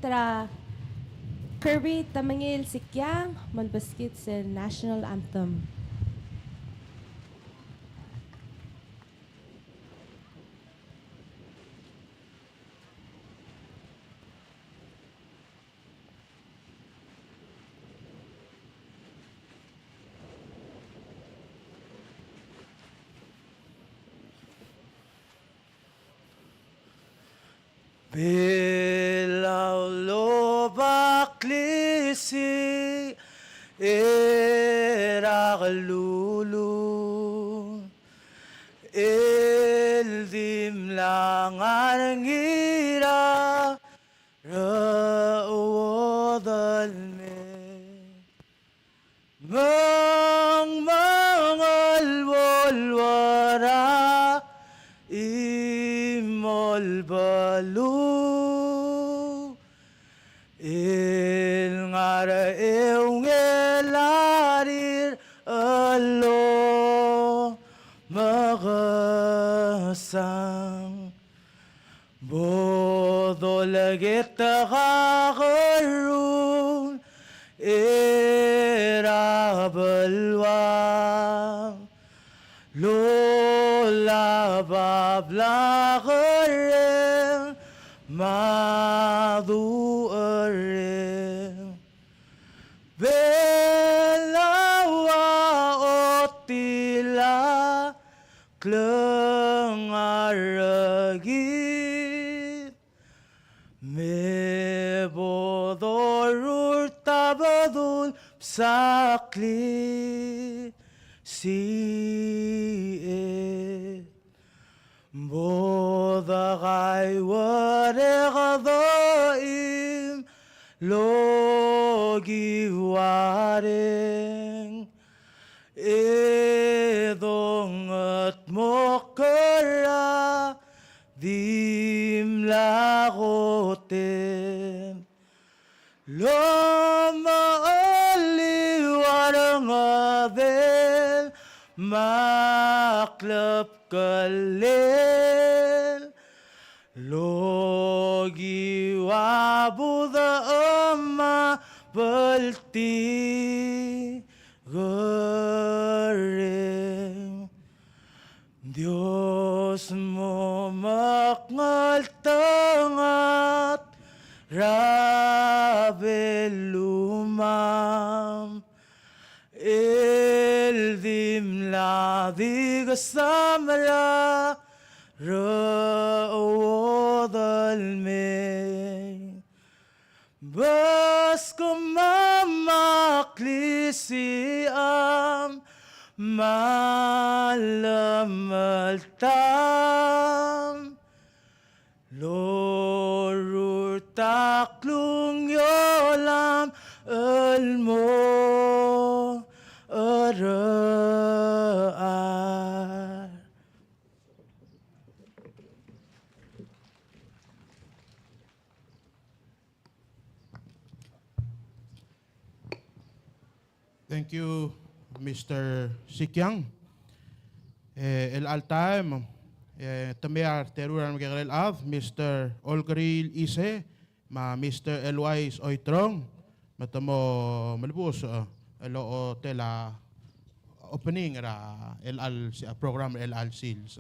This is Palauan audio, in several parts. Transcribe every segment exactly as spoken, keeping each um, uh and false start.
er a Kirby Temengil Sikiang, molbeskid sel national anthem. Belau el oba klisiich er a kelulul, el di mla ngar er ngii er a rechad el mei. Me ng mengelwoluar a chimo el beluu, el ngar er a eungel a rirellii el omekesang. Bo dolekoi a kakerruul er a beluu a lolab a blak er a reng me a ducherreng. Belau a otil a klengar er kid, me bo dorurt a bedul bsa klisiich. Bo dekaiuerek a doim el okiu a reng, e dongedmokl er a dimlak otem. Lomecheliu a rengedel me a klebkellel, el okiu a budechem me a bltikerreng. Dios mo mekngeltengat er a belumam, el di mla di kesam er a rechad el mei. Beskemam a klisicham me a llemeltam, el orurt a klungiolam el mo cherechar. Thank you, Mister Sikiang. E, chelecha el taem, e, te mei a reteru er a remekekerei el chad, Mister Olkeriil Ise, me a Mister Eloise Oiterong, me te mo melebusech, e, el ochotel a opening er a chelecha el si-, a program er a chelecha el sils.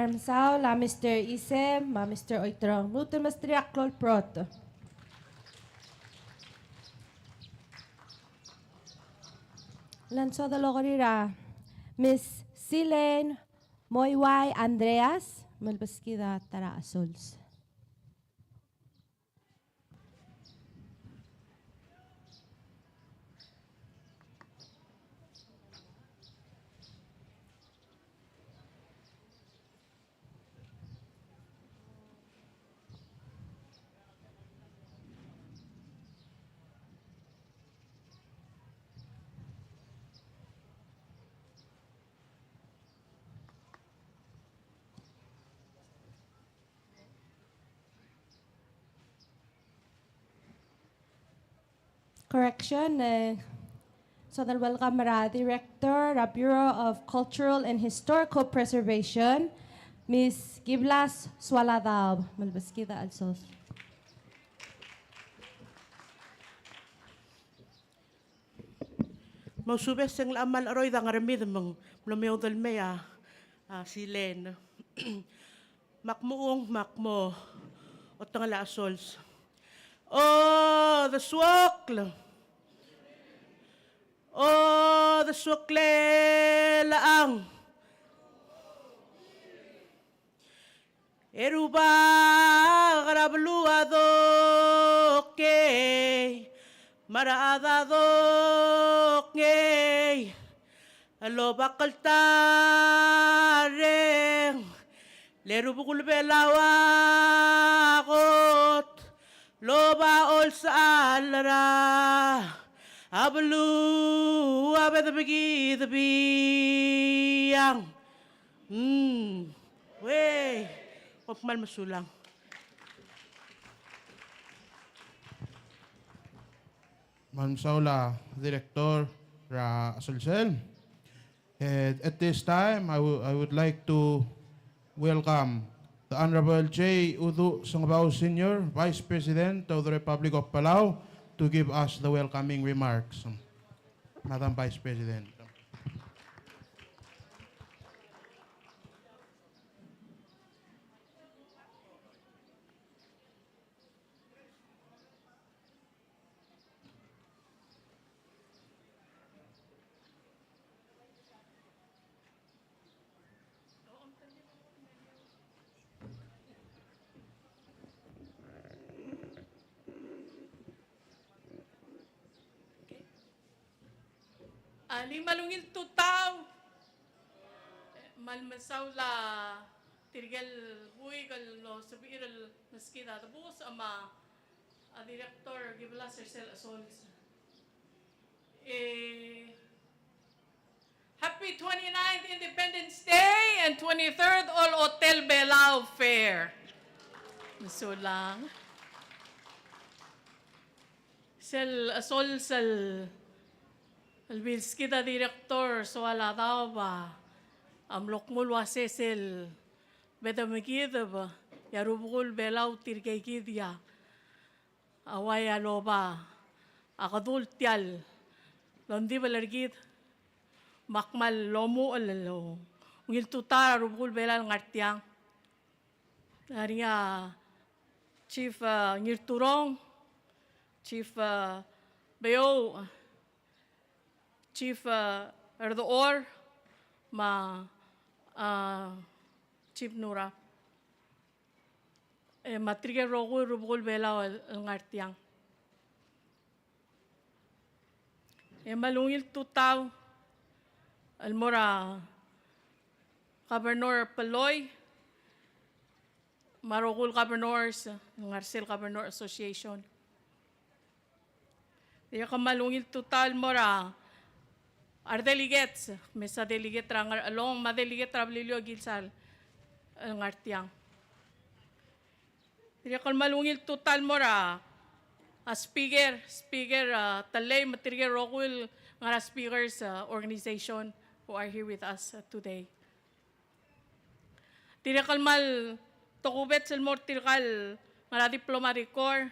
Mesaul a Mister Isem me a Mister Oiterong. Lmuut el mesterir a klou el brot. Ng soad el okerir a Miss Silen Moiwai Andreas, me lebeskid a ta er a Asols. Correction, e, soad el welcome er a Director er a Bureau of Cultural and Historical Preservation, Miss Giblas Sualadaob, me lebeskid a chelsel. Mousubes e ng locha mal cheroid a Ngermid me ng mlo meoud el mei a, a, Silen. Me ak mo ung, me ak mo otengel a Asols. Odesuokl. Odesuoklel a chang. E Rubak er a beluu a dokei, me a rechad a dokei, el oba kltareng, le rubekul Belau a kot, el oba olsechal er a beluu a bedebekid biang. Mm. Wei. Kom kmal mesulang. Me ng soal a Director er a Asosel. Eh, at this time, I wou-, I would like to welcome the Honorable J. Uduch Sengebau Senior, Vice President of the Republic of Palau, to give us the welcoming remarks. Madam Vice President. A, ng kmal ungil tutau. E, kmal mesaul a tirke el buik el losebechir el meskid a debus, me a Director Giblas er sel Asosel. E, happy twenty-ninth Independence Day and twenty-third Ol Hotel Belau Fair. Mesulang. Sel Asosel, el bilskid a Director Sualadaob a mlo kmu el uase sel bedemekideb e a rubekul Belau tirkei kid a uai a loba a kedul tia el ongdibel er kid, me ak kmal omuchel el ungil tutau er a rubekul Belau el ngar tiang. Ngar er ngii a Chief, uh, Ngirturong, Chief, uh, Beouch, Chief, uh, Erdechor, me a, uh, Chief Nura. E, me tirke el rokui el rubekul Belau el, el ngar tiang. E kmal ungil tutau el mo er a Governor Polloi, me a rokui el governors el ngar er sel Governor Association. Dirrek el kmal ungil tutau el mo er a, a re delegates, mesa delegate er a Ngarchelong, me a delegate er a Beliliou Gilsal el ngar tiang. Dirrek el kmal ungil tutau el mo er a, a speaker, speaker, a, Tellei, me tirke el rokui el ngar er a speakers, a, organization who are here with us, a, today. Dirrek el kmal tokubets el mo er tirka el ngar er a diplomatic corps,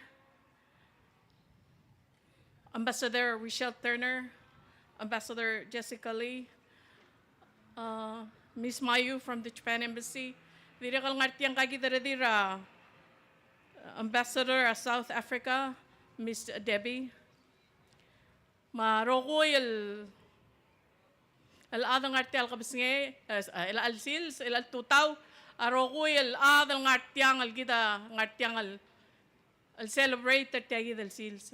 Ambassador Richelle Turner, Ambassador Jessica Lee, uh, Miss Mayu from the Japan Embassy, Dirrek el ngar tiang ngka kid el redil er a Ambassador er a South Africa, Miss Debbie. Me a rokui el, el chad el ngar tiang el kebesengei, e, el chelecha el sils, el chelecha el tutau, a rokui el chad el ngar tiang el kid a ngar tiang el, el celebrate er tia kid el sils.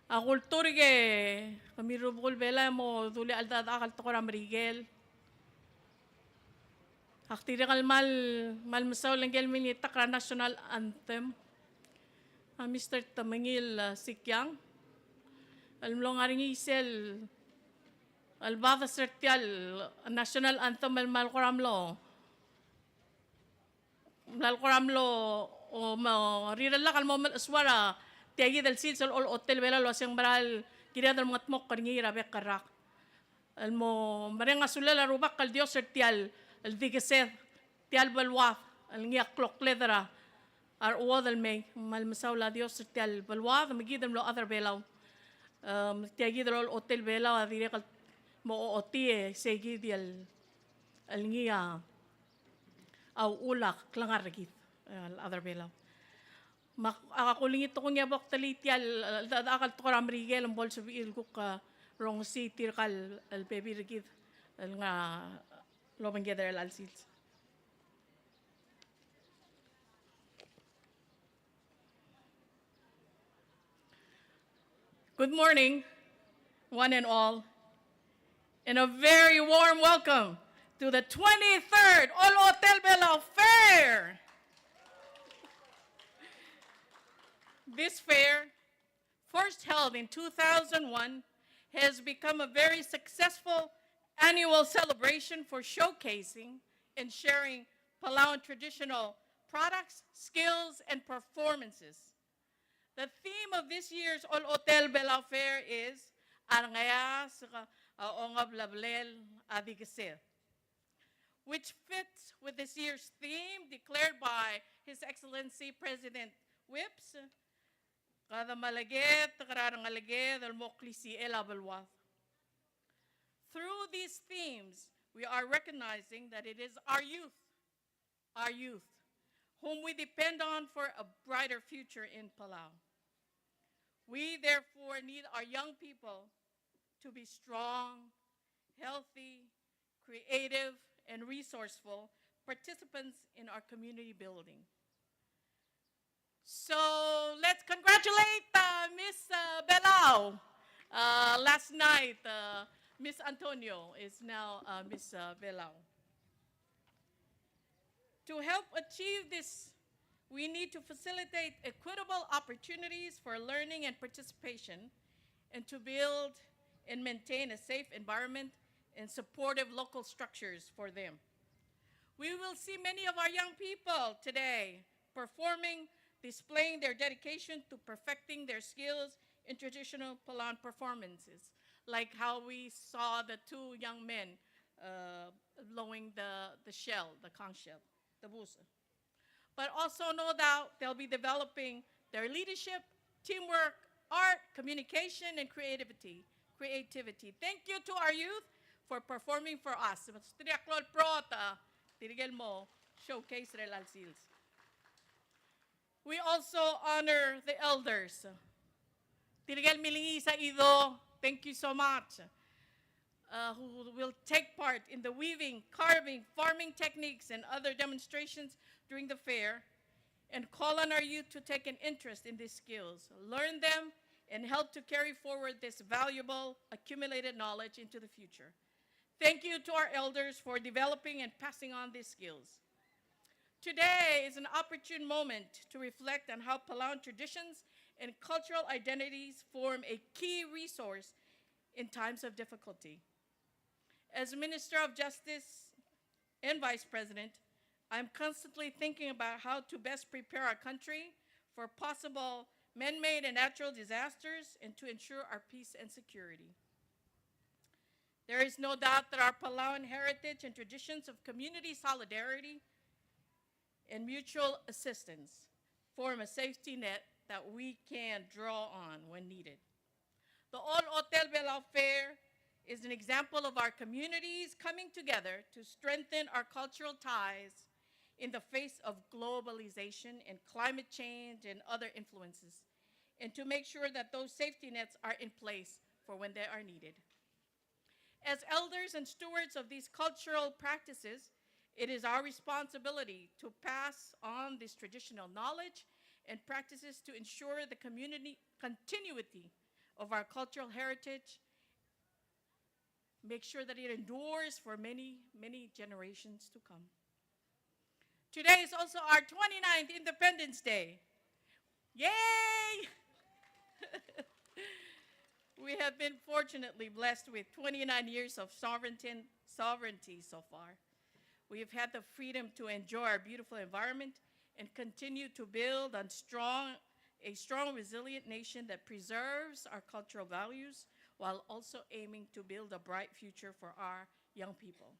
A kulturk e kemiu el rubekul Belau e mo dulii a cheldechedechak el tekoi er a Merikel. Ak dirrek el kmal, kmal mesaul ngike el mle ngitakl er a national anthem, a Mister Temengil, a, Sikiang, el mlo ngar er ngii sel, el bades er tia el national anthem el kmal kora mlo, mla kora mlo, o, mo rirellak el mo melechesua er tia kid el sils el olechotel Belau el uaseng mera el kired el mengedmokl er ngii er a bek el rak. El mo mereng a sulel a Rubak el Dios er tia el, el dikesed, tia el beluad, el ngii a kloklled er a, a rechuodel el mei, me kmal mesaul a Dios er tia el beluad, me kid el mlo chad er a Belau. Em, tia kid el olechotel Belau a dirrek el mo ochotii e sei kid el, el ngii a, a uchul a klengar er kid, el chad er a Belau. Me ak, ak olengit el kmo ng bo ktelii tia el, el, el, el tekoi er a Merikel me bo lsebechir el kuk, a, rongesii tirka el, el bebil er kid el ngar er a obengked er chelecha el sils. Good morning, one and all, and a very warm welcome to the twenty-third Olechotel Belau Fair. This fair, first held in two thousand one, has become a very successful annual celebration for showcasing and sharing Palauan traditional products, skills, and performances. The theme of this year's Olechotel Belau Fair is A rengeasek a ongeblebelel a dikesed, which fits with this year's theme declared by His Excellency President Whipps, Kede melekoi er a rengeleked el mo klisichel a beluad. Through these themes, we are recognizing that it is our youth, our youth, whom we depend on for a brighter future in Palau. We therefore need our young people to be strong, healthy, creative, and resourceful participants in our community building. So let's congratulate, uh, Miss, uh, Belau. Uh, last night, uh, Miss Antonio is now, uh, Miss, uh, Belau. To help achieve this, we need to facilitate equitable opportunities for learning and participation, and to build and maintain a safe environment and supportive local structures for them. We will see many of our young people today performing, displaying their dedication to perfecting their skills in traditional Palauan performances, like how we saw the two young men, uh, blowing the, the shell, the conch shell, the buusu. But also, no doubt, they'll be developing their leadership, teamwork, art, communication, and creativity. Creativity. Thank you to our youth for performing for us. Tirke el klou el proud, uh, tirke el mo showcase er chelecha el sils. We also honor the elders. Tirke el milengiis a chido, thank you so much, uh, who will take part in the weaving, carving, farming techniques, and other demonstrations during the fair, and call on our youth to take an interest in these skills, learn them, and help to carry forward this valuable accumulated knowledge into the future. Thank you to our elders for developing and passing on these skills. Today is an opportune moment to reflect on how Palauan traditions and cultural identities form a key resource in times of difficulty. As Minister of Justice and Vice President, I am constantly thinking about how to best prepare our country for possible man-made and natural disasters and to ensure our peace and security. There is no doubt that our Palauan heritage and traditions of community solidarity and mutual assistance form a safety net that we can draw on when needed. The Olechotel Belau Fair is an example of our communities coming together to strengthen our cultural ties in the face of globalization and climate change and other influences, and to make sure that those safety nets are in place for when they are needed. As elders and stewards of these cultural practices, it is our responsibility to pass on this traditional knowledge and practices to ensure the community continuity of our cultural heritage, make sure that it endures for many, many generations to come. Today is also our twenty-ninth Independence Day. Yay! We have been fortunately blessed with twenty-nine years of sovereignty, sovereignty so far. We have had the freedom to enjoy our beautiful environment and continue to build on strong, a strong, resilient nation that preserves our cultural values while also aiming to build a bright future for our young people.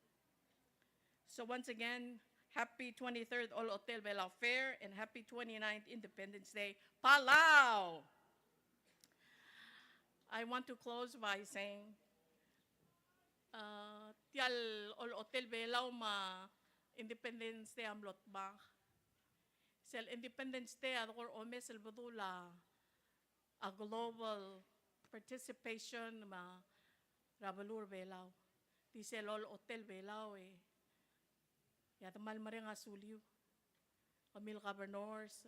So once again, happy twenty-third Olechotel Belau Fair and happy twenty-ninth Independence Day, Palau! I want to close by saying, uh, tia el Olechotel Belau me a Independence Day a mlo tmach. Sel Independence Day a de kora omes el bedul a a global participation me a er a beluu er a Belau. Di sel Olechotel Belau e, e a de kmal mereng a suliu. Kemiu el governors,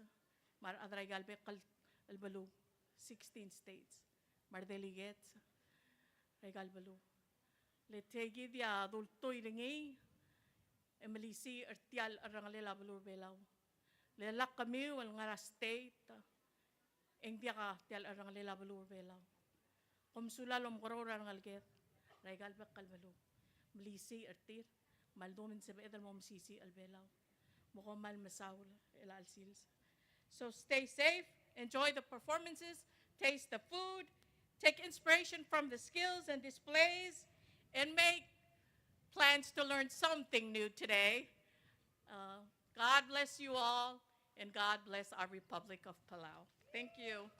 me a rechad er aika el bek el beluu, sixteen states, me a redelegates er aika el beluu. Le tia kid a dultuil er ngii, e melisiich er tia el cherrengelel a beluu er a Belau. Le lak kemiu el ngar er a state, e ng diak a tia el cherrengelel a beluu er a Belau. Kom sulang el omekeroul er a rengeleked er aika el bek el beluu. Melisiich er tir, me a ldu me ng sebeched el mo mesisiich el Belau. Me kom kmal mesaul er chelecha el sils. So stay safe, enjoy the performances, taste the food, take inspiration from the skills and displays, and make plans to learn something new today. Uh, God bless you all, and God bless our Republic of Palau. Thank you.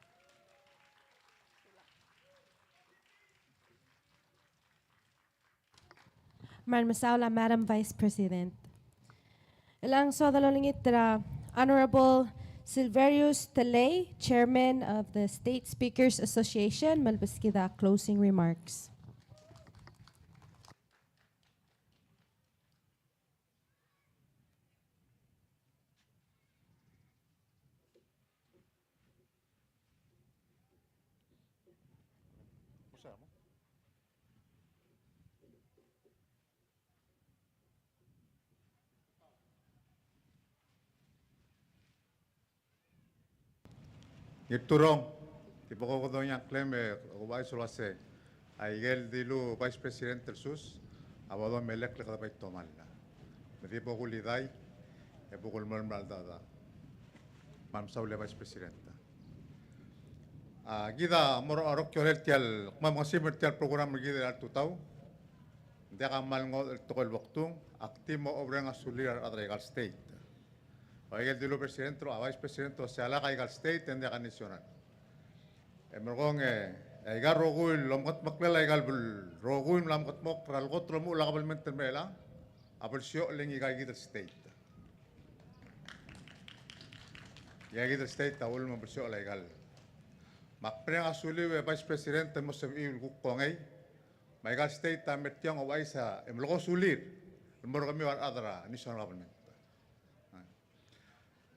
Me kmal mesaul a Madam Vice President. E ng soad el olengit er a Honorable Silverius Tellei, Chairman of the State Speakers Association, me lebeskid a closing remarks. Ngirturong, di bo kukedong a ngklem e kuuchais el uase aike el dilu Vice President el sus a bo domelekl e kede bai tomall. Me di bo kulidai e bo kulemolem er a cheldechedechal. Me kmal mesaul e Vice President. A, kid a mo er a okiolel tia el kmo mengesimer tia el program er kid er a tutau. Ng diak a kmal ngodech el tekoi el bo kdung, ak di mo oureng a sulir a rechad er aika el state. Aike el dilu President, a Vice President, a se a lak aika el state e ng diak a national. E merekong e, aika el rokui el omengedmeklel aika el bel-, rokui el mla mengedmokl er a lekot el omuchel a kabelment el mei er chelechang, a bo lseoch el ngika kid el state. Ngika kid el state a uchul me bo lseoch el aika el. Me ak mereng a suliu e Vice President el mo sebechiu el kuk kongei, me aika el state a mer tiang ouchais e melekoi a sulir el mo er kemiu a rechad er a national government.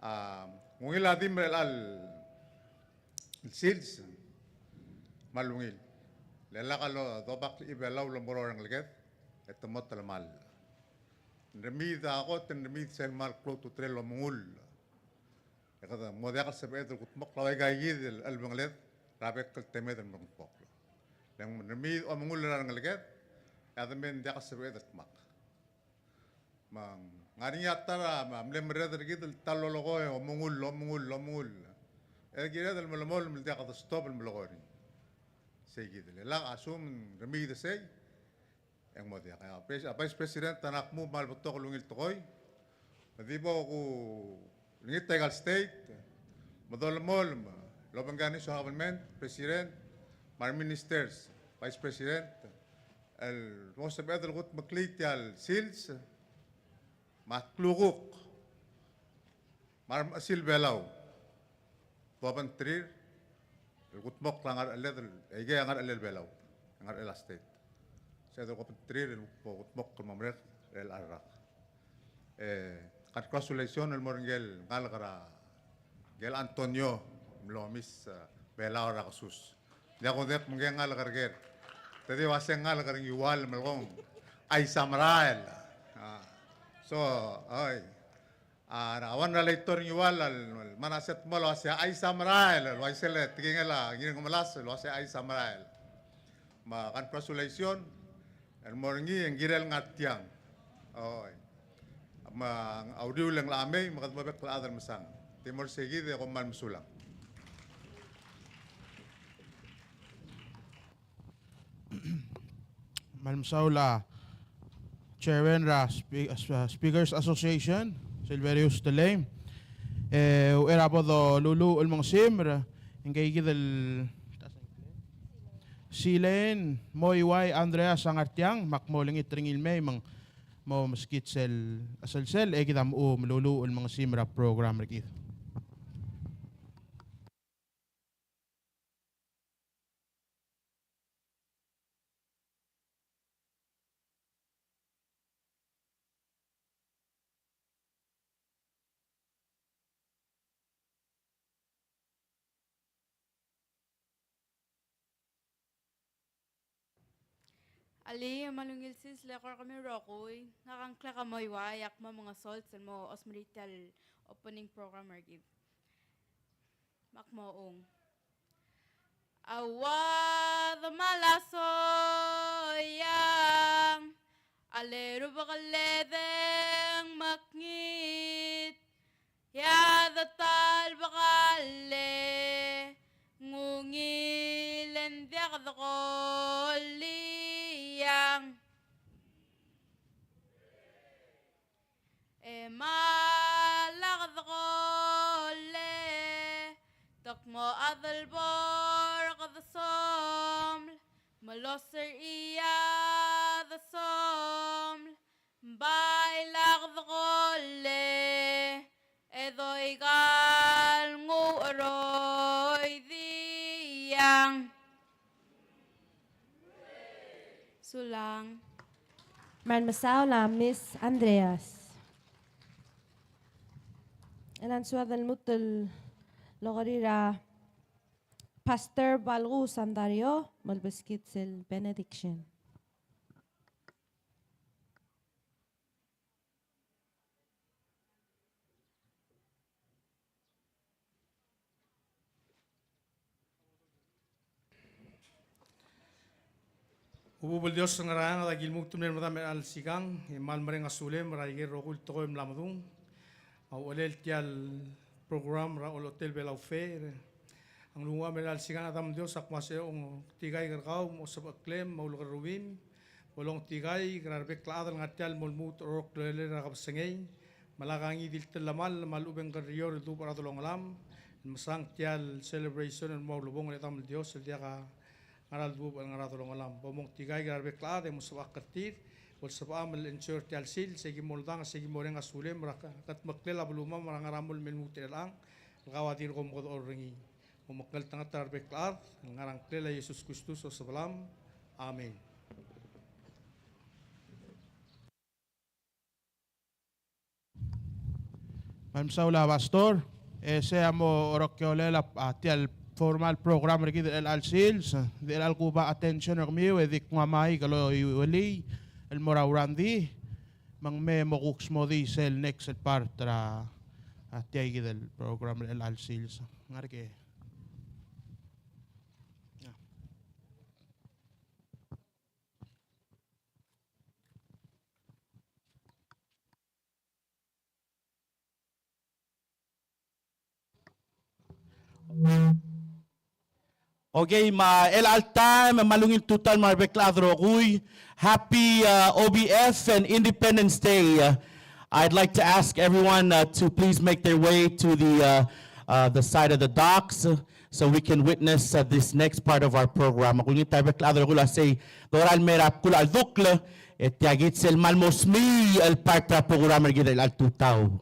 A, ng ungil a di mle chelecha el sils, me a ungil. Le lak a lodobak el Belau el omekeroul a rengeleked, e te mo telemall. Ng remiid a kot, ng remiid sel kmal klou a ultutelel el omengull. E kede mo diak el sebeched el kudmokl a uaika kid el chelebangeled er a bek el temed el merekong. Le ng remiid omengull er a rengeleked, e a de me ng diak el sebeched el dmak. Me ng ngar er ngii a ta er a, me a mle merreder er kid el ta el lolekoi, omengull, omengull, omengull. E kired el melemolem el diak de stop el melekoi er ngii. Sei kid el, e lak a sum remiid sei, e ng mo diak. A Vice, a Vice President, a ngak a kmal betok el ungil tekoi. Me di bo kulengit aika el state, me dolemolem el obengkid a national government, President, me a re ministers, Vice President, el mo sebeched el kudmeklii tia el sils, me a klukuk me a remechesil Belau, tuobengterir el kudmokl a ngercheled, el, e ikei a ngerchelel Belau, ngerchelel a state. Sebeched el kudmeklii el kudmokl el mo merek er chelecha el rak. E, congratulations el mo er ngike el ngalek er a, ngike el Antonio, mlo Miss, e, Belau er a kesus. Diak kudek me ngke el ngalek er ker. Te di ua se ngalek er a Ngiwal me lekong, Aisamerael. A, so, oi. A, a one er a legislator er a Ngiwal el, el mla er a state el mo ua se Aisamerael, el ua isei el tekingel a Ngirngemelas el ua se Aisamerael. Me a congratulations el mo er ngii e ng kirel ngar tiang. Oi. Me a uriul e ng locha mei me kede mo bek el chad el mesang. Te mo er sei kid e kom kmal mesulang. Kmal mesaul a Chairman er a Spe-, uh, Speakers Association, Silverius Telei. E uchei er a bo doluluuch el mengesimer, e ngke kid el Silen Moiwai Andreas a ngar tiang, me ak mo olengit er ngii el mei me ng mo meskid sel chelsel, e kid a mo meluluuch el mengesimer a program er kid. Alii, me a ungil sils el eko er kemiu el rokui, ngak a ngklek a Moiwai, e ak mo mengesols el mo osmerii tia el opening program er kid. Me ak mo ung. A ua de malasoiang, a le rubekall e deng mekngit, e a de ta el bekall e ng ungil e ng diak de koliang. E ma lak de kolle, te kmo a delbor kede soml, me loser ia de soml, bai lak de kolle, e doika el ngucheroi diang. Sulang. Me kmal mesaul a Miss Andreas. E ng soad el lmuut el okerir a Pastor Balgu Sandario, me lebeskid sel benediction. Ububel Dios el ngar er a eanged, aki lmuut el mei er medam er chelecha el sikang, e kmal mereng a sulem er a ikel rokui el tekoi el mla medung. A uchelel tia el program er a Olechotel Belau Fair. A nglungucham er chelecha el sikang, a Demam el Dios, ak mo ua se ongtikaik er kau, mo sebecheklem, mo ulekerreuim, bo longtikaik er a rebek el chad el ngar tia el mo lmuut er a orreklolel a kebesengei, me lak a ngii di el telemall me a lechub e ng kerrior el duubech er a delongelam, el mesang tia el celebration el mo ulebongel e Demam el Dios el diak a ngera el duubech el ngar er a delongelam. Bo mongtikaik er a rebek el chad e mo sebechakl er tir, bo lsebecham el enjoy er tia el sils, e ki mo oldang, e ki mo mereng a sulem er a kedmeklel a belumam er a ngar er a mong el me lmuut er chelechang, el kau a dirk omekedechor er ngii. Mo mekngeltengat er a rebek el chad, el ngar er a ngklel a Jesus Kristus a Osobelam. Amen. Me kmal mesaul a Pastor, e sei a mo orokiolel a, a tia el formal program er kid er chelecha el sils, e di chelecha el kuba attention er kemiu, e di kngua mike el oiuelii el mo er a Urandi, me ng mei mo kuk smodii sel next el part er a, a tia kid el program er chelecha el sils. Ngar er ker. Okay, me a chelecha el taem, me a ungil tutau me a rebek el chad el rokui. Happy, uh, O B F and Independence Day. Uh, I'd like to ask everyone, uh, to please make their way to the, uh, uh, the side of the docks, uh, so we can witness, uh, this next part of our program. Me kulengit a rebek el chad el rokui el uasei dorael el mei er a bkul a cheldukl, e tia kid sel kmal mo smiich el part er a program er kid er chelecha el tutau.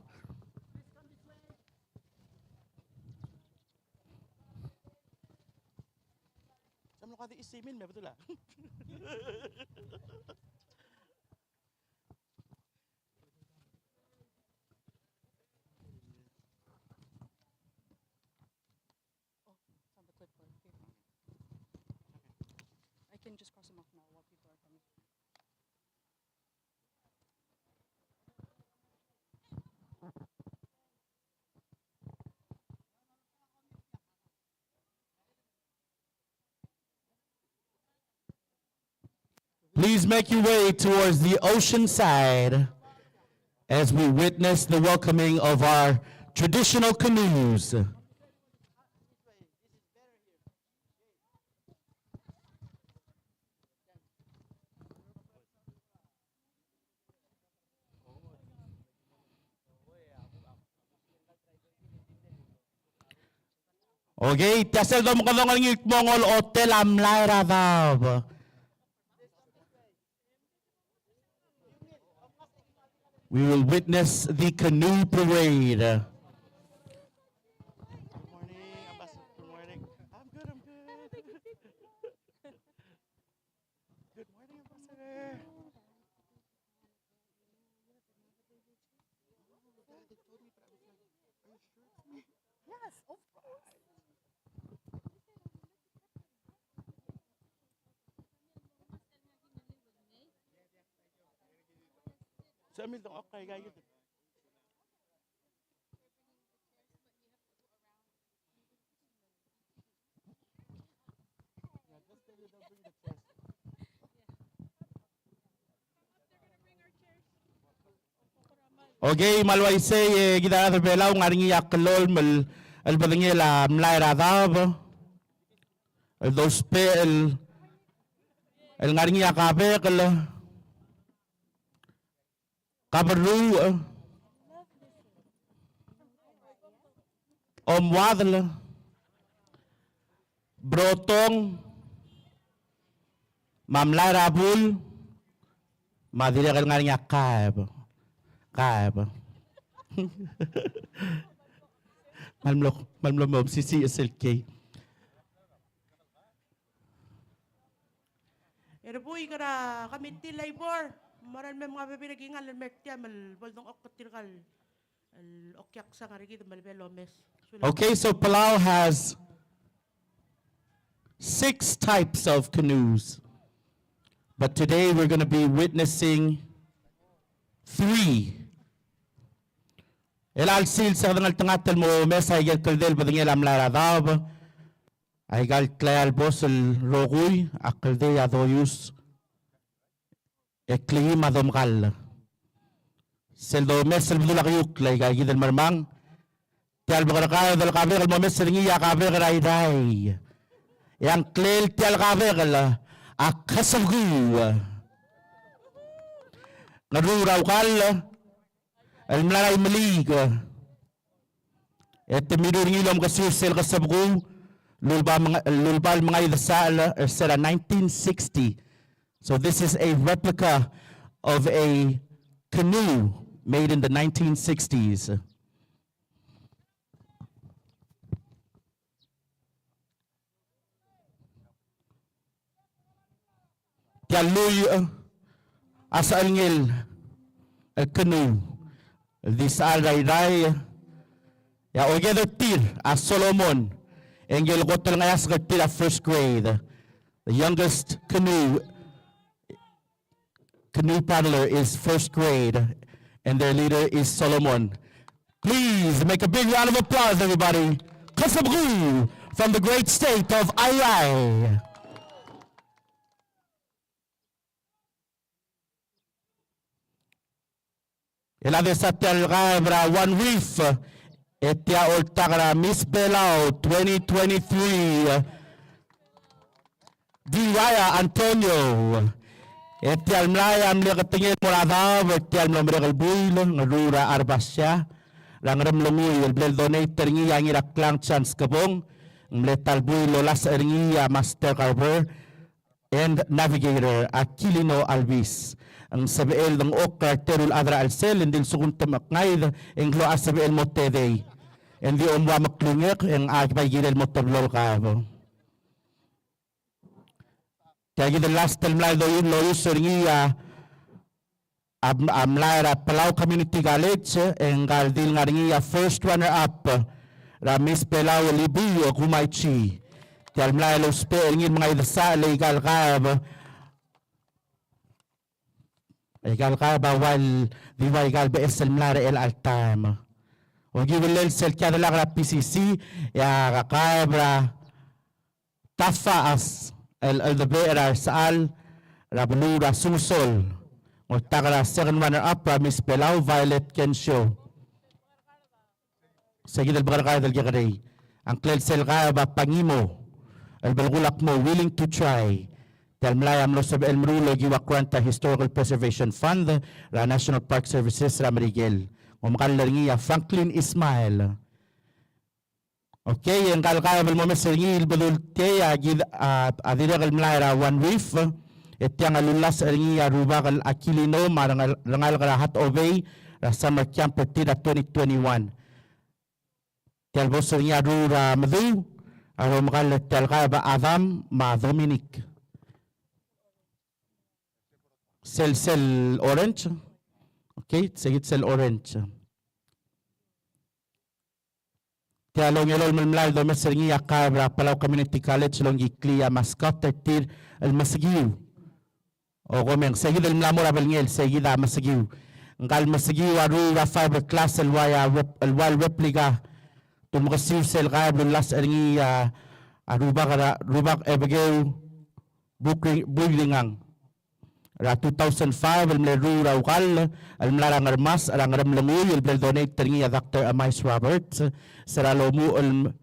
Oh, it's on the clipboard. Here. I can just cross them off now while people are coming. Please make your way towards the ocean side as we witness the welcoming of our traditional canoes. Okay, tia sel domekedong er ngii el kmo ng olechotel a mlai er a daob. We will witness the canoe parade. Good morning, Ambassador. Good morning. I'm good, I'm good. Good morning, Ambassador. Oh, yeah, they told me, but I was like, "Are you sure it's me?" Yes, of course. Sa mildong, okay, guys. Okay, me a le uaisei, e kid a rechad er Belau, ng ngar er ngii a kelolem el, el bedengel a mlai er a daob, el dousbech el, el ngar er ngii a Kabekel, Kaberruuch, Omuadel, Brotong, me a mlai er a Bul, me a dirrek el ngar er ngii a Kaeb. Kaeb. Me a mlo, me a mlo mo mesisiich sel kei. E rebuik er a committee labor, mo er a le mei me ng bebil er a kingall el mer tiang me bo ledengchokl er tirka el okiaksang er kid me lebo lomes. Okay, so Palau has six types of canoes, but today we're gonna be witnessing three. El chelsel sel kede ngeltengat el mo omes a ikel kldei el bedengel a mlai er a daob, aika el klai el bos el rokui a kldei a doius e kleim a domekall. Sel domes el bedul a keiukl aika kid el mermang. Tia el bekerkaed el Kabekel el mo omes er ngii a Kabekel er a Irrai. E a ngklel tia el Kabekel a Kesebekuu. Ngeruu er a Ukall el mla er a Imeliik. E te mirruul er ngii el omekesiu sel Kesebekuu, luleba meng-, luleba el mengai desachel er se er a nineteen sixty. So this is a replica of a canoe made in the nineteen sixties. Tia el lluich a sechelngel el canoe el di sechal er a Irrai, e a okede er tir a Solomon, e ngike el kot el ngeasek er tir a first grade. The youngest canoe canoe paddler is first grade, and their leader is Solomon. Please make a big round of applause, everybody. Kesebekuu from the great state of Airai. El a desa tia el kaeb er a One Reef, e tia oltak er a Miss Belau twenty twenty-three, Diraya Antonio. E tia el mlai a mle ketengel el mo er a daob, e tia el mlo merek el buil, ngeruu er a Arbasia, er a Ngeremlengui el bla el donate er ngii a Ngiraklang Chance Kebong, ng mle ta el buil el olasech er ngii a Master Carver and Navigator Aquilino Alvis. Ng sebechel dengchokl er a reteru el chad er a chelsel, e ng di lsekum te mekngaid e ng locha sebechel el mo tedei, e ng di omua meklungek e ng bai kirel el mo teblo el kaeb. Tia kid el last el mla loius er ngii a, a mlai er a Palau Community College, e ngka el di ngar er ngii a first runner up er a Miss Palau el Ibuuch Kumaichi. Tia el mlai el ousbech er ngii el mengaidesachel aika el kaeb, aika el kaeb a ua el di ua aika el beches el mlai er chelecha el taem. Okiu el sel kiadelak er a P C C, e a kaeb er a Tafachas el, el cheldebechel er a resechal er a beluu er a Sonsorol. Ng oltak er a second runner up er a Miss Palau, Violet Kensho. Sei kid el bekerkaid el kekerei. A ngklel sel kaeb a Pangimo el belkul a kmo Willing to Try. Tia el mlai a mlo sebechel el meruul el okiu a grant er a Historical Preservation Fund er a National Park Services er a Merikel. Ng omekall er ngii a Franklin Ismael. Okay, e ngka el kaeb el mo omes er ngii el bedul tiei a kid a, a dirrek el mlai er a One Reef, e tiang a lulasech er ngii a Rubak el Aquilino me a rengal-, rengalek er a Hatohobei er a summer camp er tir er a twenty twenty-one. Tia el bos er ngii a Rura Medu, a omekall er tia el kaeb a Adam me a Dominic. Sel, sel orange. Okay, sei kid sel orange. Tia el ongelolem el mlai el domes er ngii a kaeb er a Palau Community College el ongiklii a mascot er tir el Mesekiu. O komeng, sei kid el mla mo er a belngel, sei kid a Mesekiu. Ngka el Mesekiu a ruul er a fiberglass el ua a rep-, el ua el replica. Te ulemekesiu sel kaeb el lulasech er ngii a, a Rubak er a, Rubak Ebekeu Bukri-, Buiringang. Er a two thousand five el mle ruul er a ukall el mla er a Ngermasech er a Ngeremlengui el bla el donate er ngii a Doctor Emais Roberts, se er a lomuchel el,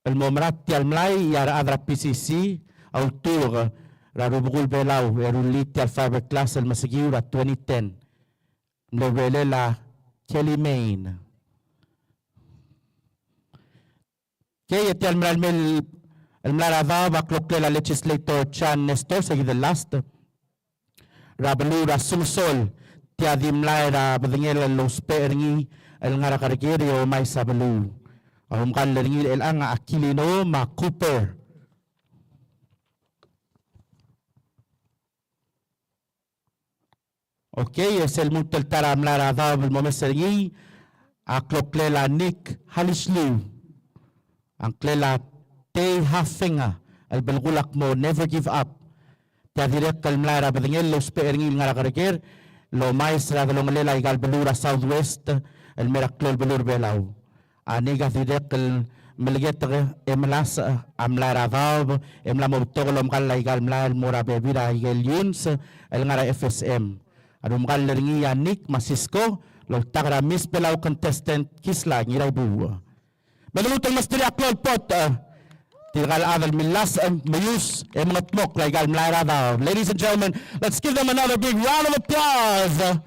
el mo merat tia el mlai e a rechad er a P C C a ultuil er a Rubekul Belau e rullii tia el fiberglass el Mesekiu er a twenty ten. Mle urerel a Kelly Main. Okay, e tia el mla, el mla er a daob a kloklel a Legislator Chan Nestor, se kid el last, er a beluu er a Sumsol, tia di mlai er a bedengel el lousbech er ngii el ngar er a kereker e omais a beluu. A omkall er ngii er chelechang a Aquilino me a Cooper. Okay, e sel lmuut el ta er a mlai er a daob el mo omes er ngii a kloklel a Nick Halislu. A ngklel a Tei Hafenga el belkul a kmo Never Give Up. Tia dirrek el mlai er a bedengel el lousbech er ngii el ngar er a kereker el omais er a delongelel aika el beluu er a Southwest el mei er a klou el beluu er a Belau. A Nick a dirrek el meleketek e melasech a mlai er a daob e mla mo betok el omkall aika el mlai el mo er a bebil er aike el iungs el ngar er a F S M. A rumkall er ngii a Nick me a Cisco el oltak er a Miss Belau contestant Kisla Ngiraibuuch. Me de lmuut el mesterir a klou el potter. Tirka el chad el millasech, meius e mengetmokl aika el mlai er a daob. Ladies and gentlemen, let's give them another big round of applause.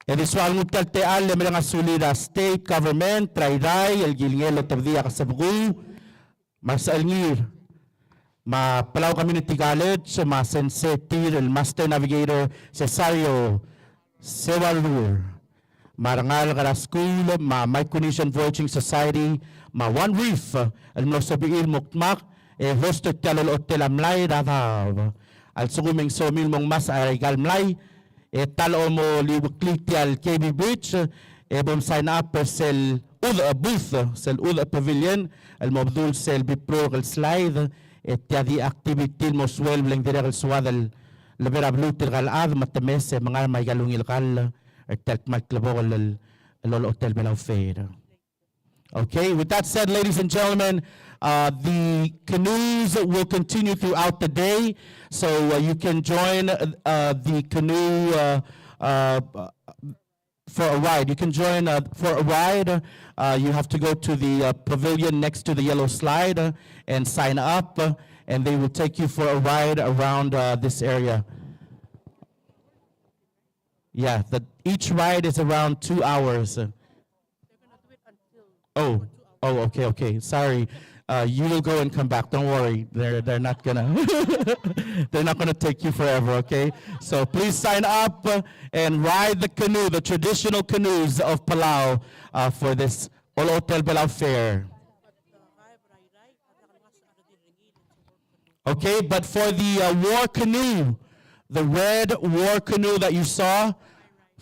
E di soak el nguu tia el techall e mereng a sulir a state government er a Irrai el kilengei el otobedii a kesebekuu me a resechelngir, me a Palau Community College, me a sensei er tir el Master Navigator Cesario Sewarur, me a rengalek er a skuul, me a Micronesian Voyaging Society, me a One Reef el mlo sebechir el mo dmak e host er tia el olechotel a mlai er a daob. A lsekum e ng somiu el mo ngmasech er aika el mlai, e ta el omoliueklii tia el K B Bridge, e bom sign up er sel chudech booth, sel chudech pavilion, el mo bedul sel bibrork el slide, e tia di activity el mo sueleb el ng dirrek el soad el lebo er a beluu tirka el chad me te mes e mengai me aika el ungil kall er tia el kmal klebokel el, el olechotel Belau Fair. Okay, with that said, ladies and gentlemen, uh, the canoes will continue throughout the day. So, uh, you can join, uh, the canoe, uh, uh, for a ride. You can join, uh, for a ride. Uh, you have to go to the, uh, pavilion next to the yellow slide, uh, and sign up, uh, and they will take you for a ride around, uh, this area. Yeah, the, each ride is around two hours. Oh, oh, okay, okay. Sorry. Uh, you will go and come back. Don't worry. They're, they're not gonna, they're not gonna take you forever, okay? So please sign up, uh, and ride the canoe, the traditional canoes of Palau, uh, for this Olotel Belau Fair. Okay, but for the, uh, war canoe, the red war canoe that you saw,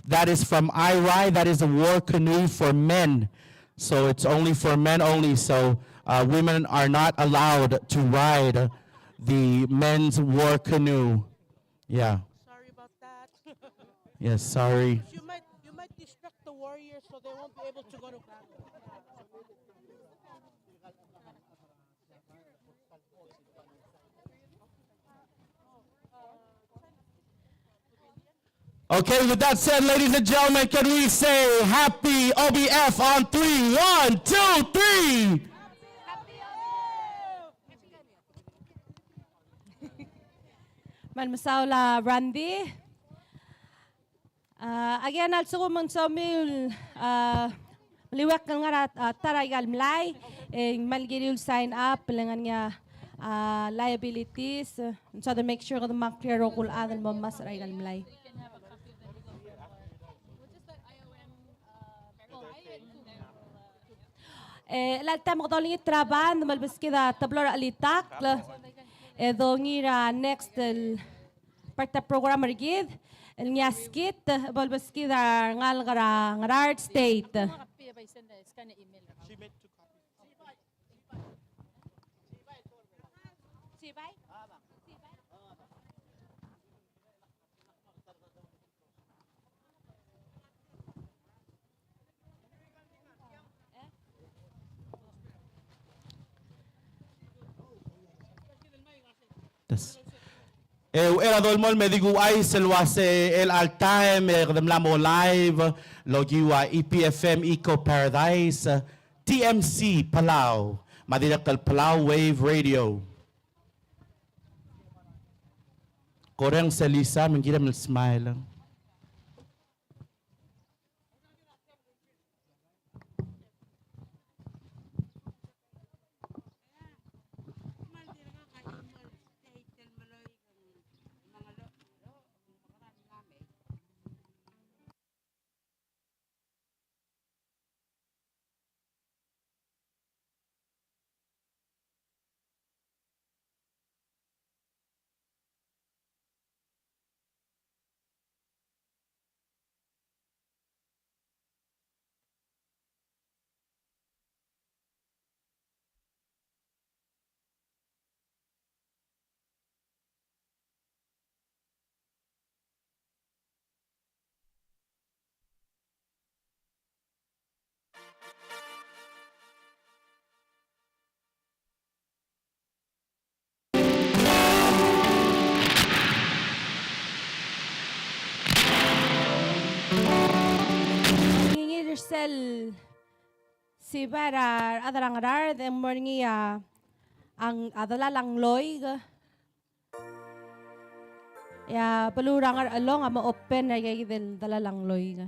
that is from Airai. That is a war canoe for men. So it's only for men only. So, uh, women are not allowed to ride the men's war canoe. Yeah. Sorry about that. Yes, sorry. You might, you might distract the warriors, so they won't be able to go to battle. Okay, with that said, ladies and gentlemen, can we say happy O B F on three? One, two, three. Me a mesaul a Randy. A, again, a lsekum ng somiu el, a, meliuekl el ngar er a, a, ta er aika el mlai, e ng kmal kiriu el sign up, le ngar er ngii a, a, liabilities, e, so to make sure kede mo clear a rokui el chad el mo mesa er aika el mlai. E, chelecha el taem e kede olengit er a band, me lebeskid a teblo er a chelitakl, e dongiil er a next el part er a program er kid, el ngii a skit, bo lebeskid a rengalek er a Ngaraard State. Tes. E uchei er a dolemolem e di kuchais el uase chelecha el taem e kede mla mo live el okiu a E P F M Eco Paradise, T M C Palau, me a dirrek el Palau Wave Radio. Koreng se Lisa, me ng kirem el smile. Ngii er sel sibai er a rechad er a Ngaraard, e ng mo er ngii a, a delal a ngloik. E a beluu er a Ngarchelong a mo open er aika kid el delal a ngloik.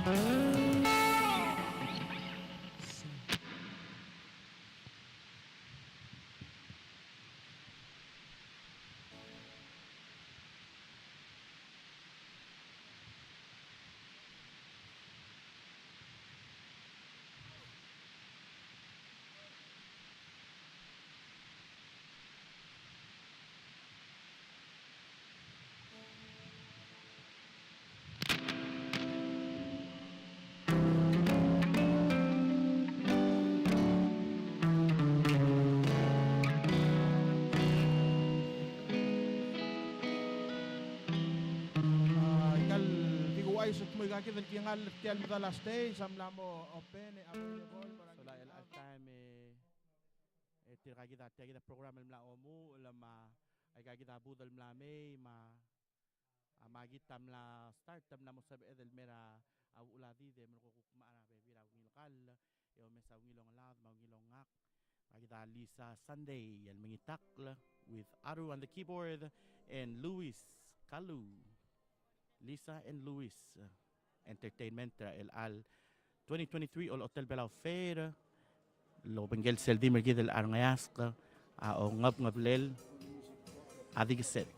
A, ikal di kuuchais el dmu ikakid el kingall er tia el medal a stage a mla mo open e available. Sola el all time e E tirka kid a, tia kid a program el mla omuchel me a, aika kid a booth el mla mei me a, a, me a kid a mla start a mla mo sebeched el mer a, a uchul a di de melekoi kuk mechar a bebil er a ungil kall, e omes a ungil ongelaod me a ungil ongak. Me a kid a Lisa Sunday el mengitakl with Aru on the keyboard and Luis Kalu. Lisa and Luis, uh, Entertainment, er a chelecha el twenty twenty-three Olechotel Belau Fair, el obengkel sel di mer kid el Ngeasek, a Ongebngeblel, a Dikesed.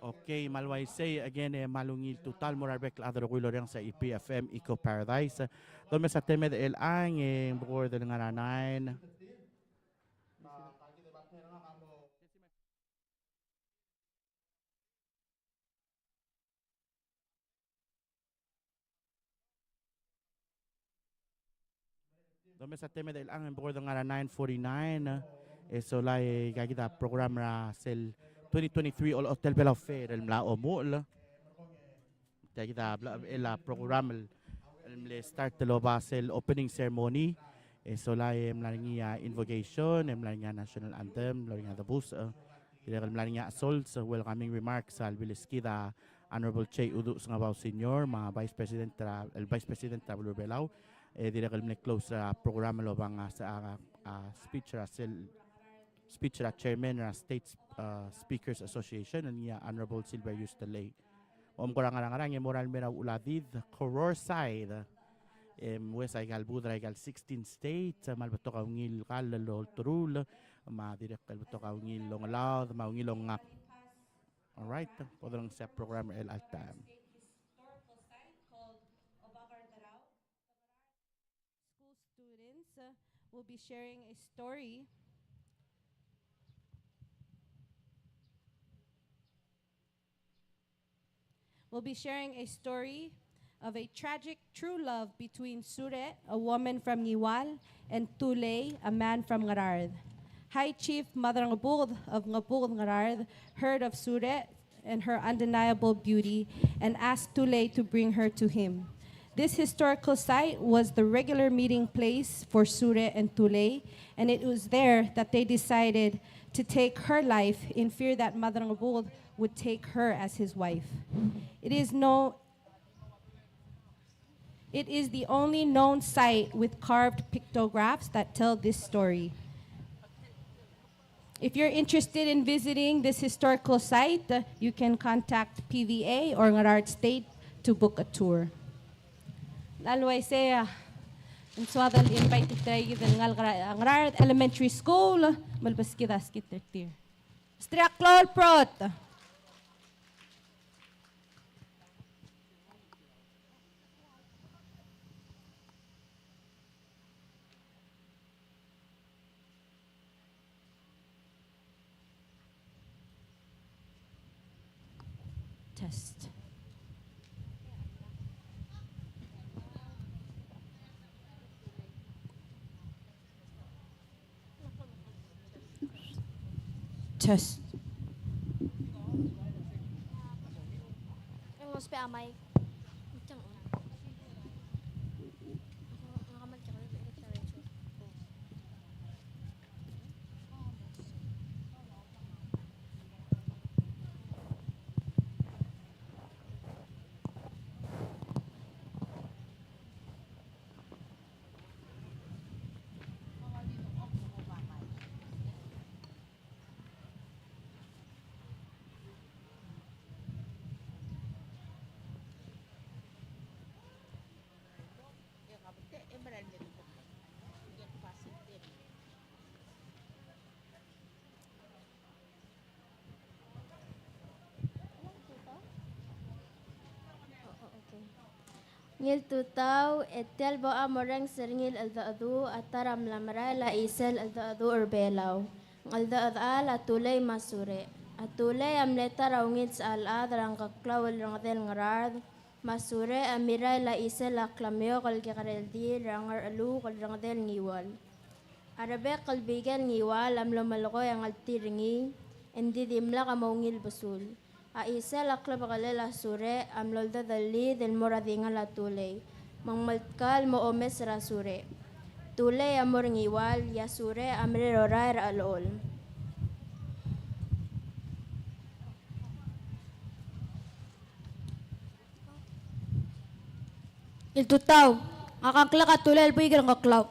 Okay, me a le uaisei, again, e, me a ungil tutau el mo er a rebek el chad el rokui el orrenges er a E P F M Eco Paradise. Domes a temed er chelechang, e, ng kora el ngar er a nine. Domes a temed er chelechang e ng kora el ngar er a nine forty-nine, e sola e aika kid a program er a sel twenty twenty-three Olechotel Belau Fair el mla omuchel. Tia kid a bla, el a program el, el mle start el oba sel opening ceremony, e sola e mla er ngii a invocation, e mla er ngii a national anthem, mla er ngii a debusech, e dirrek el mla er ngii a sols, welcoming remarks, a lebilskid a Honorable J. Uduch Sengebau Senior, me a Vice President er a, el Vice President er a beluu er a Belau, e dirrek el mle close er a program el obang a, a, a speech er a sel, speech er a chairman er a State, uh, Speakers Association, el ngii a Honorable Silverius Telei. Omko er a ngar er a ngerang e mo er a le mei er a Uladid, Koror side. E moues aika el booth er aika el sixteen states, me a le betok a ungil kall el olterau, me a dirrek el betok a ungil ongelaod, me a ungil ongak. All right, bo dorrenges a program er chelecha el taem. School students, uh, will be sharing a story. Will be sharing a story of a tragic true love between Sure, a woman from Ngiwal, and Tulei, a man from Ngaraard. High Chief Madrangebuked of Ngebuked Ngaraard heard of Sure and her undeniable beauty and asked Tulei to bring her to him. This historical site was the regular meeting place for Sure and Tulei, and it was there that they decided to take her life in fear that Madrangebuked would take her as his wife. It is no, it is the only known site with carved pictographs that tell this story. If you're interested in visiting this historical site, uh, you can contact P V A or Ngaraard State to book a tour. Ng uaisei, uh, ng soad el invite er tir a kid el ngalek er a Ngaraard Elementary School, me lebeskid a skit er tir. Mesterir a klou el prot. Test. Test. Ngii el tutau, e tia el bo morrenges er ngii el cheldecheduch a ta er a mla merael a chisel cheldecheduch er Belau. Ng cheldechedechal a Tulei me a Sure. A Tulei a mle ta er a ungil sechal chad er a Ngkeklau el renged el Ngaraard, me a Sure a merael a chisel a Klemeok el Kekerel Dil er a Ngercheluk el renged el Ngiwal. A rebek el Bikel Ngiwal a mlo melekoi a ngeltir er ngii, e ng di dimlak a mo ungil besul. A chisel a klebekelel a Surech a mlo oldedellid el mo er a dingal a Tulei, me ng meltkal mo omes er a Surech. Tulei a mo er a Ngiwal, e a Surech a mera el orael er a chelechol. Ngiltutau, ngak a ngklek a Tulei el buik er a Ngkeklau.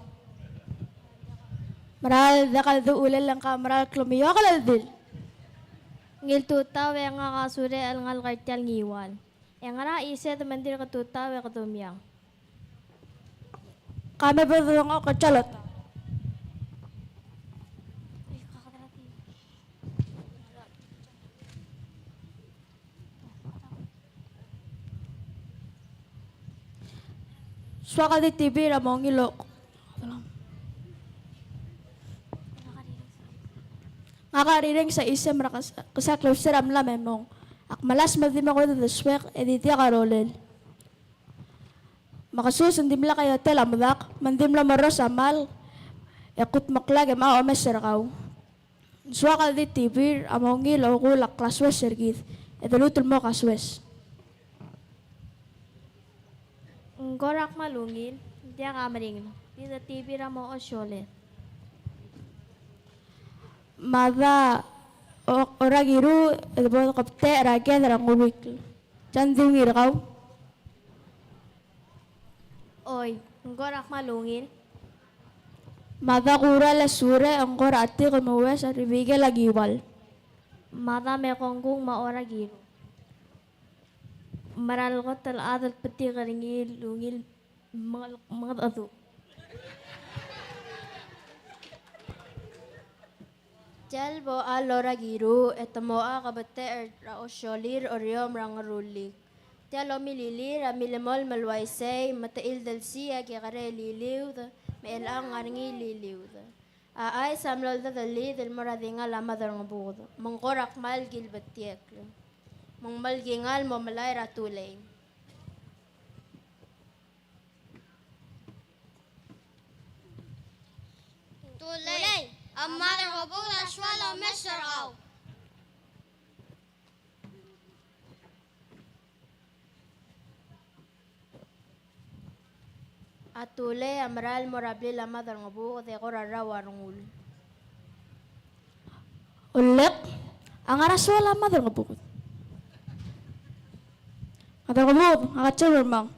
Mera el diak el duchulel e ng ka mera el klemeiokel el dil. Ngiltutau, e ngak a Surech el ngalek er tia el Ngiwal. E ngera a chised me ng dirk tutau e kede omiang? Ka me bo dodengchokl er tia el otang. Soak el di tibir a mo ungil. Ngak a rirenges a chisem er a kes-, kesai a klebesei er a mla me mong. Ak melasem e di mengodech e desuek e di diak a rolel. Me a kesus e ng dimlak a iotel a medak, me ng di mlo merros a malk, e kudmeklak e mocha omes er kau. Ng soak el di tibir a mo ungil a uchul a klasoes er kid, e de lmuut el mo kasoes. Ng kora kmal ungil, diak a meringel, di de tibir a mo osiolir. Mada, o-, orakiru, e de bo dekebetech er a ked er a Ngubikl. Tia ng di ungil er kau? Oi, ng kora kmal ungil. Mada kura el Surech, ng kora chetik el moues a Bikel a Ngiwal. Mada me kongkung me a orakiru. Mera el kot el chad el betik er ngii el ungil menged-, mengedecheduch. Tia el bocha el orakiru, e te mocha kebetech er a osiolir er a oriom er a Ngerullik. Tia el omililir a milemolem el uaisei, me te childelsiich a kekerei el liliud, me chelechang a ngar er ngii el liliud. A chais a mlo oldedellid el mo er a dingal a Madrengebuked, me ng kora kmal kilbetiekl. Me ng melkingal el mo melai er a Tulei. Tulei, a Madrengebuked a soal el omes er kau. A Tulei a merael el mo er a blil a Madrengebuked e kora rrau a rengul. Ollek, a ngera soal a Madrengebuked? Madrengebuked, ngak a Cheurmang.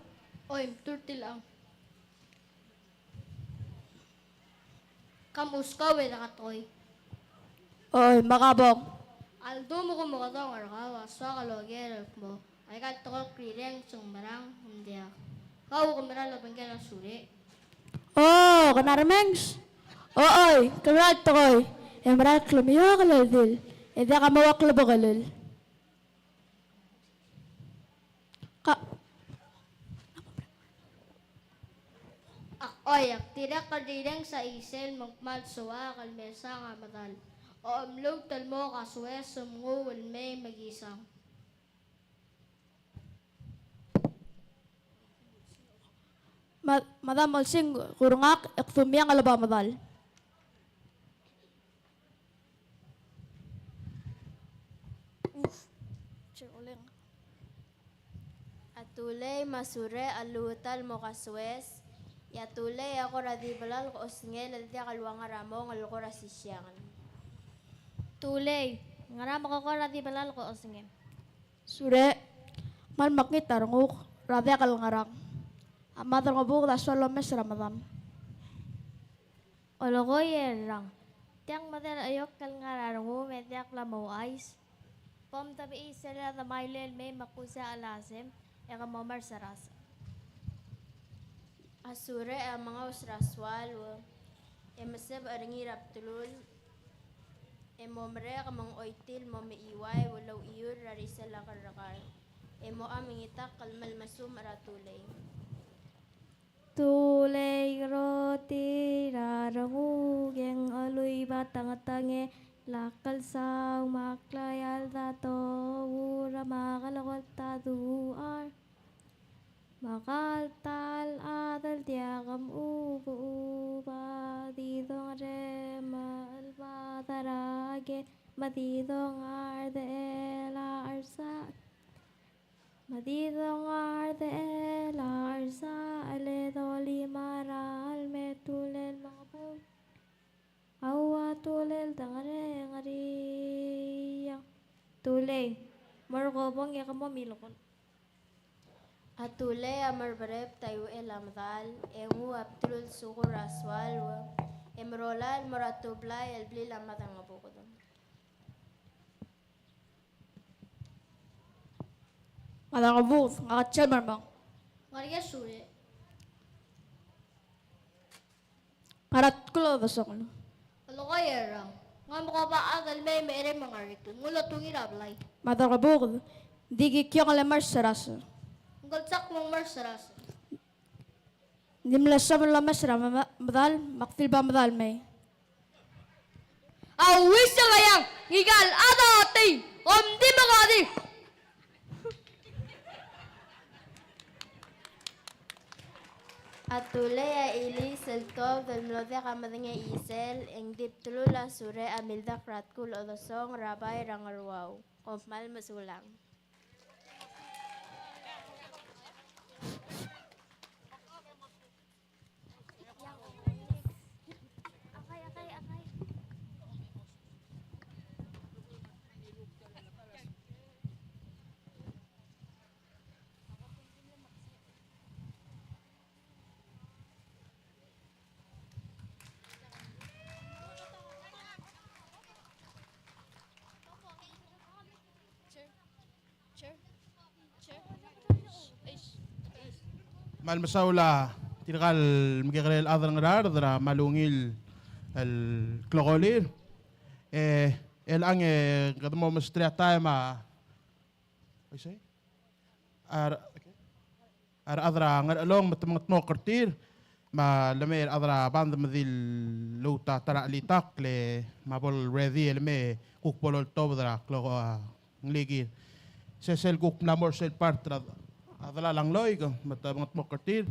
Oi, mtur tilechang. Ka mouskau e diak a tekoi. Oi, me ka bong. A ldu me kumekedong er kau a soak el oker el kmo aika el tekoi el krireng se ng merang, ng diak. Kau ke mera el obengkel a Surech? O, ke Narmengs? O, oi, ke mera el tekoi. E mera el klemeiokel el dil. E diak a mo ua klebekelel. Ka. Ak, oi, ak dirrek el rirenges a chisel me ng kmal soak el mesang a medal. Omluut el mo kasoes e mnguu el mei me kisang. Ma-, Madam Olsing, kurengak, e kdu miang el oba medal. Uf, Che Oleng. A Tulei me a Surech a lluut el mo kasoes, e a Tulei a kora di belalk osengel el diak el ua ngar er a mong el kora sisiangel. Tulei, ngera me ke kora di belalk osengem? Surech, kmal mekngit a renguk er a diak el ngerang. A Madrengebuked a soal el omes er a medam. Olekoi e rrang. Tiang me a deraeokl el ngar er a rengum e diak el mo ouchais. Bo mtebechii sel lak demailel mei me kuk sei a chelsem e ke mo mers er a sechal. A Surech a mengaus er a soal e mesebech er ngii er a bdelul e mo merek me ng choitii el mo mechiuaiu el ouchiur er a risel a kerrekar e mocha mengitakl el mei el mesumech er a Tulei. Tulei, kerotir a renguk e ng chelui a tangetang e lak el saum a klaial a dour me a kelekolt a duar. Me a kalt el chad el diak mchubechuba di dongre Ke, me di dongar de la arsa. Me di dongar de la arsa, le dolimar a le me tulel mengebung. Aua tulel dengerengeria. Tulei, mo er kebong e ke mo milekol. A tulei a merbereb ta iuchel a medal, e nguu a bdelul sukur er a sualw, e merolai el mo er a tublai el blil a Maderangebuked. Maderangebuked, ngak a Chel Mermong. Ngar er ngii a surech. Ngar er a tkul a odesongel. Olekoi er a, ngak a mo ko ba a chad el mei me cherei me ngar er ngii, ng ulotungir a blai. Maderangebuked, di kikiong el mers er a se. Ng klechak me ng mers er a se. Ng di mle soam el omes er a me-, medal, me ak di lebo medal mei. A uis el aiang, ngika el chad a otei, omdi mekadi. A tulei a ilis el tuobed el mlo diak a medengei a chisel, e ng di bdelul a surech a mildak er a tkul odesongel er a bai er a Ngeruau. Kom kmal mesulang. Kmal mesaul a tirka el mekekerei el chad er a Ngaraard er a kmal ungil el klekolir. E, chelechang e kede mo mesterir a taem a, a re-, a rechad er a Ngerchelong me te mengetmokl er tir, me a lemei a rechad er a band me di luut a ta er a chelitakl e me a bo el ready e lemei e kuk bo loltobed er a kleko a ngelikir. Se sel kuk mla mo er sel part er a delal a ngloik me te mengetmokl er tir.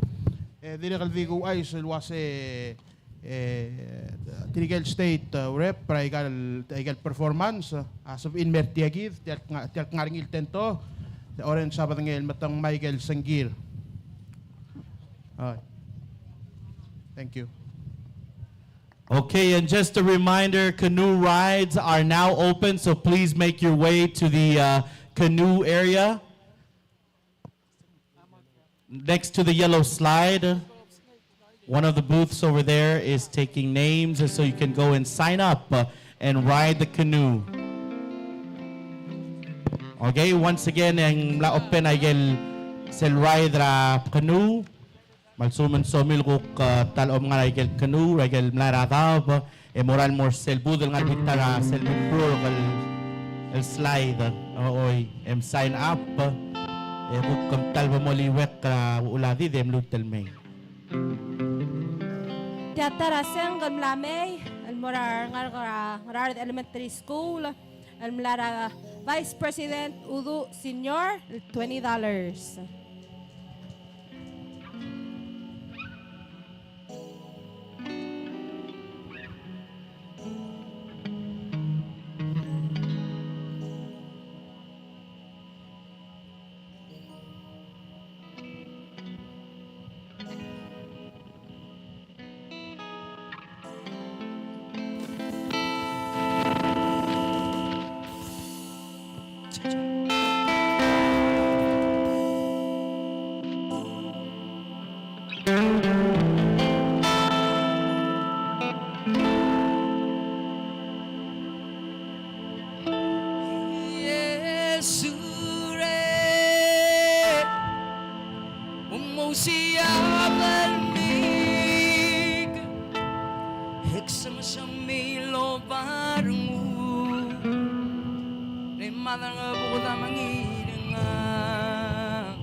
E dirrek el di kuuchais el uase e, tirke el state, e, rep er aika el, aika el performance, a sebechir el mer tia kid, tia el knga-, tia el kngar er ngii el tento, e orange a bedengel me te ngmai aike el sengkir. All right. Thank you. Okay, and just a reminder, canoe rides are now open, so please make your way to the, uh, canoe area. Next to the yellow slide, one of the booths over there is taking names, and so you can go and sign up, uh, and ride the canoe. Okay, once again, e ng mla open aike el sel ride er a canoe. Me a lsekum e ng somiu el kuk, uh, ta el omngar er aike el canoe, aike el mlai er a daob, e morael el mo er sel booth el ngar er a bita er a sel booth el, el slide, e oi, e msign up, e kuk mta el bo moliuekl er a uchul a did e mluut el mei. Tia ta er a sengk el mla mei, el mo er a rengalek er a Ngaraard Elementary School, el mla er a Vice President Uduch Senior, el twenty dollars. Omousii a belmik, e ksemesemii el oba er nguu, le Maderangebuked a mengiil er ngak.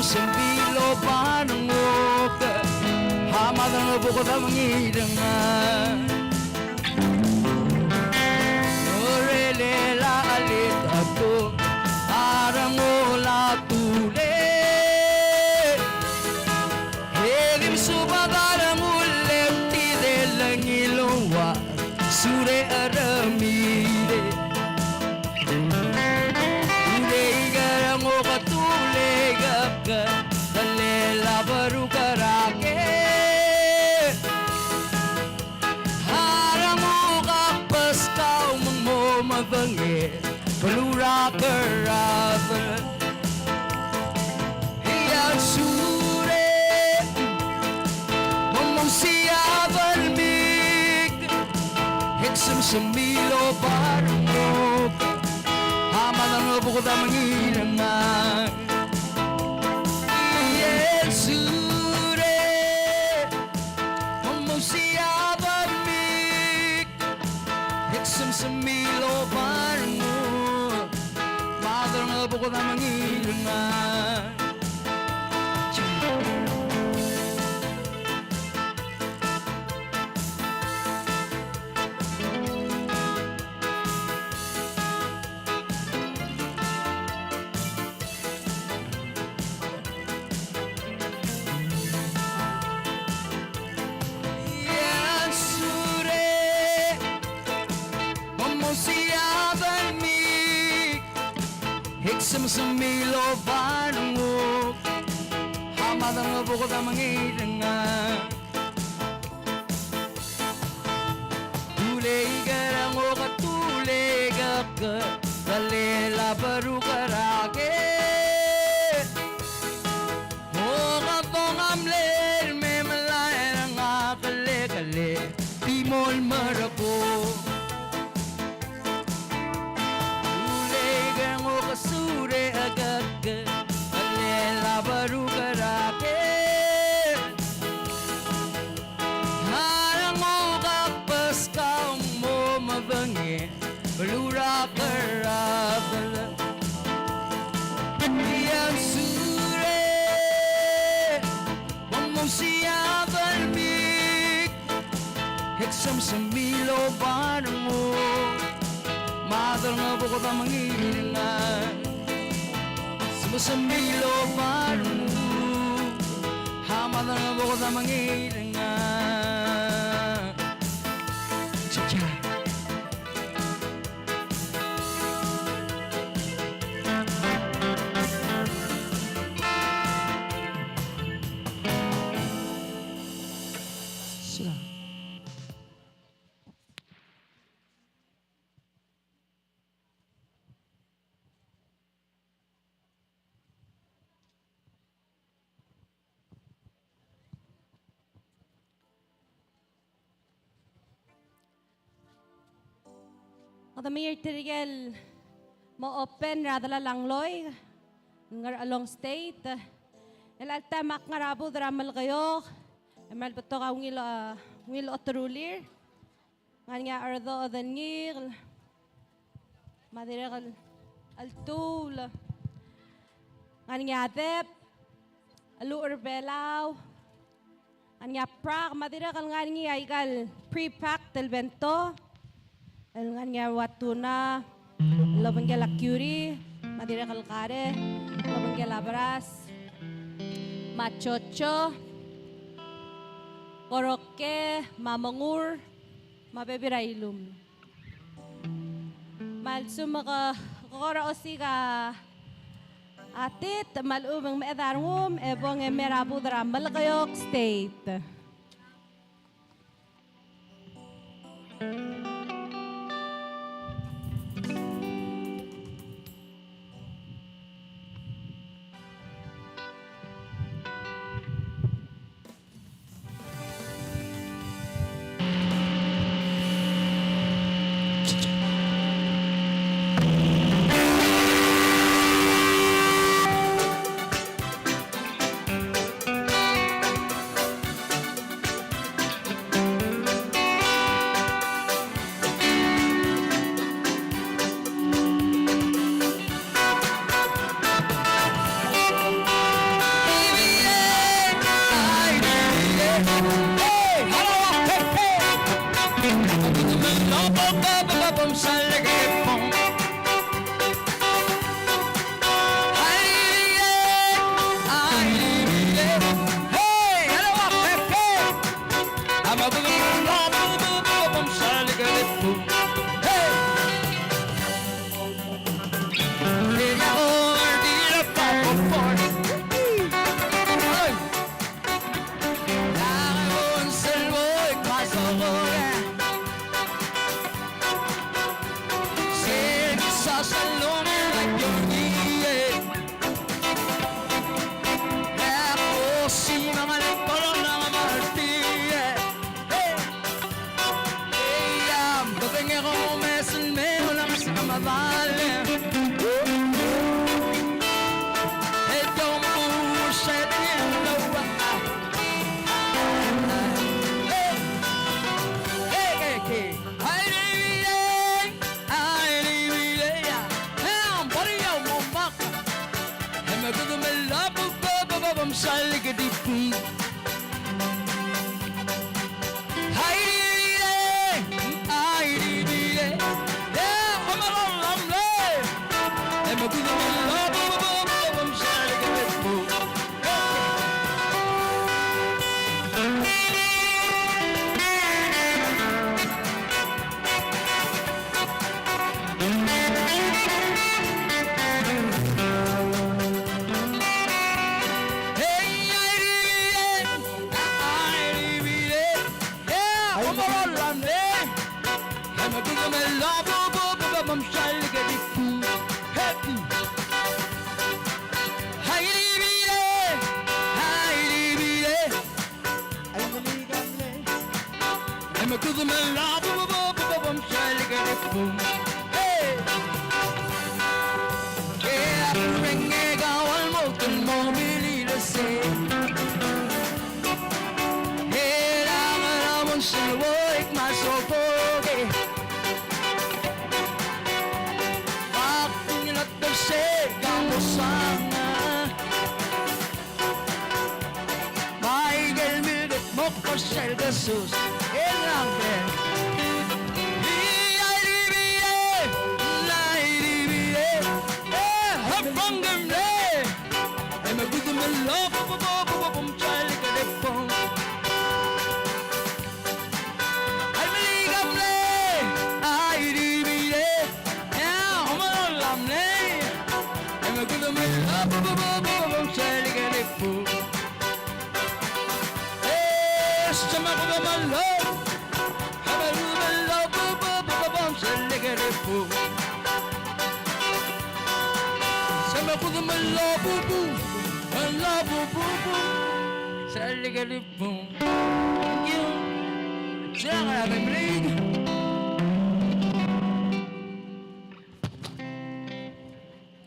Semilob a renguk, a Madrengebuked a mengirengang. Orelel a chelitato a rengul a tulei. E di mesubed a rengul e di delengil ua Sure a remilei. Uleik er a ngok a tulei a kuk delal a beruk er a ke. A renguk a kbeskau me ng mo medengei, belurak er a delal. Ia Sure, me mong siab el mik, e ksemsemilob a renguk, a Madrengebuked a mengirengang. Ia Sure, me mong siab el mik, e ksemsemilob a renguk, Madrengebuked a mengirengang. Ia Sure, me mong siab el mik, e ksemsemilob a renguk, a Madrengebuked a mengirengang. Uleik er a ngok a tulei a kuk delal a beruk er a ke. Mo ka dong a mlei el me melai er a ngak el kele di mo el merekong. Uleik er a ngok a Sure a kuk delal a beruk er a ke. A renguk a kbeskau me ng mo medengei, belurak er a delal. Ia Sure, me mong siab el mik, e ksemsemilob a renguk, Madrengebuked a mengirengang. Ksemsemilob a renguk, a Madrengebuked a mengirengang. Cha, cha. Sila. Kede mei er tirke el mo open er a delal a ngloik, Ngerchelong State. El alta me ak ngar er a booth er a Melekeok, e me a le betok a ungil, a, ungil oterulir. Ngar ngii a Erdo Odengikel, me a dirrek el Tuul. Ngar ngii a Deb, Lucher Belau. Ngar ngii a Prak, me a dirrek el ngar ngii aika el pre-packed el bento. El ngar ngii a Watuna, el obengkel a Curie, me a dirrek el Kare, el obengkel a Beras, me a Chocho, Koroke, me a Mengur, me a bebil er a Ilumel. Me a lsekum ke, ke kora osiik a tit, me a lechub e ng meched a rengum, e bong e mei er a booth er a Melekeok State.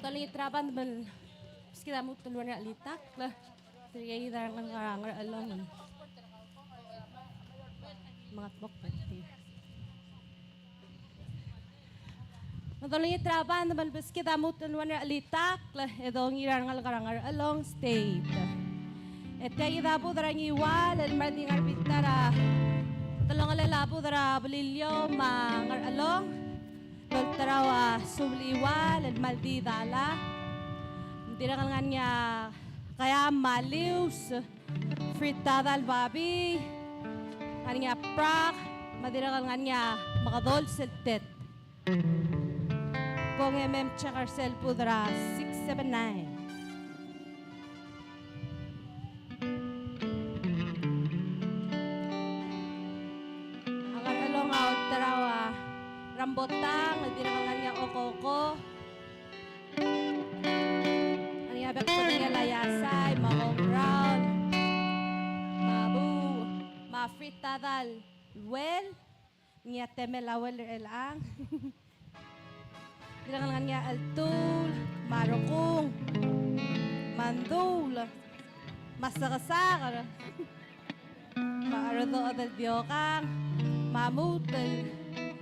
Dolengit er a band me ng beskid a lmuut el ua ngera el chelitakl. Tirke kid a rengalek er a Ngerchelong. Mengat mok betir. Dolengit er a band me ng beskid a lmuut el ua ngera el chelitakl, e dongiil a rengalek er a Ngerchelong State. E tia kid a budech er a Ngiwal el mle di ngar er a bita er a telungalek el budech er a Beliliou me a Ngerchelong. Lolterau a Subliual el mle di Dala. Dirrek el ngar er ngii a Kayam me a Lius, Fritada el Babi, ngar er ngii a Prak, me dirrek el ngar er ngii a Mekedol sel Tet. Bong e mei me check er sel budech er a six seven nine. A Ngerchelong a olterau a Rambotang, el dirrek el ngar er ngii a Okoko. Ngar er ngii a bek el ngar er ngii a Laiasai, me a Ongraol, me a Buu, me a Fritada el Uel. Ngii a temel a Uel er chelechang. Dirrek el ngar er ngii a Cheltuul, me a Rekung, me a Nduul, me a Sekesaker, me a Rdoched el Diokang, me a Mutel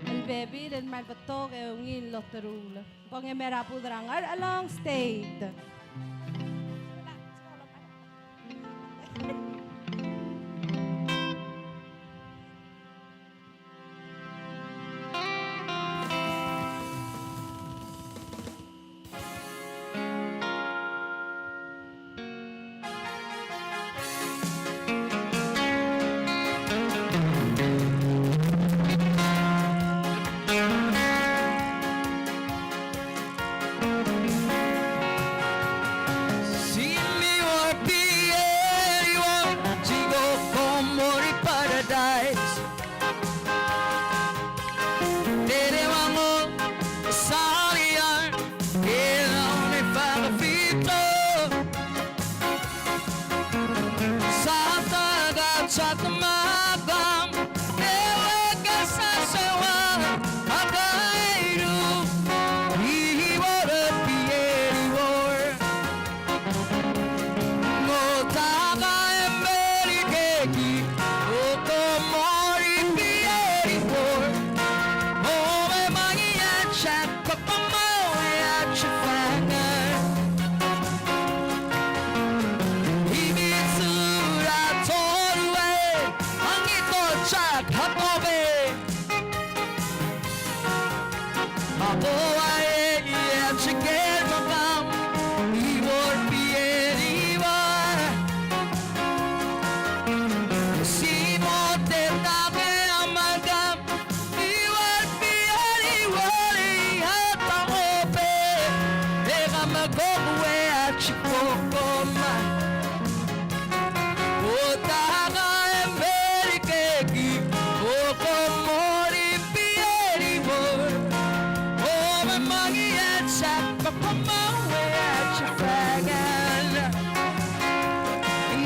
el Bebil el mle betok e ungil el oteruul. Bong e mei er a budech er a Ngerchelong State. Chatmakam, eua ke saseuang, a kairu, iuor, pieri uor. Mo taka e mei er keki, o ko mo er pieri uor. O me mangii a chak Kokomo e a chifang. Imitsura torue, angito chak hatobe. Akoa e a chiker makam, iuor pieri uor. Simote take a makam, iuor pieri uor, e a taobe, e ka me kok ue a chikokoma. O taka e mei er keki, o ko mo er pieri uor. O me mangii a chak Kokomo e a chifang.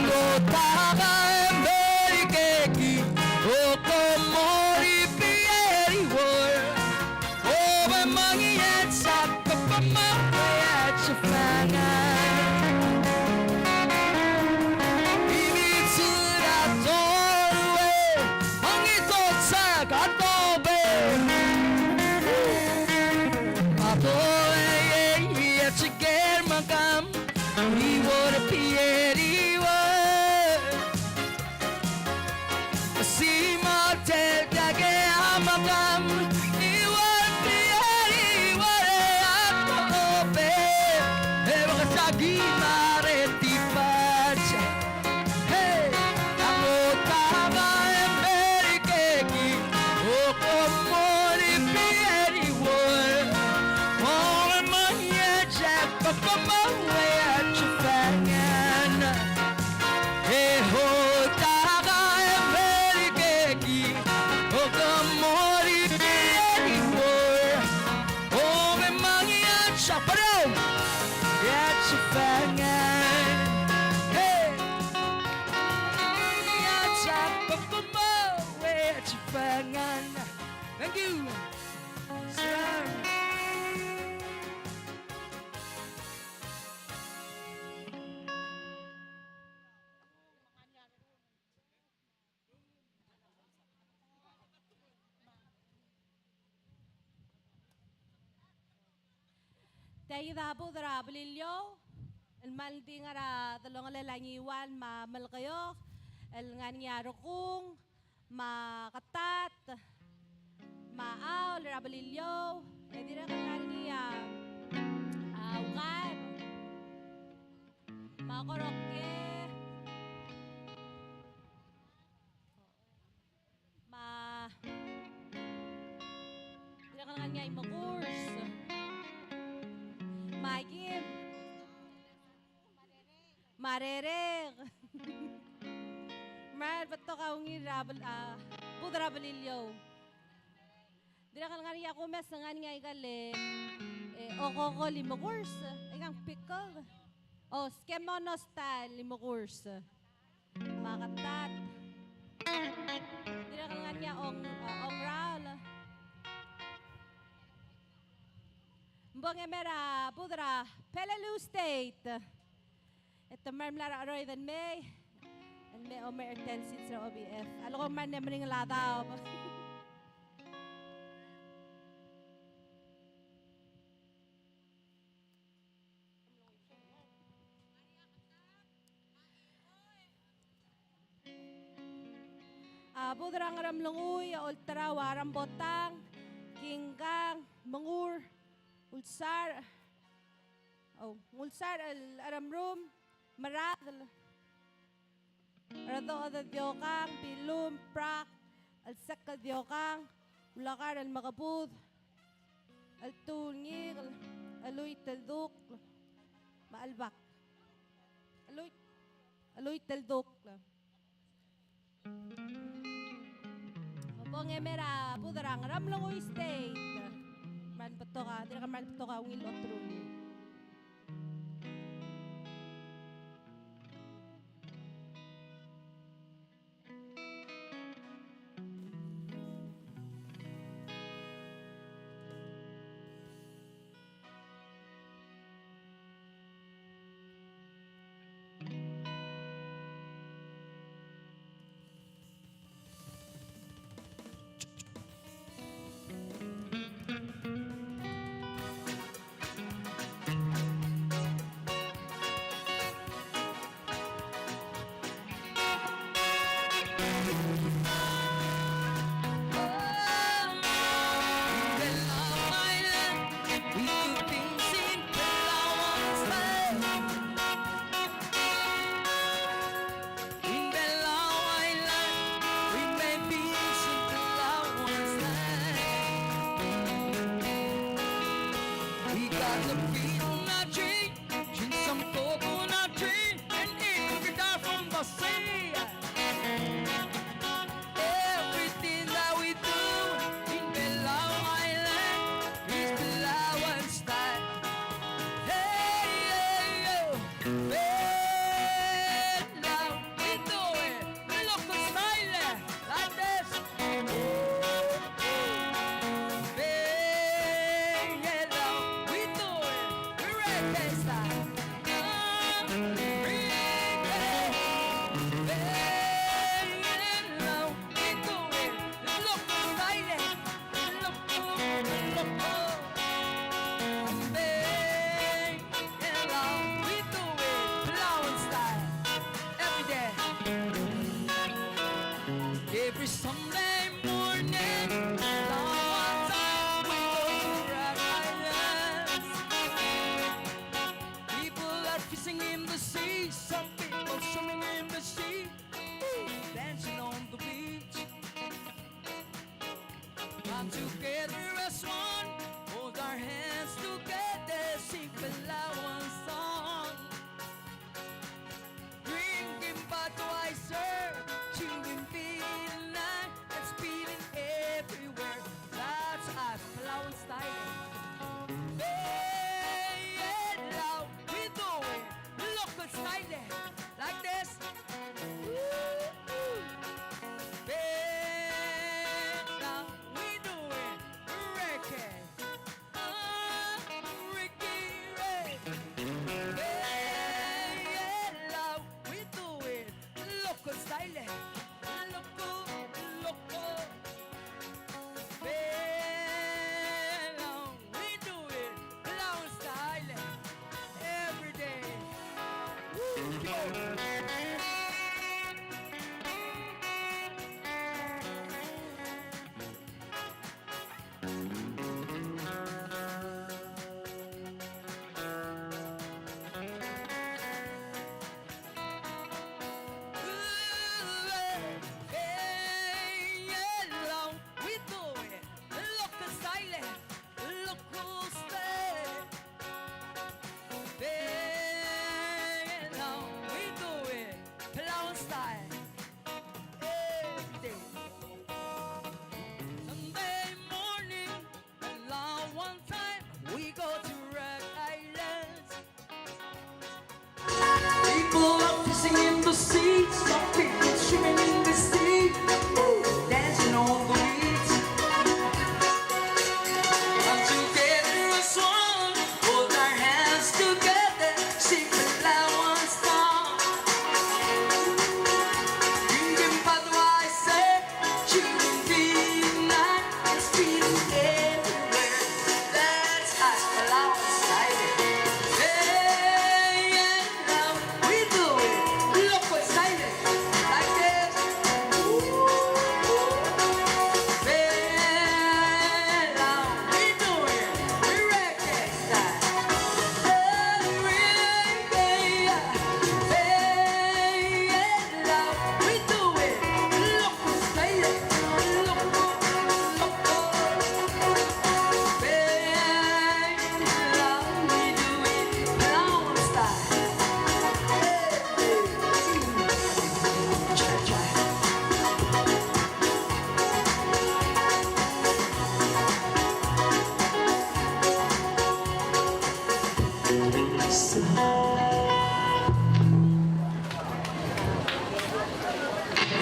Ngo taka e mei er keki, o ko mo er pieri uor. O me mangii a chak Kokomo e a chifang. Imitsura torue, angito chak hatobe. Akoa e a chiker makam, iuor pieri uor. Simote take a makam, iuor pieri uor, e a taobe, e baka saki mare tipacha. Hey! A ngo taka e mei er keki, o ko mo er pieri uor. O me mangii a chak Kokomo e a chifang. E ho taka e mei er keki, o ko mo er pieri uor. O me mangii a chak Kokomo e a chifang. Hey! Mangii a chak Kokomo e a chifang. Thank you. Sir. Tia kid a budech er a Beliliou el kmal di ngar er a delongelel a Ngiwal me a Melekeok el ngar er ngii a Rekung me a Ketat me a Chaol er a Beliliou, e dirrek el ngar er ngii a, a Ukaeb me a Koroke me a, dirrek el ngar er ngii a Imekurs me a Kim me a Rerek. Me a betok a ungil er a Bel-, a, budech er a Beliliou. Dirrek el ngar er ngii a kumes el ngar er ngii a ikal, e, okoko el Imekurs, e, aikang pickle. O, skemono style el Imekurs. Me a Ketat. Dirrek el ngar er ngii a Ong, a, Ongraol. Ng bong e mei er a budech er a Peleliu State. E te mla er a cheroid el mei, el mei omer er tia el sils er a O B F. A leko mle meringel a daob. A budech er a Ngeremlengui, a olterau a Rambotang, Kingkang, Mengur, Ulsar, o, Ngulsar el Cheremrum, Meradel, Redoched el Diokang, Bilum, Prak, Chelsek el Diokang, Ulekar el Mekebud, Cheltuul Ngikel, Cheluit el Dukl, me a Chelbak. Cheluit, Cheluit el Dukl. Obong e mei er a budech er a Ngeremlengui State. Kmal betok a, dirrek el kmal betok a ungil oterulii. We got the peanut tree, drink some coconut tree, and eat the guitar from the sea. Everything that we do in Palau Island is Palauan style. Hey, hey, yo, Palau, we do it. Local style, like this. Bang it loud, we do it. Reggae style. Reggae. Bang it loud, we do it. Local style. Local, local. Bang it loud, we do it. Palauan style. Every day. Every Sunday morning, Palauan time, we go to Rock Islands. People are fishing in the sea, some people swimming in the sea, dancing on the beach. Come together as one, hold our hands together, sing Palauan song. Drinking Budweiser, chewing peanut, and spitting everywhere. That's us, Palauan style. Bang it loud, we do it. Local style, like this. Woo, woo. Bang it loud, we do it. Reggae. Ah, Ricky Ray. Bang it loud, we do it. Local style. Local, local. Bang it loud, we do it. Palauan style. Every day. Woo, go. Palauan style. Every day. Sunday morning, Palauan time, we go to Rock Islands. People are fishing in the sea, some people swimming in the sea, dancing on the beach. Come together as one, hold our hands together, sing Palauan song. Drinking Budweiser, chewing peanut, and spitting everywhere. That's us, Palauan style. Hey, yeah, now we do it. Local style, like this. Ooh, ooh. Hey, now we do it. Reggae style. Hey, reggae, yeah. Hey, yeah.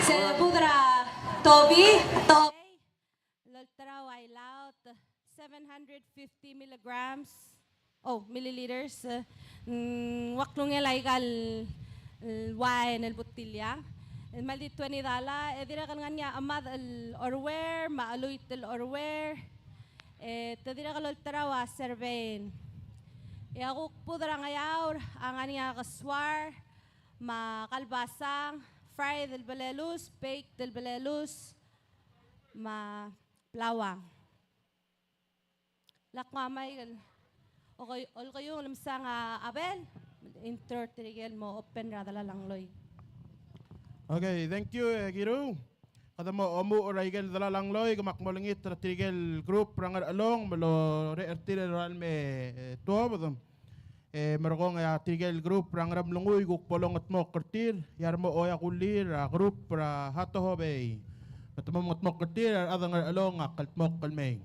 Se budra Toby, Toby. Lolterau a ilaot, seven hundred fifty milligrams, oh, milliliters, eh, mm, ng ua klungel aika el, el wine el botiliang. El mal di twenty dollar, e dirrek el ngar er ngii a chemad el orauer, me a cheluit el orauer, e te dirrek el olterau a survey. E a kuk budra Ngeaur a ngar er ngii a kesuar, me a kalbasang, fried el belelus, baked el belelus, me a blauang. Lak ngua mei el, okay, olkeiung el msang a Abel, intro er tirke el mo open er a delal a ngloi. Okay, thank you, e, Kiru. Kede mo omuchel er a ikel delal a ngloi, ke mak molengit er tirke el group er a Ngerchelong, me lorecher er tir el oral me, e, tuobed. E, merekong e a tirke el group er a Ngeremlengui, kuk bo longedmokl er tir, e a re mo oeak a kulir er a group er a Hatohobei. Me te mo mengedmokl er tir, e a rechad er a Ngerchelong a kldmokl el mei.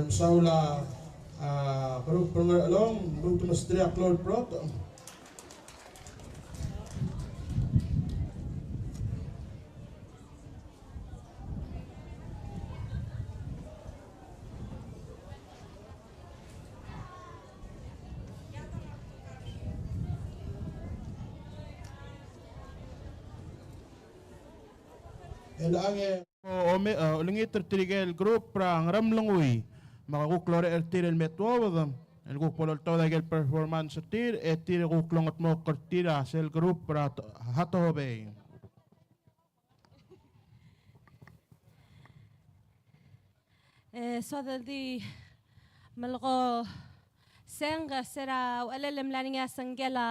Mesaul a, a, group er a Ngerchelong, group mesterir a klou el brotech. El angel. O, ome-, e, olengit er tirke el group er a Ngeremlengui, me a kuk loreched er tir el me tuobed, el kuk bo loltobed a ikel performance er tir, e tir a kuk longedmokl er tir a sel group er a T-, Hatohobei. E soad el di melekoi a sengk, se er a uchelel e mla er ngii a sengk el a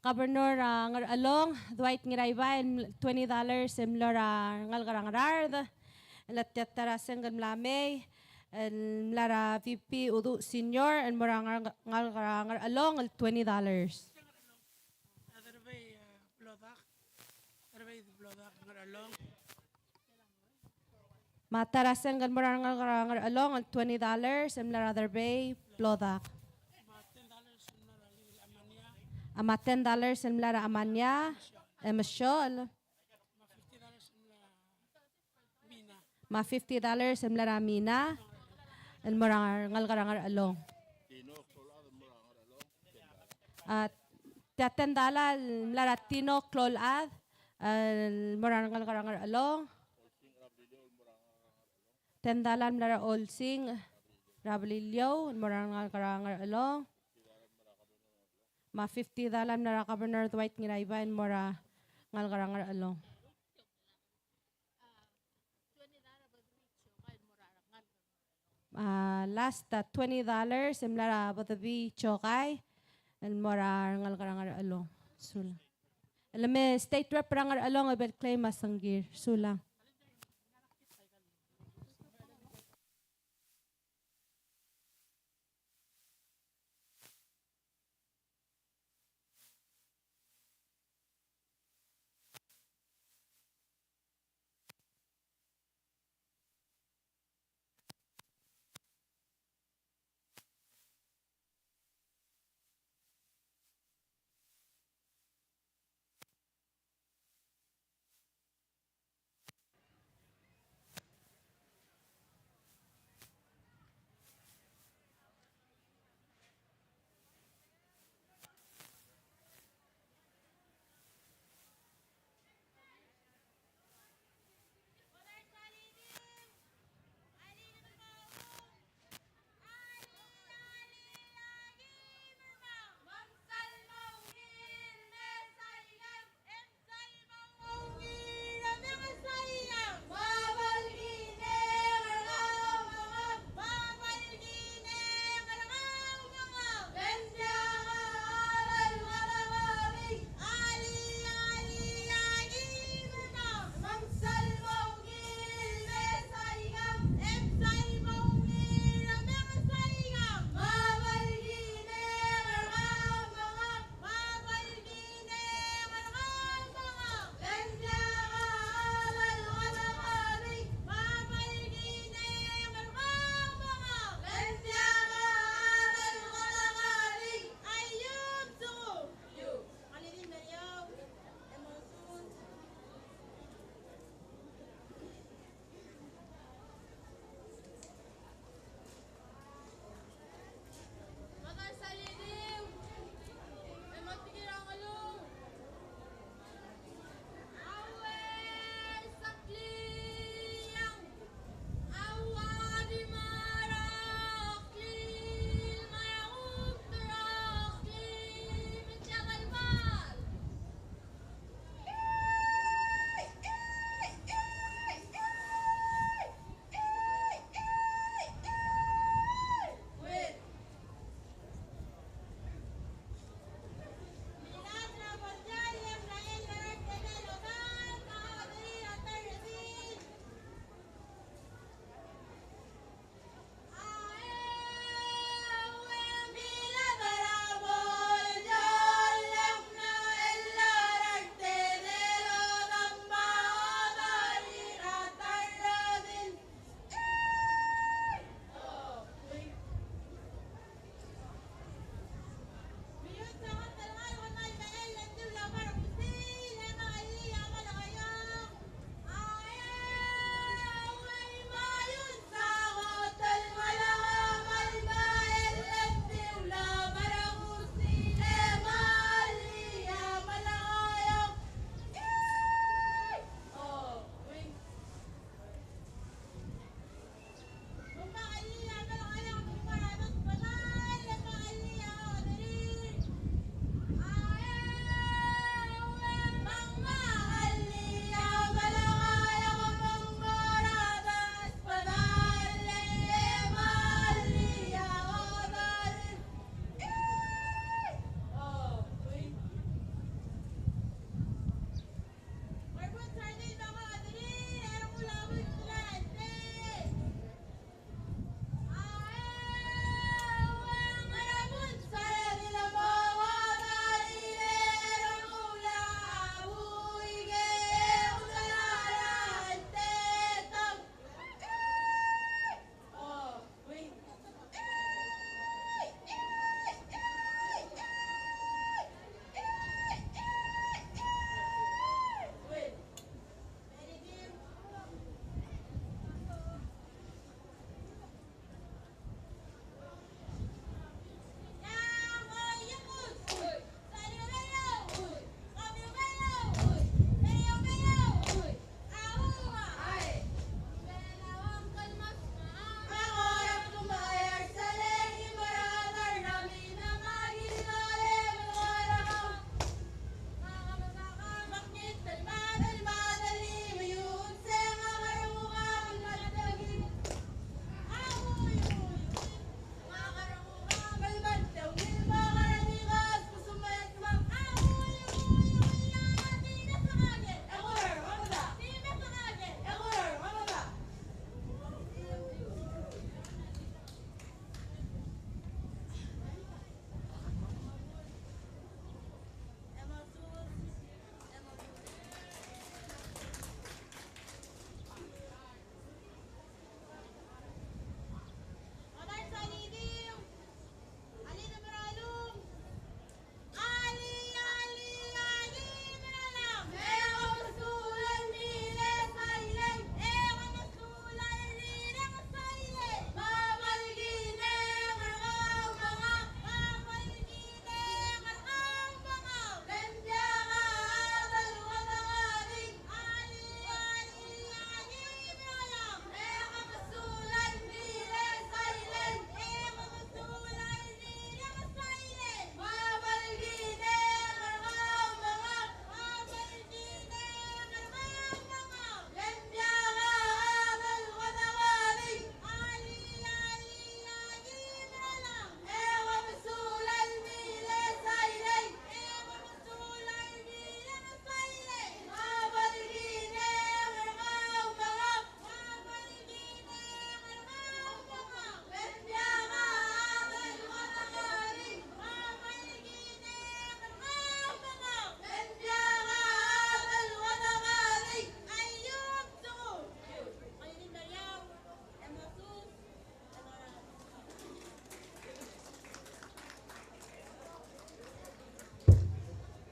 Governor er a Ngerchelong, Dwight Ngiraibai, el twenty dollars el mlo er a rengalek er a Ngaraard. El tia ta er a sengk el mla mei, el mla er a V P Uduch Senior, el mo er a rengalek er a Ngerchelong, el twenty dollars. Me a ta er a sengk el mo er a rengalek er a Ngerchelong el twenty dollars, el mla er a Derbei Blodak. A me a ten dollars el mla er a Amania, e Mesiol. Me a fifty dollars el mla er a Mina, el mo er a rengalek er a Ngerchelong. A, tia ten dollar el mla er a Tino Kloulchad, el mo er a rengalek er a Ngerchelong. Ten dollar el mla er a Olsing er a Beliliou, el mo er a rengalek er a Ngerchelong. Me a fifty dollar el mla er a Governor Dwight Ngiraibai, el mo er a rengalek er a Ngerchelong. A, last, a, twenty dollars el mla er a Bedebii Chokai, el mo er a rengalek er a Ngerchelong. Sulang. El me state rep er a Ngerchelong e bo el claim a sengkir. Sulang.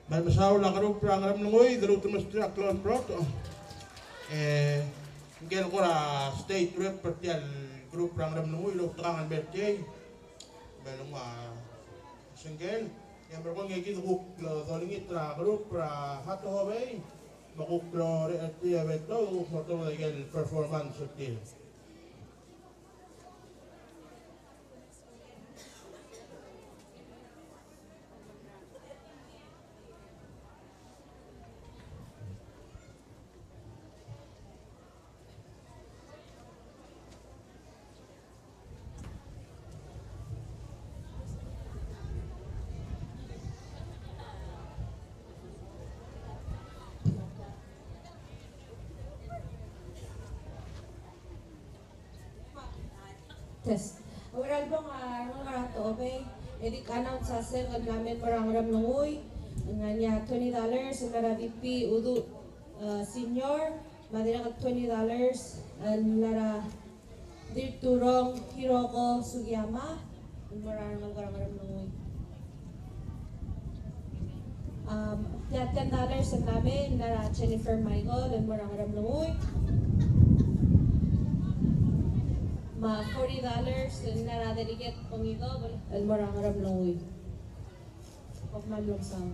Me a le mesaul a group er a Ngeremlengui, de lmuut el mesterir a klou el brotok. E, ngike el kora state rep er tia el group er a Ngeremlengui, el outekangel el mer tiei. Me le nguu a sengkel, e a merekong e kid a kuk dolengit er a group er a Hatohobei, me kuk lorechetii a Beto, kuk mo tobed a ikel performance er tir. Test. Ua er a lebong a rengalek er a Hatohobei, e di announce a sengk el mla me el mo er a Ngeremlengui, ng ngar er ngii a twenty dollars el mla er a V P Uduch, uh, Senior, me a dirrek el twenty dollars el mla er a Dirturong Hiroko Sugiyama, el mo er a rengalek er a Ngeremlengui. Um, tia ten dollars el mla me el mla er a Jennifer Michael el mo er a Ngeremlengui. Me a forty dollars el mla er a Delegate Ongidobel el mo er a Ngeremlengui. Kom kmal mesaul.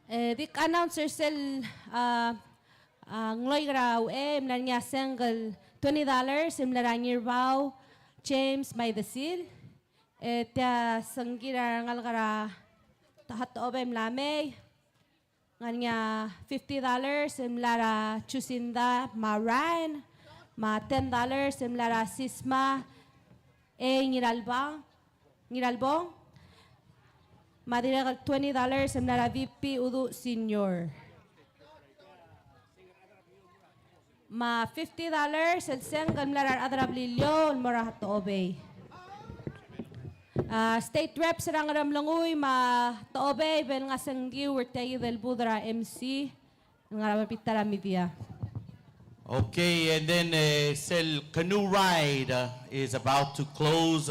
E, dik announcer sel, a, a, ngloik er a uchei, e mla er ngii a sengk el twenty dollars, e mla er a Ngirbau James Maidesil. E tia sengkir a rengalek er a Hatobei el mla mei. Ngar er ngii a fifty dollars, e mla er a Chusinda me a Ryan, me a ten dollars, e mla er a Sisma, e Ngiralbang, Ngiralbong. Me a dirrek el twenty dollars e mla er a V P Uduch Senior. Me a fifty dollars el sengk el mla er a rechad er a Beliliou el mo er a Hatobei. A, state reps er a Ngeremlengui me a Hatobei, bel ngasengkiu er tia kid el booth er a M C. Ngar er a bita er a media. Okay, and then, uh, sel canoe ride, uh, is about to close.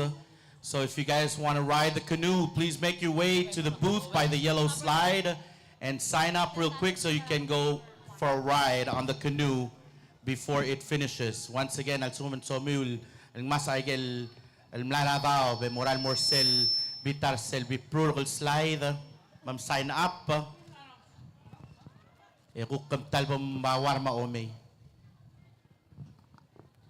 So if you guys want to ride the canoe, please make your way to the booth by the yellow slide and sign up real quick so you can go for a ride on the canoe before it finishes. Once again, a lsekum ng somiu el ngmasech a ikel, el mla er a daob e mo er a el mo er sel bita er sel biprurk el slide, me msign up. E kuk kemtal bo mba uar me a omei.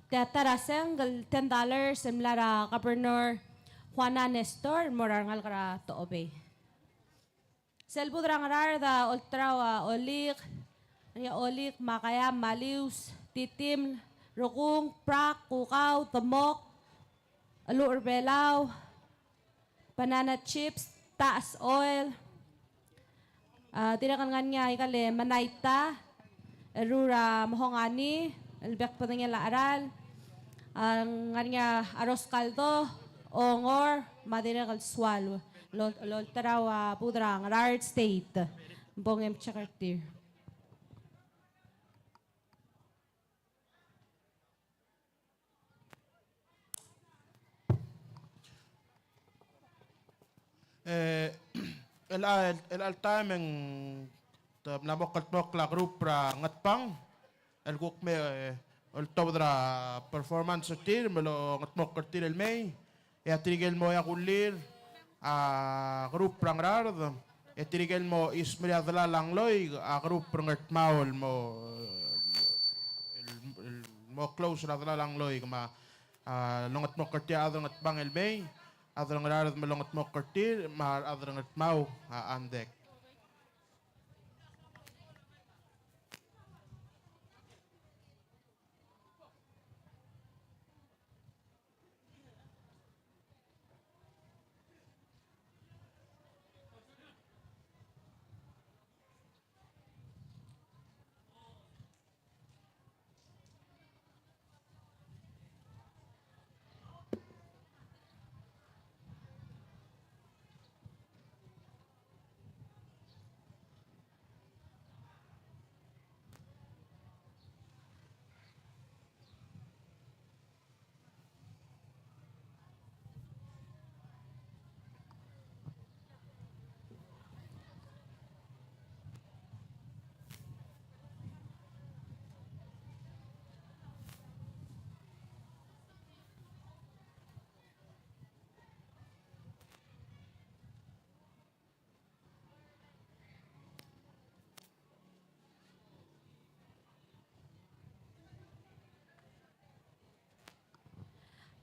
Tia ta er a sengk el ten dollars e mla er a Governor Juana Nestor el mo er a rengalek er a Hatobei. Sel booth er a Ngaraard a olterau a Olik, a Olik, Makaya, Malius, Titim, Rekung, Prak, Kukau, Temok, Elucher Belau, banana chips, Taas oil. A, dirrek el ngar er ngii a ikal Menaita, eru er a Mehongani, el bek el bedengel a cheral. A, ngar er ngii a arroz caldo, ongor, me a dirrek el sualb. Lol-, lolterau a booth er a Ngaraard State. Bong em check er tir. E, el, el, el, el taem e ng te mla mo kldmokl a group er a Ngatpang el kuk me, e, oltobed er a performance er tir me longedmokl er tir el mei. E a tirke el mo er a kullir a group er a Ngaraard, e tirke el mo chismerii a delal a ngloik a group er a Ngardmau el mo, el, el mo close er a delal a ngloik me a, a, longedmokl er tir a chad er a Ngatpang el mei, a chad er a Ngaraard me longedmokl er tir, me a chad er a Ngardmau a, a ndek.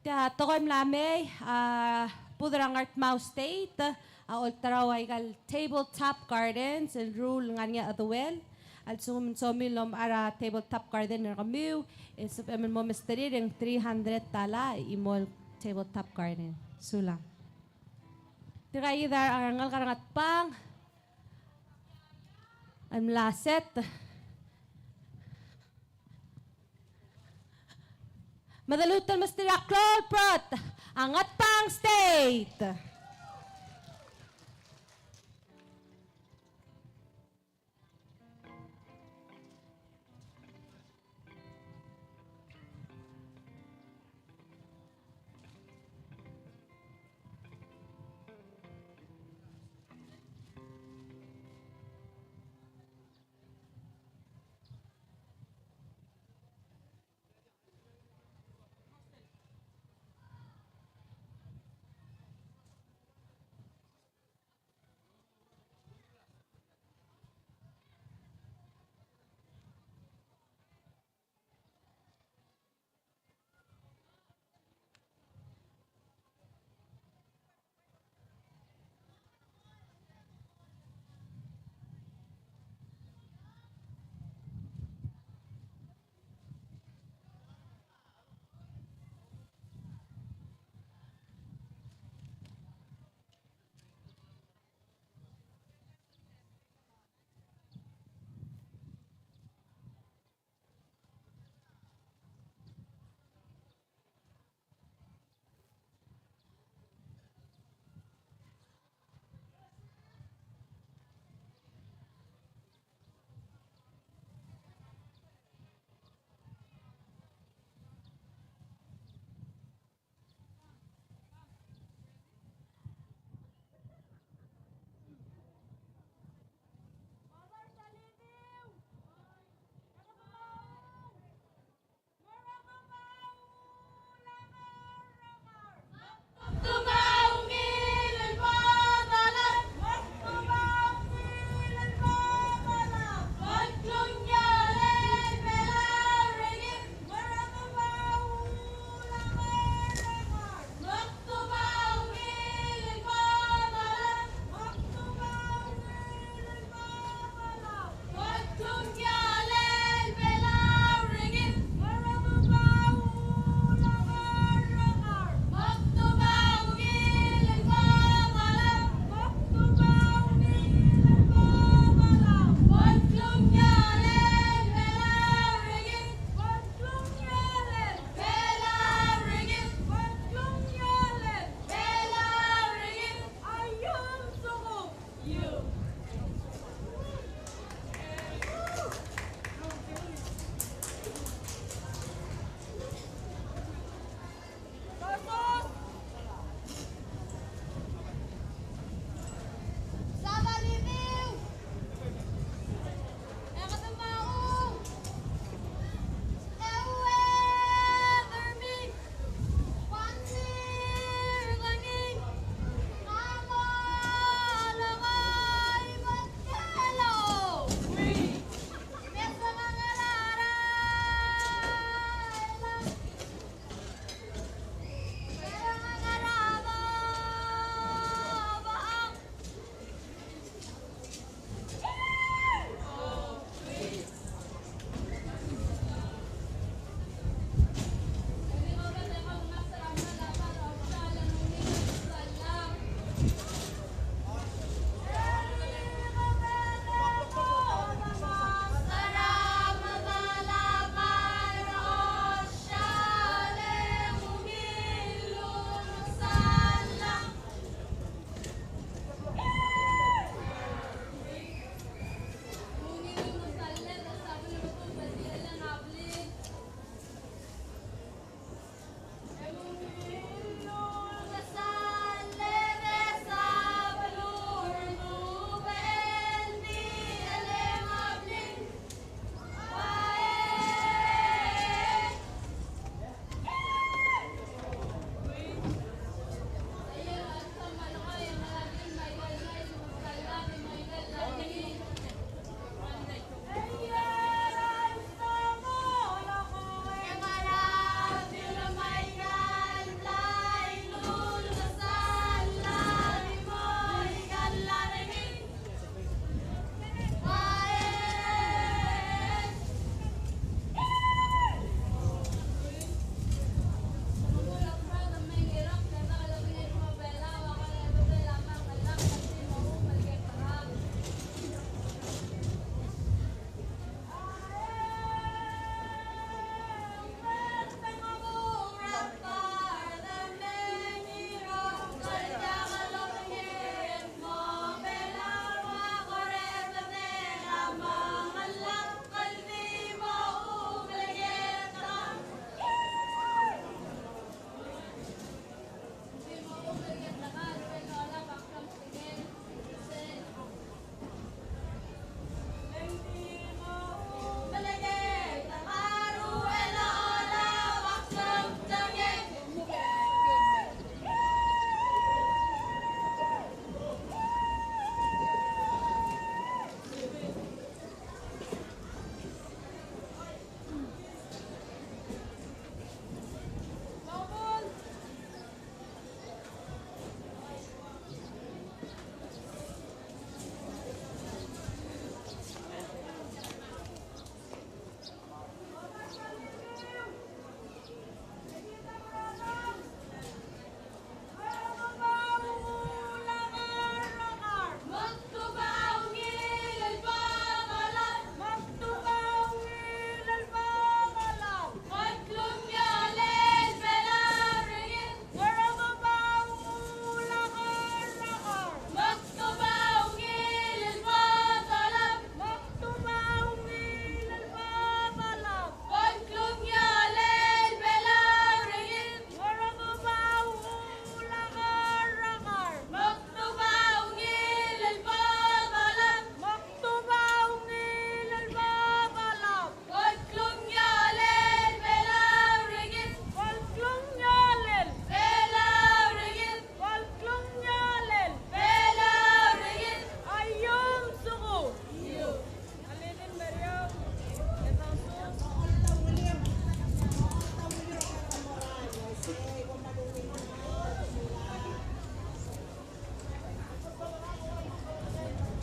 Tia tekoi el mla mei, a, booth er a Ngardmau State a olterau a ikal Tabletop Gardens, el rule ngar er ngii a cheduel. A lsekum ng somiu el omechar a Tabletop Garden er kemiu, e sebechem el mo mesterir e ng three hundred tala e chimo el Tabletop Garden. Sulang. Tirka kid a rengalek er a Ngatpang el mla set. Me de lmuut el mesterir a klou el brot, a Ngatpang State.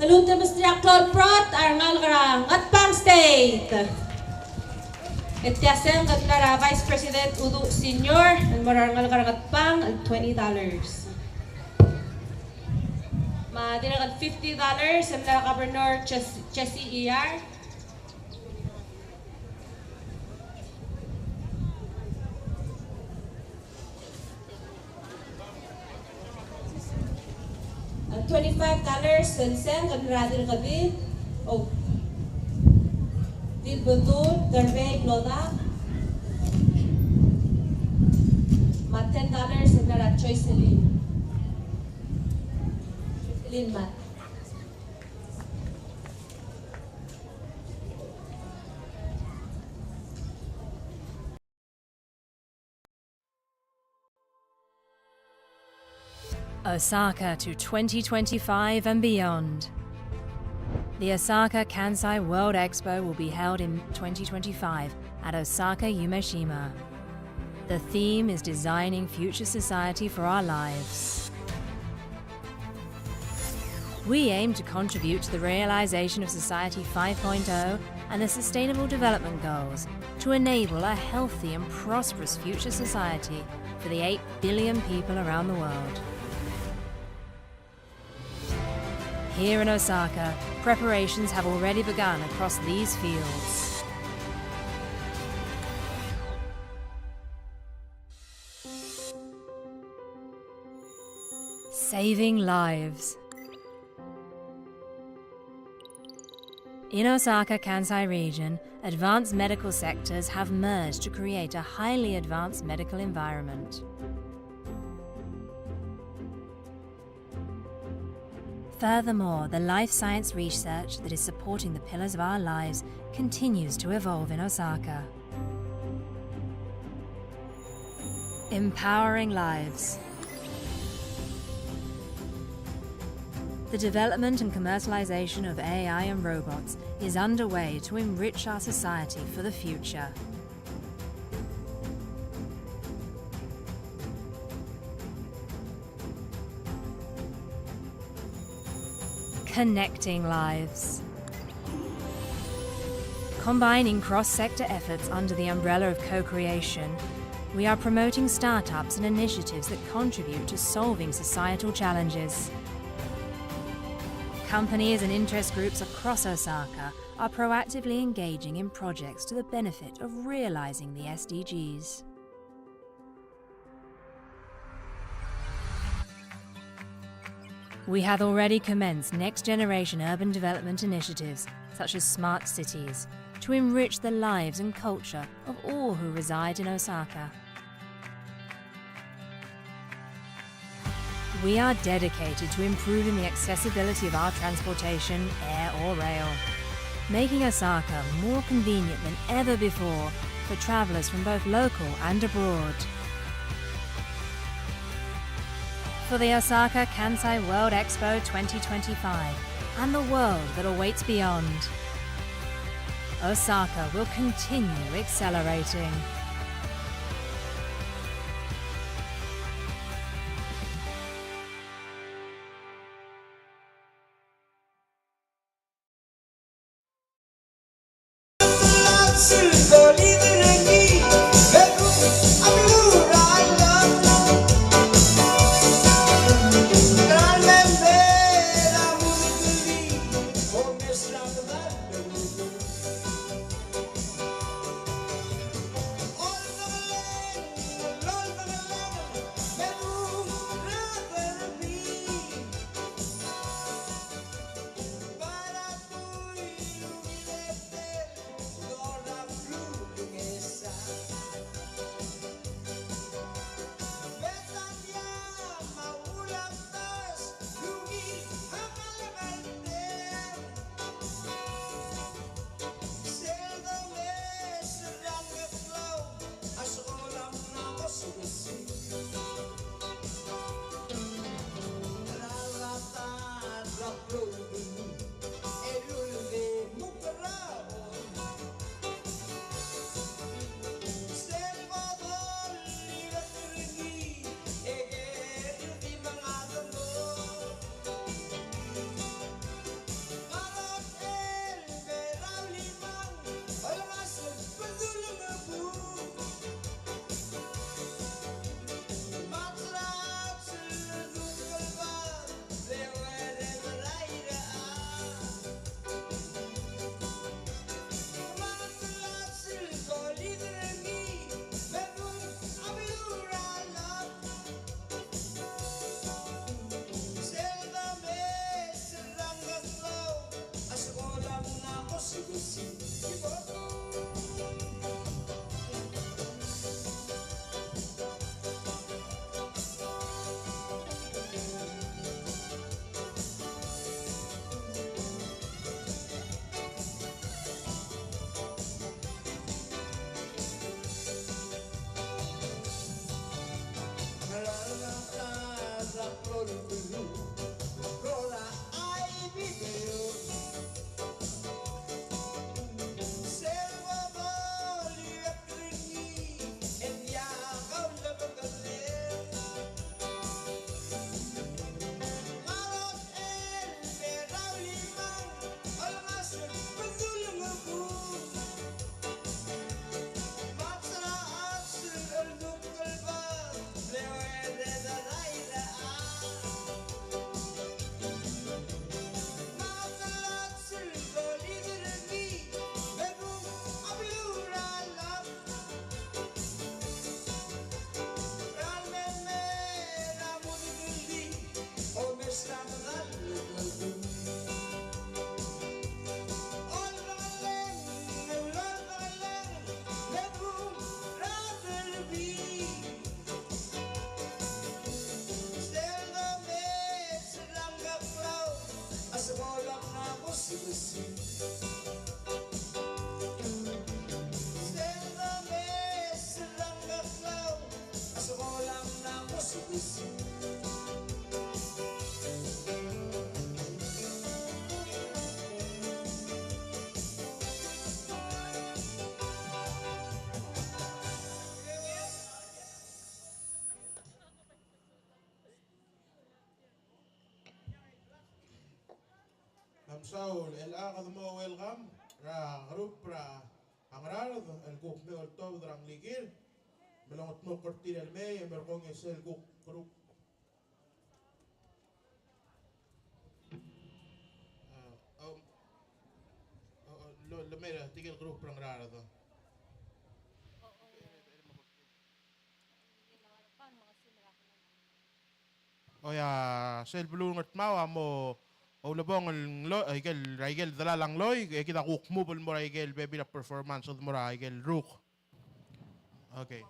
Te lmuut el mesterir a klou el prot a rengalek er a Ngatpang State. E tia seng a mla er a Vice President Uduch Senior el mo er a rengalek er a Ngatpang el twenty dollars. Me a dirrek el fifty dollars e mla er a Governor Jes-, Jesse Iyar. A twenty-five dollars el seng a mla er a Dirkebid, oh, Dilbedul Derbei Lodak. Me a ten dollars el mla er a Joycelyn. Joycelyn Mat. Osaka to twenty twenty-five and beyond. The Osaka Kansai World Expo will be held in twenty twenty-five at Osaka Yumeshima. The theme is Designing Future Society for Our Lives. We aim to contribute to the realization of Society five point oh and the Sustainable Development Goals to enable a healthy and prosperous future society for the eight billion people around the world. Here in Osaka, preparations have already begun across these fields. Saving lives. In Osaka Kansai region, advanced medical sectors have merged to create a highly advanced medical environment. Furthermore, the life science research that is supporting the pillars of our lives continues to evolve in Osaka. Empowering lives. The development and commercialization of A I and robots is underway to enrich our society for the future. Connecting lives. Combining cross-sector efforts under the umbrella of co-creation, we are promoting startups and initiatives that contribute to solving societal challenges. Companies and interest groups across Osaka are proactively engaging in projects to the benefit of realizing the S D Gs. We have already commenced next-generation urban development initiatives, such as smart cities, to enrich the lives and culture of all who reside in Osaka. We are dedicated to improving the accessibility of our transportation, air or rail, making Osaka more convenient than ever before for travelers from both local and abroad. For the Osaka Kansai World Expo twenty twenty-five and the world that awaits beyond, Osaka will continue accelerating. Saul, el chad el mo welcome er a group er a Ngaraard el kuk me oltobed er a nglikir. Me longedmokl er tir el mei e merekong e sel kuk group. A, um, a, a, lo, lo mei er tirke el group er a Ngaraard. Oia, sel beluu er a Ngardmau a mo ulebongel nglo-, a ikel, a ikel delal a ngloi, e kid a kuk move el mo er a ikel bebil a performance el mo er a ikel ruk. Okay.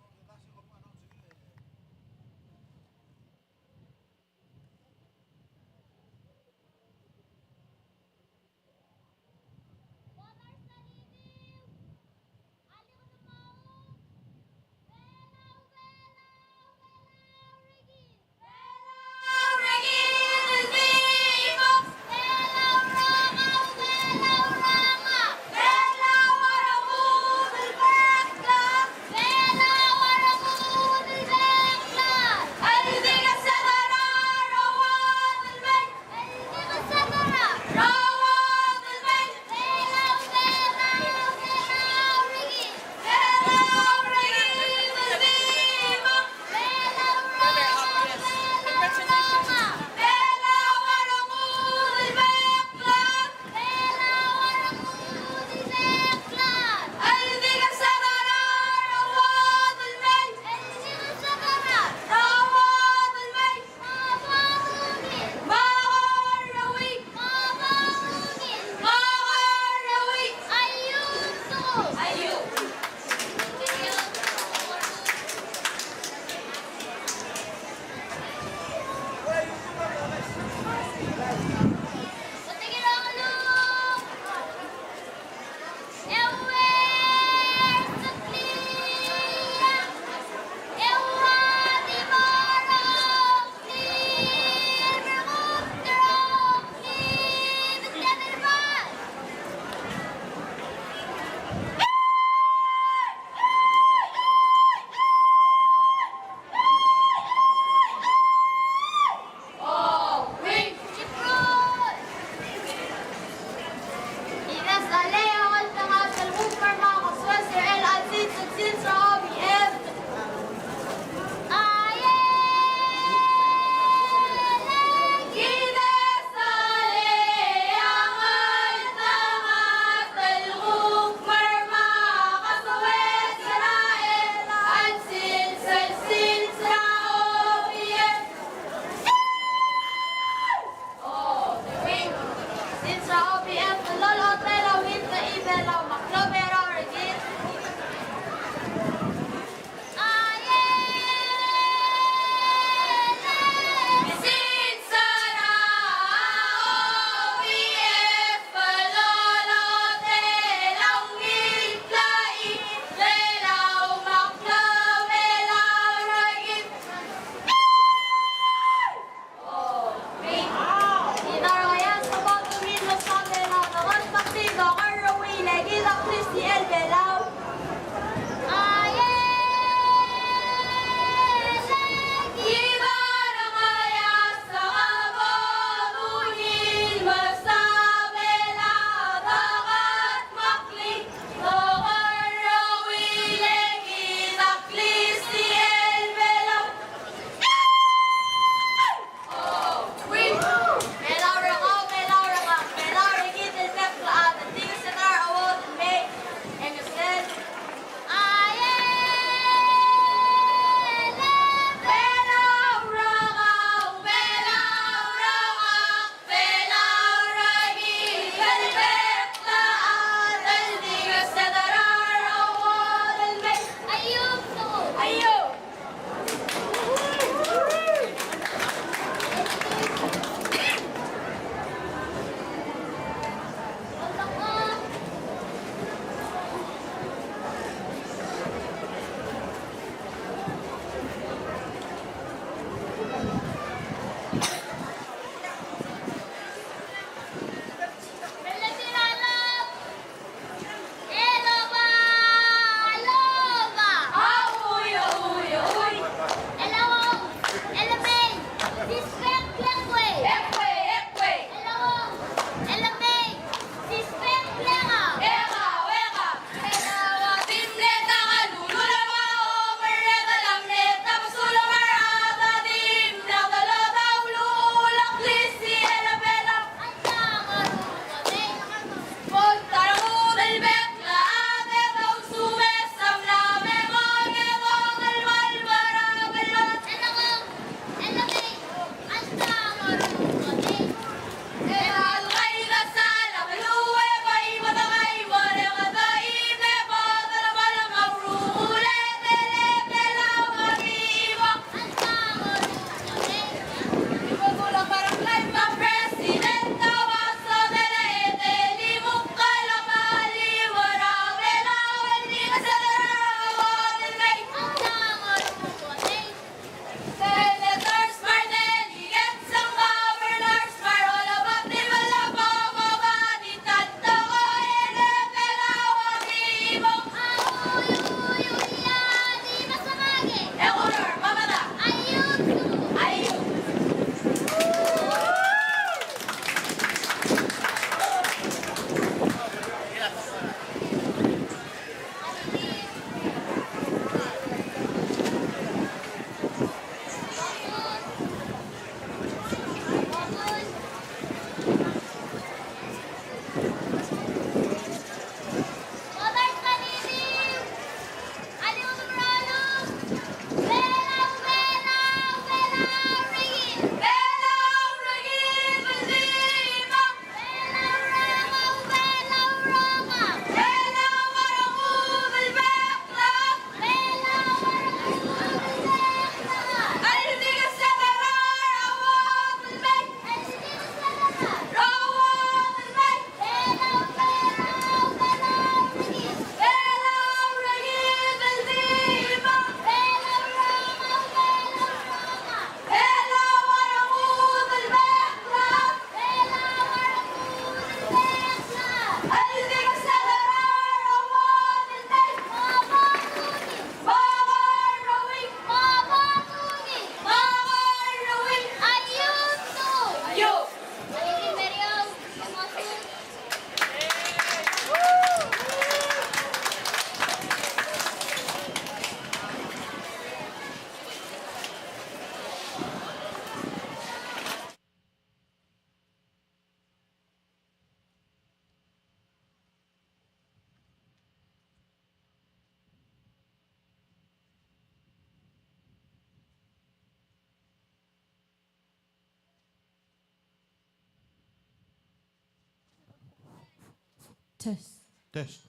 Test. Test.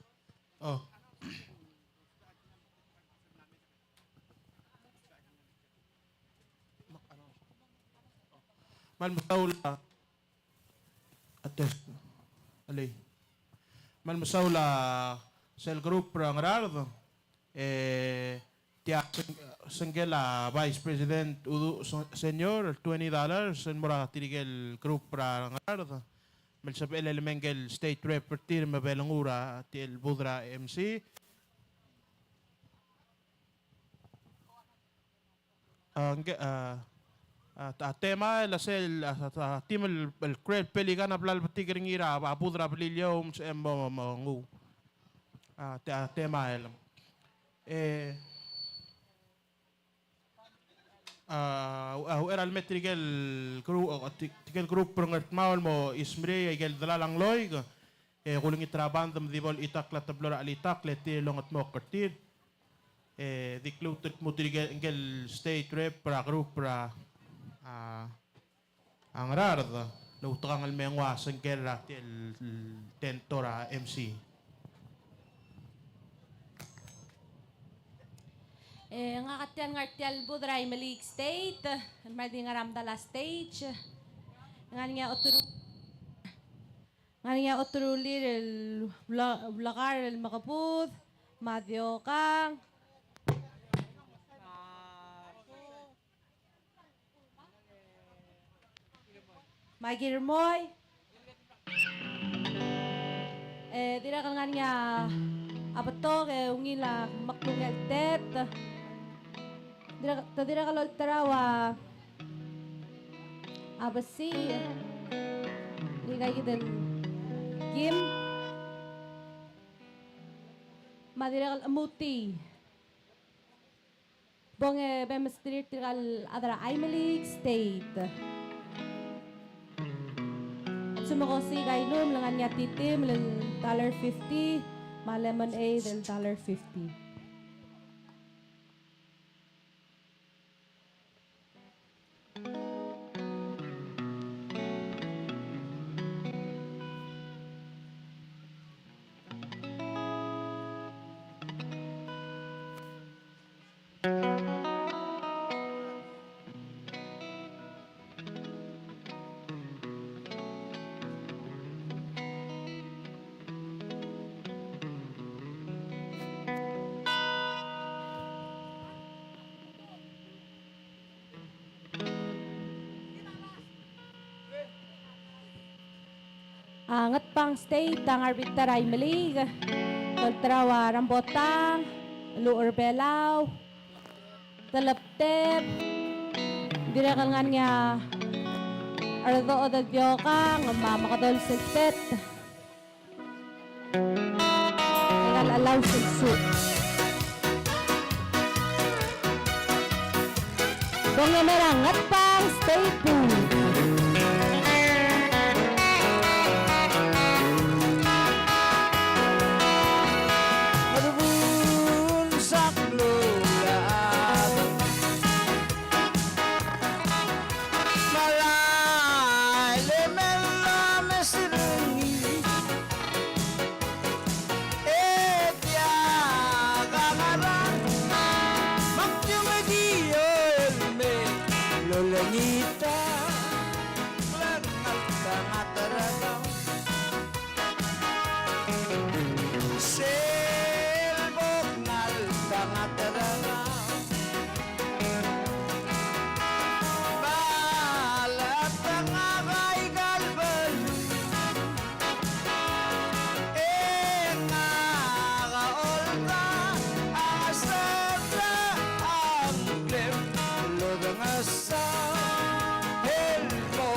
Oh. Me a lmesaul a, a test. Alii. Me a lmesaul a sel group er a Ngaraard, e tia seng-, sengkel a Vice President Uduch Sen-, Senior, el twenty dollars, el mo er tirke el group er a Ngaraard. Me le sebechel el me ngke el state rep er tir me belengur a tia el booth er a M C. A, ngke, a, a, a temael a sel, a, a, a team el, el Great Pelican a bla lebetik er ngii er a, a booth er a Beliliou, me se mo, mo, mo nguu. A, te-, a temael. E, a, a, uchei er a le me tirke el gru-, a, ti-, tirke el group er a Ngardmau el mo chimrei aike el delal a ngloik, e kulengit er a band me di bo lechitakl a teblo er a chelitakl e tir el ongedmokl er tir. E di kluut el dmu tirke el state rep er a group er a, a, a Ngaraard, el outekangel el me nguu a sengker er tia el tent er a M C. E ngak a tia el ngar tia el booth er a Imeliik State, el mle di ngar er a medal a stage. Ngar er ngii a oteru-, ngar er ngii a oterulir el blo-, blokar el mekebud, me a diokang. Me a Kirmoi. E dirrek el ngar er ngii a betok e ungil a meklungel tet. Dirrek, te dirrek el olterau a, a besiich. Ika kid el kim. Me a dirrek el chemutii. Bong e bem mesterir tirka el chad er a Imeliik State. Sumekosiik a ilumel, ngar er ngii a titimel el dollar fifty, me a lemonade el dollar fifty. A Ngatpang State a ngar er a bita er a Imeliik, olterau a Rambotang, Lucherbelau, Telebteb, dirrek el ngar er ngii a Rdoched el Diokang, me a Mekedol Seltet. Ika el Chelau Selsuch. Bong e mei er a Ngatpang State Booth. Sel bo knalta ngatedang. Balata ngak aika el beluu. E ngak a olta a seta a ngklem lodenges a el mo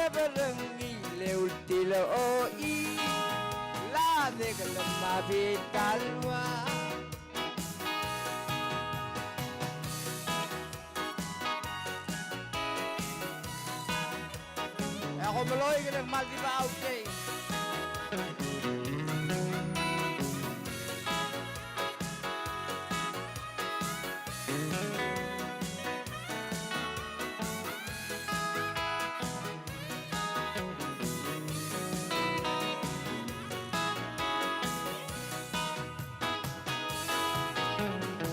Berengil e ultil a ochil, a dek el mabit a lua. E a ko meloi e le ng kmal di ba a usei.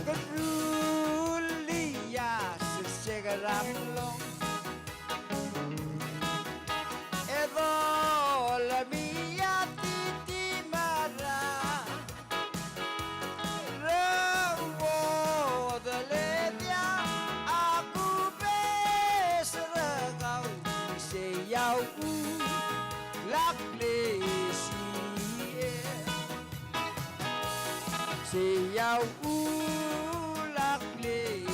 Ke rullii a sesek er a mlong. E dolemii a titimara. Reuodel e diak a kubes er kau, isei a uchul a klisichel. Sei a uchul a klisichel.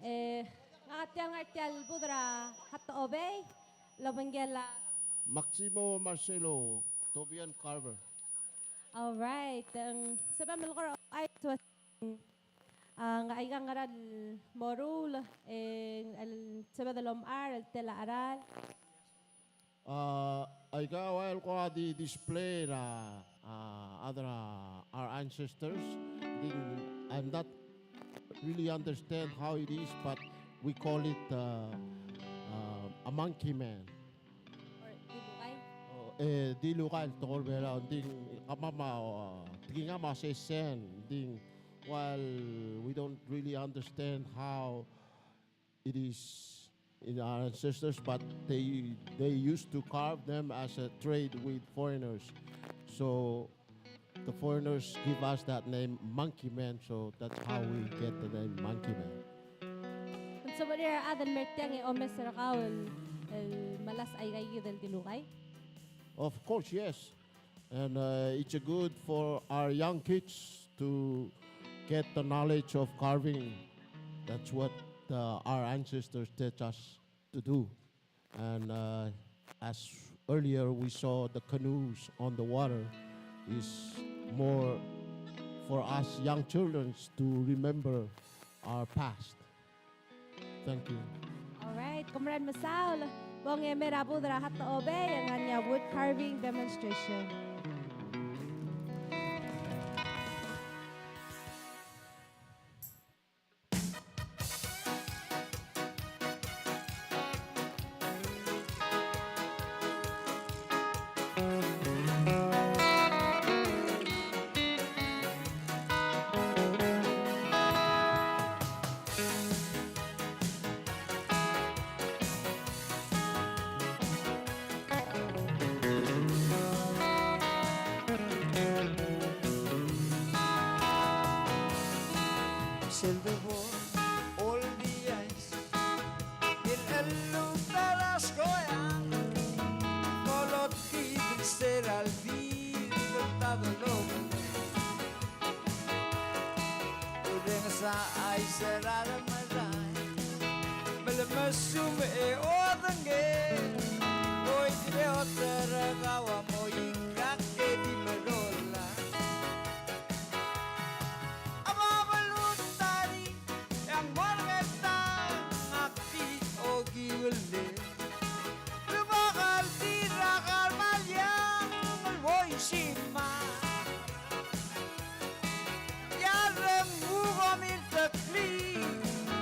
E, ngak a tia el ngar tia el budech er a Hato Obei, el obengkel a Maximo Marcelo Tobian Carver. All right. Ng sebechem el kora ouchais, a, ng aika ngera el moruul, e, el sebeched el omechar el tela cheral. Uh, aika el kora di display er a, uh, other, uh, our ancestors. Di, I'm not really understand how it is, but we call it, uh, uh, a monkey man. Or dilukai? Oh, e, dilukai el tekoi er a Belau, ng di kemam a, uh, tekingam a sesen, ng di, while we don't really understand how it is in our ancestors, but they, they used to carve them as a trade with foreigners. So the foreigners give us that name, Monkey Man, so that's how we get the name Monkey Man. Ng sebechir a rechad el mer tiang e omes er kau el, el melasech aika kid el dilukai? Of course, yes. And, uh, it's good for our young kids to get the knowledge of carving. That's what, uh, our ancestors teach us to do. And, uh, as earlier we saw the canoes on the water, is more for us young children to remember our past. Thank you. All right, kom kmal mesaul. Bong e mei er a budech er a Hato Obei e ngar ngii a wood carving demonstration. Sel debo oldiais el elluut er a skoia, kolotkid er sel di el ta delobel. Urrenges a chais er a remerai me le mesumech e odengei, oikeleot er kau a mo ikak e di merola. A babeluut a ri e ng mo er ngii a ngak di okiu el le. Rubak el tir a kar me a liang el bo isimang. E a renguk a milteklii,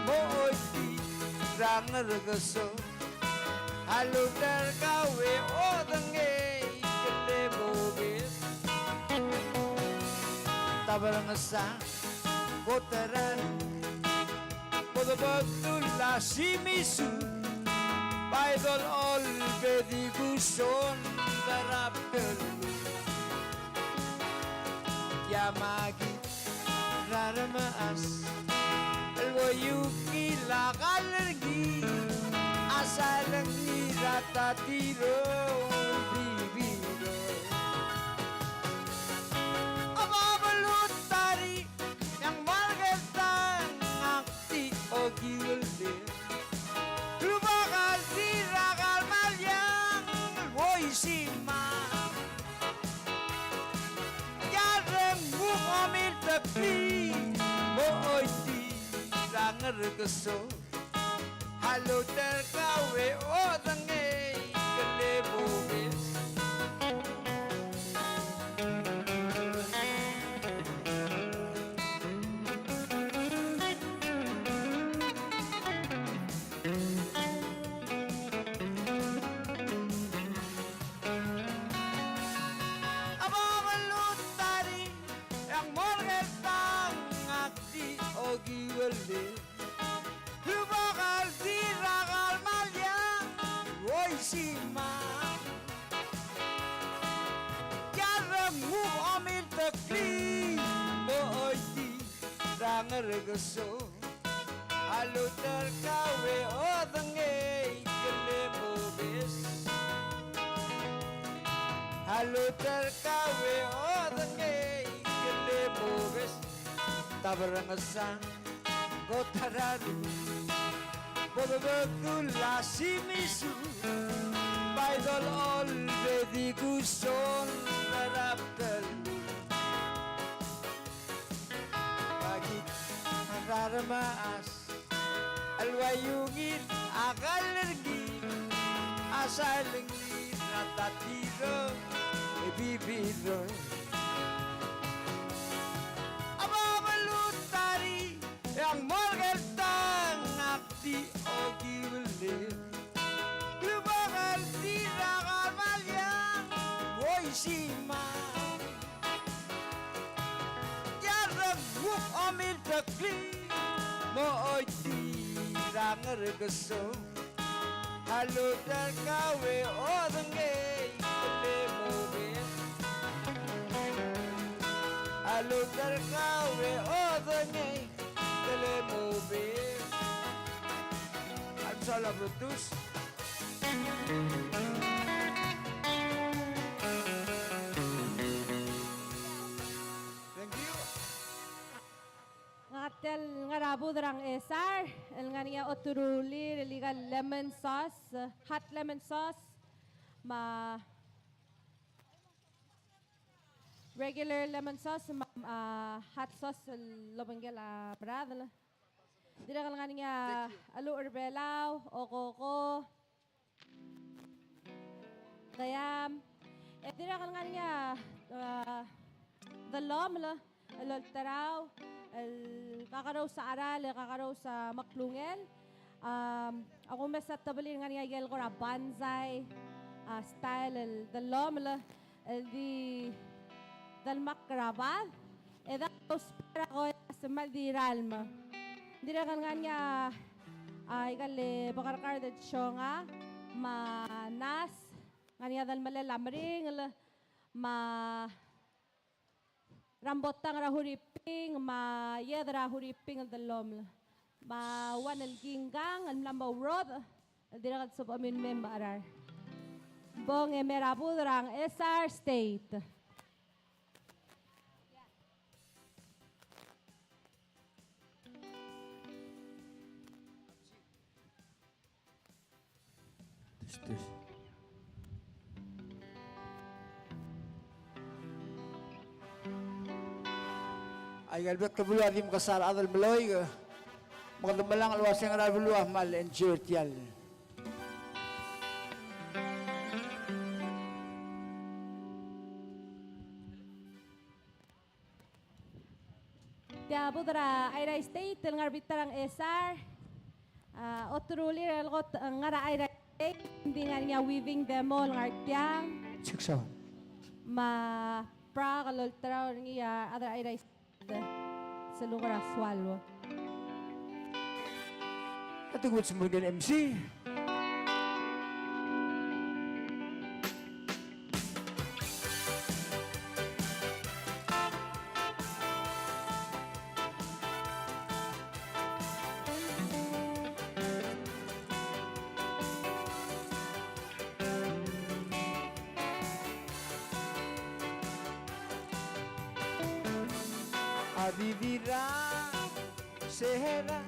mo oitii er a Ngerkeso. A lmuut er kau e odengei, ke le bo obes. Taberenges a kot er a renguk, bo debetul a simisu, bai dolechol el bedi kuson er a bdelul. Tia maki er a remechas el bo iukil Takalengii a salengiil er a tatirong bibiro. A babeluut a ri e ng mo er ker tang ak di okiu el di. Klubak a di er a kalmaliang el uaisei me a Kiarrenguk a omilteklii mo oitii er a Ngerkeso. A lolterkau e odengei, kele mobes. A babeluut a ri e ng mo er ker tang ak di okiu el di. Klubak a di er a kalmaliang el uaisei me a Kiarrenguk a omilteklii mo oitii er a Ngerkeso. A lolterkau e odengei, kele mobes. A lolterkau e odengei, kele mobes. Taberengesang, kot a raru, bo debekul a simisu, bai dololbedikuson er a bdelul. Bakit a raremechas el ua iungil a kalengii a salengiil er a tatirong e bibiro. A babeluut a ri e ng mo er ker tang ak di okiu el di. Klubak a di er a kalmaliang el uaisei me a Kiarrenguk a omilteklii mo oitii er a Ngerkeso. A lolterkau e odengei, kele mobes. A lolterkau e odengei, kele mobes. Ang sala Brutus. Thank you. Ngak a tia el ngar er a budech er a Ngchesar, el ngar er ngii a oterulir el ikal lemon sauce, hot lemon sauce, me a regular lemon sauce, me a, a, hot sauce el obengkel a meradel. Dirrek el ngar er ngii a, a cheluch er a Belau, okoko, keam. E dirrek el ngar er ngii a, a, dellomel el olterau, el kakerous a cheral, el kakerous a meklungel. Am, a kumes a tebelir el ngar er ngii a ikel kora bonsai, a, style el dellomel el di delmak er a bad, e dang ousbech er a koel a semal di ralm. Dirrek el ngar er ngii a, a, ikal bekerkard el sionga, me a nas, ngar er ngii a delmelel a meringel, me a rambotang er a huriping, me a ied er a huriping el dellomel. Me a uan el kingkang el mla mo urodech, el dirrek el sebechemiu el mei me a cherar. Bong e mei er a budech er a Ngchesar State. Tes, tes. Aika el bek el beluu a di mekesai a rechad el meloik, me kede melang el uasei ngera el beluu a kmal enjoy er tia el. Tia budech er a Airai State el ngar er a bita er a Ngchesar. A, oterulir el kot, e, ngar er a Airai State, ng di ngar er ngii a weaving demo el ngar tiang. Six seven. Me a Prague el olterau er ngii a rechad er a Airai State. Se el ungil er a Swallow. Ating wits mo el M C. Di dirrek, se er a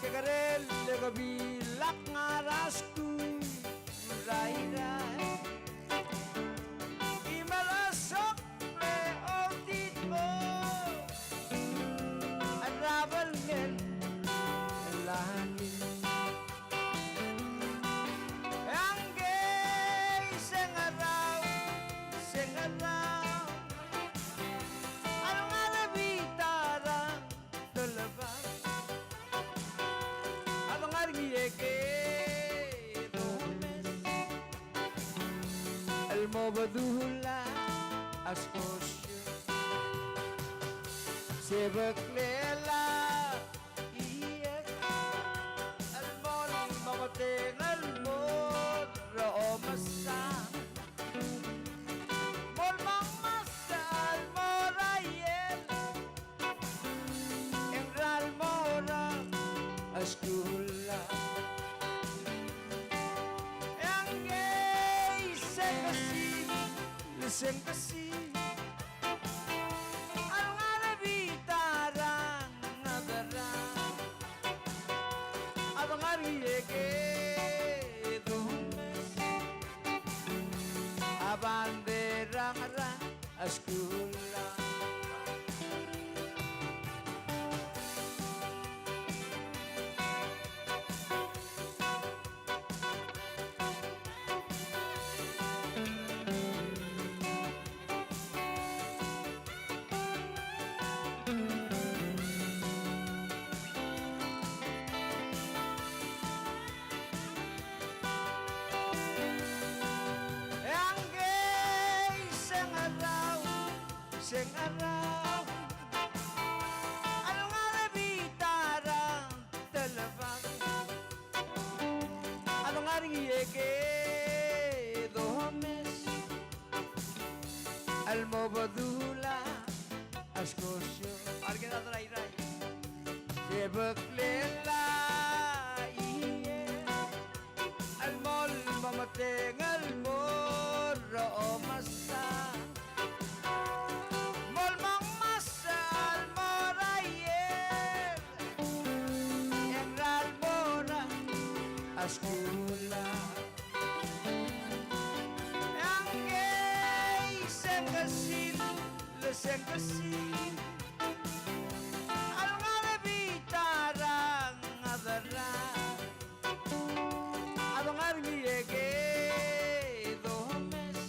kekerei el kebilak a ngar er a skuul er a Irrai. Di melosok el outit el mo er a belngel el Anil. E a ngii se ngerang, se ngerang a lengar er a bita er a delebang. A lengar er ngii e ke domes el mo bedul a skorsio. Se beklel a iek el mo, mo metengel el mo er a omesang. Mo el mo ngmasech el mo er a iel e ngera el mo er a skuul. E a ngii se ng kesil, se ng kesil a lengar er a bita er a ngerang. A lengar er ngii e ke domes a bandera er a skuul. E a ngii se ngerang, se ngerang a lengar er a bita er a delebang. A lengar er ngii e ke domes el mo bedul a skorsio. A re ke da er a Irrai. Se beklel a iek el mo, mo metengel el mo er a omesang. Mo el mo ngmasech el mo er a iel e ngera el mo er a skuul. E a ngii se ng kesil, se ng kesil a lengar er a bita er a ngerang. A lengar er ngii e ke domes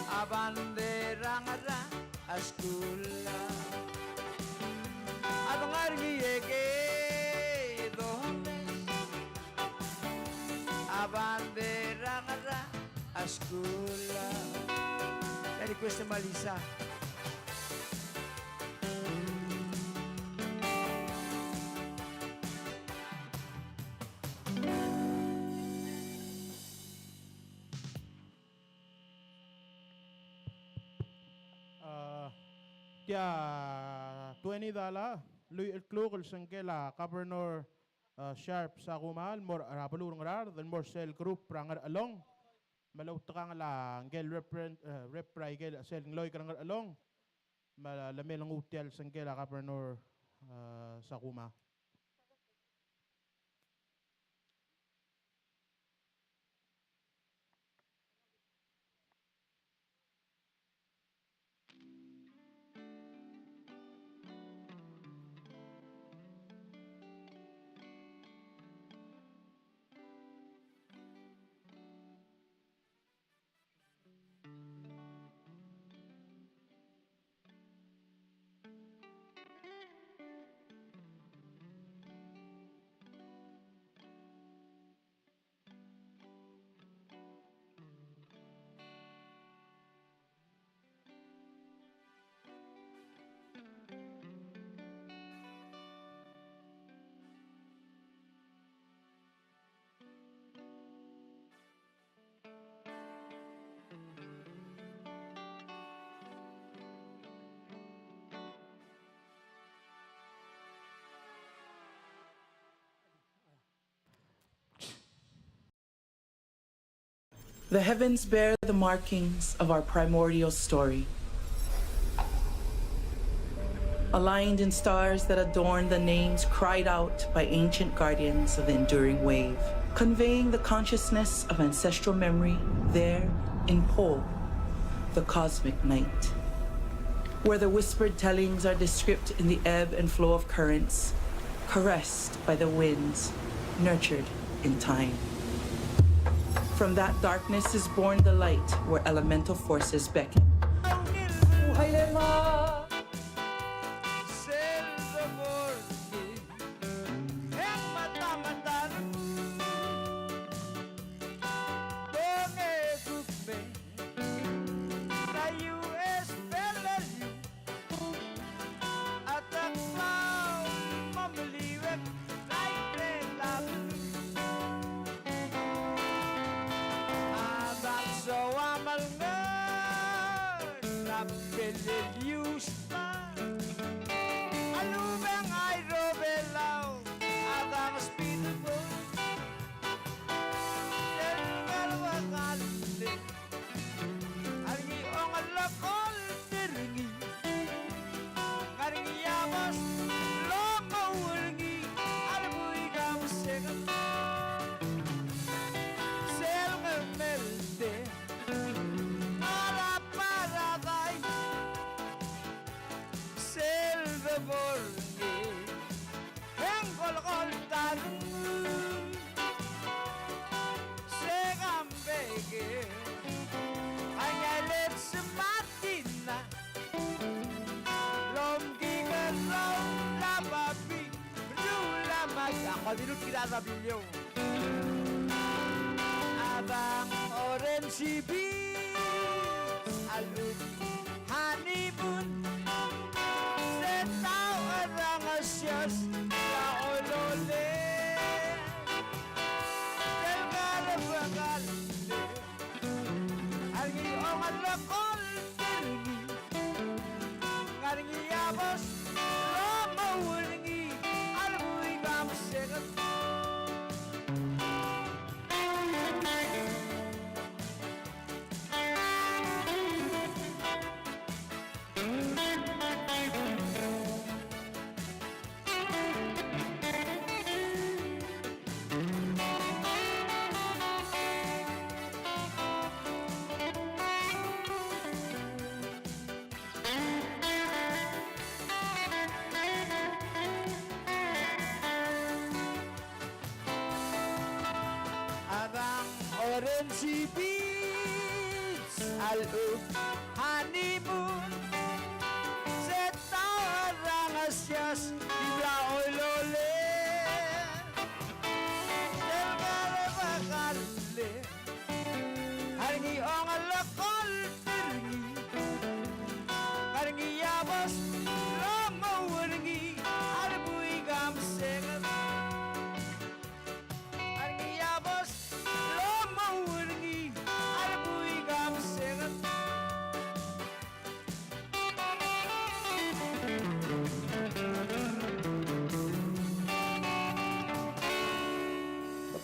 a bandera er a skuul. A lengar er ngii e ke domes a bandera er a skuul. Merry Christmas, Melissa. A, tia twenty dollar, lluich el kluk el sengkel a Governor, a, Sharp Sakuma el mo er a beluu er a Ngaraard el mo er sel group er a Ngerchelong. Me le outekangel a ngkel repre-, e, rep er a ikel sel ngloik er a Ngerchelong. Me le mei el nguu tia el sengkel a Governor, a, Sakuma. The heavens bear the markings of our primordial story. Aligned in stars that adorn the names cried out by ancient guardians of the enduring wave, conveying the consciousness of ancestral memory there in Pol, the cosmic night, where the whispered tellings are descript in the ebb and flow of currents, caressed by the winds, nurtured in time. From that darkness is born the light where elemental forces beckon.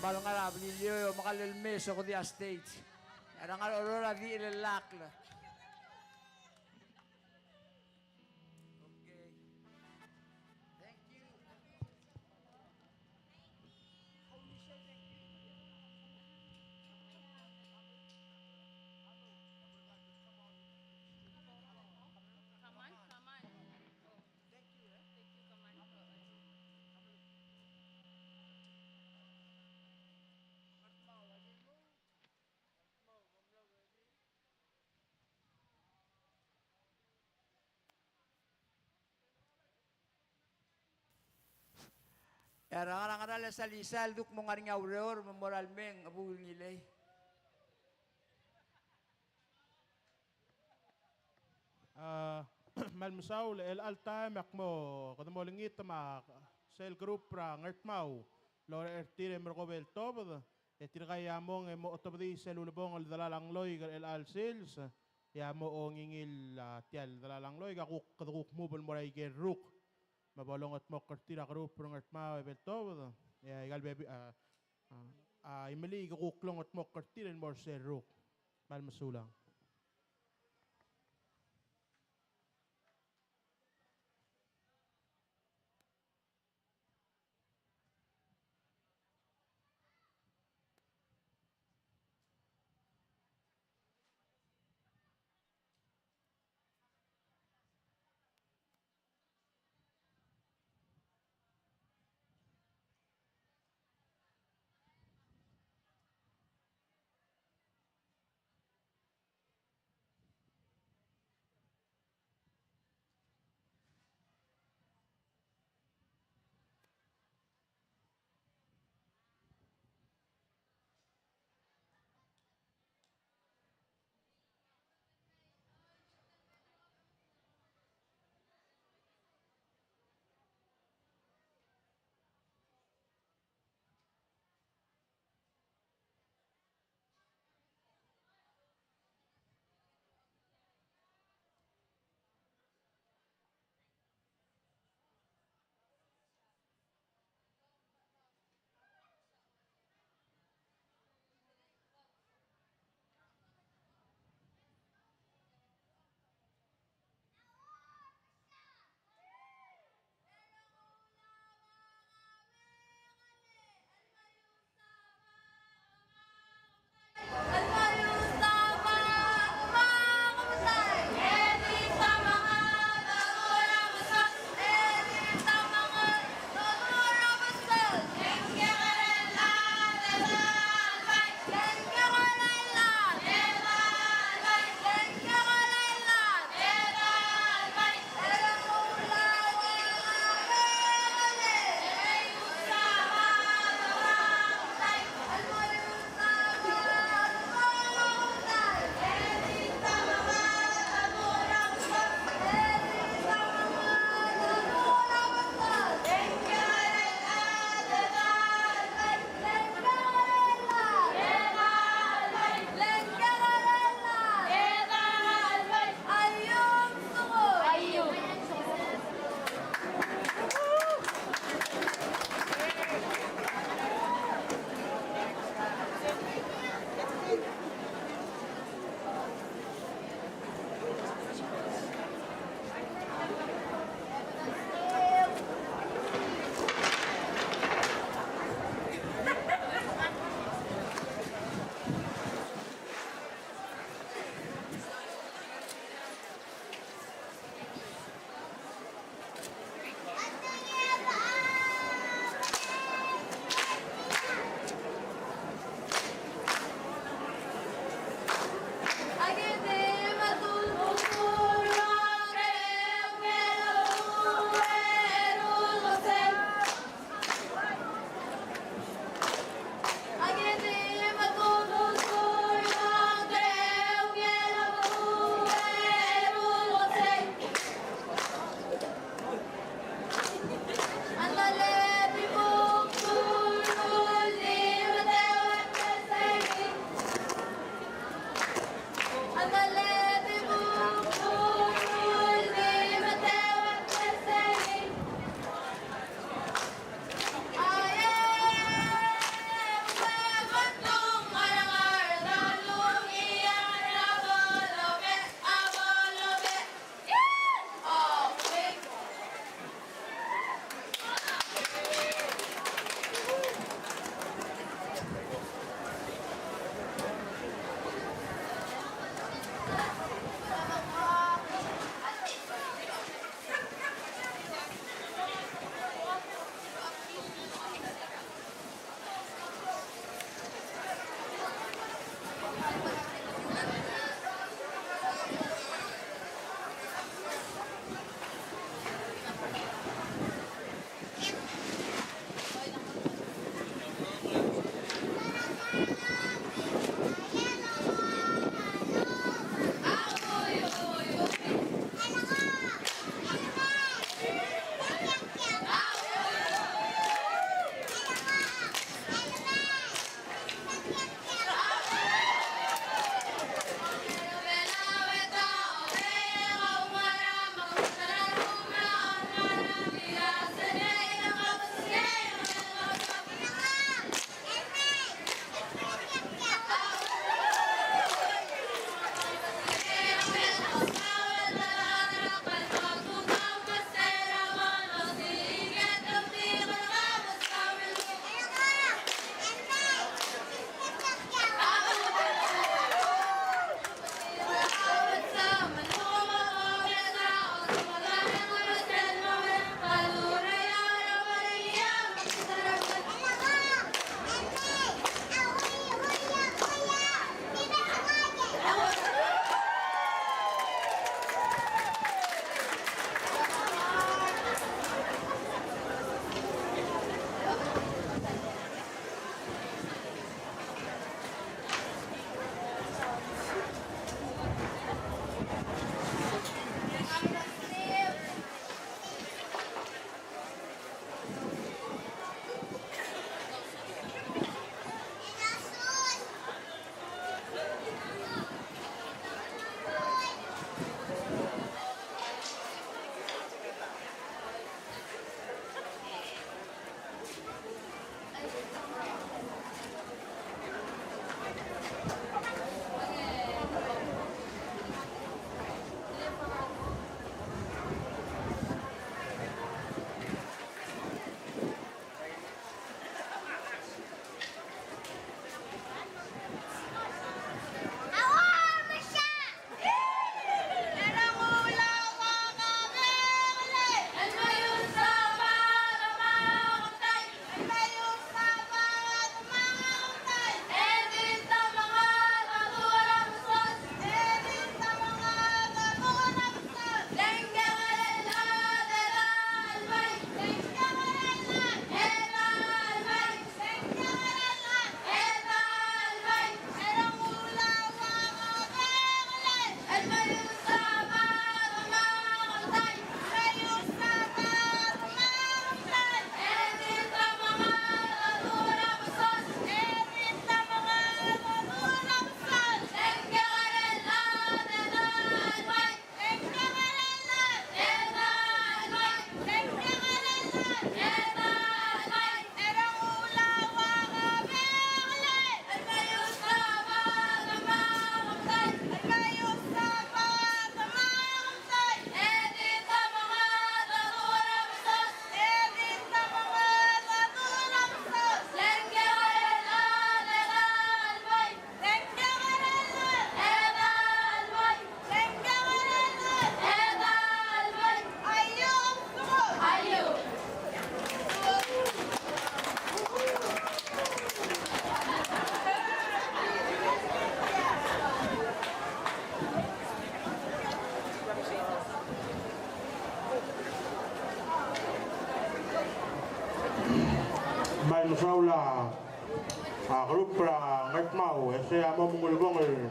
Kmal ngar er a Beliliou e omekall el mei e sokudii a stage. E a rengar er a Aurora a di chelellakl. Okay. Thank you. Come on, come on. Thank you, come on. E a rengar er a ngerang e sel isei el duk mo ngar er ngii a ureor me mo er a lemeng e bo el ngilai. A, kmal mesaul, el chelecha el taem e ak mo, kede mo olengit me a sel group er a Ngardmau el oreor er tir e merekong e bo el tobed, e tirka a mong e mo otobedii sel ulebongel el delal a ngloik er chelecha el sils, e a mo ongingil a tia el delal a ngloik, a kuk, kede kuk move el mo er a ikel ruk. Me bo longetmokl er tir a group er a Ngardmau e bo el tobed, e aika el bebil, a, a, a Imeliik a kuk longetmokl er tir el mo er sel ruk. Kmal mesulang. Mesaul a, a, group er a Ngardmau, e sei a mo ulebongel el,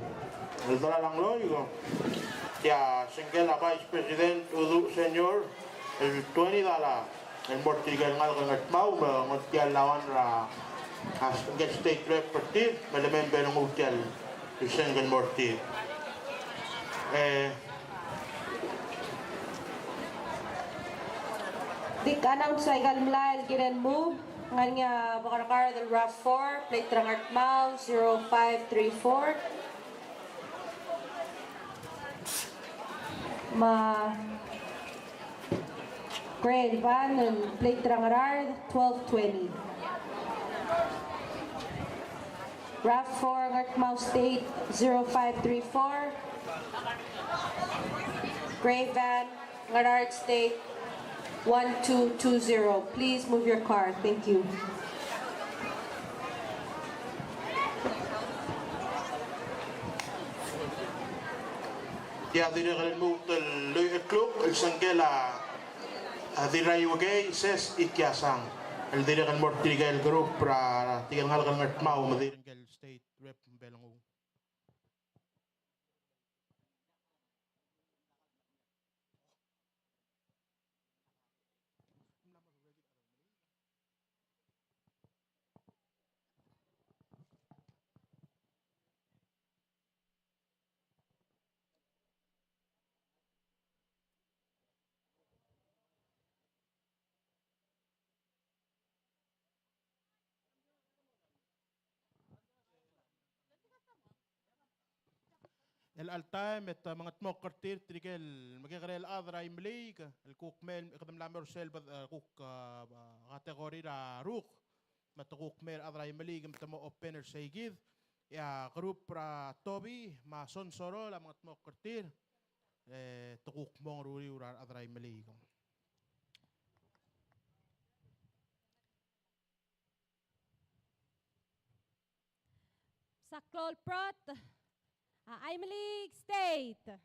el delal a ngloik, e tia sengkel a Vice President Uduch Senior, el twenty dollar el mo er tirke el ngalek er a Ngardmau, me ng tia el lawan er a, a, sengkel state rep er tir, me le mei me bo lenguu tia el sengk el mo er tir. E, Dik announce aika el mlai el kirel move, ngar er ngii a Bakarkar el RAV four, plate er a Ngardmau, zero five three four. Me a Gray Van el plate er a Ngaraard, twelve twenty. RAV four, Ngardmau State, zero five three four. Gray Van, Ngaraard State, one two two zero. Please move your car. Thank you. Tia dirrek el lmuut el lluich el kluk el sengkel a, a, Dirraiuekei Ses Ikiasang, el dirrek el mo er tirke el group er a tirke el ngalek er a Ngardmau me dirrek el state rep me bo lenguu. El alta e te mengetmokl er tir tirke el mekekerei el chad er a Imeliik el kuk mei, e kede mla mo er sel, e, kuk, a, a, category er a ruk, me te kuk mei a rechad er a Imeliik me te mo open er seikid, e a group er a Tobi me a Sonsorol a mengetmokl er tir, e te kuk mong er uriul er a rechad er a Imeliik. Sa klou el prot, a, Imeliik State.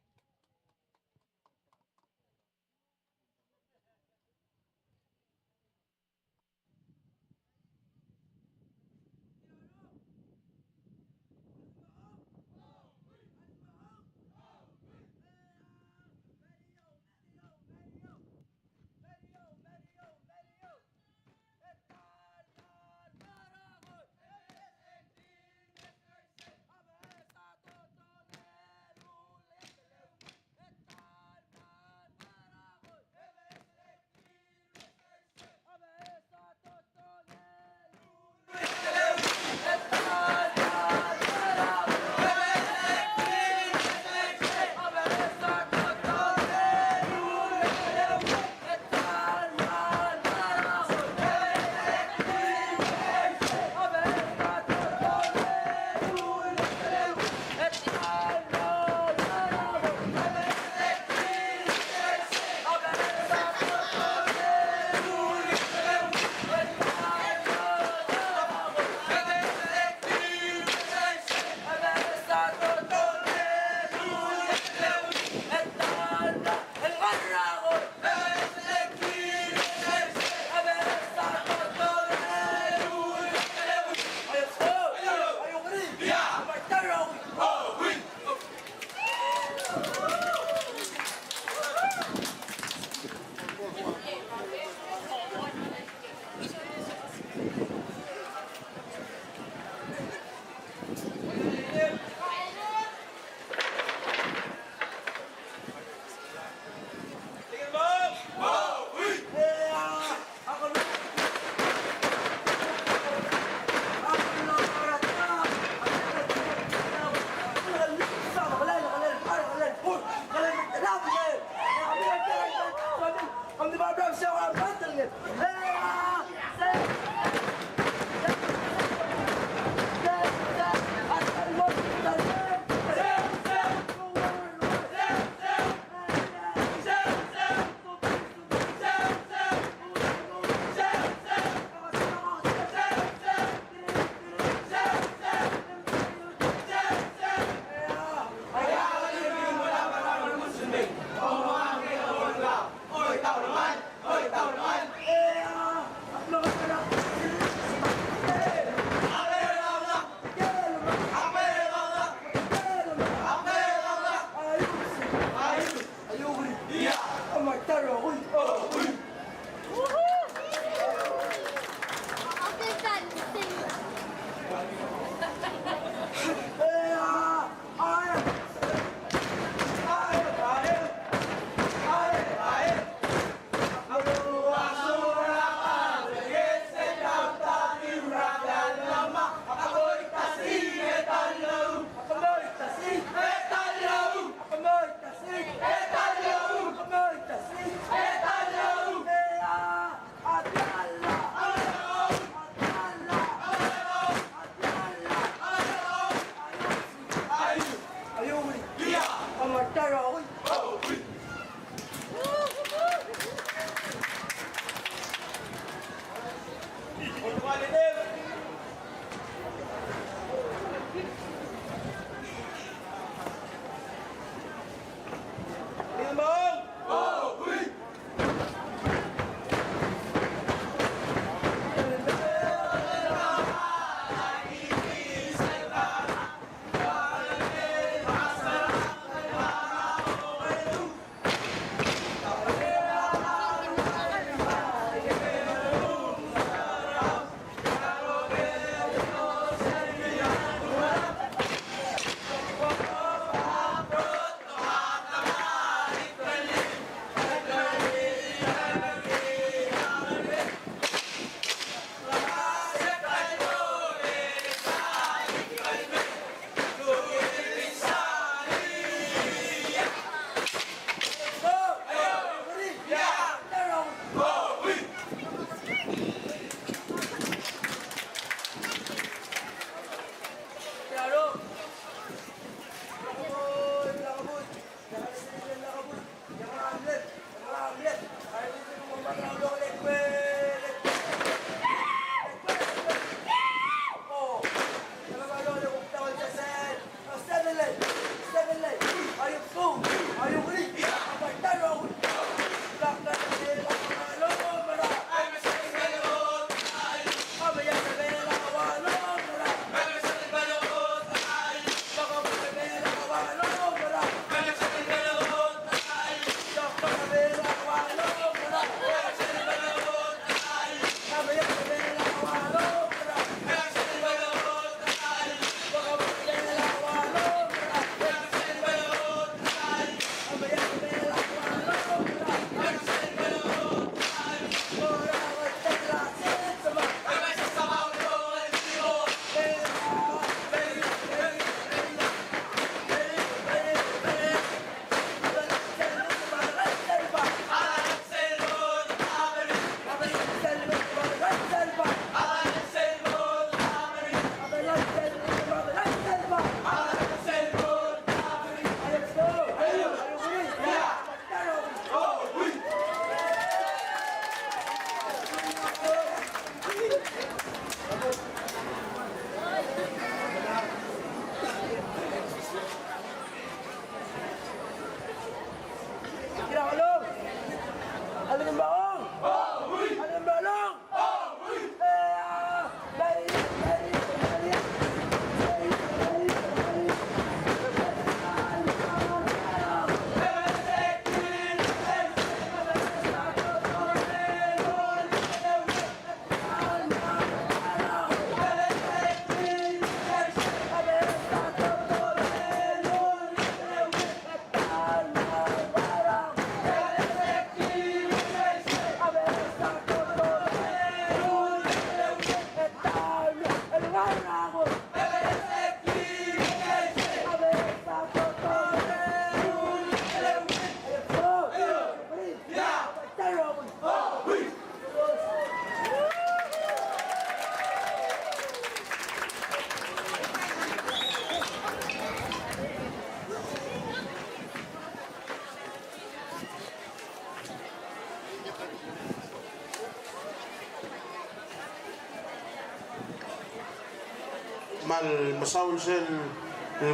Me a le mesaul sel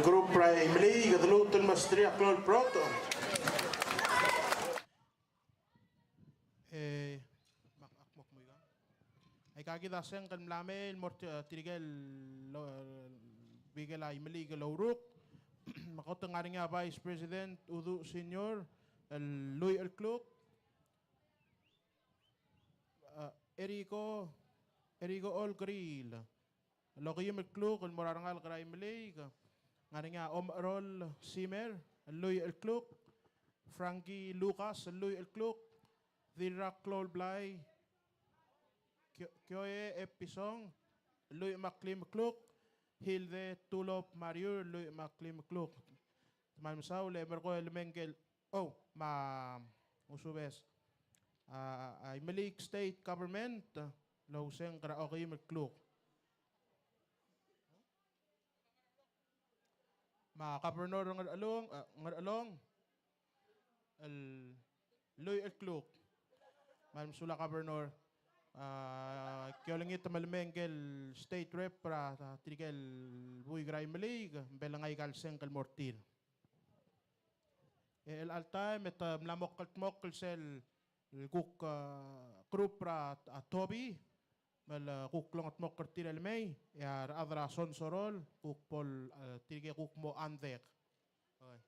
group er a Imeliik, kede lmuut el mesterir a klou el proto. E, mak, ak mo kmo ika. Aika kid a sengk el mla mei el mo er ti-, tirke el lo-, bekel a Imeliik el ouruk. Me a kot e ng ngar er ngii a Vice President Uduch Senior el lluich el kluk. A, Eriko, Eriko Olkeriil el okeim el kluk el mo er a rengalek er a Imeliik. Ng ngar er ngii a Omerol Simer el lluich el kluk, Frankie Lucas el lluich el kluk, Dirrak Klolblai, Kio-, Kioe Episong el lluich me a klim el kluk, Hilde Tulop Mariur el lluich me a klim el kluk. Te kmal mesaul e merekong e le mengkel. Oh, me a usubes a, a Imeliik State Government el ousengk er a okeim el kluk. Me a Governor Ngerchelong, e, Ngerchelong el lluich el kluk. Me kmal mesulang Governor. A, ki olengit me le mei ngike el state rep er a, a, tirke el buik er a Imeliik, me blengai aika el sengk el mo er tir. E chelecha el taem e te mla mo kldmokl sel kuk, a, group er a, a, Tobi, me le kuk longedmokl er tir el mei, e a rechad er a Sonsorol, kuk bo el, a, tirke kuk mo andek. Okay.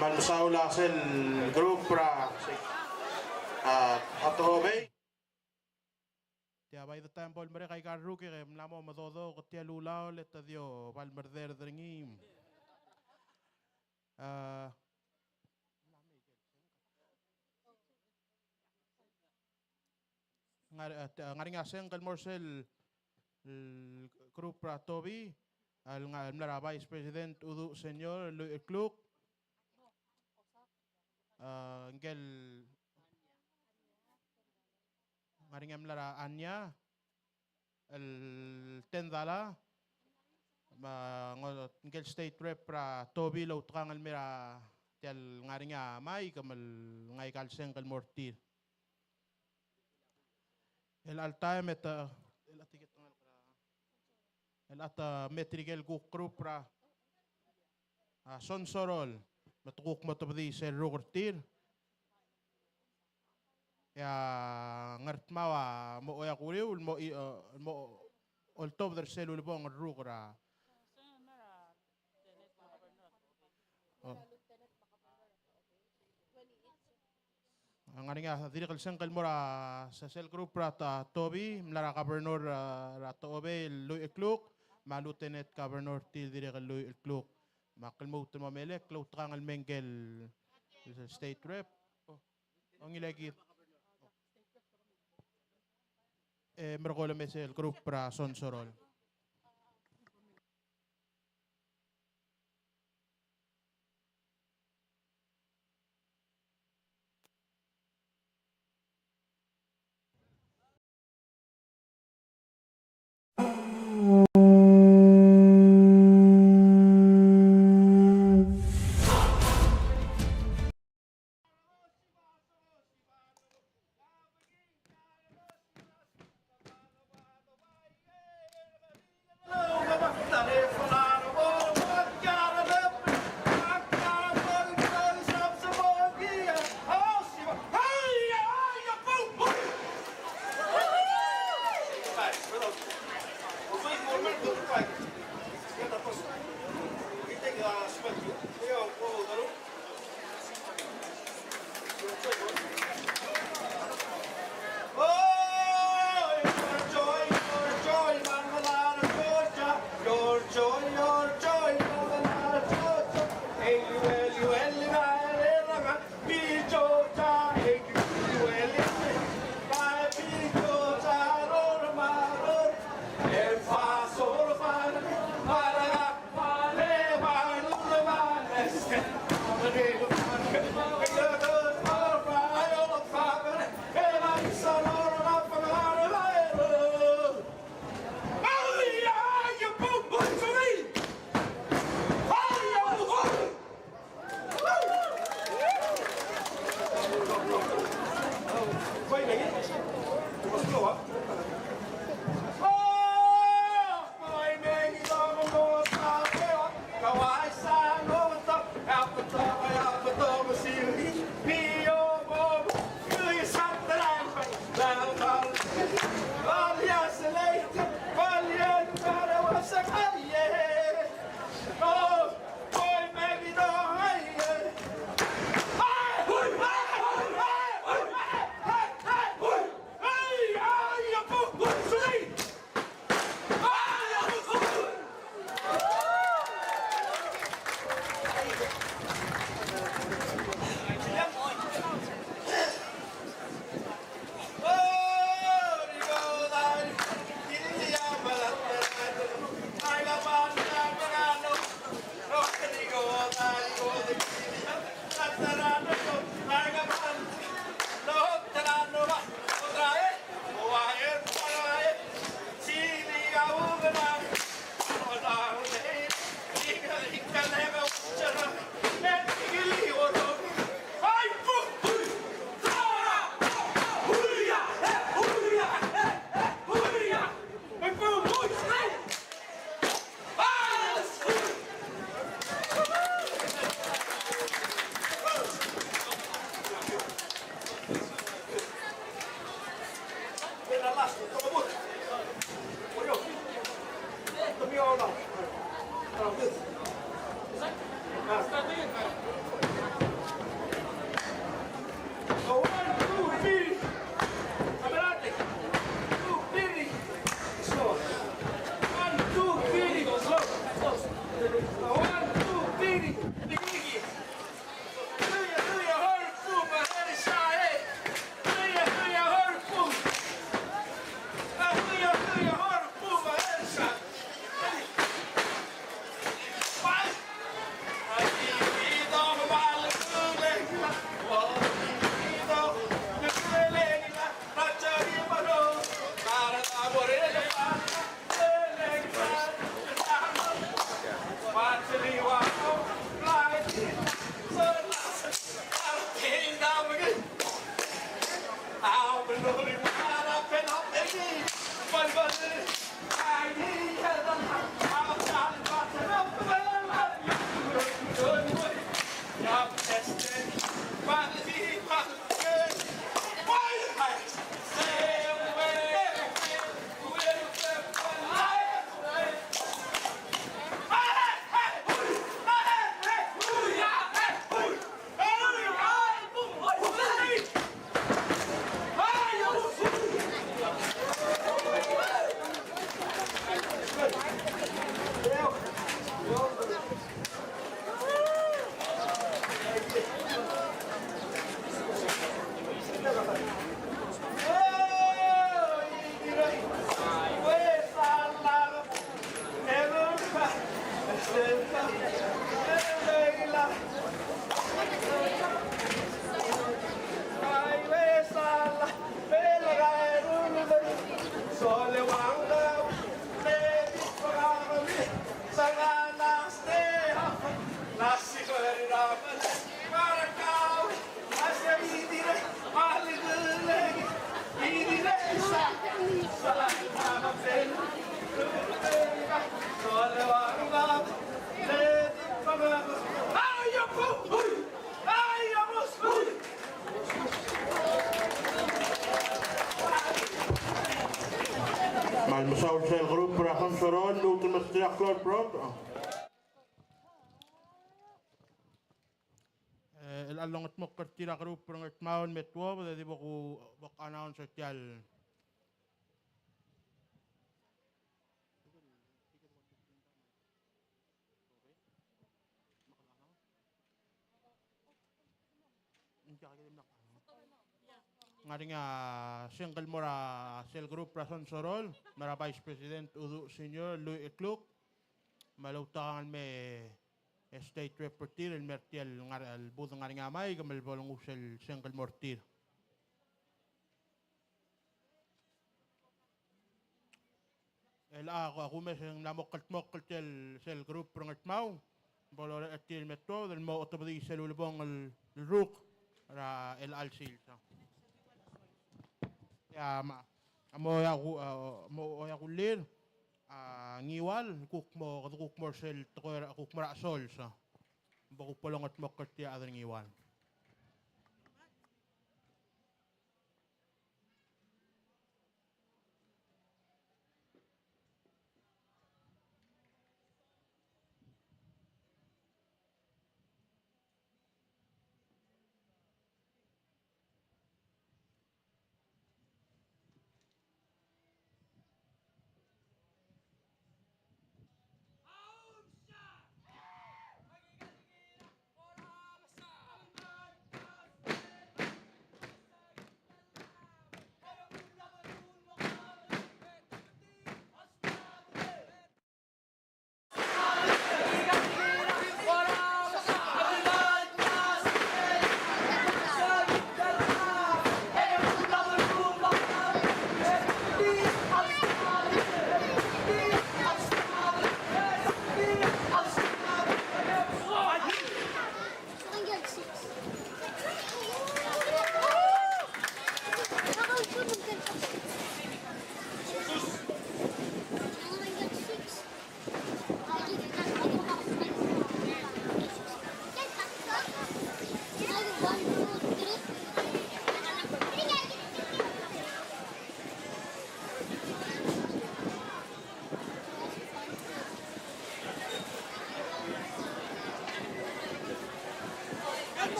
Me a mesaul a sel group er a, a, a Tohobei. Tia by the time bo lemerek aika el rookie e ke mla mo medodok tia el ulaol e te di oba el merderd er ngii. A, ngar-, a, te-, ngar er ngii a sengk el mo er sel, el group er a Tobi, el nga-, el mla er a Vice President Uduch Senior, el lluich el kluk. A, ngike el ngar er ngii a mla er a Anya, el ten dollar, me a ngo-, ngike el state rep er a Tobi el outekangel el mei er tia el ngar er ngii a Mike me ng ngai aika el sengk el mo er tir. El alta e te, el alta e te, el alta e te mei tirke el kuk group er a, a, Sonsorol, me te kuk mo tebedii sel rokui er tir. E a Ngardmau a mo oeak uriul el mo, e, mo oltobed er sel ulebongel el rokui er a. O. A ngar er ngii a dirrek el sengk el mo er a se-, sel group er a Ta-, Tobi, mla er a governor, a, er a Tobi el lluich el kluk, me a lieutenant governor er tir dirrek el lluich el kluk. Me ak lmuut el mo melekoi el outekangel el mei ngike el state rep. O, ongilekid. E merekong e mei sel group er a Sonsorol. Me a le mesaul sel group er a Sonsorol, lmuut el mesterir a klou el prot. E, el longetmokl er tir a group er a Ngardmau el me tuobed, e di bo ku, bo ku announce er tia el Ng ngar er ngii a sengkio el mo er a sel group er a Sonsorol, me a Vice President Uduch Senior, Louis Ekluk, me a lmuut el me state rep er tir, el mer tia el ngar, el booth ngar er ngii a maik, me le bo lenguu sel sengkio el mo er tir. El a, a kumes e ng mla mo kldmokl er tia el, sel group er a Ngardmau, bo lorael er tir el me tuobed el mo otobedii sel ulebongel el ruk er a chelecha el sils. A, me a, a mo oia ku, a, mo oia kulir a Ngiwal, kuk mo, kede kuk mo er sel tekoi er a, kuk mo er a Sols. Bo kuk bo longetmokl er tir a chad er Ngiwal.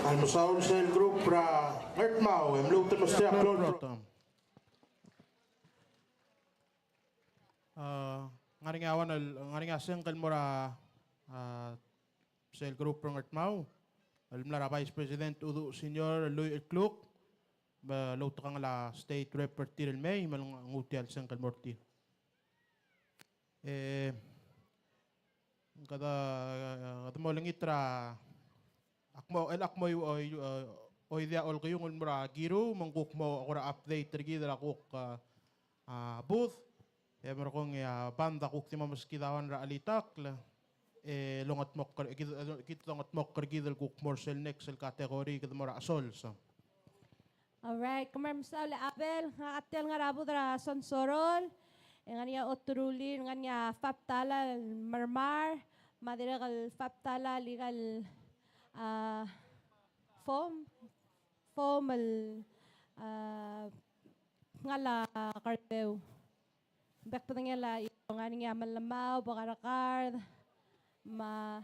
A mesaul sel group er a Ngardmau, e mluut el mesterir a klou el A, ng ngar er ngii a one el, ng ngar er ngii a sengk el mo er a, a, sel group er a Ngardmau el mla er a Vice President Uduch Senior el lluich el kluk, me loutekangel a state rep er tir el mei, me ng, nguu tia el sengk el mo er tir. E, Kede, kede mo olengit er a, ak mo, el ak mo, o, o, oidii a olkiung el mo er a Kiru, me ng kuk mo kora update er kid er a kuk, a, a, booth. E merekong e a band a kuk di mo meskid a one er a chelitakl, e longetmokl er, kid, kid dongetmokl er kid el kuk mo er sel next el category, kede mo er a Sols. All right, kmal mesaul e Abel, ngak a tia el ngar er a booth er a Sonsorol, e ngar er ngii a oterulir, ngar er ngii a five dollar el mermar, me a dirrek el five dollar el ikal, a, foam, foam el, a, ngar er a kerdeu. Bek el bedengel a, ngar er ngii a melemau, bo karekard, me a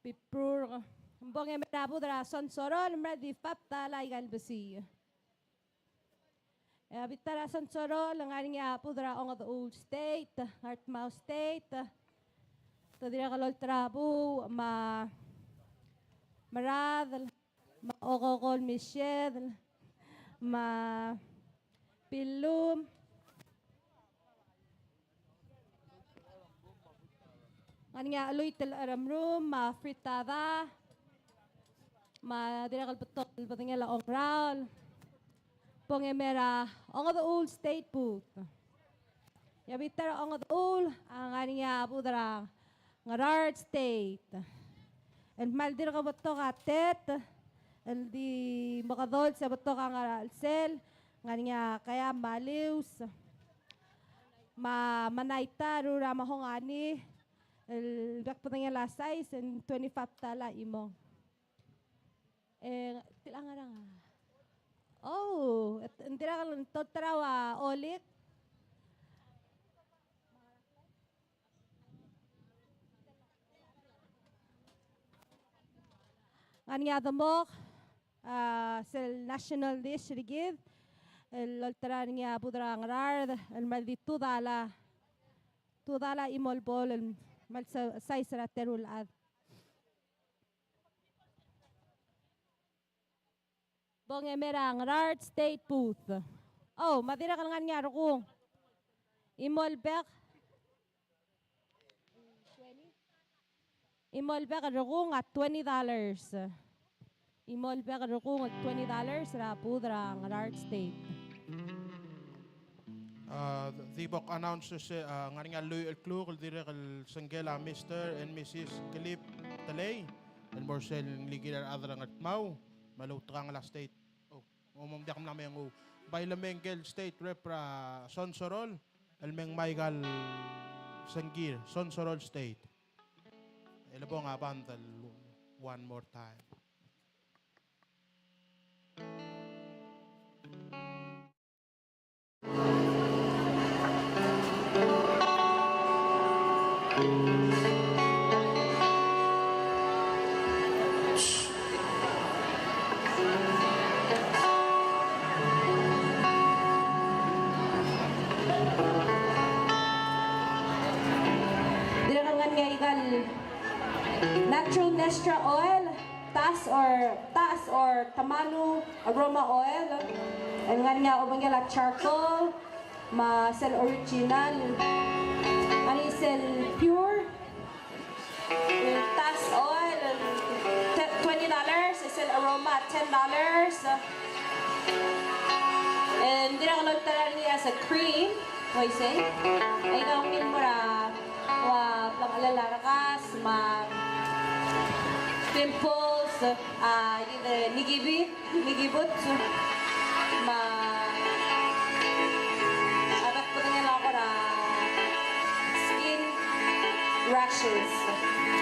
Piprur, ng bong e mei er a booth er a Sonsorol, el mla di five dollar ikal besii. E a bita er a Sonsorol, ngar er ngii a booth er a Ongedechuul State, Ngardmau State. Te dirrek el olterau a buu, me a Meradel, me a Okokol Michel, me a Pillum. Ngar er ngii a Cheluit el Cheremrum, me a Fritada, me a dirrek el betok el bedengel a Ongraol. Bong e mei er a Ongedechuul State booth. E a bita er a Ongedechuul, a ngar er ngii a booth er a Ngaraard State. El kmal dirk betok a tet el di mekedolls e betok a ngar er a chelsel, ngar er ngii a keam me a lius me a menaita er a mahongani el bek el bedengel a size, e ng twenty-five dollar a chimong. E, tilecha ngerang a. Oh, e, ng dirrek el olterau a olik. Ngar er ngii a demok, a, sel national dish er kid, el olterau er ngii a booth er a Ngaraard, el mla di two dollar, two dollar a chimo el bowl, el mla sa-, size er a teru el chad. Bong e mei er a Ngaraard State booth. Oh, me a dirrek el ngar er ngii a rekung. Chimo el bek. Chimo el bek el rekung a twenty dollars. Chimo el bek el rekung el twenty dollars er a booth er a Ngaraard State. A, di bo kuk announce se, a, ngar er ngii a lluich el kluk el dirrek el sengkel a Mister and Missus Cliff Telei el mo er sel nglikir a rechad er a Ngardmau me a lechub e ng a state. O, mo diak mla me nguu. Bai le mengkel state rep er a Sonsorol el me ngmai aika el sengkir, Sonsorol State. E le bo ng a band el one more time. Dirrek el ngar er ngii a ikal natural Nestra oil, Tas or, Tas or Tamanu aroma oil. El ngar er ngii a obengkel a charcoal, me sel original, ngar er ngii sel pure. Tas oil, te-, twenty dollars, sel aroma, ten dollars. And dirrek el olterau er ngii a se cream, uaisei. Aika a ungil mo er a, ua, blangelel a rekas, me a pimples, a, ikid el nikibi. Nikibut, me a bek el bedengel a kora skin rashes.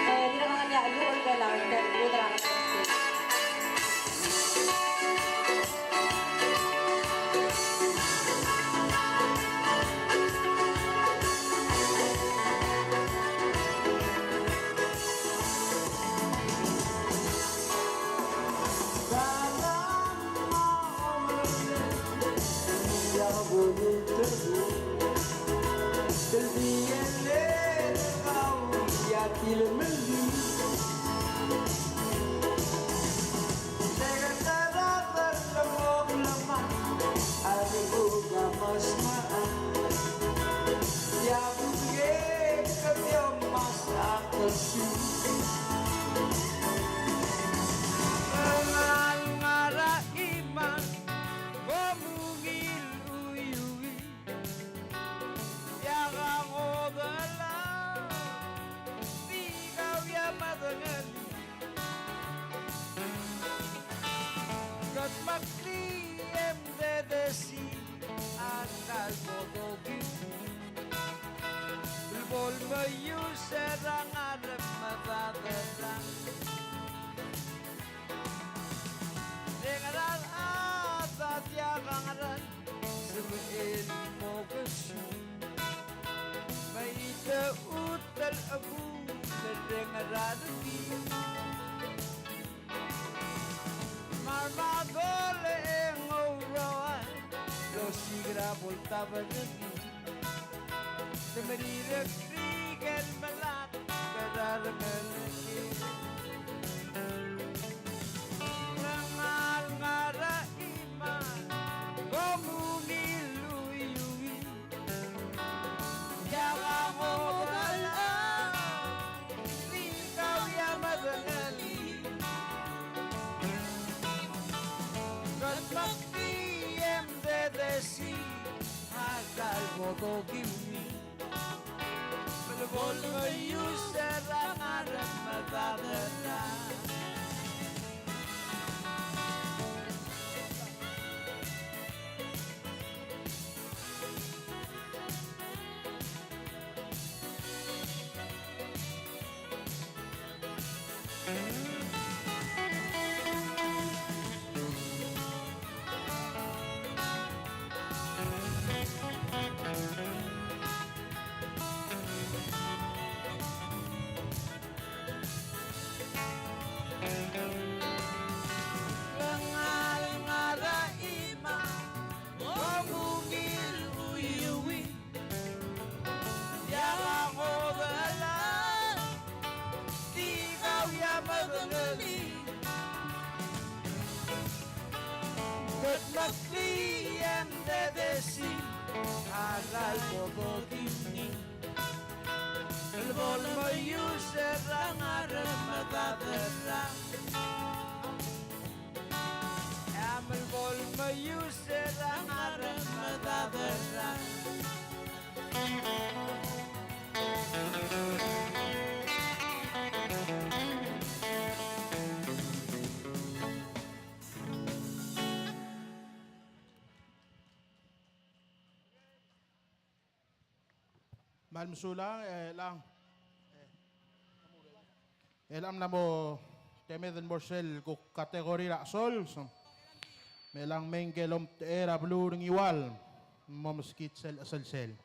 E dirrek el ngar er ngii a lluich el dollar, el dollar. Ngar er a chimang, kom ungil uiuii. Diak a ngodech el, di kau a medengelii. Kedmeklii e mdedesii a kal bo dokiu. Bo lemeius er a ngar er a medaderang. E ngera el chad a diak a ngerang, sebechel mo kesiu. Me a itechutel a chebul el ngera er ngii. Me a remadol e ng ouroad el osiik er a bo el taberengii. Te merirekrik el melak er a rengelekir. Ngar er a chimang, kom ungil uiuii. Diak a ngodech el, di kau a medengelii. Kedmeklii e mdedesii a kal bo dokiu ngii. Me bo lemeius er a ngar er a medaderang. Ngar er a chimang, kom ungil uiuii. Diak a ngodech el, di kau a medengelii. Kedmeklii e mdedesii a kal bo dokiu ngii. Me bo lemeius er a ngar er a Kmal mesulang, e, chelechang. E, chelechang mla mo temed el mo er sel kuk category er a chesols. Me chelechang mei ngike el omtechei er a beluu er Ngiwal. Mo meskid sel cheselsel.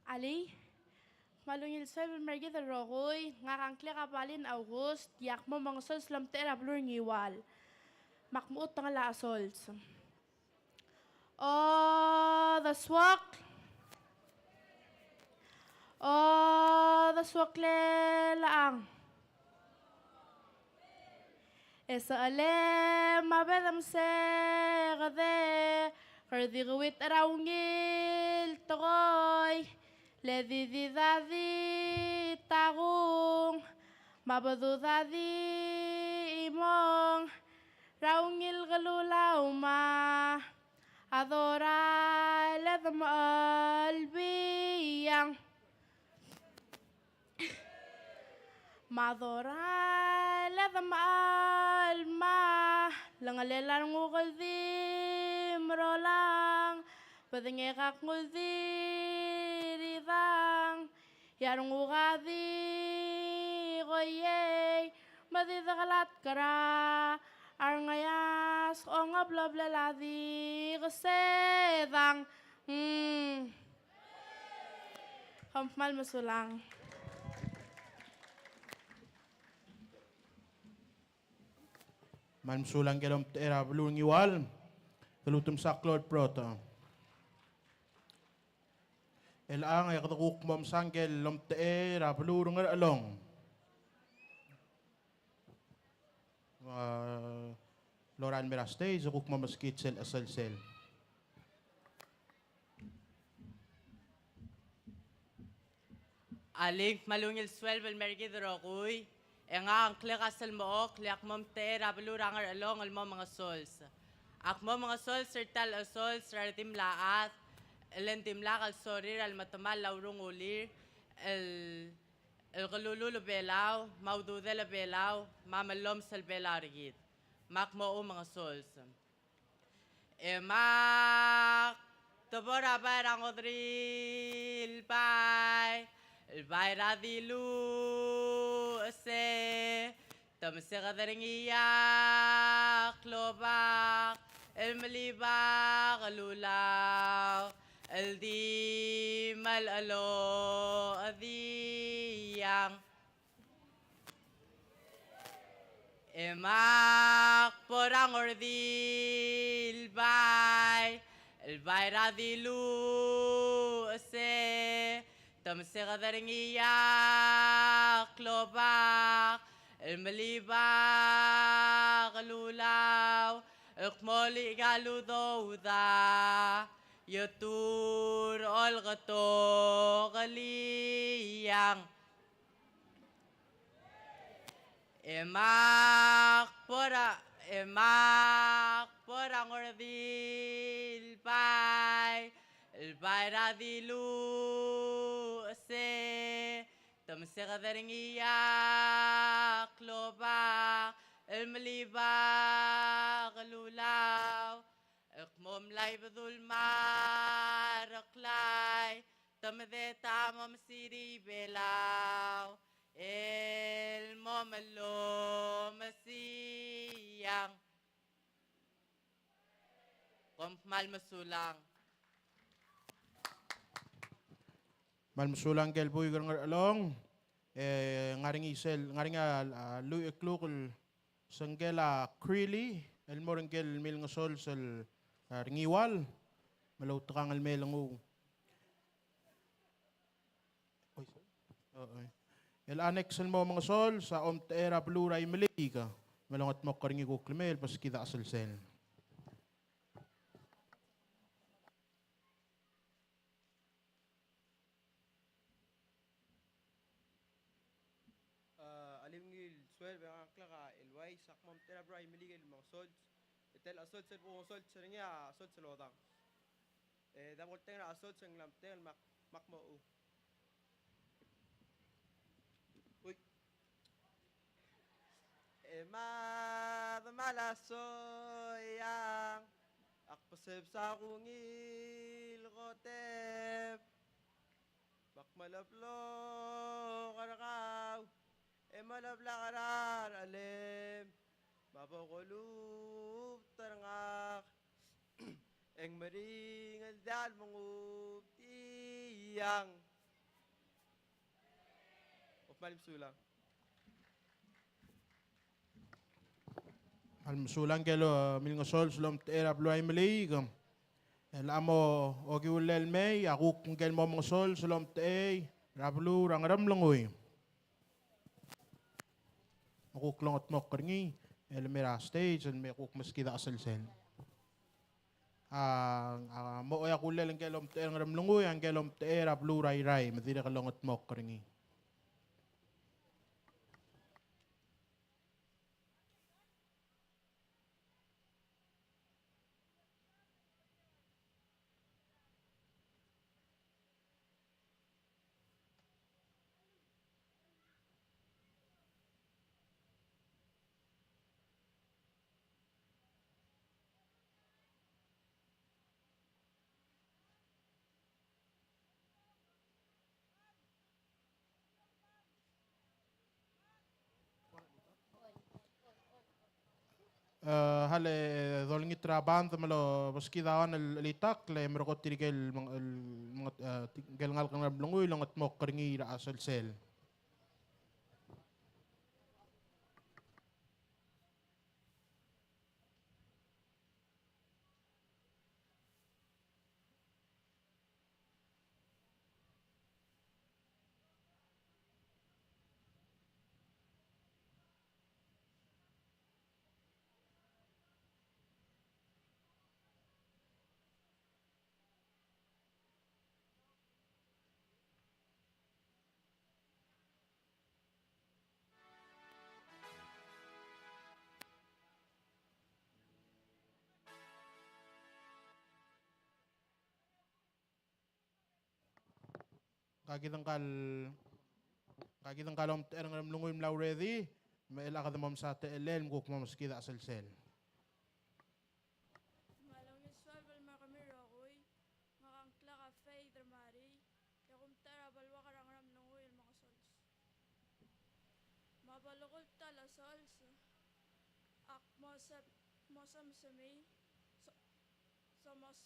Alii, me a ungil sueleb el mer kid el rokui, ngak a ngklek a Balin August, e ak mo mengesols el omtechei er a beluu er Ngiwal. Me ak mo chutengel a chesols. Odesuokl. Odesuokl e chelechang. E sechelem a bedem sekede, kede di keuit er a ungil tekoi, le di di dadi takung, me a bedudadi chimong, er a ungil kelulau me a dorael e de mechelbiang. Me a dorael e de mechelma, lengelel a renguk el di merolang, bedengek a kngul di ridang, e a renguk a di koiei, me di dekelatk er a rengeasek, ongeblebel a di kesedang. Mm. Kom kmal mesulang. Kmal mesulang ngike el omtechei er a beluu er Ngiwal. Te lmuut el msa klou el brotech. Chelechang e kede kuk mo msa ngike el omtechei er a beluu er Ngerchelong. A, lorael el mer a stage e kuk mo meskid sel cheselsel. Alii, me a ungil sueleb el mer kid el rokui, e ngak a ngklek a Selmechokl, e ak mo omtechei er a beluu er a Ngerchelong el mo mengesols. Ak mo mengesols er tia el chesols er a redil a chad, el ng dimlak el sorir a lemetemall a urungulir, el el kelulul a Belau, me a ududel a Belau, me a mellomes el Belau er kid. Me ak mo mengesols. E mak te bo er a bai er a ngodrii el bai, el bai er a diluches e te meseked er ngii a klobak el melibak el ulau el di melechelochediang. E mak bo er a ngodrii el bai, el bai er a diluches e te meseked er ngii a klobak el melibak el ulau el kmo lichaludouda e turolketokeliang. E mak bo er a, e mak bo er a ngodrii el bai, el bai er a diluches e te meseked er ngii a klobak el melibak el ulau el kmo mlai bedul me a reklai, te medet a mo mesirii Belau el mo melomesiang. Kom kmal mesulang. Kmal mesulang ngike el buik er Ngerchelong. E ngar er ngii sel, ngar er ngii a, a lluich el kluk el sengkel a Creeley el mo er ngike el milengesols er a Ngiwal, me loutekangel el mei el nguu. Oi, sorry. O, oi. El next el mo mengesols a omtechei er a beluu er a Imeliik, me longetmokl er ngii kuk lemei el beskid a cheselsel. twelve, e ngak a ngklek a Eloise, ak mo omtechei er a beluu er a Imeliik el mengesols. E tia el sols el bo kusols er ngii a sols el odang. E, dam olteng er a sols e ng mla omtechei el mak, mak mo u. Ui. E mad me a lasoiang, ak besebes a kungil koteb. Me ak melebloker kau, e meleblak er a rechelem, me a bo kolubet er ngak, e ng meringel diak el menguu tiang. Of, me a lmuut. Sulang. Me a lmuut ngike el, uh, milengesols el omtechei er a beluu er a Imeliik. El a mo okiu el mei, a kuk ngike el mo mengesols el omtechei er a beluu er a Ngeremlengui. Me kuk longedmokl er ngii el mei er a stage el me kuk meskid a chelsel. A, a mo okiu el ngike el omtechei er a Ngeremlengui, a ngike el omtechei er a beluu er a Irrai, me dirrek el longedmokl er ngii. E, hale dolengit er a band me lo beskid a one el, el itakl e merekong tirke el meng-, el meng-, e, tirke el ngalek er a Ngeremlengui el longedmokl er ngii er a chelsel. Ngka kid ngka el, ngka kid ngka el omtechei er a Ngeremlengui el mla ready, me chelecha kede mo msa techellel me kuk mo meskid a chelsel. Me a ungil sueleb el mo er kemiu el rokui, ngak a ngklek a Faith Remari, e kumtechei er a beluak er a Ngeremlengui el mengesols. Me a belkul ta el sols, ak mo se-, mo semsemi, so-, somos.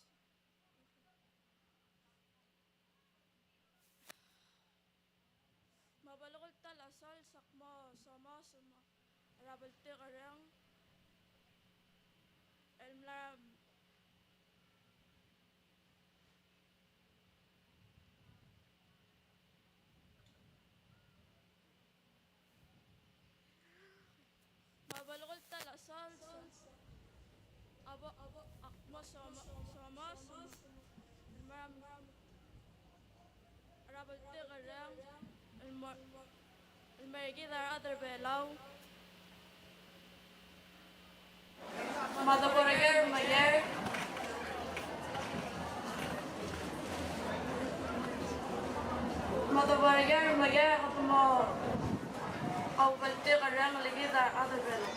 Me a belkul ta el sols, ak mo somos, mo er a bltikerreng el mla Me a belkul ta el sols, a bo, a bo, ak mo somo-, somos, el mera, er a bltikerreng, el mo-, el mer kid a rechad er a Belau. Me a debo er a ker me a ker. Me a debo er a ker me a ker, a debo mo kaubltikerreng el kid a rechad er a Belau.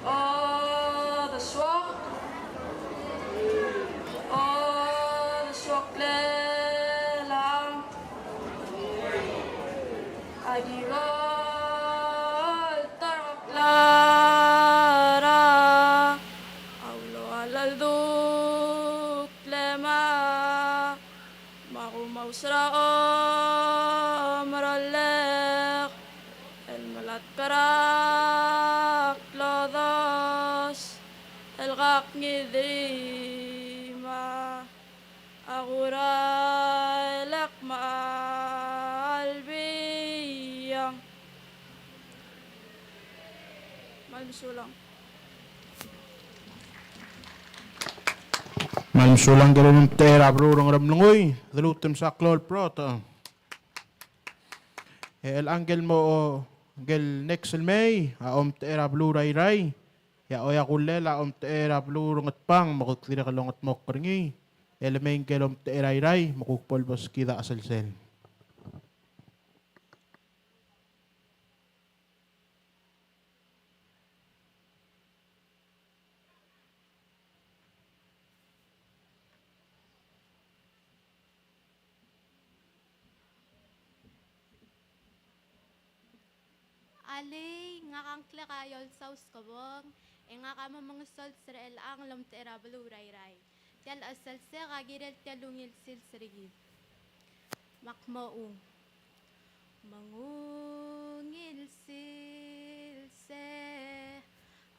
O, desuak. O, desuak el chelechang. Aki bo el ta er a klara a uloal el dukl e ma, me a kumaus er a omerellek el melatk er a klodos el kak ngii di ma. A kurael e ak mo albiang. Me a lmesulang. Me a lmesulang el kirel omtechei er a beluu er a Ngeremlengui, Delutem Saklol Prot. E chelechang ngike el mo, ngike el next el mei a omtechei er a beluu er a Irrai. E a Oiakullel a omtechei er a beluu er a Ngatpang, me kuk dirrek el ongedmokl er ngii. E le mei ngike el omtechei er a Irrai, me kuk bo lbeskid a chelsel. Alii, ngak a ngklek a Iolsaus Kebong, e ngak a mo mengesols er chelechang el omtechei er a beluu er a Irrai. Tia el chelsel a kirel tia el ungil sils er kid. Me ak mo ung. Me ng ungil sils e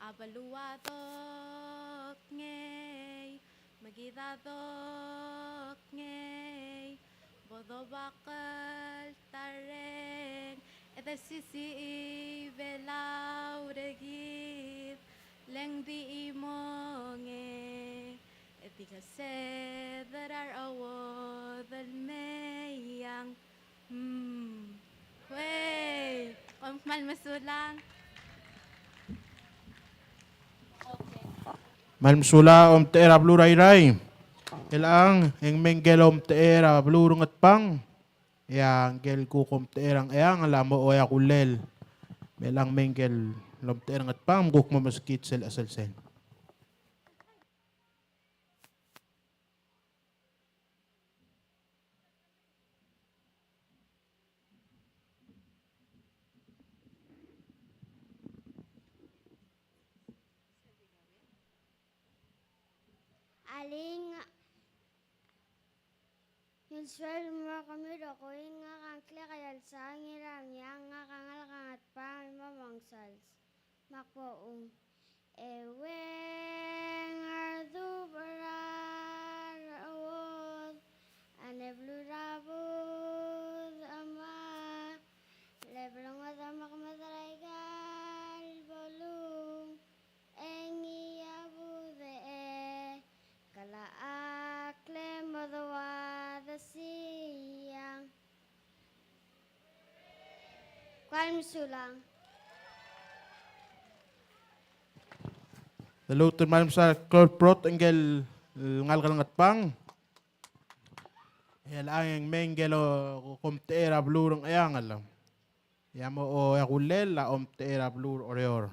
a beluu a dok ngei, me kid a dok ngei, bo dobak el ta reng, e de sisiich Belau er kid, le ng di chimong e, e di kesed er a recheuod el meiang. Mm. Wei, kom kmal mesulang. Kmal mesulang omtechei er a beluu er a Irrai. Chelechang, e ng mei ngike el omtechei er a beluu er a Ngatpang. E a ngike el kuk omtechei er a Ngcheangel a mo Oiakullel. Me chelechang mei ngike el omtechei er a Ngatpang, me kuk mo meskid sel chelsel. Alii, ng Ngilsuel me a kemiu el rokui, ngak a ngklek a Iolsang Ngiramiang, ngak a ngalek er a Ngatpang el mo mengesols. Me ak bo ung. Eueng a redub er a recheuod a ne beluu er a Budechemar, le blengodech me kmeed er aika el beluu e ngii a budech e klechakl e mo dua de siang. Kom kmal mesulang. Lmuut el kmal mesaul el klou el brotech ngike el ngalek er a Ngatpang. E chelechang e ng mei ngike el omtechei er a beluu er a Ngcheangel. E a mo Oiakullel a omtechei er a beluu er a Oreor.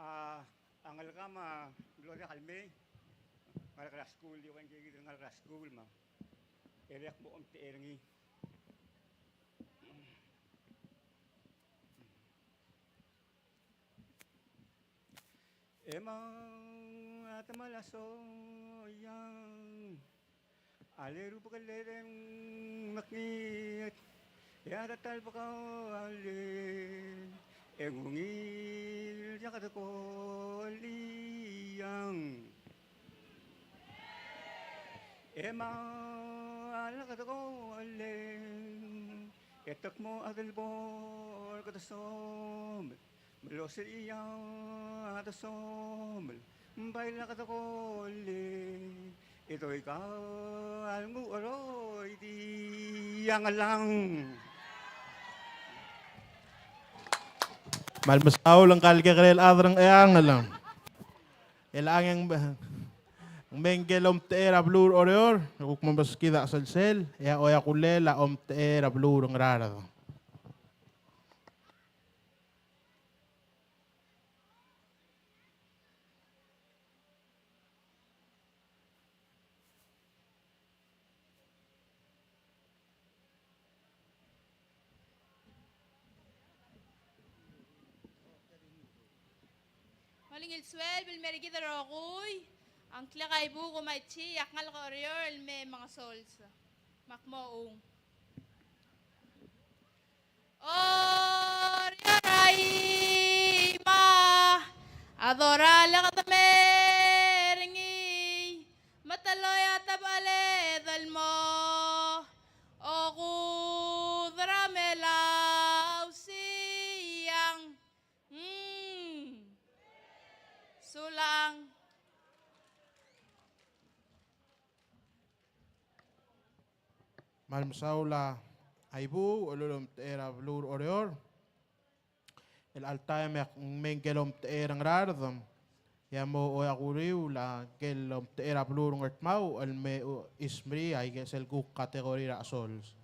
A, a ngalekam a mlo diak el mei, ngalek er a skuul, di ua ngii kid el ngalek er a skuul me a, e le ak mo omtechei er ngii. E ma a temall a soiang a le rubekall e de mekngit, e a ta el bekall e ng ungil diak de koliang. E ma a lak de kolleng e te kmo a delbor kede somel. Me losel ia a desomel, bai lak de kolleng, e doika el nguu a roid er a ngelang. Kmal mesaul ngka el kekerei el chad er a Ngcheangel. Chelechang e ng mei ngike el omtechei er a beluu er a Oreor, e kuk mo meskid a chelsel, e a Oiakullel a omtechei er a beluu er a Ngaraard. Olengit el sueleb el mer kid el rokui, a ngklek a Ibuuch Kumaichi, a kngalek er a Oreor el me mengesols. Me ak mo ung. Oreor a Imang, a dorael e kede mer ngii, me te loia a tebecheled el mo okudel er a Melau Siang. Kmal mesaul a Ibuuch el ulemtechei er a beluu er Oreor. El alta e me ng mei ngike el omtechei er a Ngaraard, e a mo oeak uriul a ngike el omtechei er a beluu er Ngardmau el me, uh, ismerii aike sel kuk category er a Asols.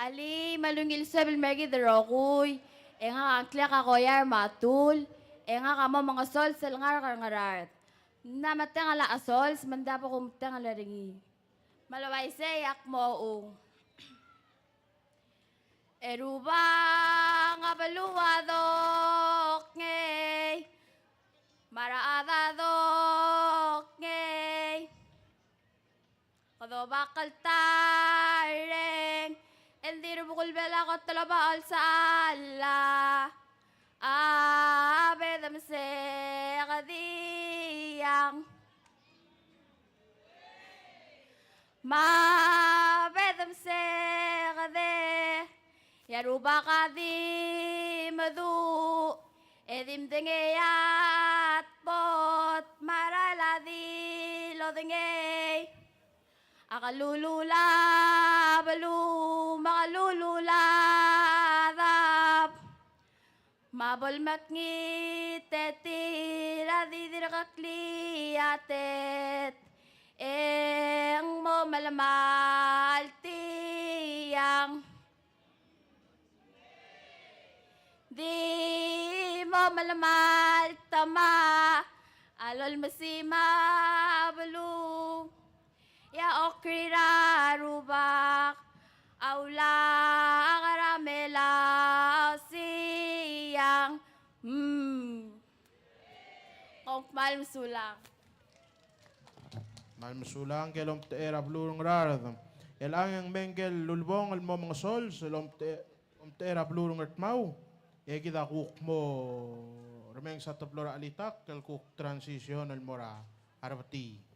Alii, me a ungil suebel el mer kid el rokui, e ngak a ngklek a Koiar Matul, e ngak a mo mengesols el ngar er a Ngaraard. Ng mla metengel a Asols, me ng diak bo kumetengel er ngii. Me a uaisei e ak mo ung. E Rubak a beluu a dongei, me a rechad a dongei. Kede oba kltareng, e ng di rebuk el bel a kot el oba olsala. A bedemsek diang. Me a bedemsek de, e a Rubak a di meduch, e di mdengei a tbot, me a rael a di lodengei. A kelulul a beluu, me a kelulul a dab. Me a bo lemekngit e tir a di dirk kliatet, e ng mo melemalt tiang. Di mo melemalt me a lolmesim a beluu. E a okrir a Rubak a ulak er a melasiang. Mm. Kom kmal mesulang. Kmal mesulang ngike el omtechei er a beluu er Ngaraard. E chelechang e ng mei ngike el ulebongel el mo mengesols el omtechei, omtechei er a beluu er Ngardmau. E kid a kuk mo remenges a teblo er a chelitakl el kuk transition el mo er a rebetii.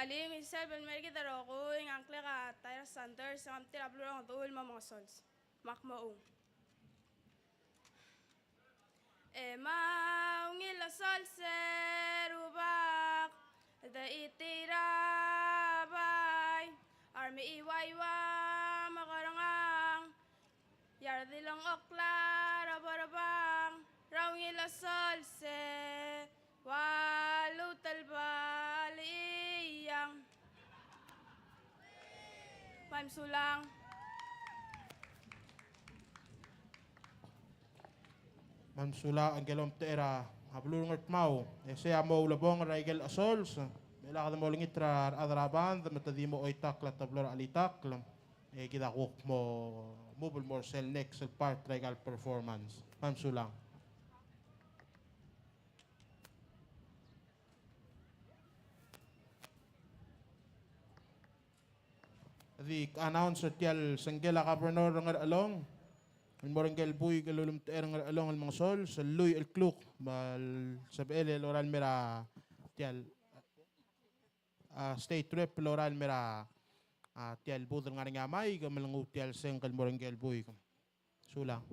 Alii, me a suebel el mer kid el rokui, e ngak a ngklek a Tyra Sanders, e ng omtechei er a beluu er a Ngedechuul el mo mengesols. Me ak mo ung. E ma ungil a sols e Rubak, de itir a bai, a remechiuaiua me a kerengang, e a redil a ngchokl a reberbang, er a ungil a sols e ua lutelbal iang. Kmal mesulang. Kmal mesulang ngike el omtechei er a beluu er Ngardmau. E sei a mo ulebongel er a ikel chesols. Me lak de mo olengit er a rechad er a band me te di mo oitakl a teblo er a chelitakl. E kid a kuk mo move el mo er sel next el part er a ikal performance. Kmal mesulang. Di announce er tia el sengkel a governor er a Ngerchelong el mo er ngike el buik el ulemtechei er a Ngerchelong el mengesols, sel lluich el kluk, me a lsebechel el lorael el mer a tia el, a, state rep el lorael el mer a, a, tia el booth el ngar er ngii a maik, me lenguu tia el sengk el mo er ngike el buik. Sulang.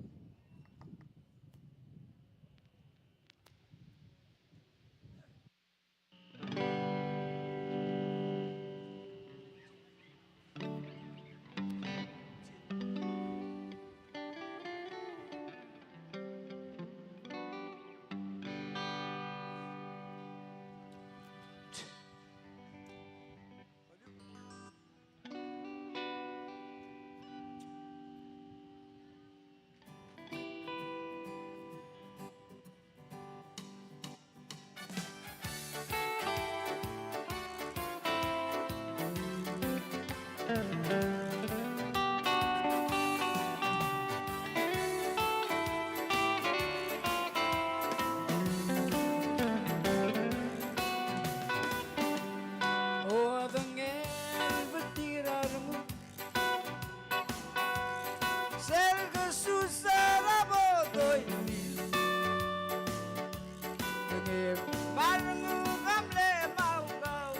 Me a renguk a mle mau kau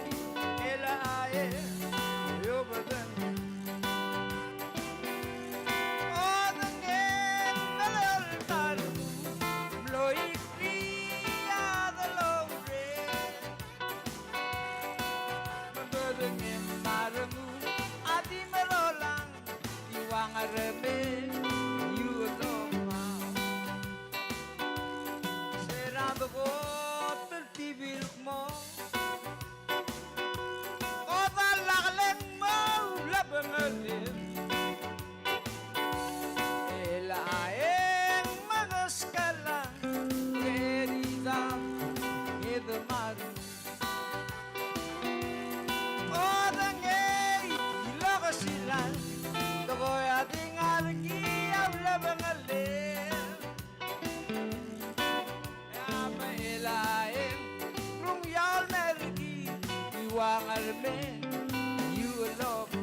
el ae obedengem. Odengem el oltar mlo ikri a deloureng. Me bedengem a renguk a di merolang, di uang er me iuelomau. Se er a dekot el tibil kmo, kodall a keleng mo ulebengelel. El aeng me a ngeskala, kerida, e de maru. Odengei el okesilal, tekoi a di ngar er ngii a ulebengelel. E a mechelaeng, rung iaol me a rekil, di uang er me iuelomau.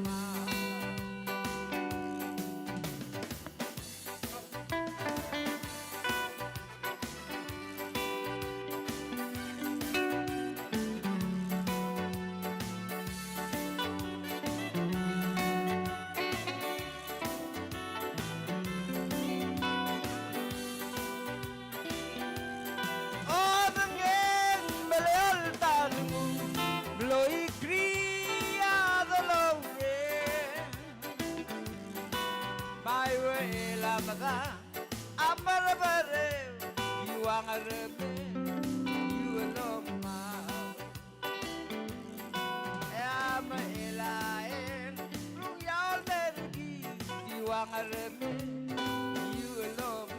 Odengem el oltar el nguu, mlo ikri a deloureng. Bai uel a meda a merebereu, di uang er me iuelomau. E a mechelaeng, rung iaol me a rekil, di uang er me iuelomau.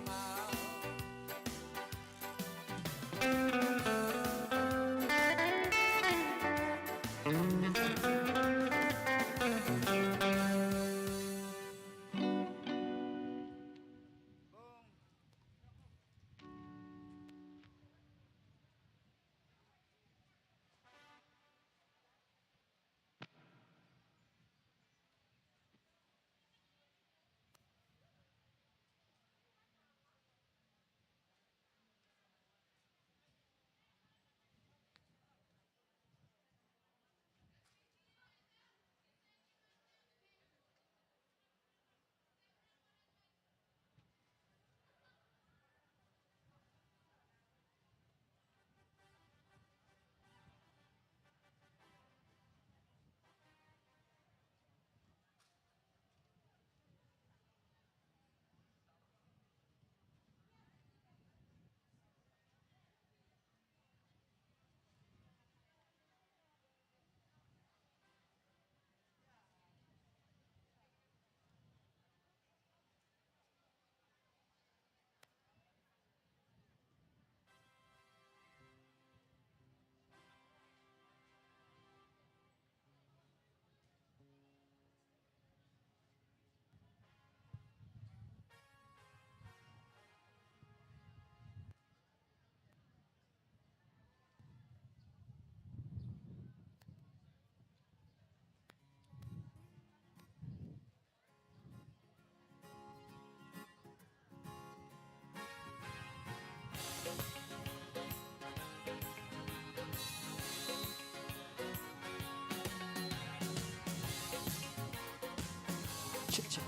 Check, check.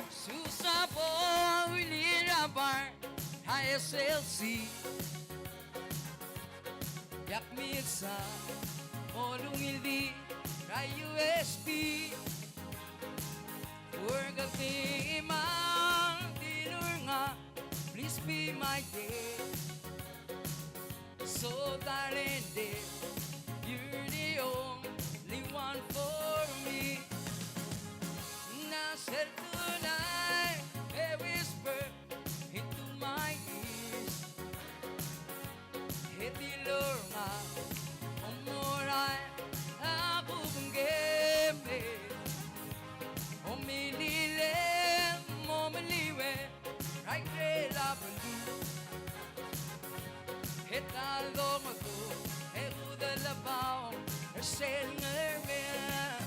Susa bo ulir a bar a S L C. Yak misa olungil di ra U S B. Forget me mang di lur nga, please be my day. So darling dear, you're the only one for me. Now say tonight, a whisper into my ears. E di lur nga, omorael a kuk ngkeme. Omililem, omeliuel, er a ikrel a beluu. E ta el dongetu, e udelebaong er sel ngermem.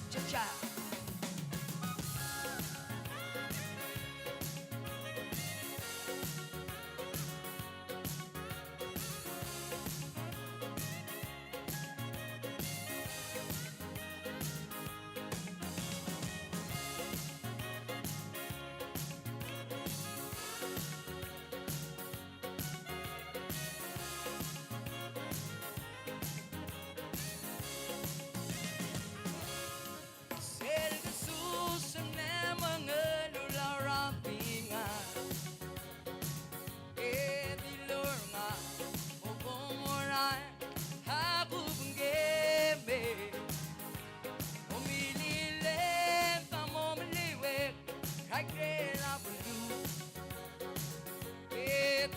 Cha-cha.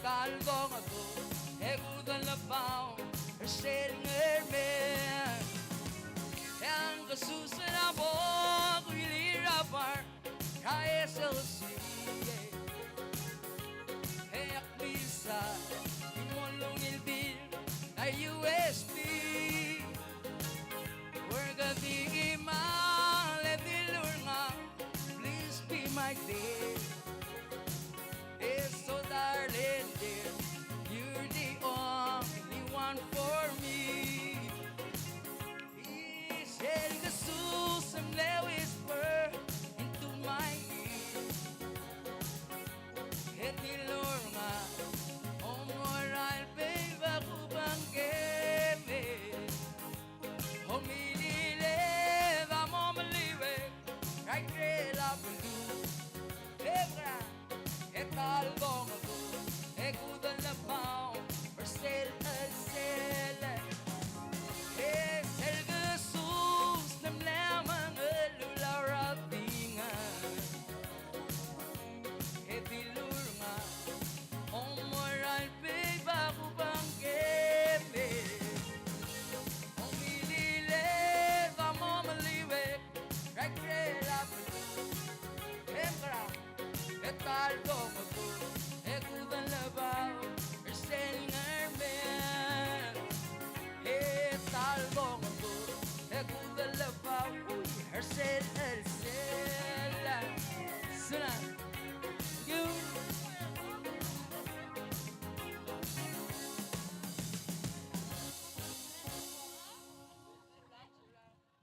Aldo ngdu e kudel a bau er sel ngar me. E a Ngkesus er a bo kuilir a bar er a S L C. E ak misa e mo ungil bil a U S B. We're gonna be mal e di lurngak. Please be my babe. It's so darling, dear, you're the only one for me. Is el Ngkesus a mle whisper into my ear. E di lurngak, oh, moral babe, a kubang keme. Omililed a mo meliuekl er a ikrel a beluu. E mekera, e ta el dongdu e kudel a bau er sel chelsel. E sel Ngkesus a mle mengeluolu er a dinga. E di lurngak, oh, moral babe, a kubang keme. Omililed a mo meliuekl er a ikrel a beluu. E mekera, e ta el dongdu e kudel a bau er sel ngar me. E ta el dongdu e kudel a bau, ui, er sel chelsel. Suna.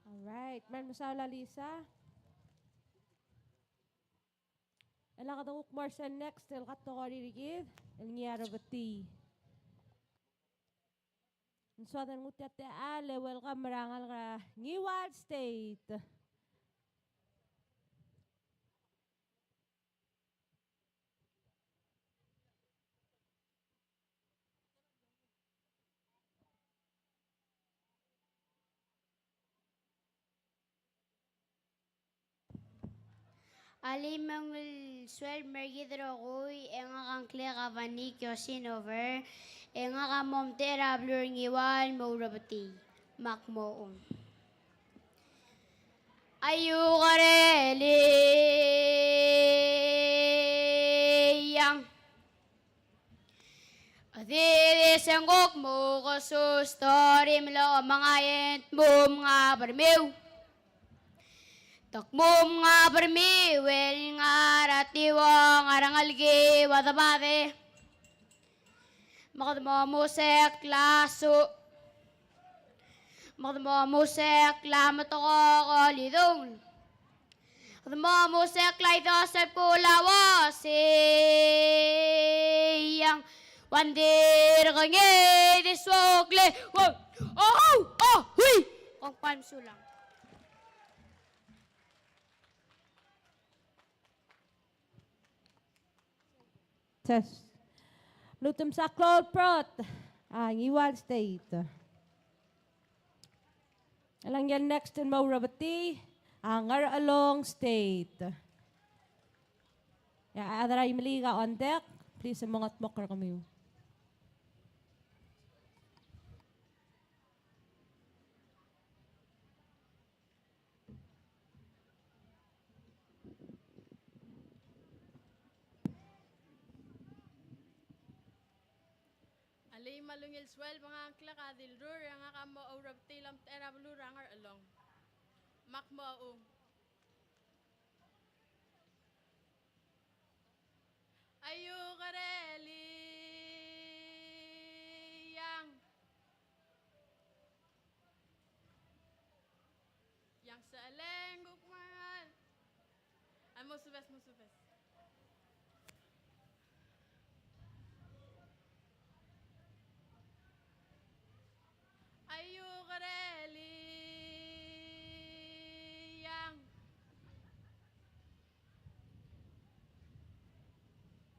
All right, me mesaul a Lisa. E le kede kuk mo er sel next el kategory er kid el ngii a rebetii. Ng soad el nguu tia el techall e welcome er a ngalek er a Ngiwal State. Alii me a ungil suelb er kid el rokui, e ngak a ngklek a Vanik Yosinover, e ngak a mo omtechei er a beluu er a Ngiwal el mo ourebetii. Me ak mo ung. Aiukerel iang. Di di sengkuk mo kesus tori mlo mengaet mo mnga bermiu. Tok mo mnga bermiu el ngar a tiuong a rengelekii a debade. Me kede mo musekl a such. Me kede mo musekl a metekokl el idung. Kede mo musekl a idos el bkul a uasei. Ng ua ng dirk ngii di suokl e. Wow. Oh, oh, hui. Kongkpal, mesulang. Test. Lmuut el msa klou el prot a Ngiwal State. E le ngii el next el mo ourebetii a Ngarchelong State. E a chad er a Imeliik a ondech, please, e mo mengetmokl er kemiu. Alii me a ungil suelb, ngak a ngklek a Dilrur, e ngak a mo ourebetii el omtechei er a beluu er a Ngarchelong. Me ak mo ung. Aiukerel iang. Iang se eleng kuk mangal. Ai, mosubes, mosubes. Aiukerel iang.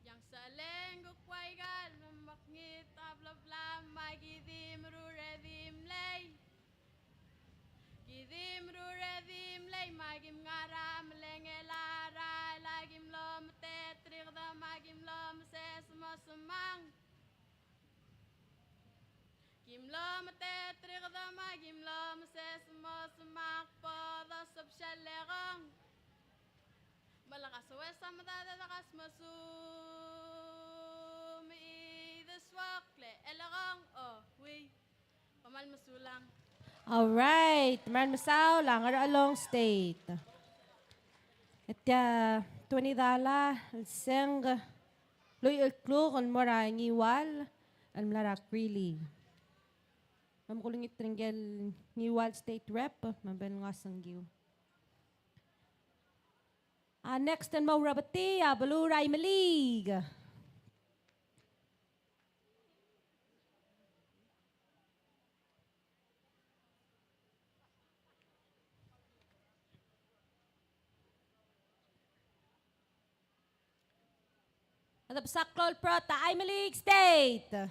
Iang se eleng kuk ua ikal me mekngit a blablam, me aki di meruul e di mlei. Ki di meruul e di mlei, me aki mngar a melengel a rael, aki mlo meteterik, me aki mlo meses mo semang. Kim lo meteterik dama, kim lo meses mo semak bo dosebsel lekong. Melekas wes a medad e dekas mesum, e de suak le elekong, o, wi. Kmal mesulang. All right, kmal mesaul a Ngarchelong State. E tia twenty dollar el seng, lluich el kluk el mo er a Ngiwal el mla er a Greeley. Me kulengit er ngike el Ngiwal State Rep me bo el ngasengkiu. A next el mo ourebetii a beluu er a Imeliik. A debsa klou el brot a Imeliik State.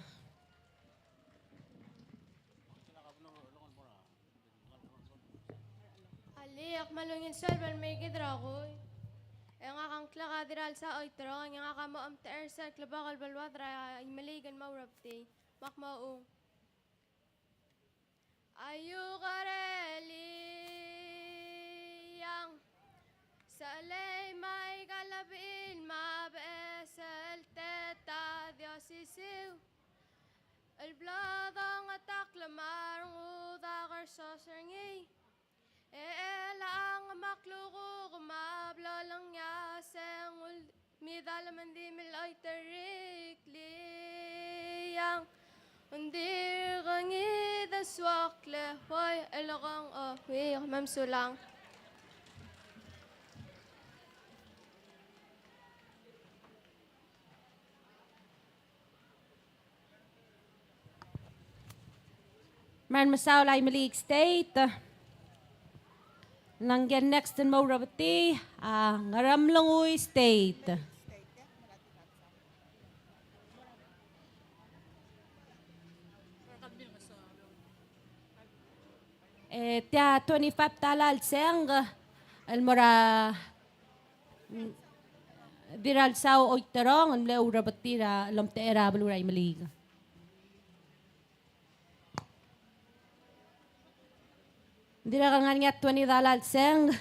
Alii, ak kmal ungil sueleb el mei kid el rokui. E ngak a ngklek a Dirralsau Oiterong, e ngak a mo omtechei er sel klebokel beluad er a Imeliik el mo ourebetii. Me ak mo ung. Aiukerel iang, selei me aika el bechil me a beches el teta di osisiu el blo dongetakl me a rengud a kersos er ngii. E chelechang me a klukuk me a blo lengiaseng ul Midal me ng di mle oiterikl iang, ng di kengid a suakl e woi, elekong, o, wi, me mesulang. Me ng mesaul a Imeliik State. Ng ngike el next el mo ourebetii a Ngeremlengui State. E tia twenty-five dollar el seng el mo er a Dirralsau Oiterong el mle ourebetii er a lomtechei er a beluu er a Imeliik. Ng dirrek el ngar er ngii a twenty dollar el seng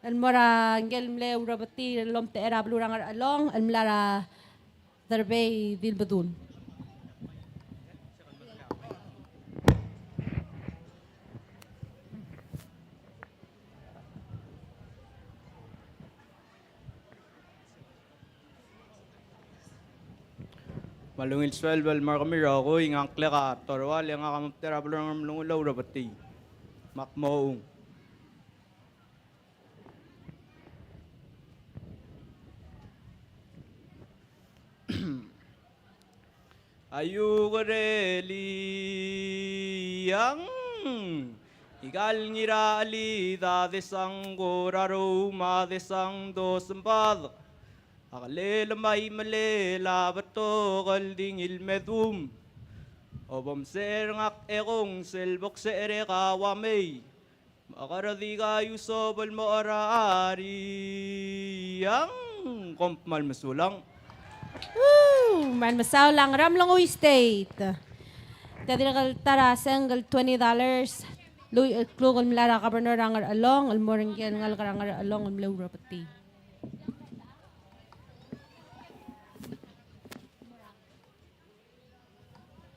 el mo er a ngike el mle ourebetii el lomtechei er a beluu er a Ngerchelong el mla er a Derbei Dilbedul. Me a ungil sueleb el mo er kemiu el rokui, ngak a ngklek a Torual, e ngak a mo omtechei er a beluu er a Ngeremlengui el ourebetii. Me ak mo ung. Aiukerel iang, ikal ngirachelid a desang kora roum a desang dosembad. A kelel me a imelel a betok el di ngilmedum. Obomsech er ngak e kong sel boksecherek a ua mei. Me a kora di kaiusobel mo er a Ariang, kom kmal mesulang. Woo! Kmal mesaul a Ngeremlengui State. Tia dirrek el ta er a seng el twenty dollars, lluich el kluk el mla er a Governor er a Ngerchelong el mo er ngike el ngalek er a Ngerchelong el mle ourebetii.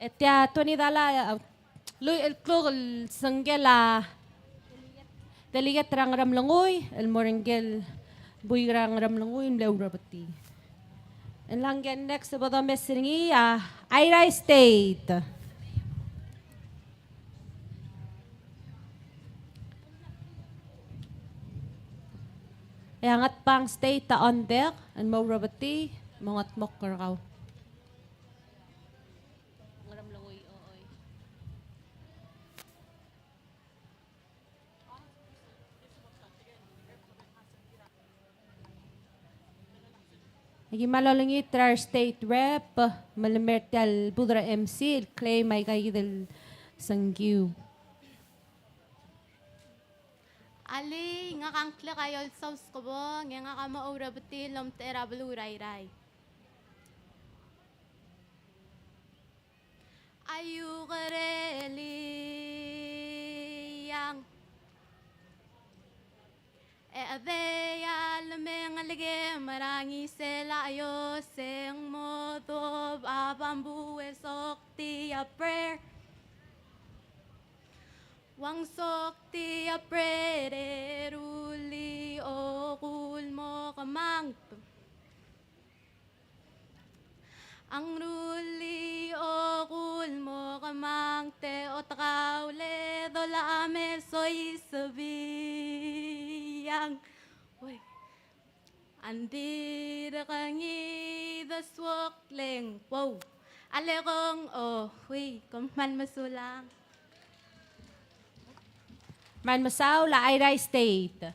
E tia twenty dollar, a, lluich el kluk el sengkel a delegate er a Ngeremlengui el mo er ngike el buik er a Ngeremlengui el mle ourebetii. E ng ngike el next bo domes er ngii a Airai State. E a Ngatpang State a ondek el mo ourebetii, mo ngatmokl er kau. Aki kmal olengit er a re state rep me le mer tia el booth er a MC el claim aika kid el sengkiu. Alii, ngak a ngklek a Iolsau Skebong, e ngak a mo ourebetii el omtechei er a beluu er a Airai. Aiukerel Liang. E a dei a lemeng a lekem er a ngisel a ios e ng mo dob a bamboo e soktii a prayer. Ua ng soktii a prayer e rullii a okul mo kemanget. A ng rullii a okul mo kemanget e otkau el dolab e soiseb. Iang. Oi. A ng dirk ngii a suokl e ng, wow. A lekong, o, hui, kom kmal mesulang. Kmal mesaul a Airai State.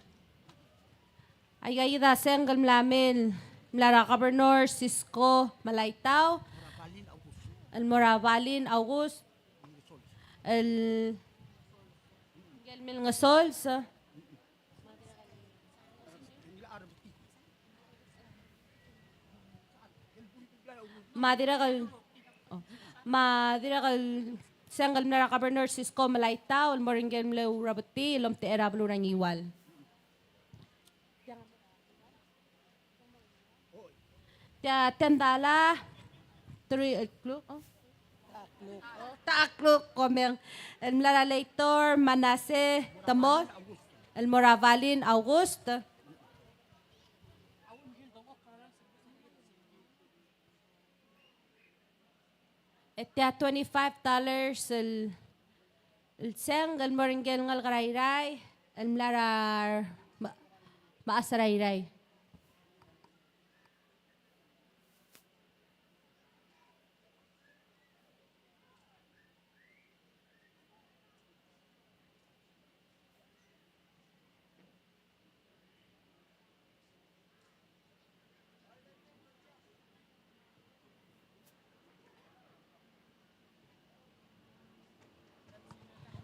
Aika kid a sengk el mla mei el mla er a Governor Cisco Melaitau el mo er a Valin August el, el mle Ngesols. Me a dirrek el, o, me a dirrek el sengk el mla er a Governor Cisco Melaitau el mo er ngike el mle Urobetii el omtechei er a beluu er a Ngiwal. Tia ten dollar, three o'clock, o. Ten o'clock, komeng. El mla er a Leitor Manase Temol el mo er a Valin August. E tia twenty-five dollars el, el sengk el mo er ngike el ngalek er a Irrai el mla er a me-, mechas er a Irrai.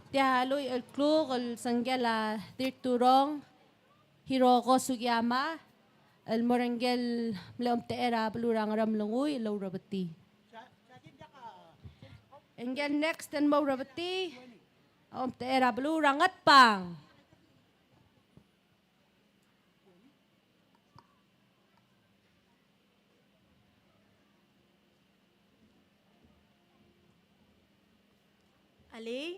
Tia lluich el kluk el sengkel a Dirturong Hiroko Sugiyama el mo er ngike el mle omtechei er a beluu er a Ngeremlengui el ourebetii. Ngike el next el mo ourebetii a omtechei er a beluu er a Ngatpang. Alii,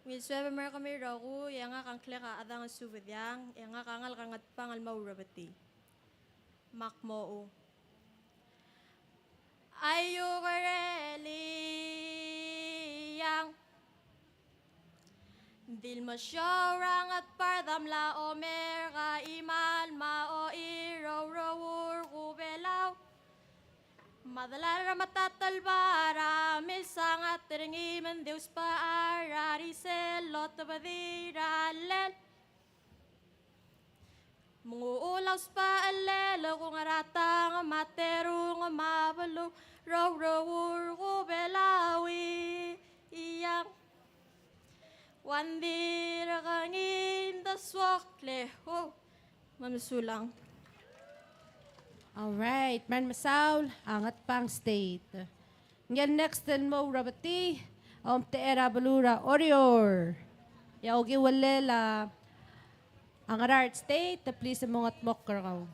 ungil suebek el mo er kemiu el rokui, e ngak a ngklek a Chedang Subediang, e ngak a ngalek er a Ngatpang el mo ourebetii. Me ak mo ung. Aiukerel Iang. Di le mesiou er a Ngatpang er a mla omerk a chimal me a ochir er a oureor er a Belau. Me a delal er a metatel bar a milsang a terngii me ng di ousbech er a risel el otebedii er a llel. Me ng uchul a usbechel el kung er a tang me a terung me a beluu er a oureor er a Belau Iang. Ng dirk ngii a desuokl e, o, me mesulang. All right, me ng mesaul a Ngatpang State. Ngii el next el mo ourebetii a omtechei er a beluu er a Oreor. E a okiu el llel a Ngaraard State, please mo ngetmokl er kau.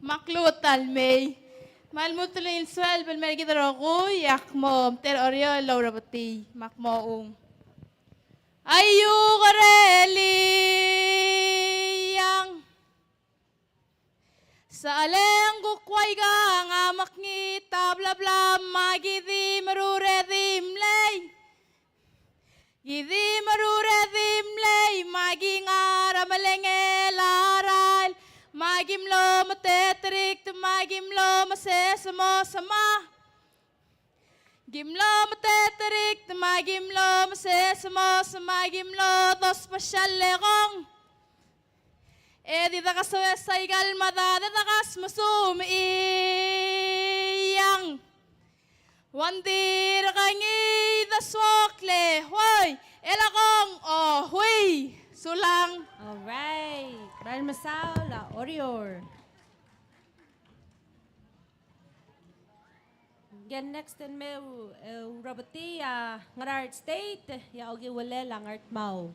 Me ak lmuut el mei. Me a lmuut el ungil sueleb el mer kid el rokui, e ak mo omtechei er a Oreor el ourebetii, me ak mo ung. Aiukerel Iang. Sel lengkuk ua ikang a mekngit a blablam, me aki di meruul e di mlei. Ki di meruul e di mlei, me aki ngar er a melengel a rael, me aki mlo meteterik, me aki mlo mesesmosma. Ki mlo meteterik, me aki mlo mesesmosma, ki mlo dospesial el kong. E di dekasoes aika el medad e dekasmesumech Iang. Ng dirk ngii a Suokl e Huai, Elekong Ohui. Sulang. All right. Kmal mesaul a Oreor. Ngii el next el me, e, urebetii a Ngaraard State, e a okiu el a Ngardmau.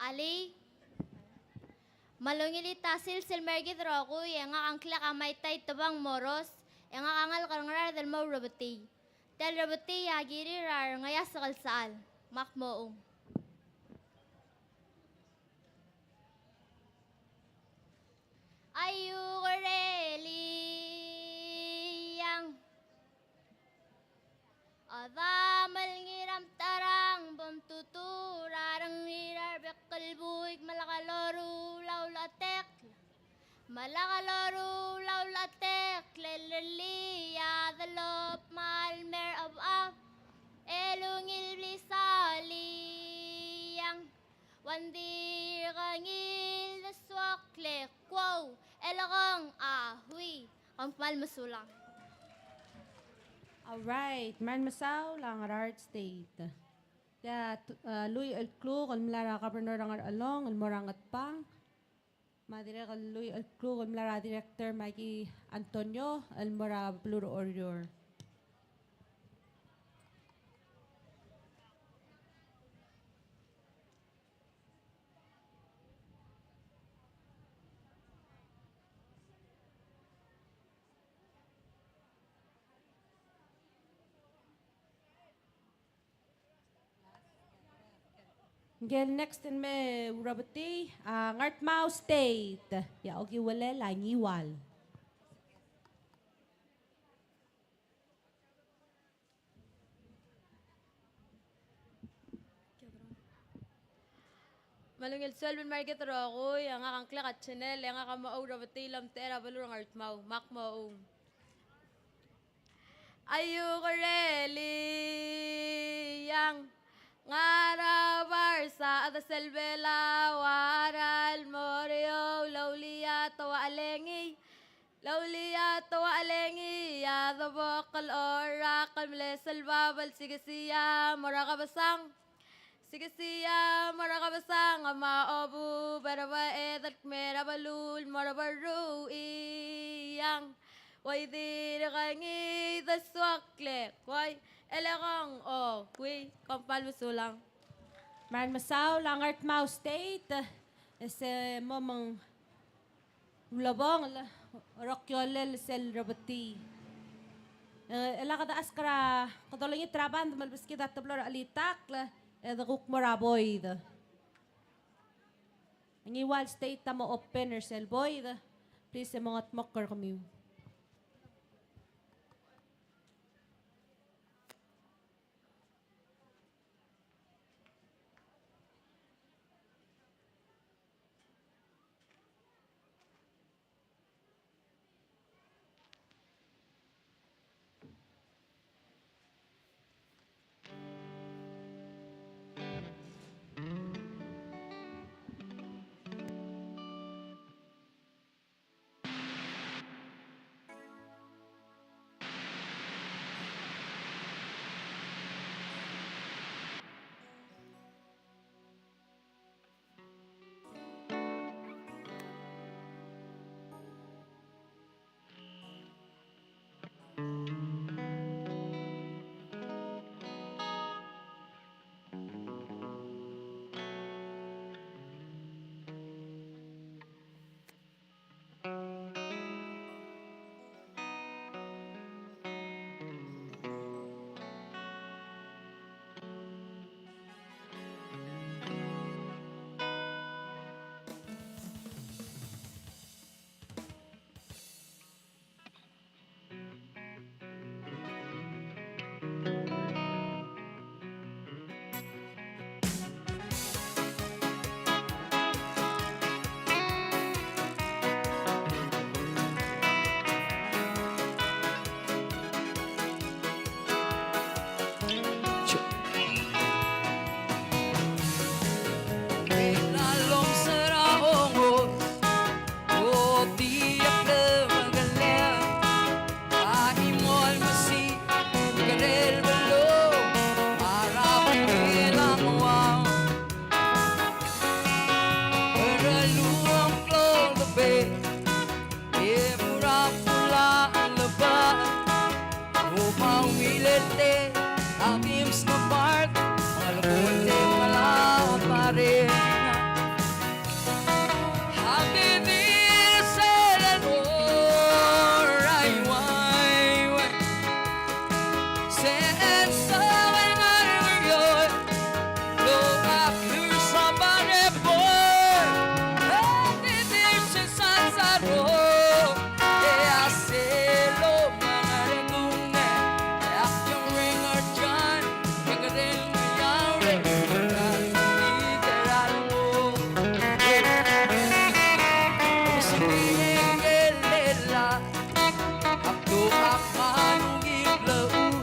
Alii, me a ungil el ta sils el mer kid el rokui, e ngak a ngklek a Maitai Tebang Moros, e ngak a ngalek er a Ngaraard el mo urebetii. Tia el rebetii a kirir a Rengeasek el Sechal, me ak mo ung. Aiukerel Iang. A dam el Ngirametarang, bo mtutur a rengrir a rebek el buik, me lak loruul a ulechetekl. Me lak loruul a ulechetekl, el rellii a delop me a lmei er a chebechab, el ungil blil a Iang. Ng dirk ngii el desuokl e Kuou, Elekong Ohui. Kom kmal mesulang. All right, kmal mesaul a Ngaraard State. Tia, e, lluich el kluk el mla er a Governor er a Ngarchelong el mo er a Ngatpang. Me a dirrek el lluich el kluk el mla er a Director Maggie Antonio el mo er a beluu er a Oreor. Ngii el next el me urebetii a Ngardmau State, e a okiu el a Ngiwal. Me a ungil sueleb el mer kid el rokui, e ngak a ngklek a Chanel, e ngak a mo ourebetii el omtechei er a beluu er a Ngardmau, me ak mo ung. Aiukerel Iang, ngara bar sa a chedesel Belau a ralm er eou, loulii a teuachelengii, loulii a teuachelengii a debok el orrak el mle sel bab el sikesii a mo er a kebesang. Sikesii a mo er a kebesang me a obub er a beches el kmei er a beluu el mo er a berruiang. Ua dirk ngii desuokl e Kuai, Elekong Ohui. Kom kmal mesulang. Kmal mesaul a Ngardmau State, e se mo meng ulebongel er a okiolel sel rebetii. E, e lak de ask er a, kede olengit er a band me lebeskid a teblo er a chelitakl, e de kuk mo er a boid. Ngiwal State a mo open er sel boid, please e mo ngetmokl er kemiu. Ungil el te, a James Ngebard, a lekull e te mla pare. Happy birthday, Lenore, ai uai uai. Sel soal ngar er eou, lo ak lursa bare bo. Happy birthday, Sansaro. E a sel omengkar a klengar, e ak di reng er tiang, e ke reng er eou, e ke reng er a renguk. Ak do ak ngar er ngii el blechub.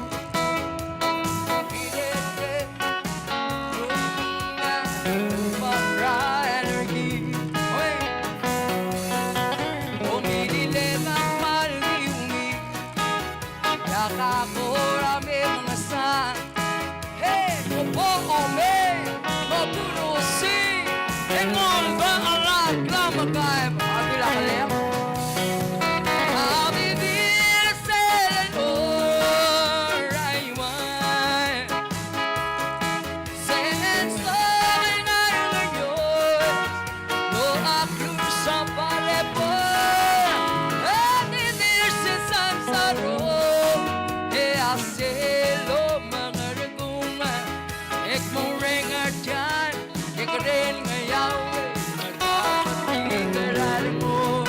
Sel soal ngar er eou, lo ak lursa bare bo. Happy birthday, Sansaro. E a sel omengkar a klengar, e ke mo reng er tiang, e ke reng er eou, e ke reng er a renguk.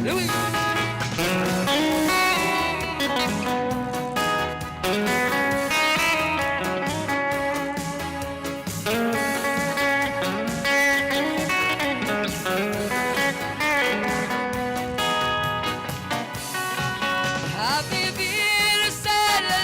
Louis. Happy birthday,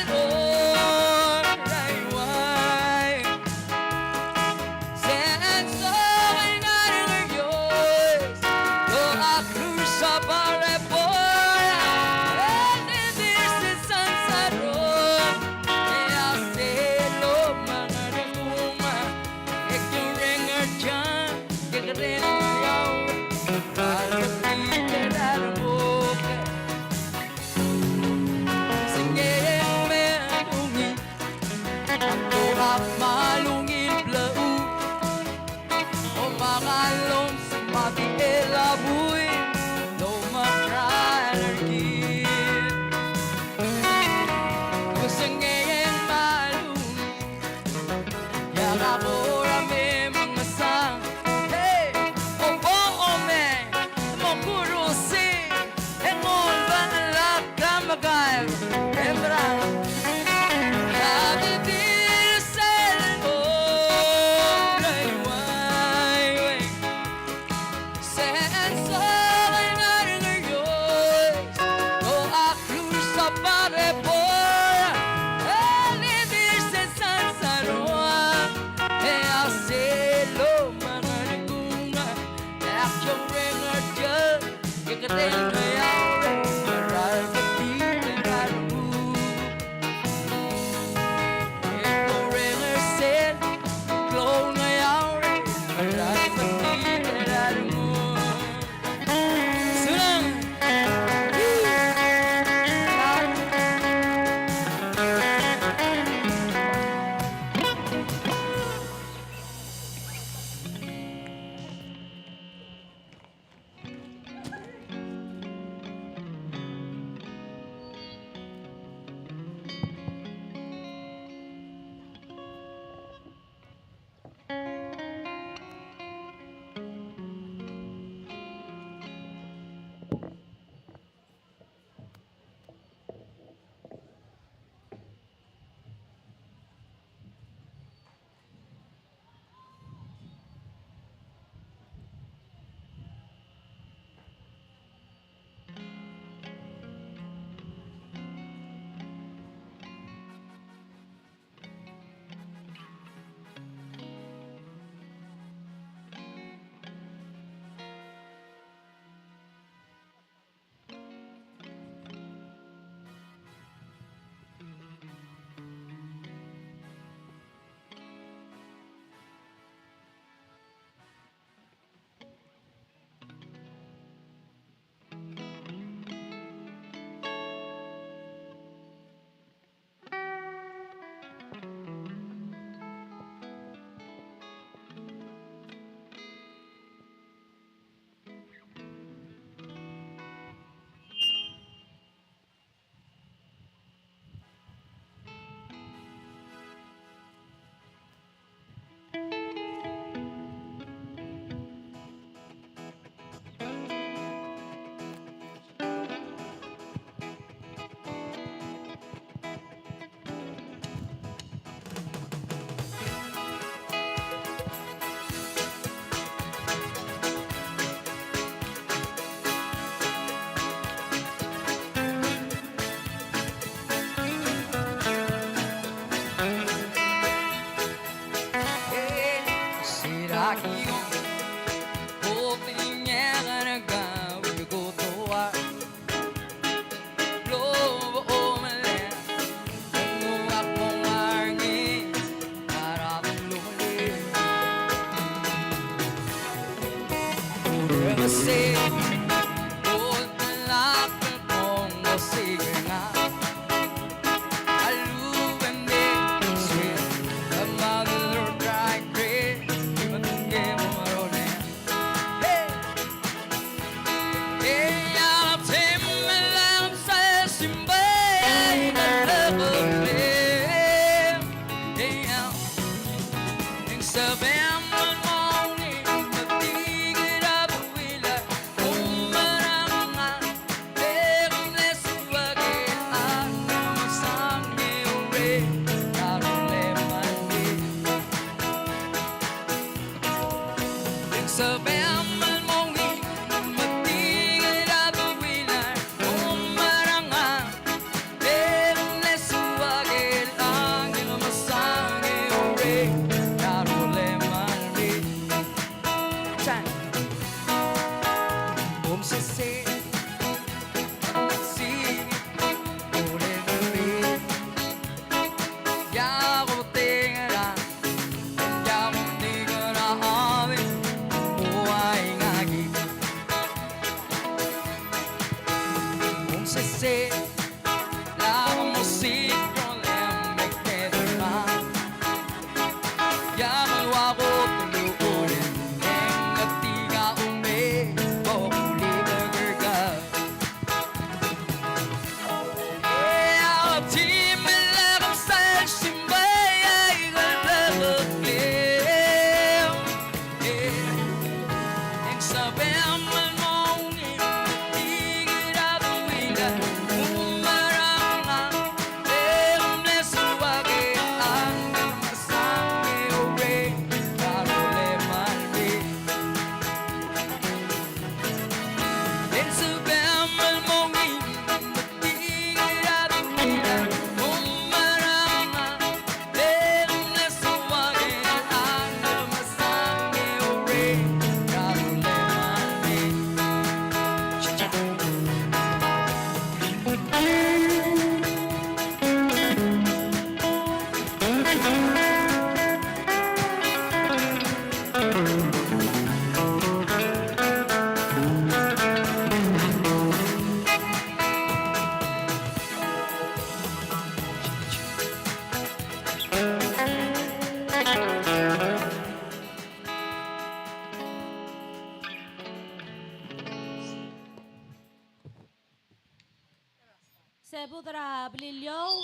Sebechel er a Beliliou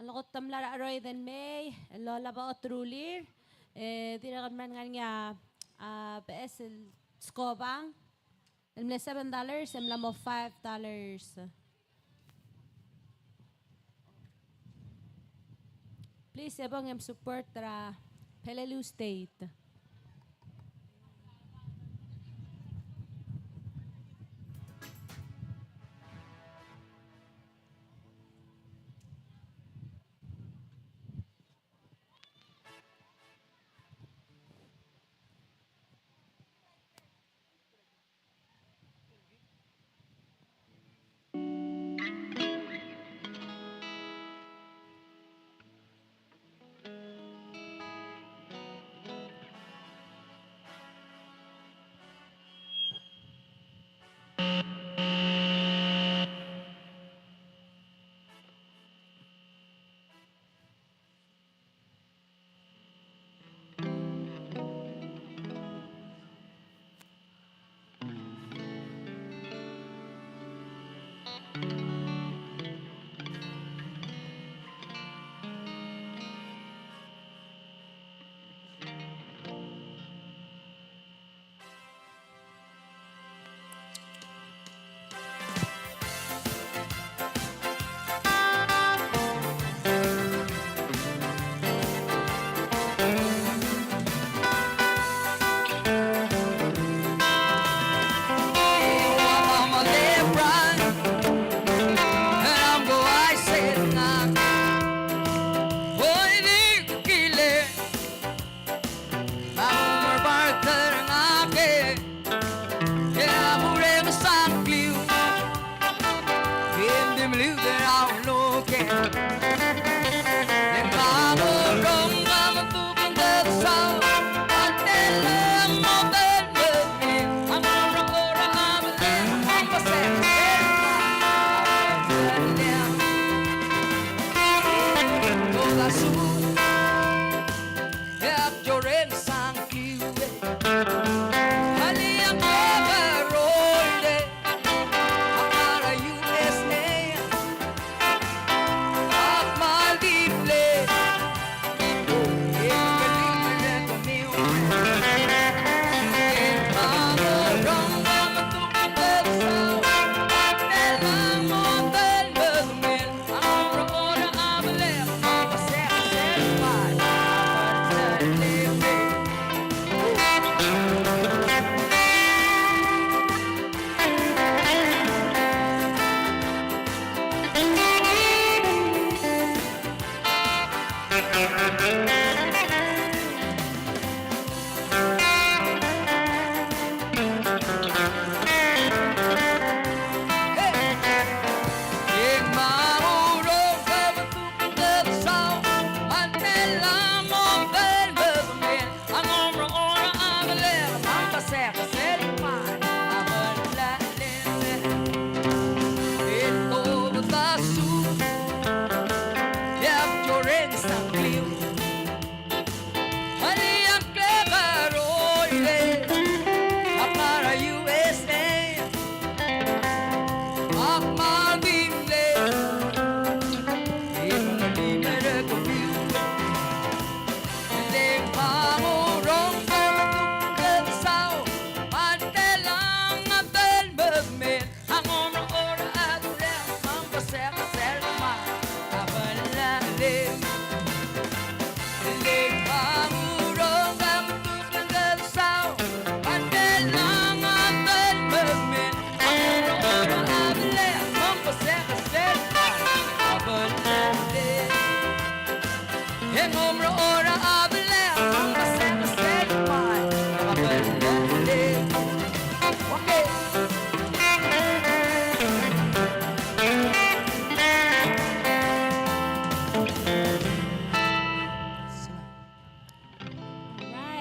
el kot el mla er a cheroid el mei el olab a oterulir, e dirrek el mla er ngii a, a, beches el skobang el mle seven dollars e mla mo five dollars. Please, e bong e support er a Peleliu State.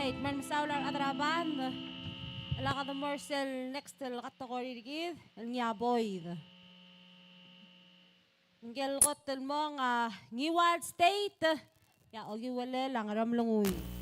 Right, me mesaul a rechad er a band. E lak de mo er sel next el category er kid, el ngii a Boid. Ngike el kot el mong a Ngiwal State, e a okiu el a Ngeremlengui.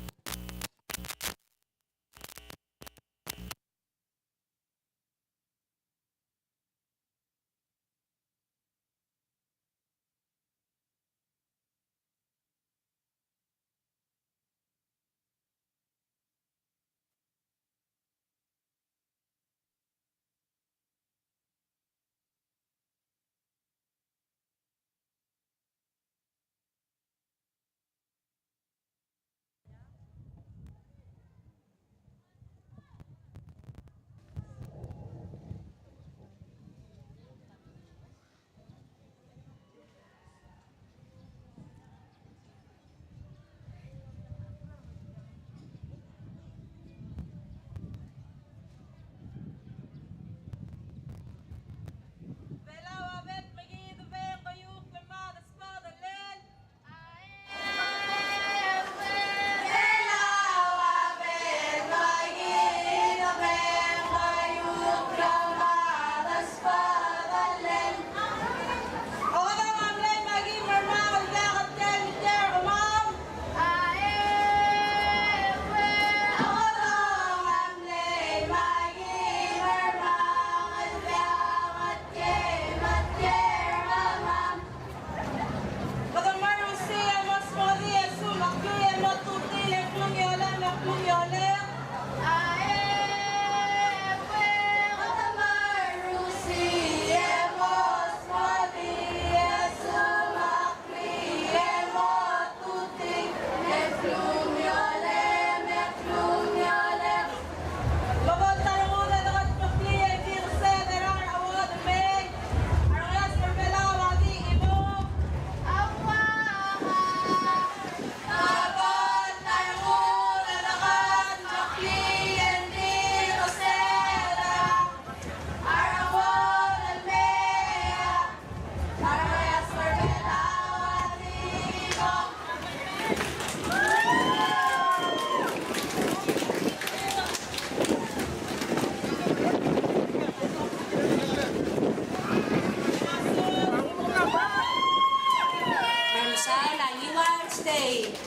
State.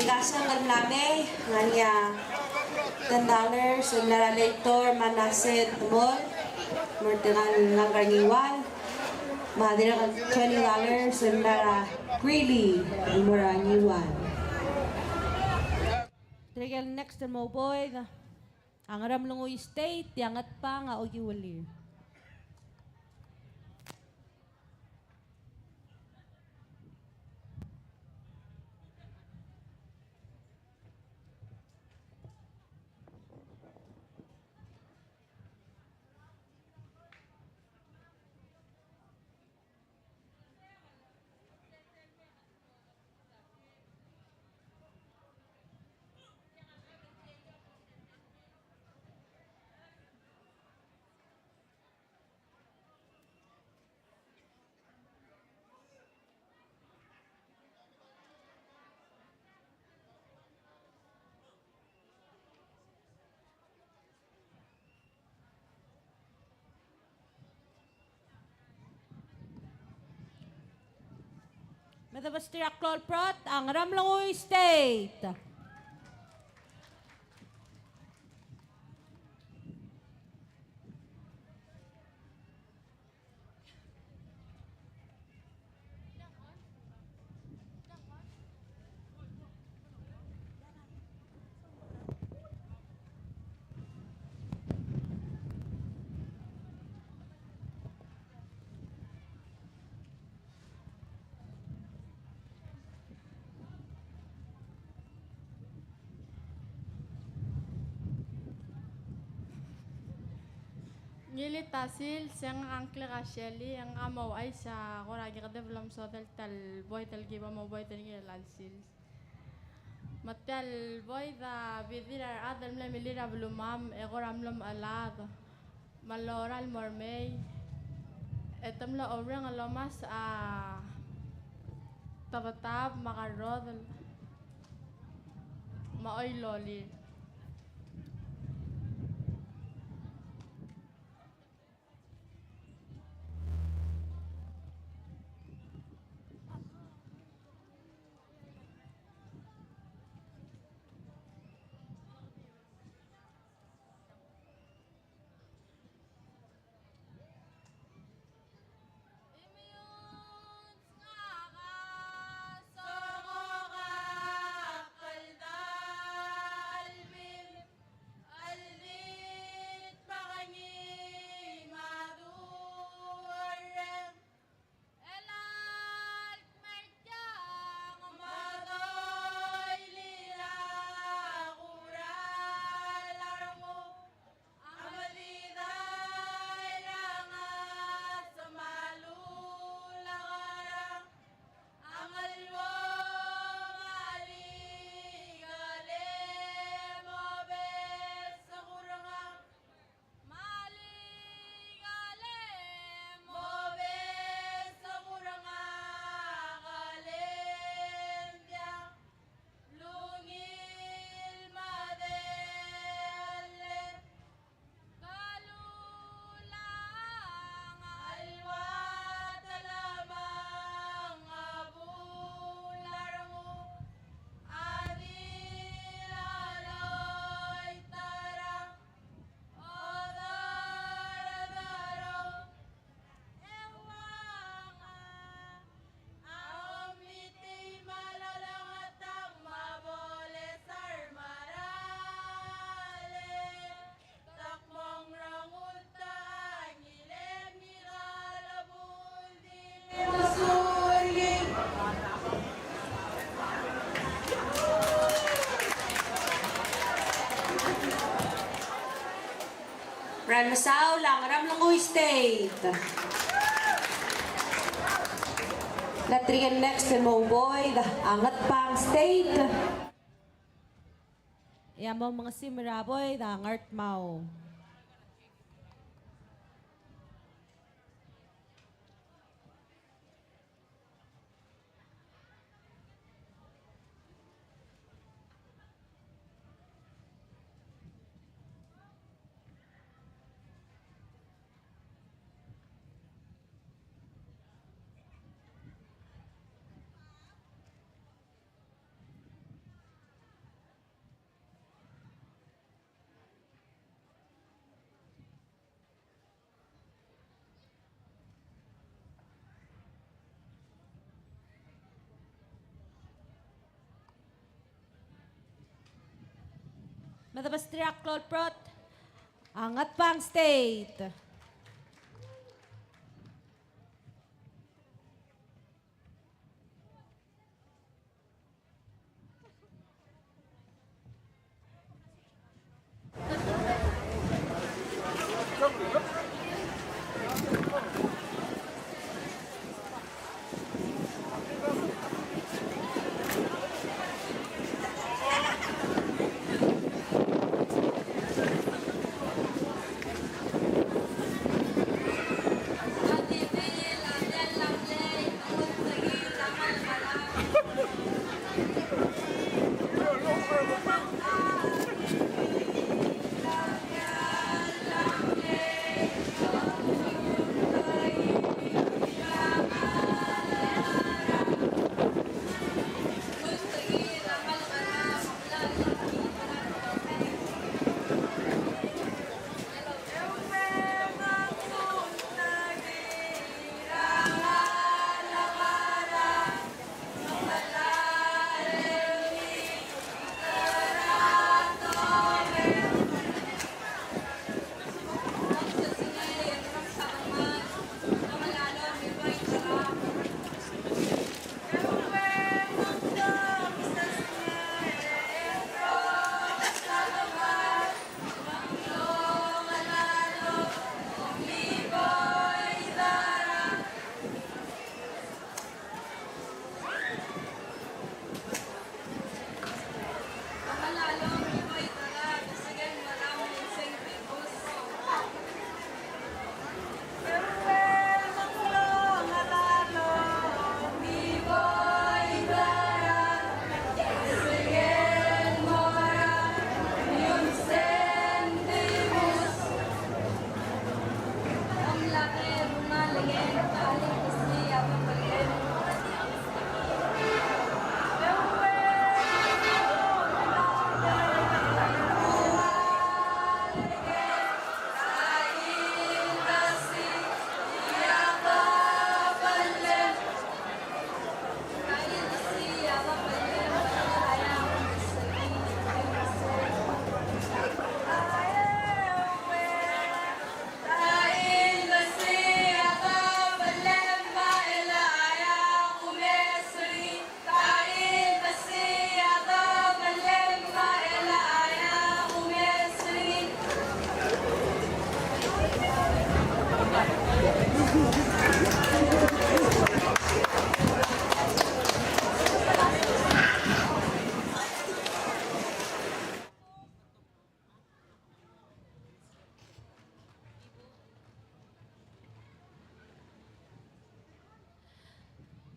Ikasang el mla mei, ngar er ngii a ten dollars el mla er a Leitor Manasseh Temol, el mo er tirka el ngalek er a Ngiwal, me a dirrek el twenty dollars el mla er a Greeley, el mo er a Ngiwal. Tirke el next el mo oboid a Ngeremlengui State, e a Ngetbang a okiu el lir. Me de besterir a klou el brot a Ngeremlengui State. Ngilii a sils, e ngak a ngklek a Shelley, e ngak a mo ouchais a kora kekedeb el omesodel tia el boid el ki bo moboid er ngii er chelecha el sils. Me tia el boid a bidir a rechad el mle milil er a belumam e kora mlo mechelad me a lorael el mo remei, e te mlo oureng el omes a tebetab me a kerrodel me a oilolir. Meral mesaul a Ngeremlengui State. Tirke el next el mo oboid a Ngetbang State. E a mo mengesim er a boid a Ngardmau. Debesterir a klou el brot a Ngatpang State.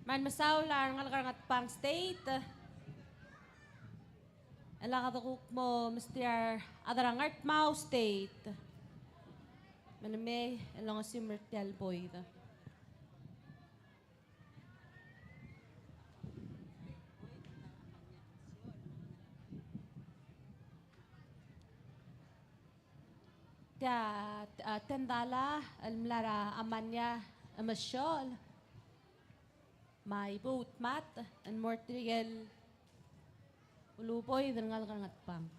Me a mesaul a rengalek er a Ngatpang State. E lak dekuk mo mesterir a rechad er a Ngardmau State me ng mei el ongesuir tia el boid. Tia, a, ten dollar el mla er a Amania Emesiochel. Me a ibo utmat el mo er tirke el uluboid el ngalek er a Ngatpang.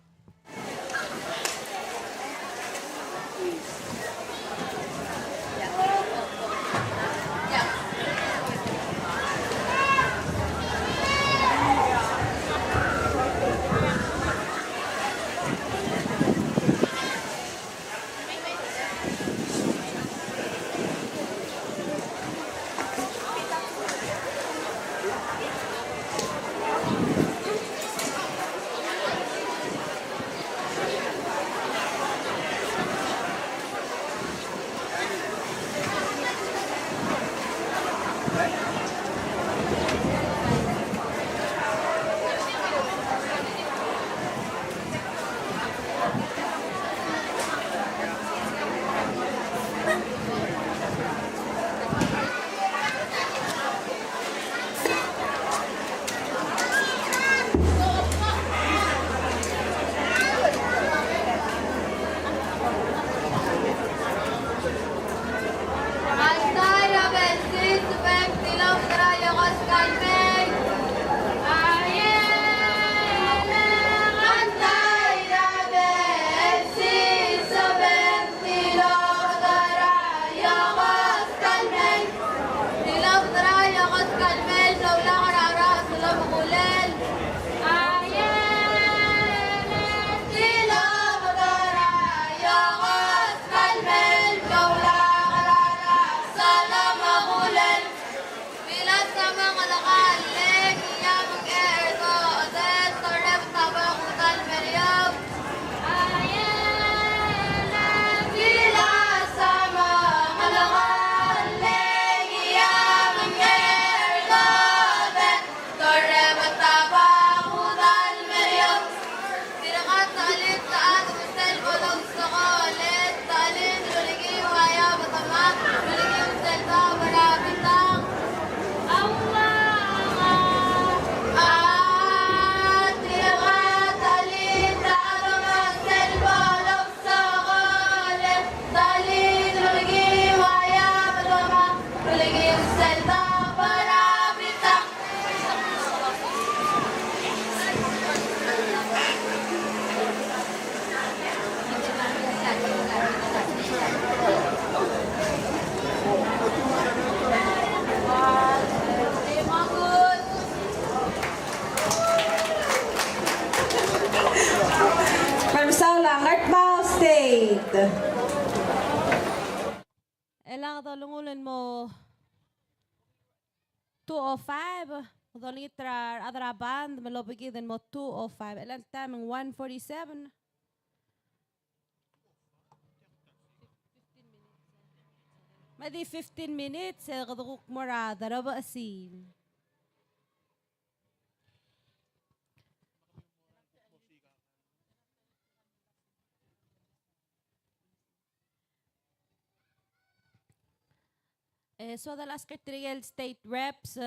oh five, kede olengit er a rechad er a band me lobekid el mo two oh five. Chelecha el taem ng one forty-seven. Me di fifteen minutes, e kede kuk mo er a derebechesil. E, soad el ask er tirke el state reps,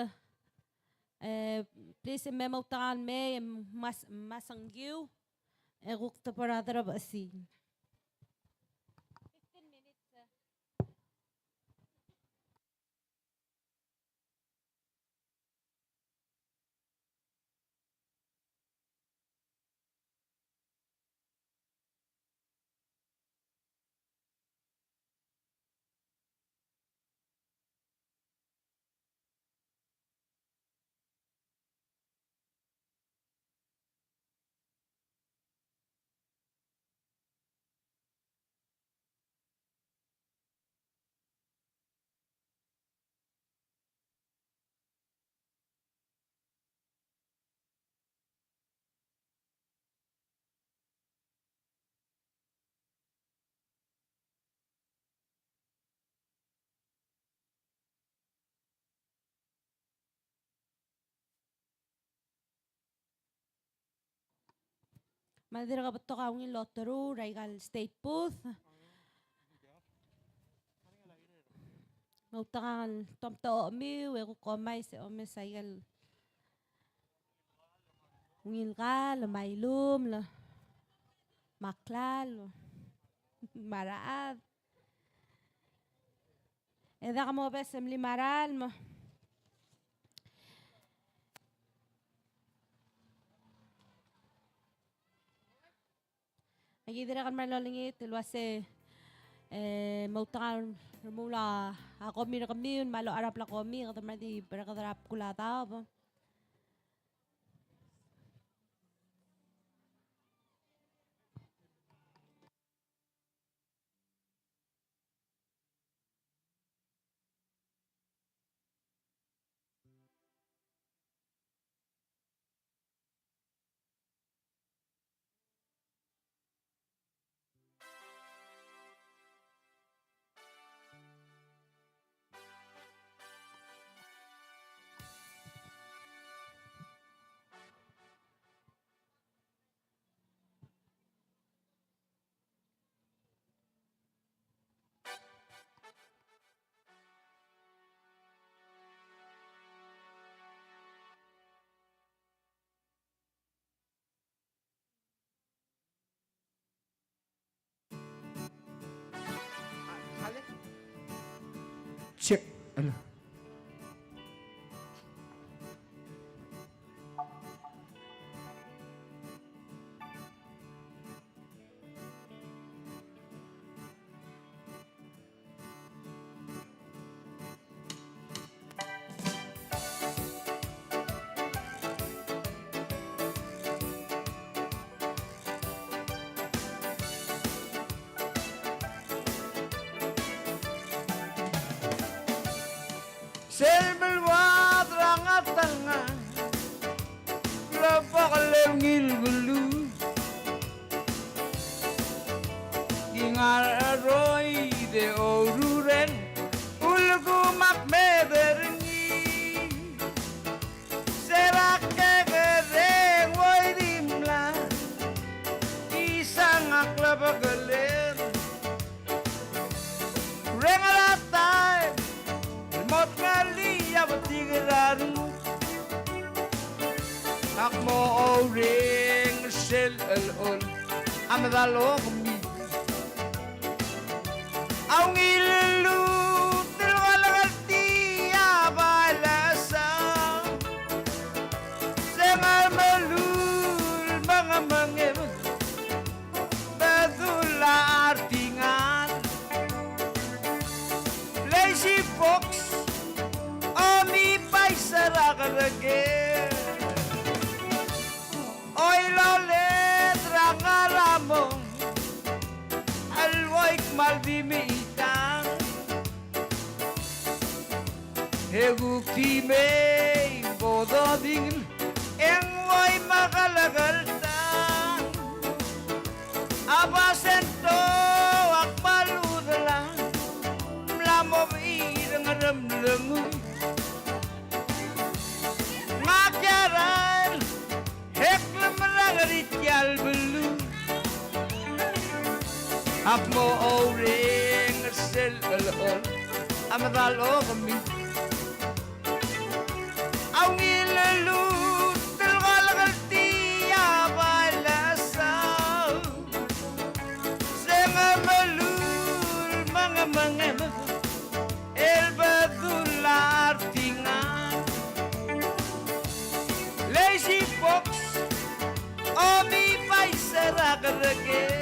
e, please, me moutekangel mei, mas, masengkiu, e kuk te bo er a derebechesil. Me a dirk betok a ungil loteru er aika el state booth. Moutekangel tomtechemiu e kuk omais e omes aika el ungil kall me a ilumel me a klalo me a rechad. E dak mobes e mli merael me aki dirrek el merael olengit el uase, e, moutekangel remuul a komi er kemiu me a locha er a bla komi, kede merael di bereked er a bkul a daob. Check. Hello. Sel beluad er a ngatang a klebokel el ungil beluu. Di ngar er a cheroid e oureor el ulekum ak meder er ngii. Se er a kekerei e ng ua di mla isang a klebekeled. Reng er a taem el mo tngelii a betik er a renguk. Ak mo oureng er sel chelechol a medal okemiu. A ungil lluut el ngalek er tia bai lesa. Se ngar meluul me ng mengebel. Bedul a Artingal. Lazy Fox, omi bai ser a kereker. Oiloled er a ngar er a mong, el uai kmal di mechitang. E kuk di me Tingel e ng uai me a kelekeltang a basento a kmal udelang, mla mo bechiid er a ngeremlengui. Ngak a rael e klemerang er tia el beluu. Ak mo oureng er sel chelechol a medal okemir. A ungil el lluut el kalek el tia bai el saul. Se ng melul mengemengem el bedul a rdingal. Lazy Fox, omi pais er a kereker.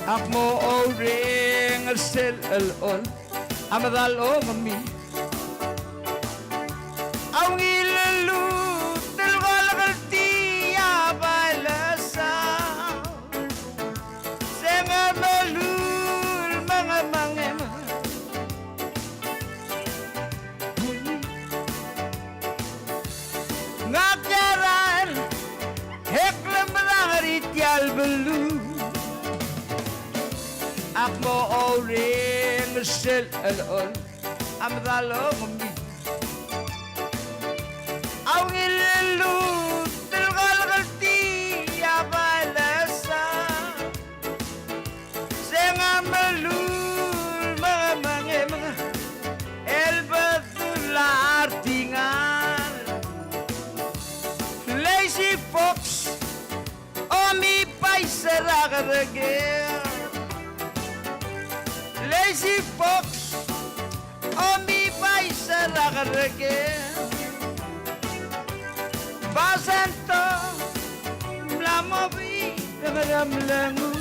Ak mo oureng er sel chelechol a medal okemir. A ungil el lluut el kalek el tia bai el saul. Se ng melul mengemengem. Ngak a rael e klemerang er tia el beluu. Ak mo oureng er sel chelechol a medal okemir. A ungil el lluut el kalek el tia bai el saul. Se ng melul mengemengem el bedul a rdingal. Lazy Fox, omi pais er a kereker. Lazy Fox, omi pais er a kereker. Basento, mla mo bechiid er a ngeremlengui.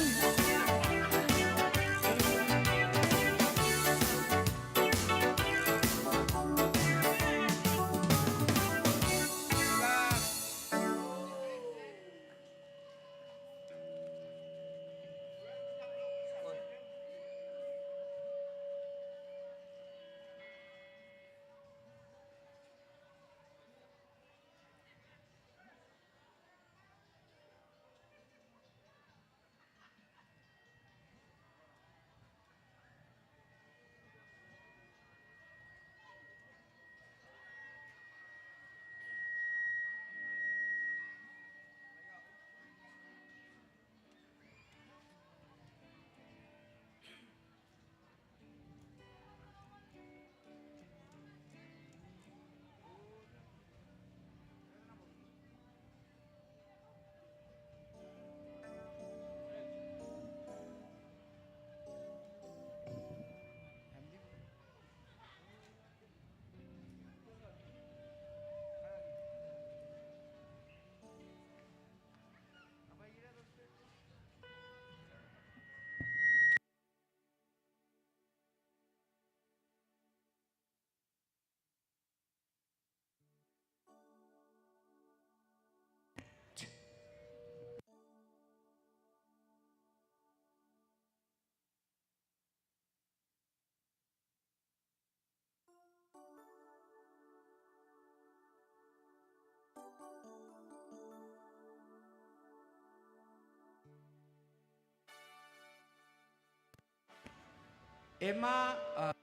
Emma, a,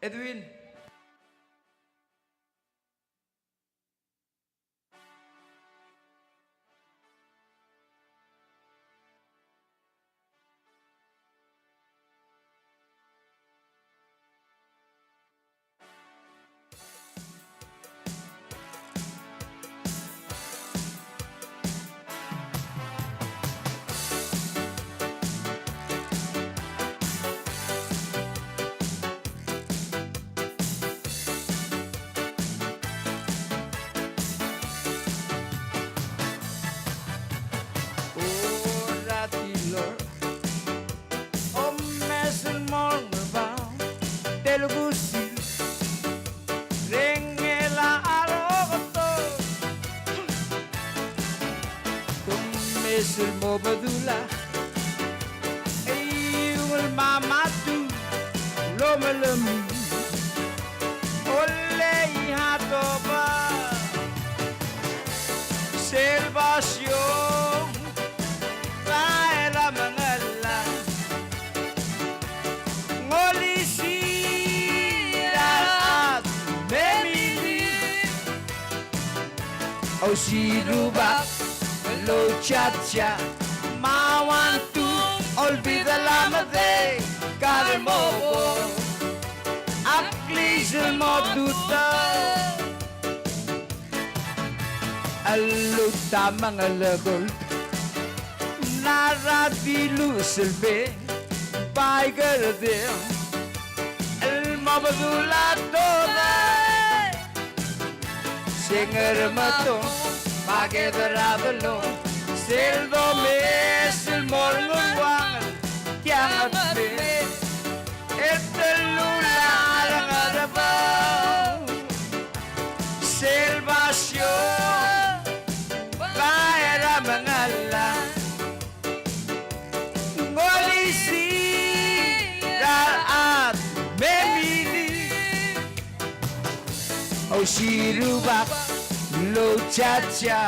Edwin. Busi, rengel a roktok, domes el mo bedul a, e iungel mamatuu, lomelemii, olei a toba. Sel basio, baer a mengellang, ng olisir a rechad me milil. Osirubak el ouchachia, me a one two, Olbiil er a Medei, Karmobo, a klisel mo tutau. A lluut a mengelekol, ng ngar er a dilu sel be, bai kerdeu el mo bedul a todai. Se Ngermetong, me a Ked er a Belong, sel domes el mo er a Ngerwang, tiang a tme. E te lulaa er a Ngerbau, sel basio, baer a mengellang, ng olisir a rechad me milil. Osirubak el ouchachia,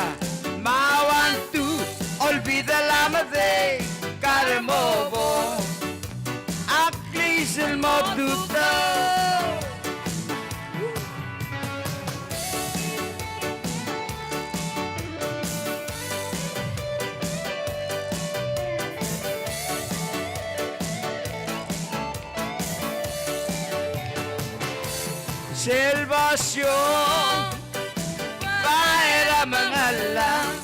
me a one two, Olbiil er a Medei, Karmobo, a klisel mo tutau. Sel basio, baer a mengellang,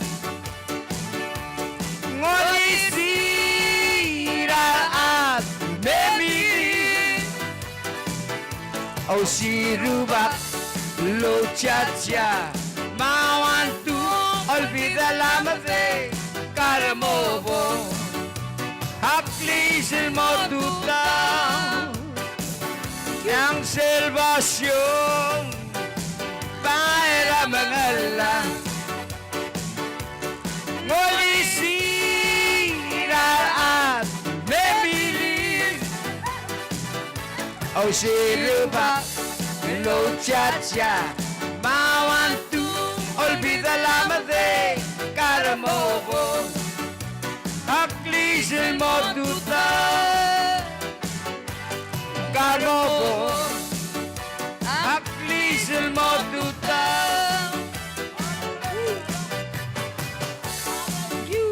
ng olisir a rechad me milil. Osirubak el ouchachia, me a one two, Olbiil er a Medei, Karmobo, a klisel mo tutau. Tiang sel basio, baer a mengellang, ng olisir a rechad me milil. Osirubak el ouchachia, me a one two, Olbiil er a Medei, Karmobo, a klisel mo tutau. Karmobo, a klisel mo tutau. Thank you.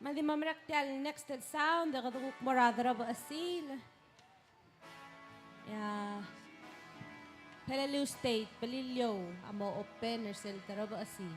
Me a di mo merek tia el next el sound, e kede kuk mo er a Derebechesil. E a Peleliu State, Beliliou, a mo open er sel Derebechesil.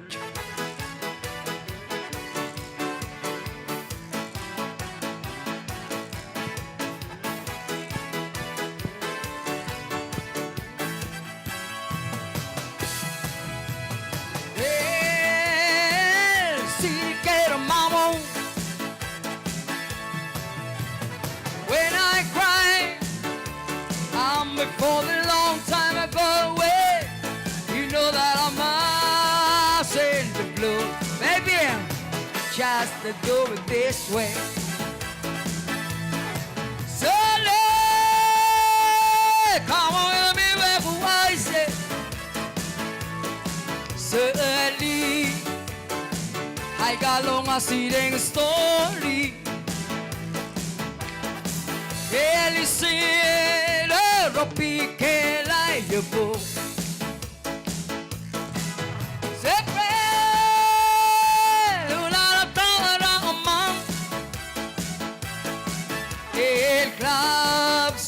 El sirkero mamong. When I cry, I'm before the long time ago. Eh, you know that I must send the blue. Baby, just to do it this way. Sale, come on, let me back why say. Sale, I got long I see the story. Elisir a ropik el aiebo. Sefrel, ulal a tang er a omang. El clubs,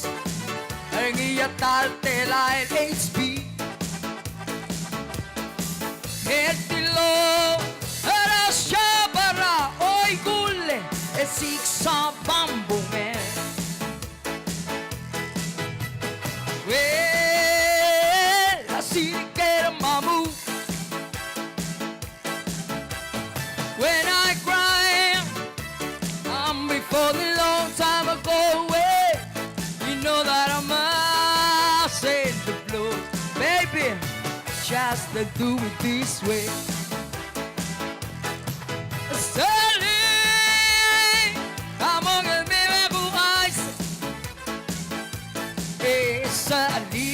er ngii a tal telael H P. El tilong er a Siabara, oikull e siksa bambung e. Well, I see the cat on my move. When I cry, I'm before the long time ago. Eh, you know that I must send the blues, baby, just to do it this way. Sali, come on, give me my blue eyes. E sali,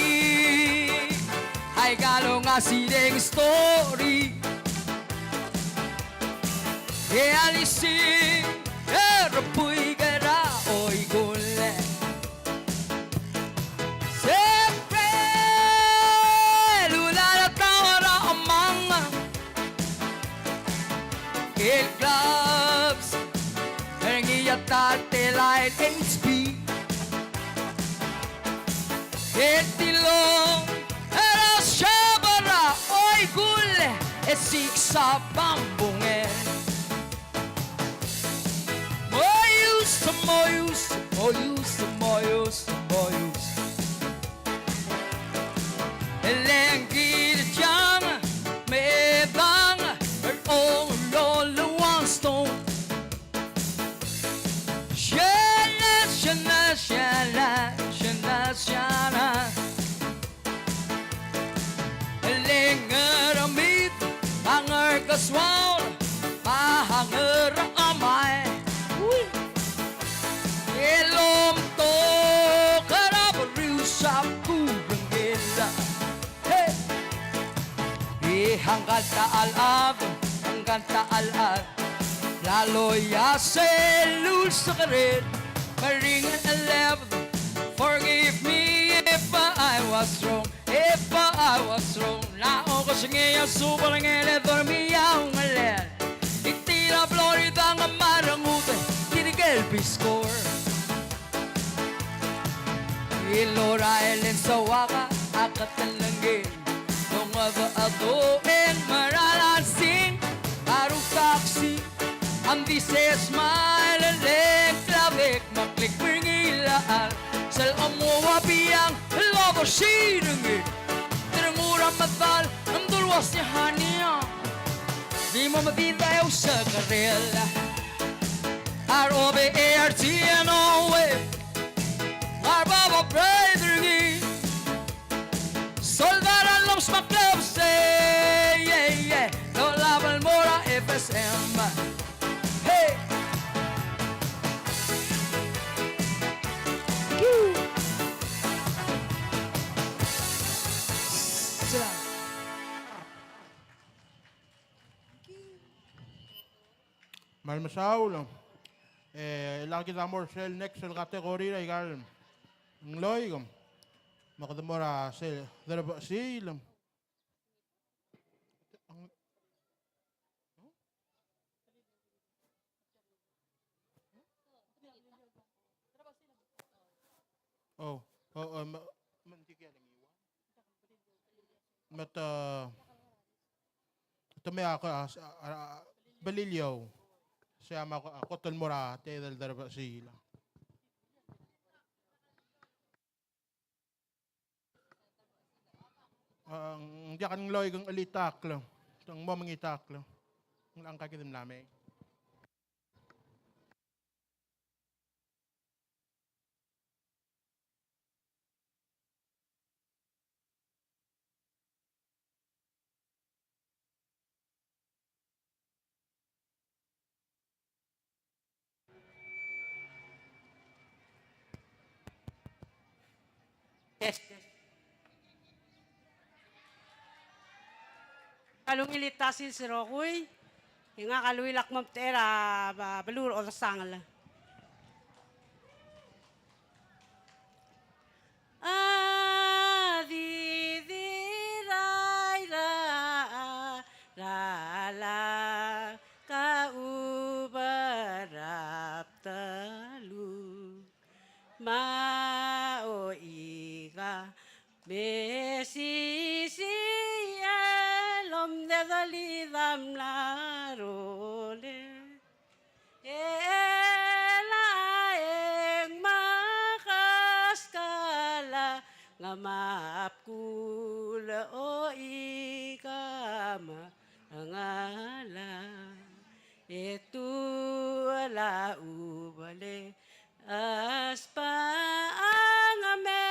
I got long I see the story. E alisi, e repuik er a oikull. Sefrel, ulal a tang er a omang. El clubs, er ngii a tal telael H P. El tilong er a Siabara, oikull e siksa bambung e. Moius, moius, moius, moius, moius. Elengkid jang, me bang, er ong lolo wangstong. Shana, shana, shana, shana, shana. Elenger a mid, hanger a keswal, ma hanger a mai. Ui. Elomtok er a berius a kurengel. Hey. E hangkal ta alab, hangkal ta alab. Lalo ya selul sekerer. Meringan elab. Forgive me if I was wrong. If I was wrong. Na okos ngii a subal ngii le dormi a ungelel. Itir a blori dang a marengud. Tirkel biskor. Ilora elen soak a ketelengel. Nongedechedong el merael a sing, a rutaksi, a di se smile el klabek me a klik er ngii el chad. Sel omwo a biang el obosir er ngii. Te rengul a medal, ng dul uase hania. Di mo medid a eusekerel. A robe e a R T N O E. Ngar bab a brother er ngii. Soldar a lomes me a klebesei, yeah, yeah. Lolab el mo er a F S M. Hey. Woo. Sila. Me a le mesaul, e, e lak kid a mo er sel next el category er aika el ngloik, me kede mo er a sel derbechesiil. Oh, oh, oh, me, me, me te, te mei a, a, a, a Beliliou. Sei a me a kot el mo er a tedei el derbechesiil. A, ng diak a ngloik, ng chelitakl, te ng mo mengitakl. Ng locha ngka kid el mla mei. Test. Ka lungil el ta sils el rokui, e ngak a lluich el kmo mtechir a, a beluu er a Odesangel. A di di rai ra a ra la ka uberab ta lu. Ma o ika mesisiich el omdedel a mla rolel. E la e ng makaskala nga mabkul o ika ma ngala. E tu la ubele a spa a nga me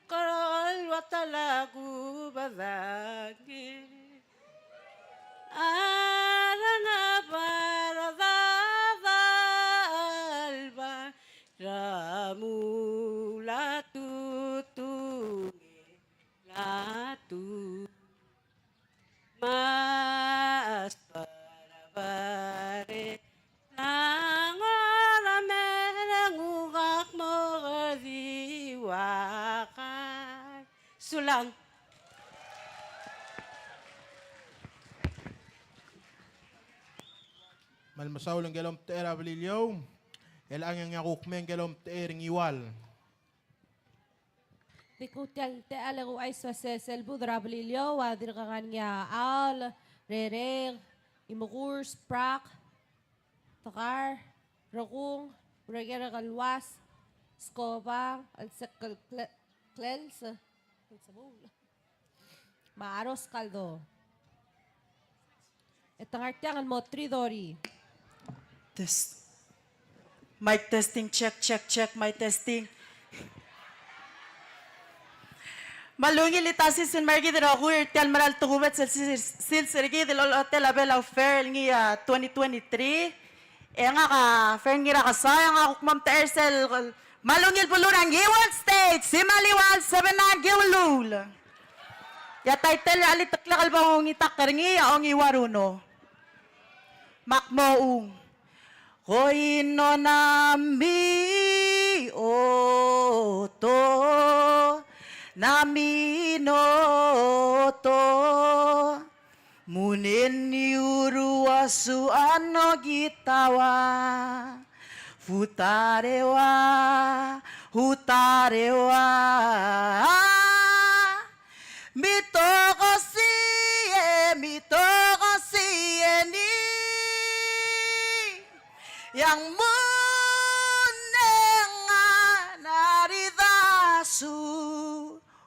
kerol ua ta la kubedangel. A ra nga bar a dadal bai ra mula tutungel a tu. Mas para bare nang ora mereng ugak mo kerdiuakai. Sulang. Me le mesaul ngike el omtechei er a Beliliou, e chelechang e ng kuk mei ngike el omtechei er a Ngiwal. Di kuk tia el techall e kuk chais a sesei el bud er a Beliliou a dirk ngar er ngii a Aol, Rerek, Imekurs, Brak, Tekar, Rekung, Ureker, Keluas, Skobang, Elsekel, Kle-, Klels, me a Aros Kaldo. E te ngar tiang el mo three thirty. Test. Mic testing, check, check, check, mic testing. Me a ungil el ta sils el mer kid el rokui er tia el mera el tokubets el sils, sils er kid el olechotel a Belau Fair el ngii a twenty twenty-three. E ngak a Fern Ngirakesai, e ngak a kuk mo omtechei er sel, me a ungil beluu er a Ngiwal State, Simaliwal, Sebenang, Ngiwal. E a title er a cheliteklek el bo kungitakl er ngii a Ongiuaruno. Me ak mo ung. Koinno na mi oto, na mi noto. Munen iurua suano gitawa. Futarewa, futarewa. Mitokosie, mitokosie ni. Yang munenga naridasu.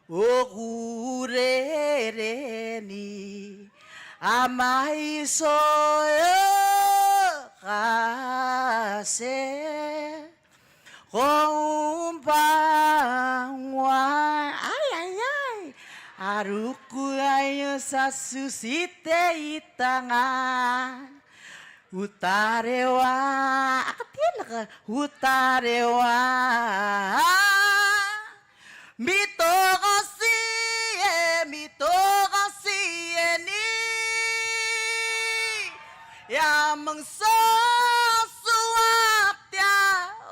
Okurereni a maisoekase. Kombangua. Ai, ai, ai. Arukuai sasusite itangan. Utarewa, aketilek, utarewa. Mitokosie, mitokosie ni. Ya mengsosuak tia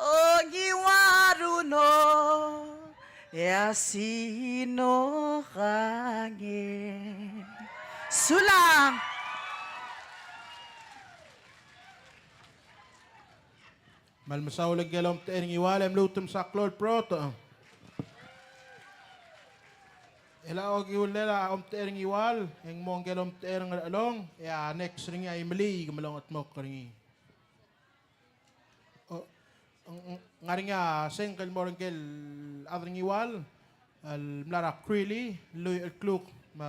Ongiuaruno. Ya sino kange. Sulang. Me le mesaul ngike el omtechei er a Ngiwal e mluut el msa klou el protech. El a okiu el a omtechei er a Ngiwal, e ng mo ngike el omtechei er a Ngerchelong, e a next er ngii a Imeliik me longetmokl er ngii. O, ng, ng, ngar er ngii a sengk el mo er ngike el chad er a Ngiwal, el mla er a Greeley, el lluich el kluk, me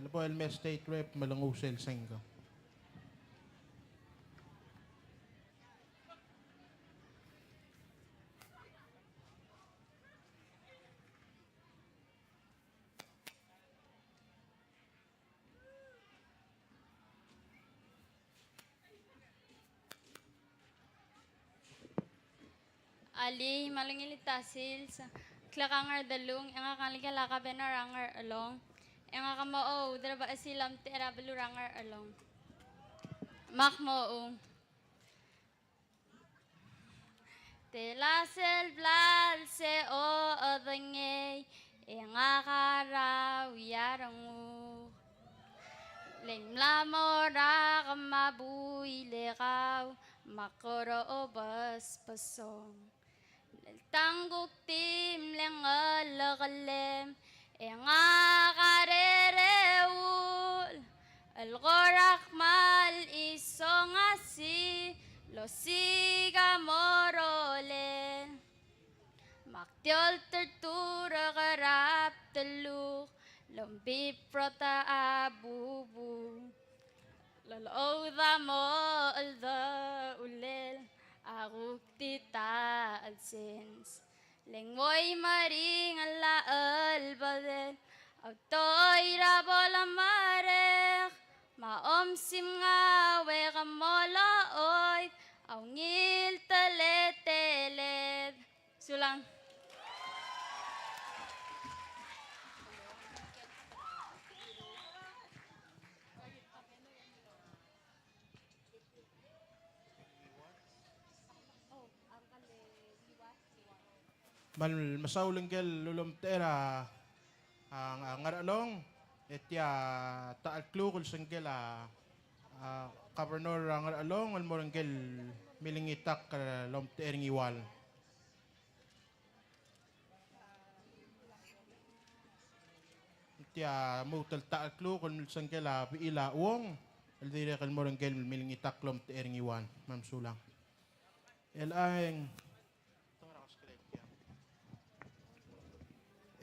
le bo el mei state rep me lenguu sel sengk. Alii, me a ungil el ta sils, ngklek a Ngerdelung, e ngak a ngelekel a Governor er a Ngerchelong, e ngak a mo ouderbechesil a omtechei er a beluu er a Ngerchelong. Me ak mo ung. Te la sel blals e ochedengei, e ngak a rau ia renguk. Le ng mla mo er a kemam a buil e kau, me ak kora obesbesong. Lel tang kuk di mle ngelekellem, e ngak a rereul el kora kmal isong a si el osiik a mo rolel. Me ak di oltertur er a kerab teluk el ombibrot a bubu. Lolouda mo cheldeulel a kuk di ta chelsens. Le ng mo meringel a chelbedel a utoir a bo lemerek, me a omsimngau e ke mo lochoit a ungil teleteled. Sulang. Me a mesaul ngike el ulomtechei er a, a, a Ngerchelong, e tia ta el kluk el sengke el a, a, Governor er a Ngerchelong, el mo er ngike el milengitakl el omtechei er a Ngiwal. Tia lmuut el ta el kluk el sengke el a bechil a uong el dirrek el mo er ngike el milengitakl el omtechei er a Ngiwal. Me mesulang. El aeng.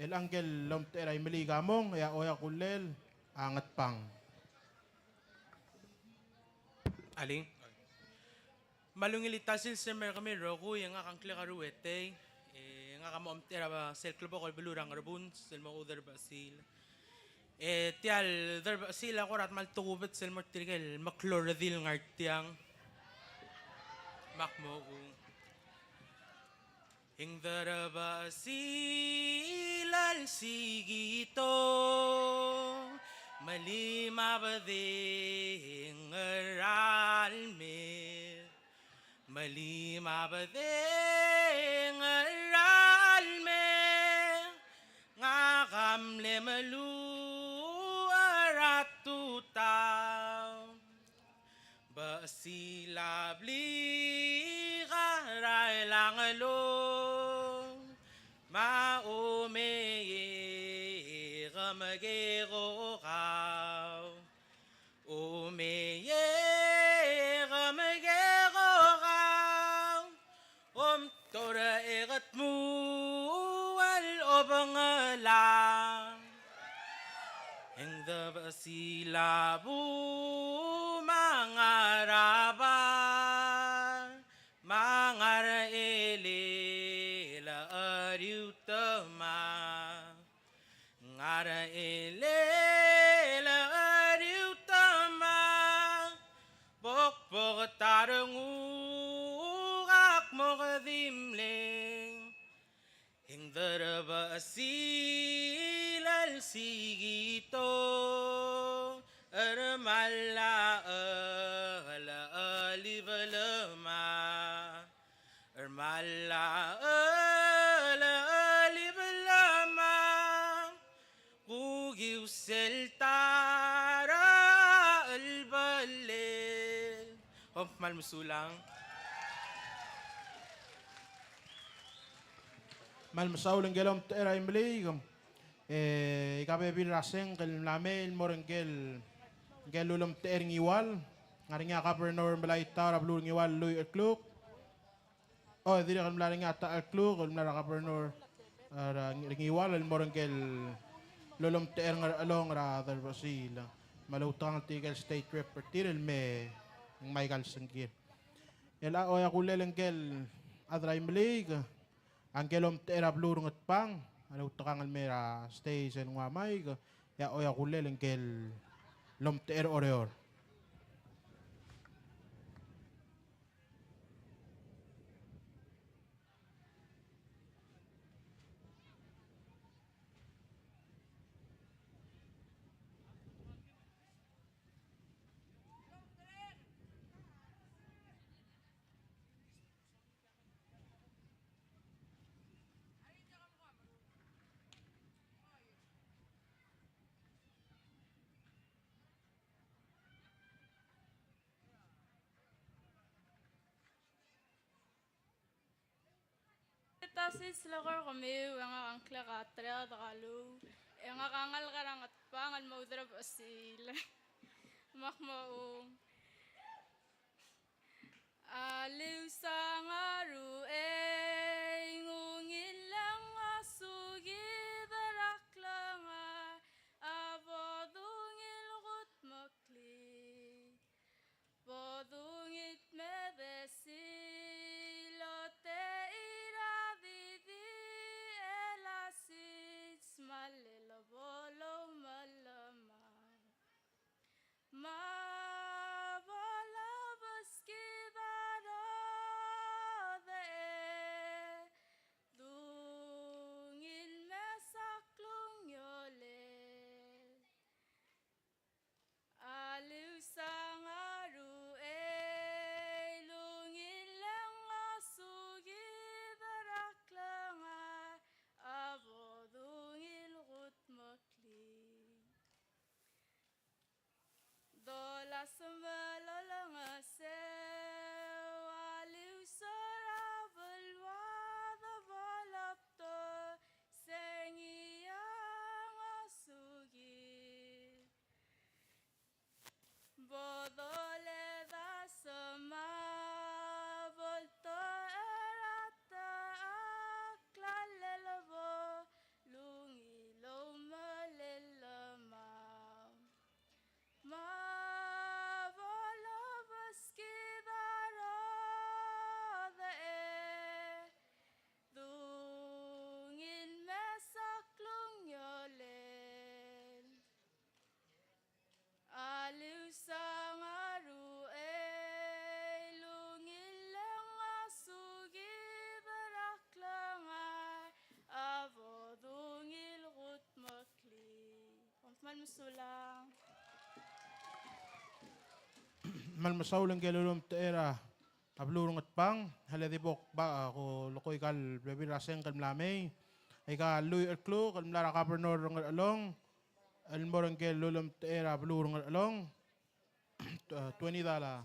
El ngike el omtechei er a Imeliik a mong, e a Oeak Ullel a Ngetbang. Alii. Me a ungil el ta sils er kemiu el rokui, e ngak a ngklek a Ruetei, e ngak a mo omtechei er a sel klebokel el beluu er a Ngerbun, sel mo Uderbechesil. E tia el Uderbechesil a kora kmal tokubets el mo er tirke el meklou el redil el ngar tiang. Me ak mo ung. Ng Uderbechesil el sikito, me lim a bedeng er a lmer. Me lim a bedeng er a lmer, ngak a mle meluu er a tutau. Bechesil a blik er a elangelong, me a omeiek me ke kokau. Omeiek me ke kokau, omtoreek e ke dmu el obengela. Ng Uderbechesil a bum a ngar a bai, me a ngar elel a riutemau. Ngar elel a riutemau, bokbok ta renguk ak mo kedimleng. Ng Uderbechesil el sikito, er mal a chelib el ma. Er mal a chelib el ma, kukiu sel ta er a chelbelel. Kom kmal mesulang. Kmal mesaul ngike el omtechei er a Imeliik. E, ika bebil er a sengk el mla mei el mo er ngike el, ngike el ulemtechei er a Ngiwal. Ngar er ngii a Governor Melaitau er a beluu er a Ngiwal el lluich el kluk. O, e dirrek el mla er ngii a ta el kluk el mla er a Governor er a Ngiwal el mo er ngike el ulemtechei er a Ngerchelong er a Derbechesiil. Me a leutekangel tirke el state rep er tir el me ngmai aika el sengkir. El a, o, e a kulel ngike el chad er a Imeliik, a ngike el omtechei er a beluu er a Ngatpang, a leutekangel el mei er a state el nguu a maik, e a, o, e a kulel ngike el omtechei er a Oreor. Tasich el eko er kemiu, e ngak a ngklek a Trea Dekaluu, e ngak a ngalek er a Ngatpang el mo Derbechesiil. Me ak mo ung. A liusang a ruchei, ng ungil el ngosukid er a klengar, a bo dungil kutmeklii. Bo dungit medechil otechir a didii el a sils me a lebo loumelemau. Me a bo lobeskid a rodech e dungil mesa klungiolel. A liusang a ruchei, ng ungil el ngosukid er a klengar, a bo dungil kutmeklii. Dolasem el olengeseu a liuso er a beluad, a bo lobdosengii a ngosukid. Bo doledasem a bo ltocher a ta a klalo el bo lungil oumelel el mau. Me a bo lobeskid a rodech e dungil mesa klungiolel. A liusang a ruchei, ng ungil el ngosukid er a klengar, a bo dungil kutmeklii. Kom kmal mesulang. Kmal mesaul ngike el ulemtechei er a a beluu er a Ngatpang, e le di bo kba, a, ko, lekoi aika el bebil er a sengk el mla mei. Aika el lluich el kluk el mla er a Governor er a Ngerchelong el mo er ngike el ulemtechei er a beluu er a Ngerchelong, twenty dollar.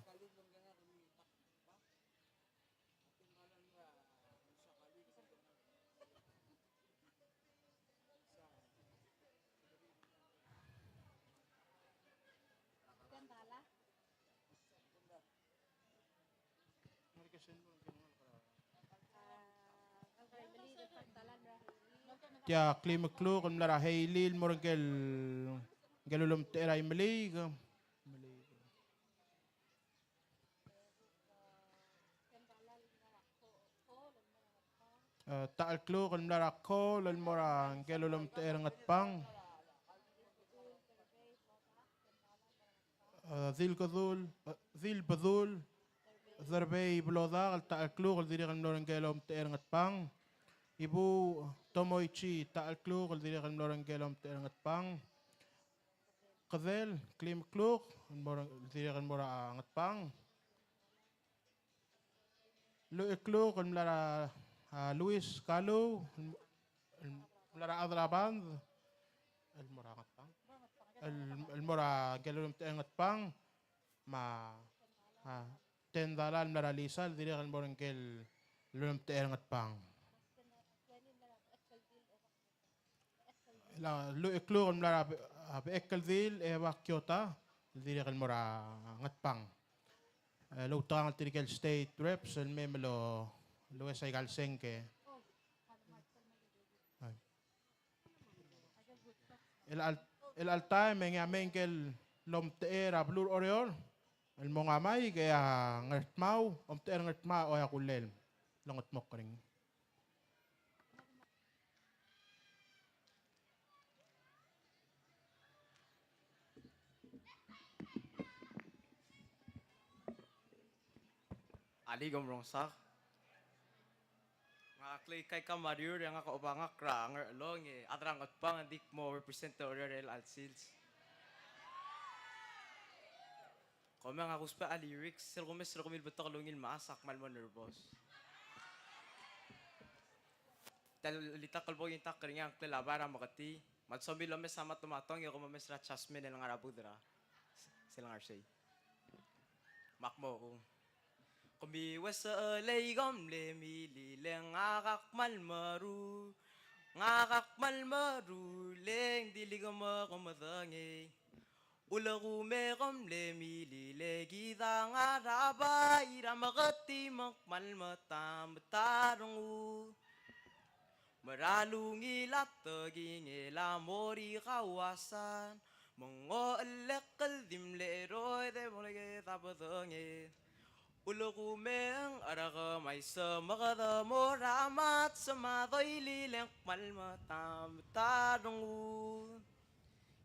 Tia klim el kluk el mla er a Hailey el mo er ngike el, ngike el ulemtechei er a Imeliik. E, ta el kluk el mla er a Kol el mo er a ngike el ulemtechei er a Ngatpang. E, Dilkedul, e, Dilbedul Derbei Blodak el ta el kluk el dirrek el mlo er ngike el omtechei er a Ngatpang. Ibuuch Tomoichi, ta el kluk el dirrek el mlo er ngike el omtechei er a Ngatpang. Kedel, klim el kluk el mo er, dirrek el mo er a Ngatpang. Lluich el kluk el mla er a, a, Luis Kalu, el, el mla er a Adraband, el mo er a Ngatpang. El, el mo er a ngike el ulemtechei er a Ngatpang, me a, a, ten dollar el mla er a Lisa, el dirrek el mo er ngike el ulemtechei er a Ngatpang. el lluich el kluk el mla er a be-, a bechekldil Eva Kiota, el dirrek el mo er a Ngatpang. E, loutekangel tirke el state reps el mei me lo, lo ues aika el sengk e. Ai. El chelecha el, el chelecha el taem e ng mei ngike el omtechei er a beluu er Oreor el mo ngamaik e a Ngardmau, omtechei er a Ngardmau a Oeak Ullel el longetmokl er ngii. Alii, kom rongsak. Ngak a Clay Kaikam Mariur, e ngak a obengkak er a Ngerchelong, e a chad er a Ngatpang, e ng di kmo represent er a Oreor er chelecha el sils. Kom me ngak a ousbech a lyrics, sel kumes, sel kemiu el betok el ungil mechas, ak kmal mo nervous. Tia el chelitakl el bo kintakl er ngii a ngklel a bai er a Meketii. Me a lsomiu el omes a matomatong e kom omes er a Jasmine el ngar er a booth er a, sel ngar sei. Me ak mo ung. Kemiu e sebechelei kom mle milil e ngak a kmal meruul. Ngak a kmal meruul e ng dilu el kmo kom medengei. Ulekum e kom mle milil e kid a ngar er a bai er a Meketii me ng kmal metametang a rengud. Me a ralungil a tekingel a mo er a kauasan, me ng ochellek el di mle cheroid e mo er kid a bedenged. Ulekum e ng cherekemais me kede mo er a mats me a doilil e ng kmal metametang a rengud.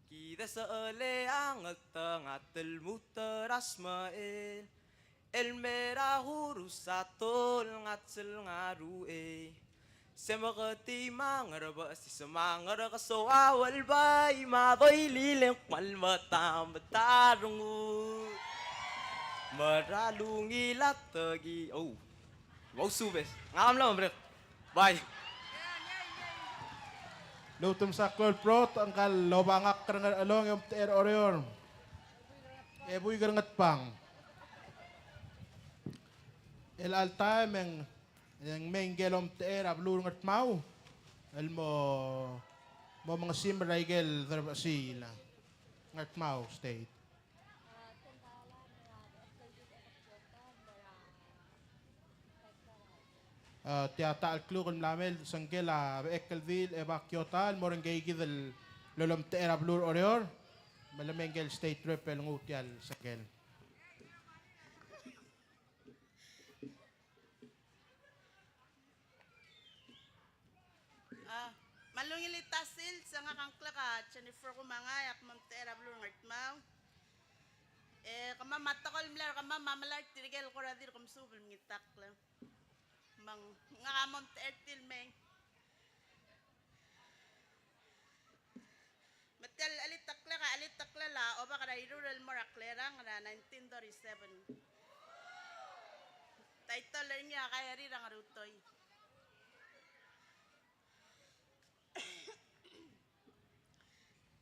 Kid a sebechel a ngeltengat el lmuut er a smechel el mei er a kurus a tolngat sel ngar er a uchei. Se Meketii me a Ngerbechesiseb me a Ngerkesoaol el bai me a doilil e ng kmal metametang a rengud. Me a ralungil a tekingel, oh. Bo ousubes. Ngak a mla mo merek. Bye. Lmuut el msa klou el brotech, ngka el obengkak er a Ngerchelong e omtechei er a Oreor, e buik er a Ngatpang. El chelecha el taem e ng, e ng mei ngike el omtechei er a beluu er a Ngardmau el mo, mo mengesimer er aike el derbechesiil. Ngardmau State. A, tia el ta el kluk el mla mei el sengkel a bechekldil Eva Kiota el mo er ngii kid el lolomtechei er a beluu er Oreor, me le mei ngike el state rep el nguu tia el sengkel. A, me a ungil el ta el sils e ngak a ngklek a Jennifer Kumangai, ak momtechei er a beluu er Ngardmau. E kemam a tekoi el mle er kemam a melai er tirke el kora dirk mesuub el mengitakl. Me ng ngak a momtechei er tir el mei. Me tia el cheliteklek a cheliteklel a Obak er a Irur el mo er a Klerang er a nineteen thirty-seven. Title er ngii a Kaerir a Ngerutoi.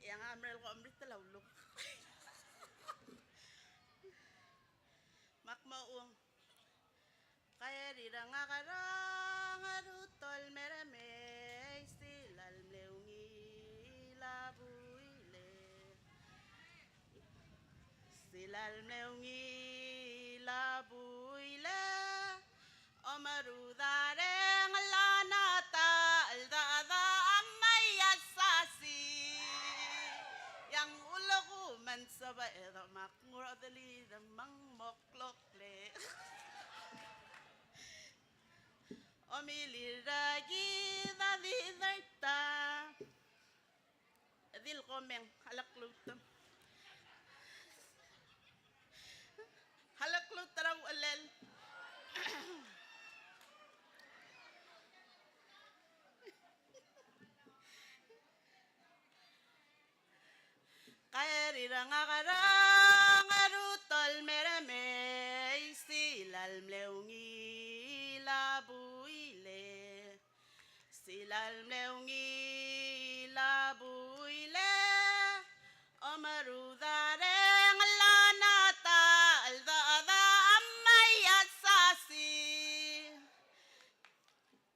E a ngak a mera el ko omeritel a uluk. Me ak mo ung. Kaerir a ngak er a Ngerutol me re mei, silal mle ungil a buil e. Silal mle ungil a buil e. Omerud a reng el nata el dada a mei a sasi. Iang ulekum e ng sebeched me ak nguu a delirem me ng mo klokl e. Omilir a kid a di dart a di el komeng a leklou el utem. A leklou el utem er a uchelel. Kaerir a ngak er a Ngerutol me re mei, silal mle ungil a buil e. Silal mle ungil a buil e. Omerud a reng el nata el dada a mei a sasi.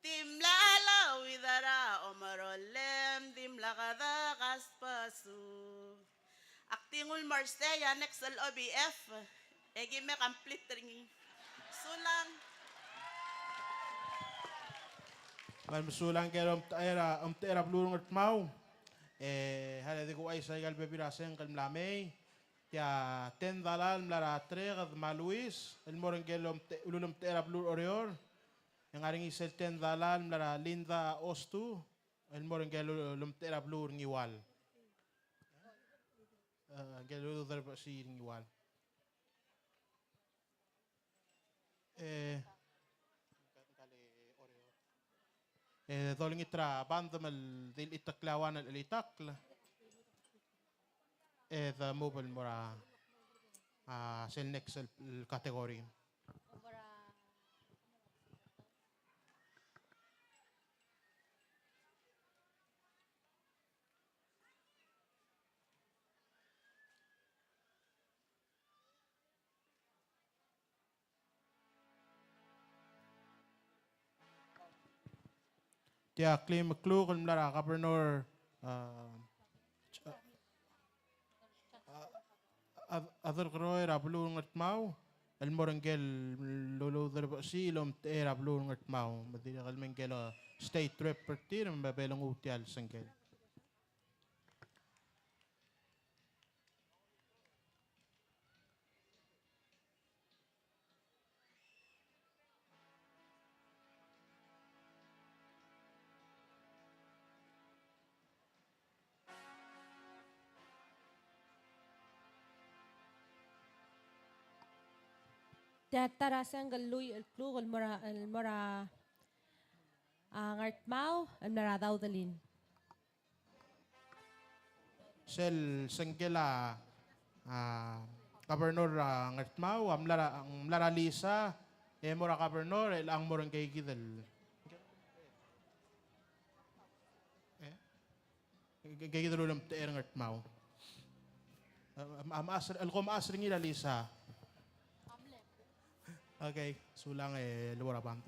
Dimlak a leuid er a omerolem, dimlak a Ak di nguu el mo er sei a next el O B F, e ki me complete er ngii. Sulang. Kmal mesulang ngike el omtechei er a, omtechei er a beluu er a Ngardmau. E, a le di kuchais aika el bebil er a sengk el mla mei. Tia ten dollar el mla er a Treked me a Luis, el mo er ngike el omte-, ululemtechei er a beluu er a Oreor. E ng ngar er ngii sel ten dollar el mla er a Linda Ostu, el mo er ngike el omtechei er a beluu er a Ngiwal. E, ngike el udoud er a bechesii er a Ngiwal. E, e dolengit er a band me di el chitakl a one el chelitakl. E de move el mo er a, a, sel next el, el category. Tia kleim el kluk el mla er a Governor, a, a, a, Adelkeroi er a beluu er a Ngardmau, el mo er ngike el udoud er a bechesii el omtechei er a beluu er a Ngardmau, me dirrek el me ngike el state rep er tir, me bo lenguu tia el sengkel. Tia ta er a sengk el lluich el kluk el mo er a, el mo er a, a, Ngardmau, el mla er a Daudelin. Sel sengkel a, a, Governor er a Ngardmau, a mla er a, mla er a Lisa, e mo er a Governor, e chelechang mo er ngkeikid el. E? Ngkeikid el ulemtechei er a Ngardmau. A, a, a, el kom mechas er ngii er a Lisa. Okay, sulang e le bo er a band.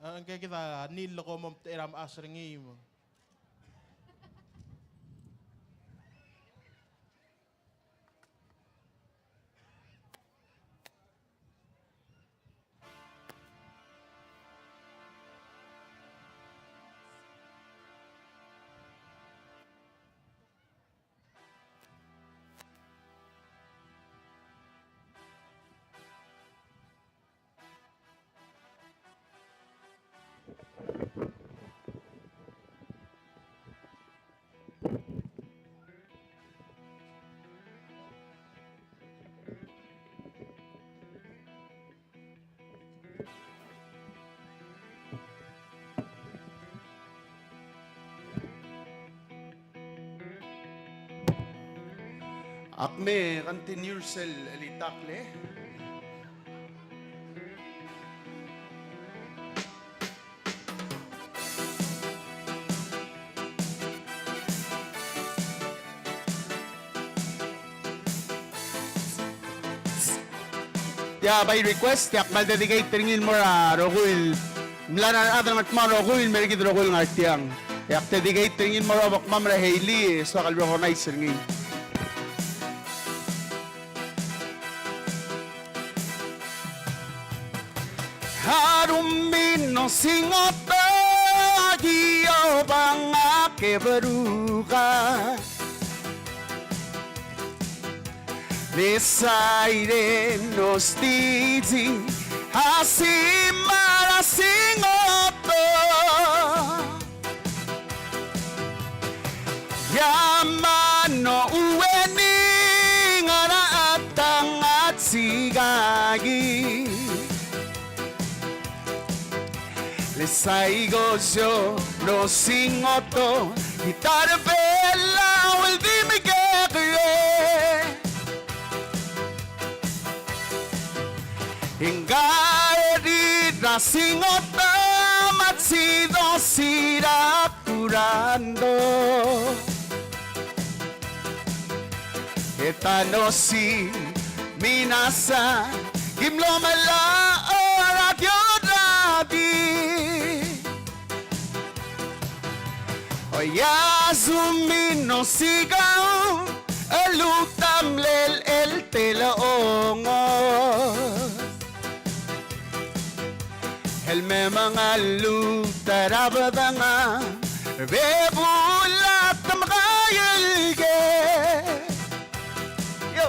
A, ngke kid a nil el kom omtechei er a mechas er ngii me. Ak me continue er sel chelitakl e. Tia by request, e ak kmal dedicate er ngii el mo er a rokui el mla er a rechad er a Ngardmau el rokui el mer kid el rokui el ngar tiang. E ak dedicate er ngii el mo er a obekmam er a Hailey, e soak el recognize er ngii. Harumino singoto, Jehovah ngak e beruka. Mesaire no stiji, asimara singoto. Saigo yo no singoto, guitar bella will be me kekre. Inga eri ra singoto, matsido sira kurando. Eta no si minasa, gimlo mela ora kioradi. Oia zumi no sigau, elutam lel el telongo. El me mengalu terabedanga, bebula temkailke. Yo.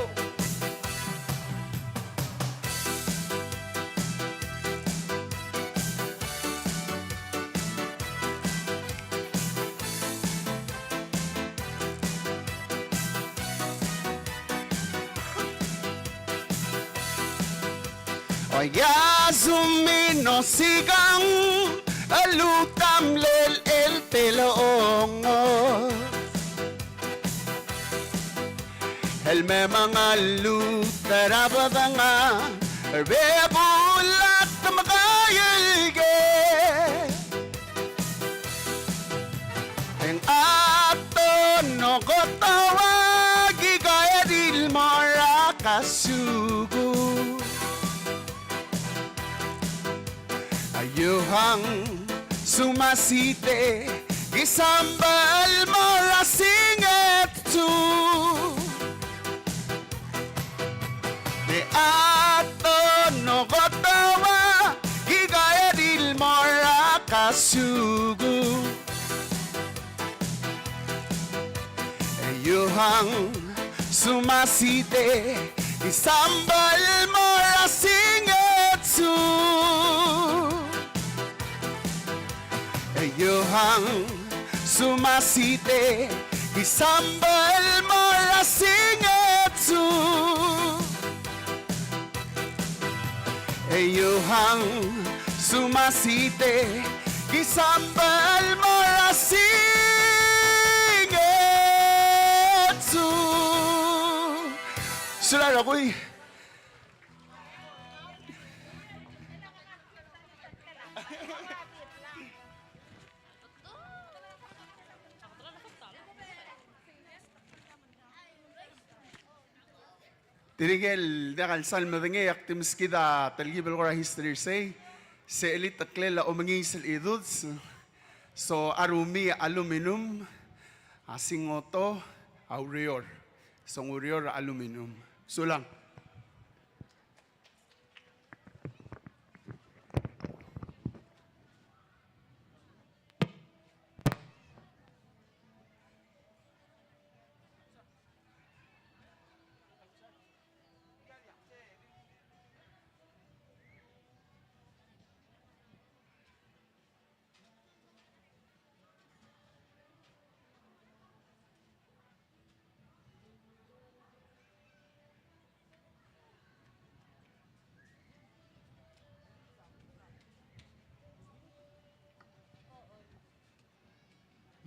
Oia zumi no sigau, elutam lel el telongo. El me mengalu terabedanga, bebula temkailke. Eng ato no kotoa, kika eri el mo er a kasuku. A Yuhang Sumasite, kisambal mo er a singetsu. Me ato no kotoa, kika eri el mo er a kasuku. E Yuhang Sumasite, kisambal mo er a singetsu. E Yuhang Sumasite, kisambal mo er a singetsu. E Yuhang Sumasite, kisambal mo er a singetsu. Sulang a rokui. Tirke el diak el sal medengei, ak di meskid a telkib el kora history er sei, se el cheliteklel a omengiis el chidudes, so a Rumi Aluminum, a Singoto a ureor, so ng ureor a aluminum. Sulang.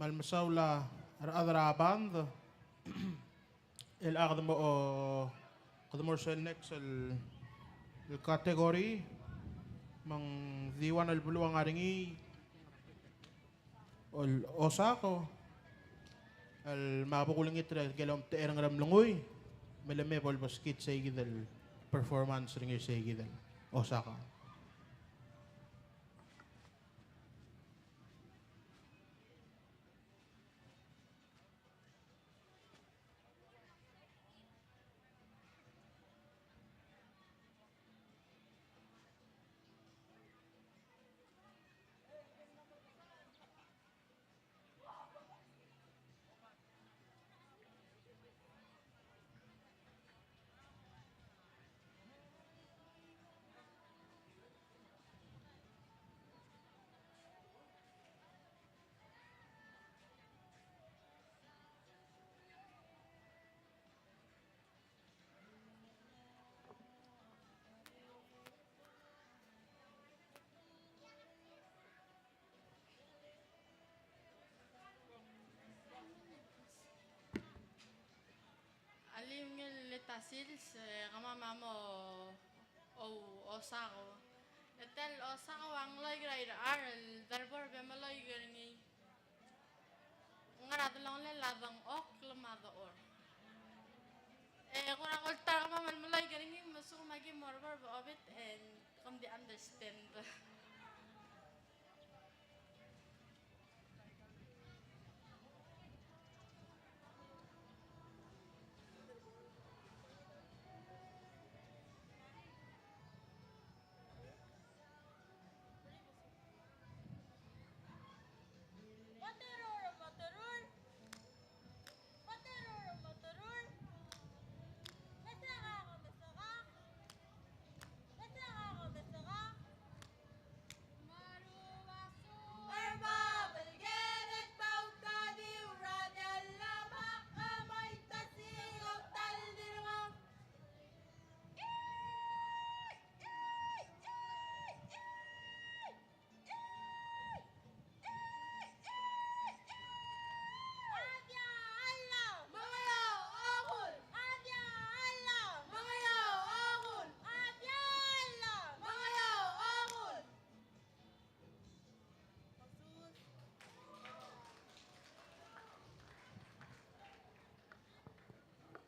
Me a le mesaul a rechad er a band el kede mo, kede mo er sel next el, el category, me ng di ua el beluu a ngar er ngii el Osako, el me bo kulengit er a ikel omtechei er a Ngeremlengui, me le me bo lebeskid seikid el performance er ngii er seikid el Osako. Ta sils, e, kemam a mo, o, osako. E tia el osako a ngloik er a irechar el derbor be meloik er ngii. Ngar er a delongelel a dengchokl me a dechor. E, kora kolta er kemam el meloik er ngii, me a lsekum aki mo er a bo er a obit, e, kom di understand.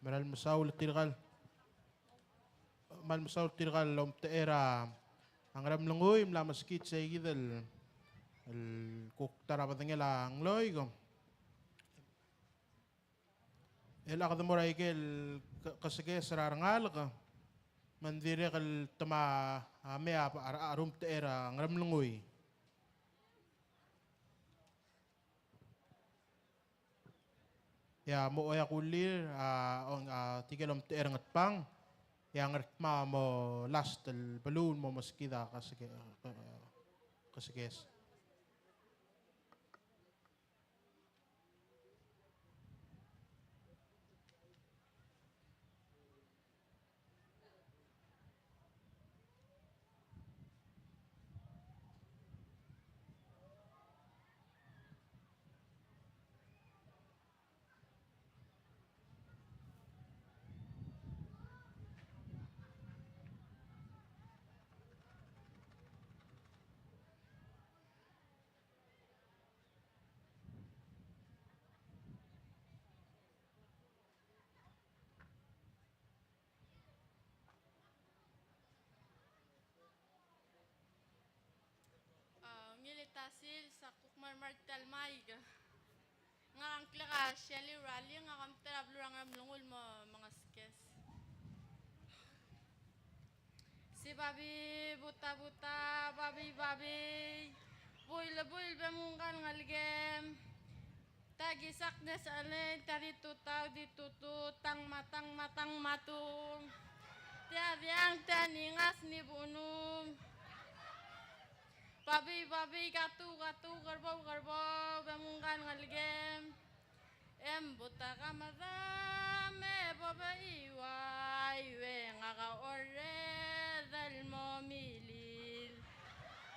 Mera el mesaul er tirka el, me a le mesaul er tirka el omtechei er a Ngeremlengui, mla meskid seikid el, el kuk ta er a bedengel a ngloik. E le kede mo er a ikel ke-, kesekes er a rengalek, me ng dirrek el te mo mei a, a, a rumtechei er a Ngeremlengui. E a mo oeak a kulir, a, ong, a, tirke el omtechei er a Ngetbang, e a Ngardmau a mo last el beluu el mo meskid a keseke-, ke-, kesekes. A, ungil e ta sils, ak kuk mermang er tia el maik. Ngak a ngklek a Shelley Rally, ngak a omtechei er a beluu er a Ngeremlengui el mo mengeskes. Sibabii, butabuta, babii, babii, buil, buil, be mungkal ngelekem. Tia kisaknes a lei, tia di tutau, di tutut, tang ma, tang ma, tang ma tung. Tia diang, tia ningas, ni bunum. Babii, babii, katu, katu, kerbou, kerbou, be mungkal ngelekem. E mbutaka medam e bo beiuaiu e ngak a orredel el mo milil.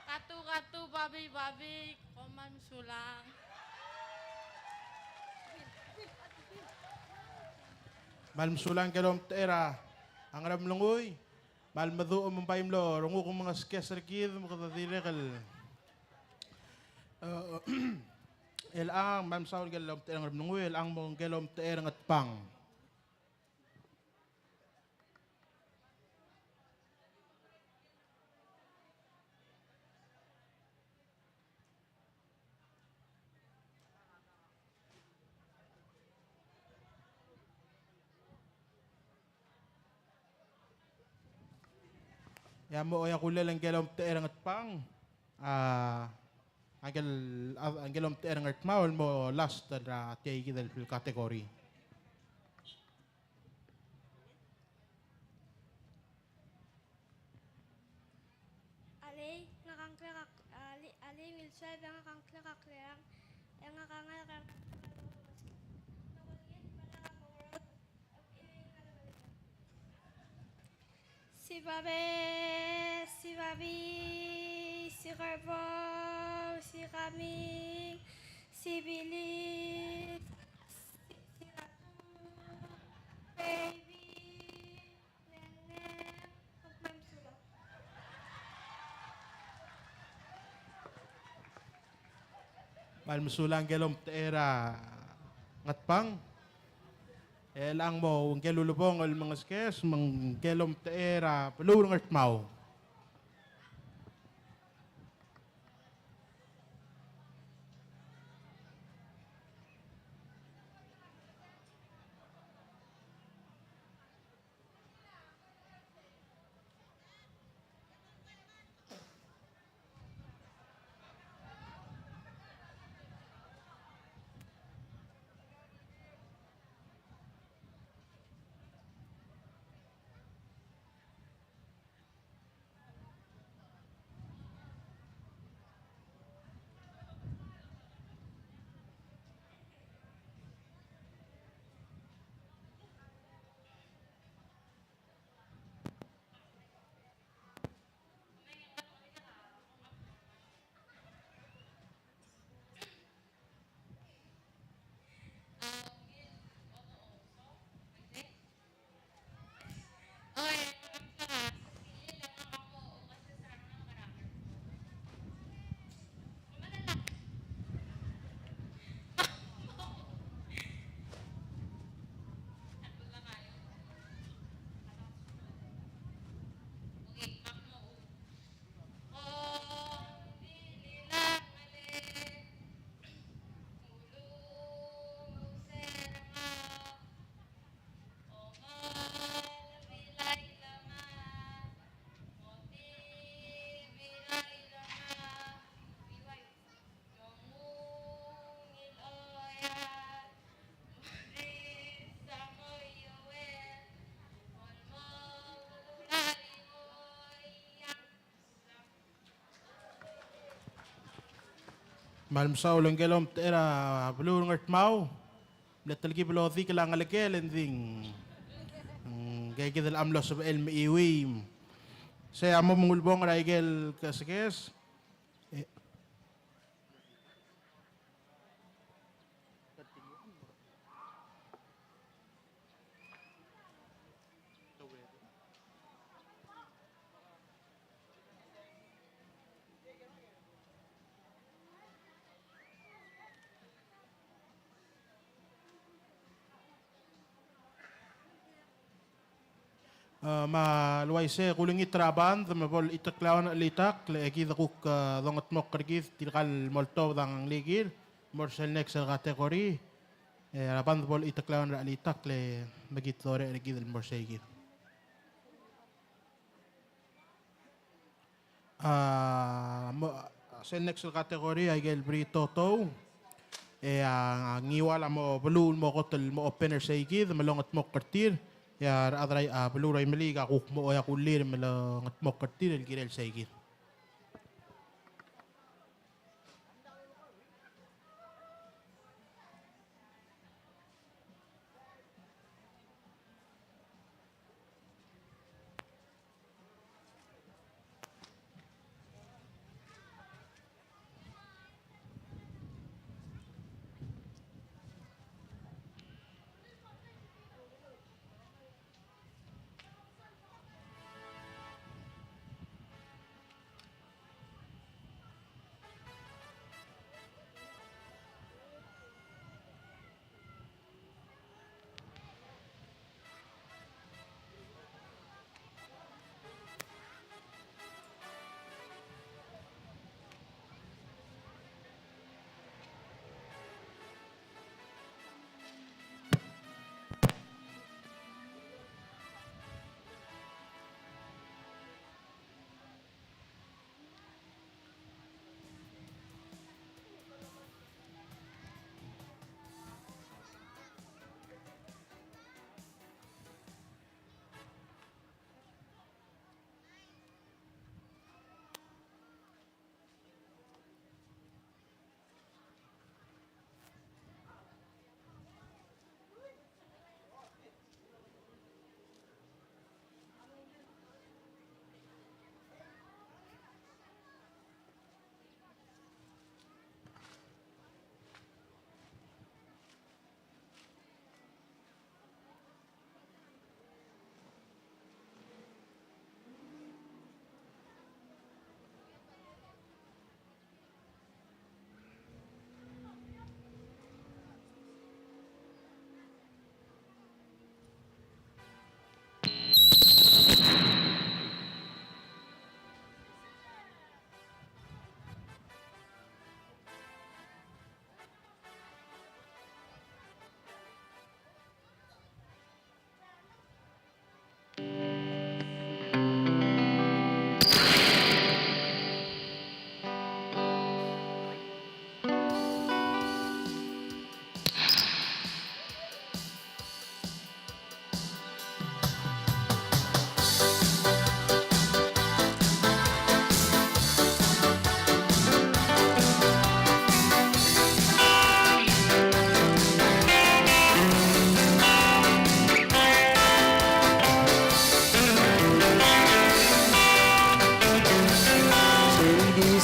Katu, katu, babii, babii, kom kmal mesulang. Kmal mesulang ngike el omtechei er a Ngeremlengui. Me a le meduch me ng bai mlo renguk mengeskes er kid me kede dirrek el, e, chelechang, me a le mesaul ngike el omtechei er a Ngeremlengui, chelechang mo ngike el omtechei er a Ngetbang. E a mo oeak a kulir ngike el omtechei er a Ngetbang, a, a ngike el, a, ngike el omtechei er a Ngardmau el mo last er a tia kid el category. Alii, ngak a ngklek a, alii, alii, ngilsuaib e ngak a ngklek a Klerang, e ngak a ngalek er a Sibabe, sibabii, sikarbou, sikaming, sibilis, si-, sikatu, baby, Kmal mesulang ngike el omtechei er a Ngatpang. E chelechang mo ngike el ulebongel el mengeskes, me ngike el omtechei er a beluu er a Ngardmau. Kmal mesaul ngike el omtechei er a beluu er a Ngardmau. Mle telkib el odikel a ngelekel e ng di, mm, ngike kid el mlo sebechel el mechiuii. Sei a mo mengulebongel er a ikel kesekes. E E, me a le uaisei e kulengit er a band me bo lechitekleaon a chelitakl e kid a kuk, e, dongetmokl er kid tirka el moltobed a nglikir el mo er sel next el category. E a band bo lechitekleaon er a chelitakl e me kid dorecher er kid el mo er seikid. A, mo, sel next category a ikel Bri Totou. E a Ngiwal a mo beluu el mo kot el mo open er seikid me longetmokl er tir. E a rechad er a, a, beluu er a Imeliik a kuk mo oia kullir me longetmokl er tir el kirel seikid.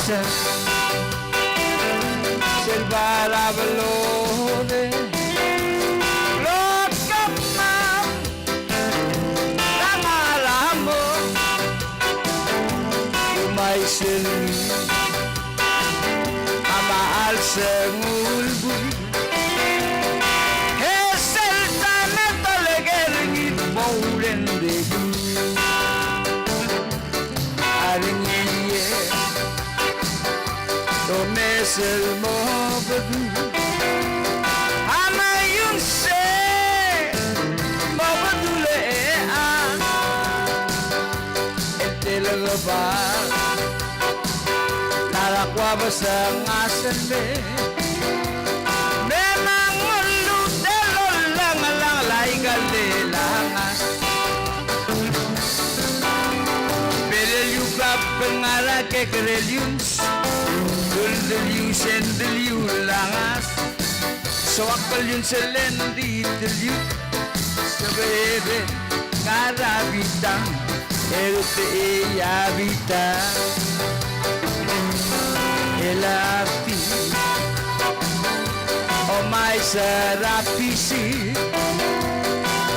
Sel barabelode, lo kemam, la ngar a mo, umaisel ngii, a mechal sengul buil. E sel ta me toleker ngii bo urendekii. A rengrir e domes el mo bedul. A meiuns e mo bedul e a el telebak. Lak a kua bes a ngasel me, me mangoluk el olengelengelai a ikel delangas. Beliliu el klab el ngar er a kekerei el iungs, uldeliu sendeliu el ngas. Soak el iungs el endit el iut, sebeched el ngar er a bitang, e rutechei a bitang. E le a tii, omais er a pisik,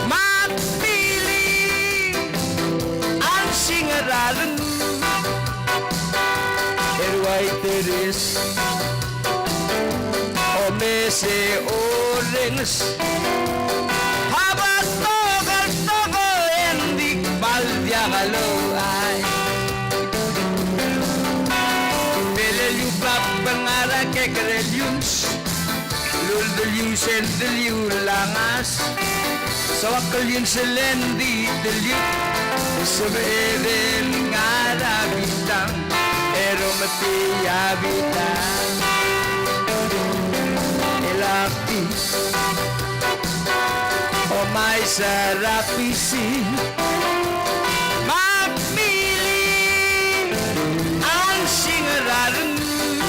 me ak milii a nsing er a rengul. E ruaiteres, omes e orrenges. A betok el tekoi e ng di kmal diak louchais. Beliliu el klab el ngar er a kekerei el iungs, uldeliu sendeliu el ngas. Soak el iungs el endit el iut, sebeched el ngar er a bitang, e rometechei a bitang. E le a tii, omais er a pisik, me ak milii a nsing er a rengul.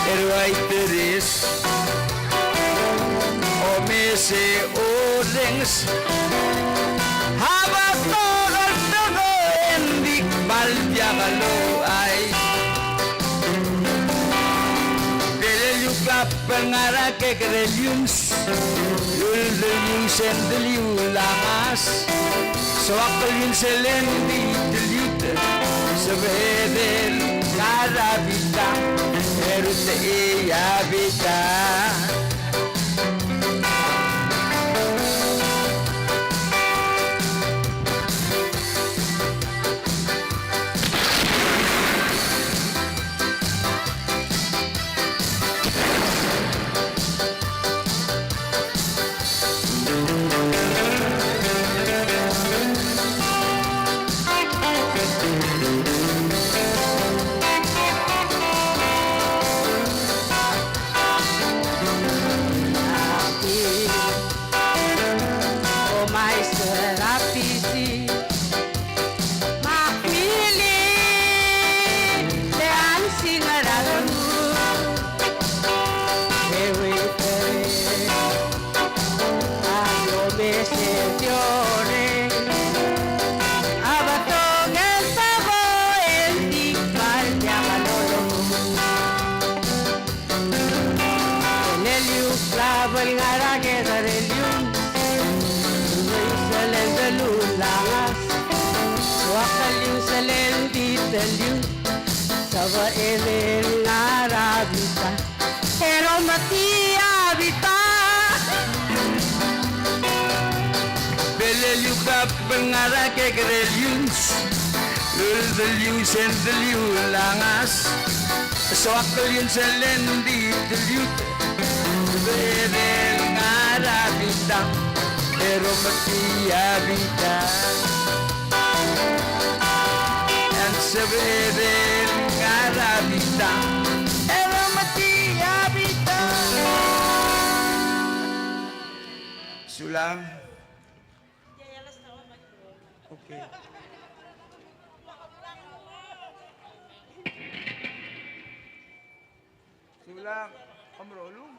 E ruaiteres, omes e orrenges. A betok el tekoi e ng di kmal diak louchais. Beliliu el klab el ngar er a kekerei el iungs, uldeliu sendeliu el ngas. Soak el iungs el endit el iut, sebeched el ngar er a bitang, e rutechei a bitang. Omais er a pisik, me ak milii a nsing er a rengul. E uaisei, a omes e di orrenges. A betok el tekoi e ng di kmal diak louchais. Beliliu el klab el ngar er a kekerei el iungs, uldeliu sendeliu el ngas. Soak el iungs el endit el iut, sebeched el ngar er a bitang, e rometechei a bitang. Beliliu el klab el ngar er a kekerei el iungs, uldeliu sendeliu el ngas. Soak el iungs el endit el iut, sebeched el ngar er a bitang, e rometechei a bitang. E ng sebeched el ngar er a bitang, e rometechei a bitang. Sulang. Okay. Sulang, om rolung.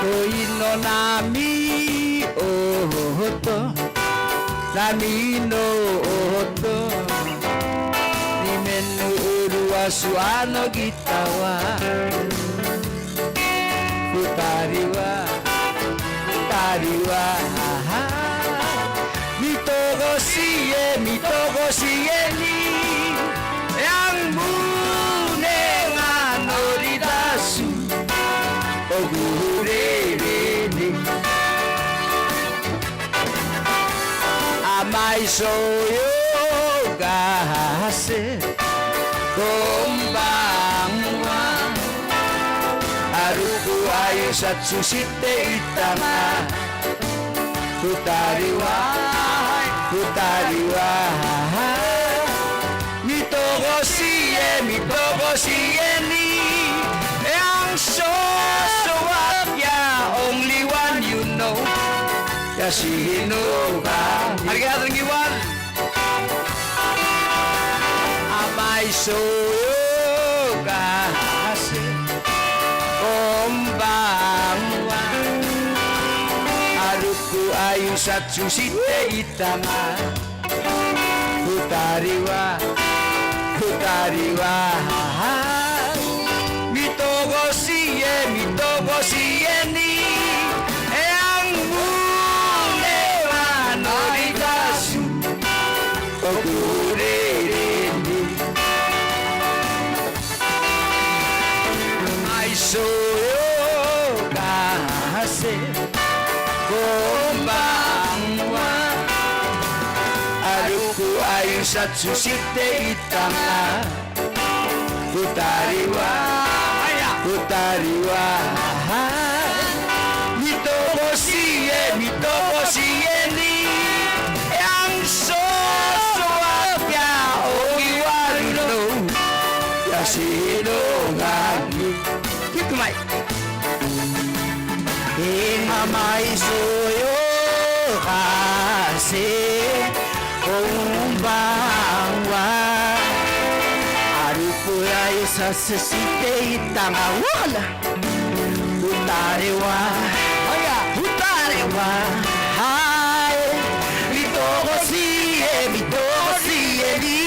Koino nami oto, nami no oto, ni menurua suano kitaua. Kutariua, kutariua, mitokosie, mitokosie ni, e a ngmune ng a Noritasu, okurereni. Amai soyo kase, kombangua, aruku aiusatsu site itanga. Kutariua, kutariua, mitokosie, mitokosie ni, e a ngsosoak a only one you know. Ya sino ka. Arigato, Ngiwal. Amai soyo kase, kombangua, aruku aiusatsu site itanga. Kutariua, kutariua, mitokosie, mitokosie ni, e a ngmune ng a Noritasu, okurereni. Amai soyo kase, kombangua, aruku aiusatsu site itanga. Kutariua, kutariua, mitokosie, mitokosie ni, e a ngsosoak a only one you know. Ya sino kaki. Keep the mic. Eng amai soyo kase, kombangua, aruku aiusatsu site itanga. Wakala. Kutariua, oya, kutariua, hai, mitokosie, mitokosie ni,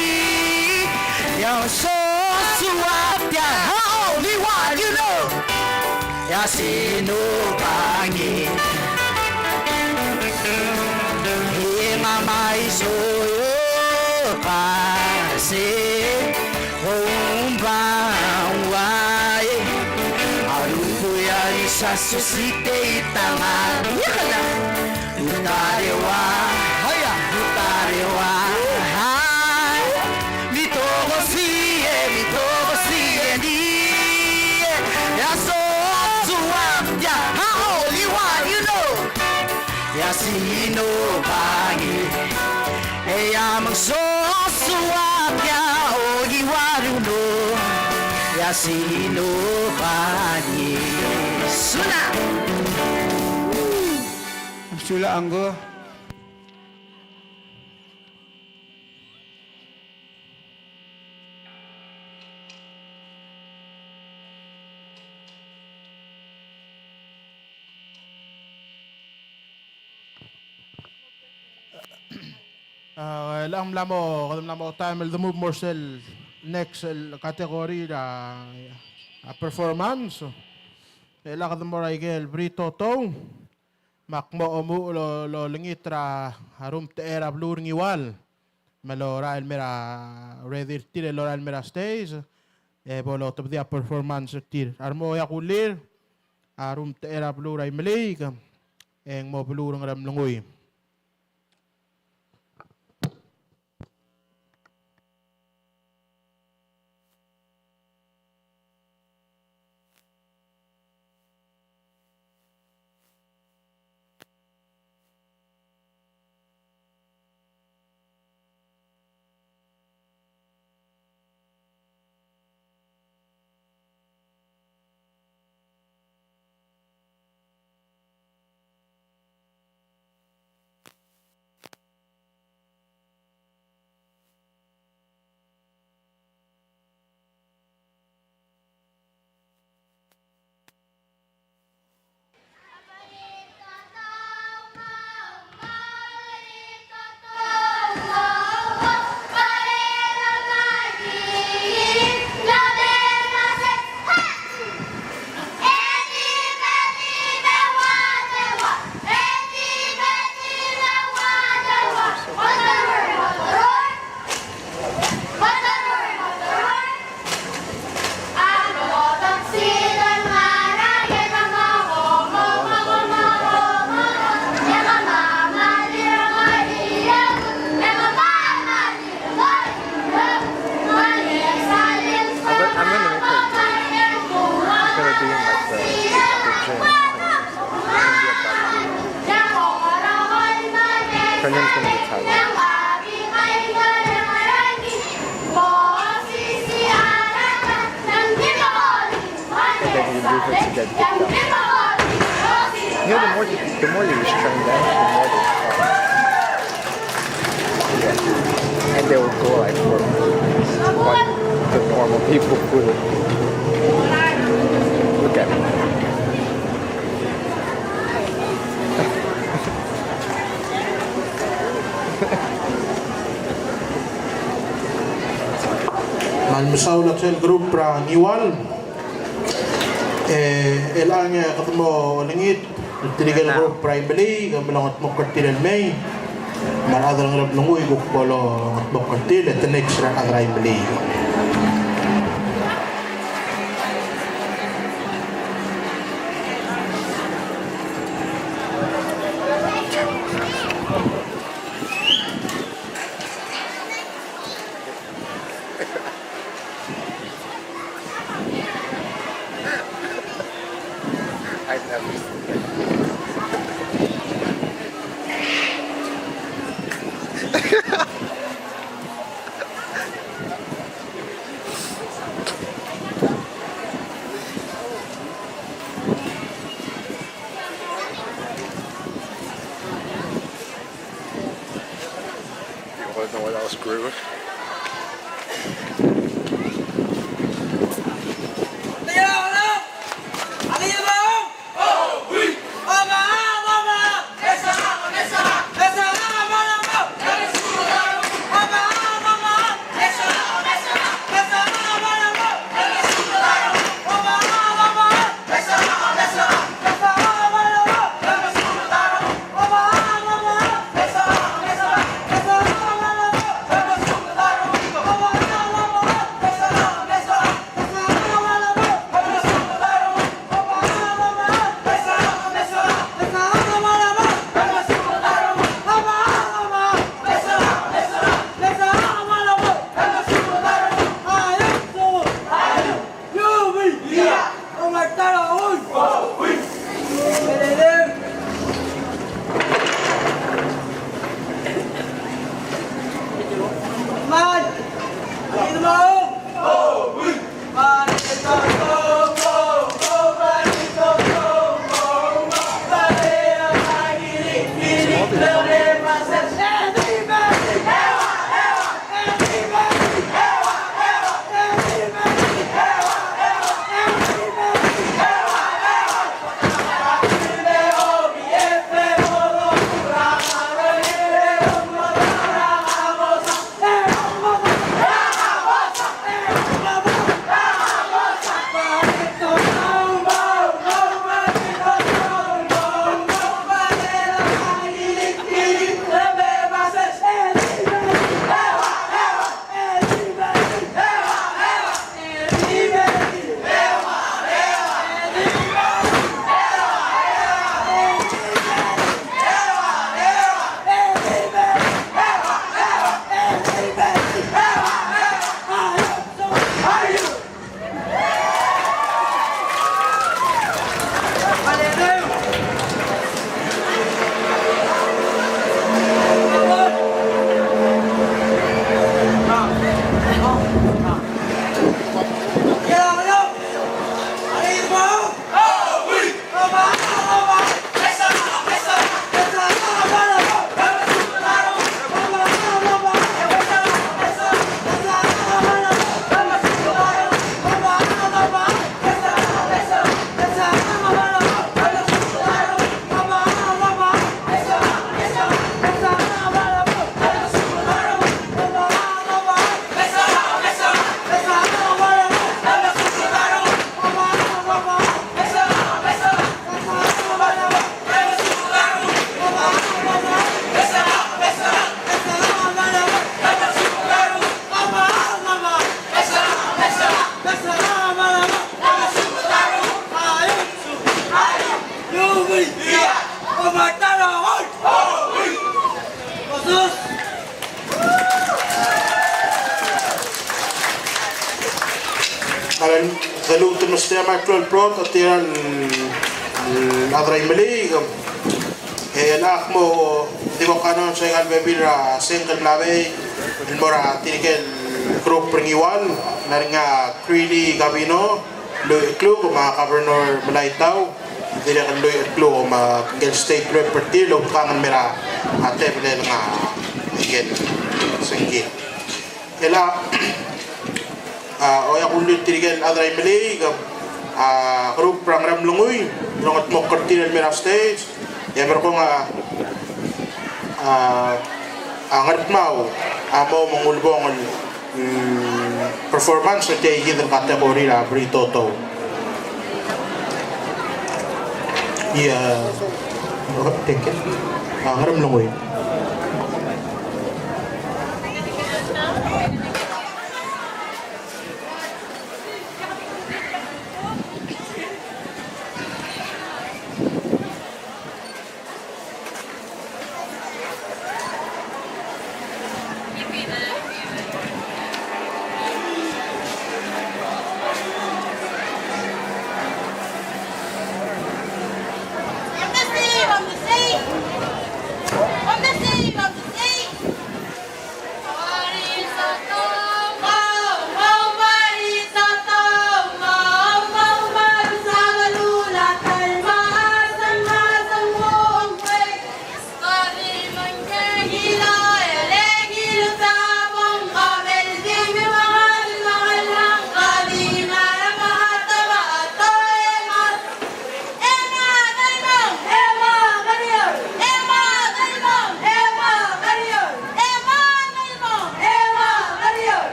e a ngsosoak a only one you know. Ya sino kaki. Eng amai soyo kase, kombangua, aruku aiusatsu site itanga. Yakala. Kutariua, oya, kutariua, hai, mitokosie, mitokosie ni, e a ngsosoak a only one you know. Ya sino kaki. E a ngsosoak a only one you know. Ya sino kaki. Suna. Sulang ko. A, e le ng mla mo, kede mla mo taem el de move el mo er sel next el category er a, a performance. E le kede mo er a ikel bri totou. Me ak mo omuchel el olengit er a rumtechei er a beluu er a Ngiwal. Me lorael el mei er a ready er tir el lorael el mei er a stage. E bo lotebedii a performance er tir. A remo e a kulir a rumtechei er a beluu er a Imeliik, e ng mo beluu er a Ngeremlengui. I'm gonna, I'm gonna make her. She's gonna be in, like, the, the gym. Her name's gonna be Tyler. And then you move her to get, get down. You know, the more you, the more you restrain them, the more they stop. Yeah. And they will go, like, for what the normal people would. Look at them. Me a le mesaul a sel group er a Ngiwal. E, chelechang e kede mo olengit er tirke el group er a Imeliik, me a longetmokl er tir el mei. Me a rechad er a Ngeremlengui kuk bo longetmokl er tir, e te next er a rechad er a Imeliik. I never seen it. You wanna know what I was screwed? Deluut el mesterir a klou el brotech er tir el chad er a Imeliik. E chelecha ak mo di bo kanongs a ikal bebil er a sengk el mla mei el mo er tirke el group er a Ngiwal, el ngar er ngii a Greeley Gabino, Lluich el kluk, me a Governor Melaitau, dirrek el lluich el kluk, me a ngike el state rep er tir el outekangel el mei er a tebel el ngar er ngii el sengkio. Chelecha, a, oia kullii tirke el chad er a Imeliik, a, group er a Ngeremlengui, el longetmokl er tir el mei er a stage, e merekong a, a, a Ngardmau a mo ulebongel el, mm, performance er tia kid el category er a Britoto. Ia, thank you. A, Ngeremlengui.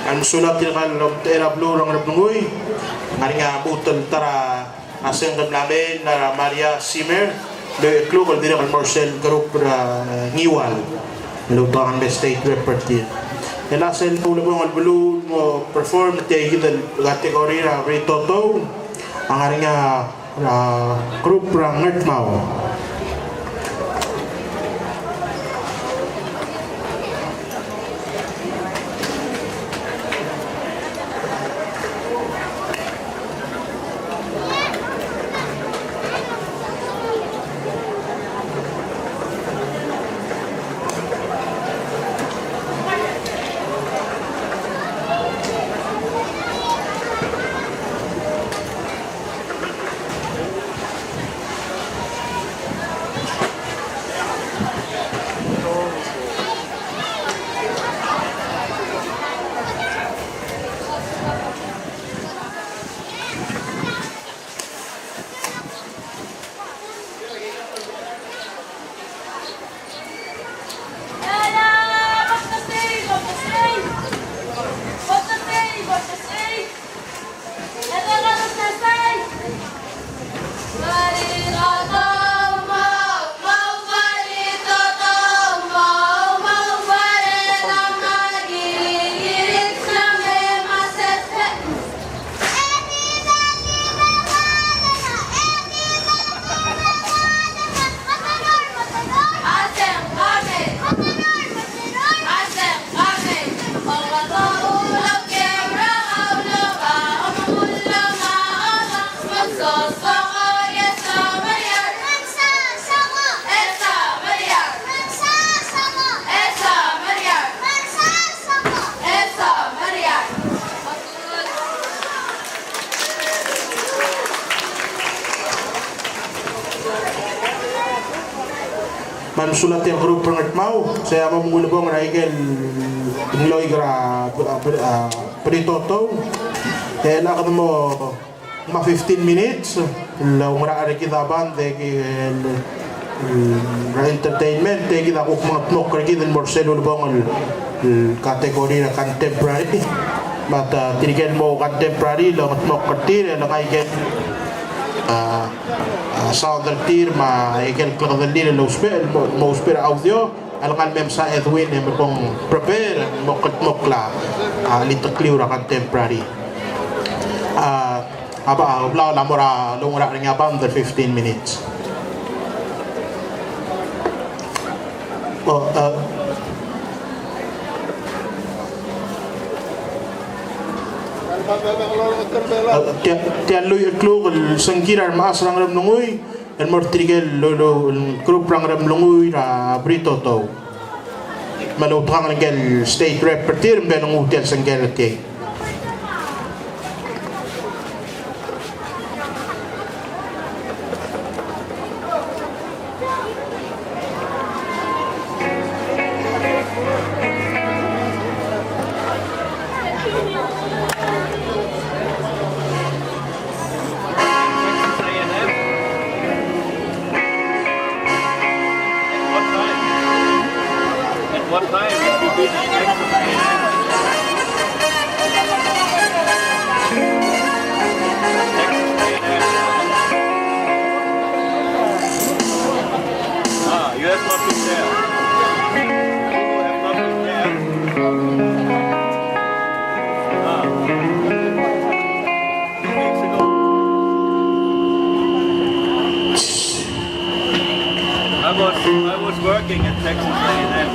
A mesulang tirka el omtechei er a beluu er a Ngeremlengui, ngar er ngii a lmuut el ta er a sengk el mla mei el ngar er a Maria Simer, lluich el kluk, el dirrek el mo er sel group er a, e, Ngiwal. El outekangel el mei state rep er tir. E a sel ulebongel el beluu el mo perform er tia kid el category er a Britoto a ngar er ngii a, a, group er a Ngardmau. Me a mesulang tia el group er a Ngardmau, se a mo ulebongel er a ikel ngloik er a, a, a, Britoto. E a kede mo me a fifteen minutes el oungerachel er kid a band e kid el, el, er a entertainment e kid a kuk mengetmokl er kid el mo er sel ulebongel el, el category er a contemporary. Me a tirke el mo contemporary el mengetmokl er tir e le ngai ikel, a, a, sound er tir me a ikel klekedellir el ousbech, el mo, mo ousbech er a audio. A lengar el mei a Edwin e merekong prepare, mo kldmokl a, a, chelitakliu er a contemporary. A, A ba, a, Oblau a mo er a, loungerachel er ngii a band er a fifteen minutes. O, e, e, tia, tia el lluich el kluk el sengkir a remechas er a Ngeremlengui el mo er tirke el, el, el group er a Ngeremlengui er a Britoto. Me a outekangel ngike el state rep er tir, me ng nguu tia el sengkir er tir. At what time? At what time did you go to Texas A and M? Texas A and M. Ah, you have not been there. You have not been there. Ah. Two weeks ago, I was, I was working at Texas A and M.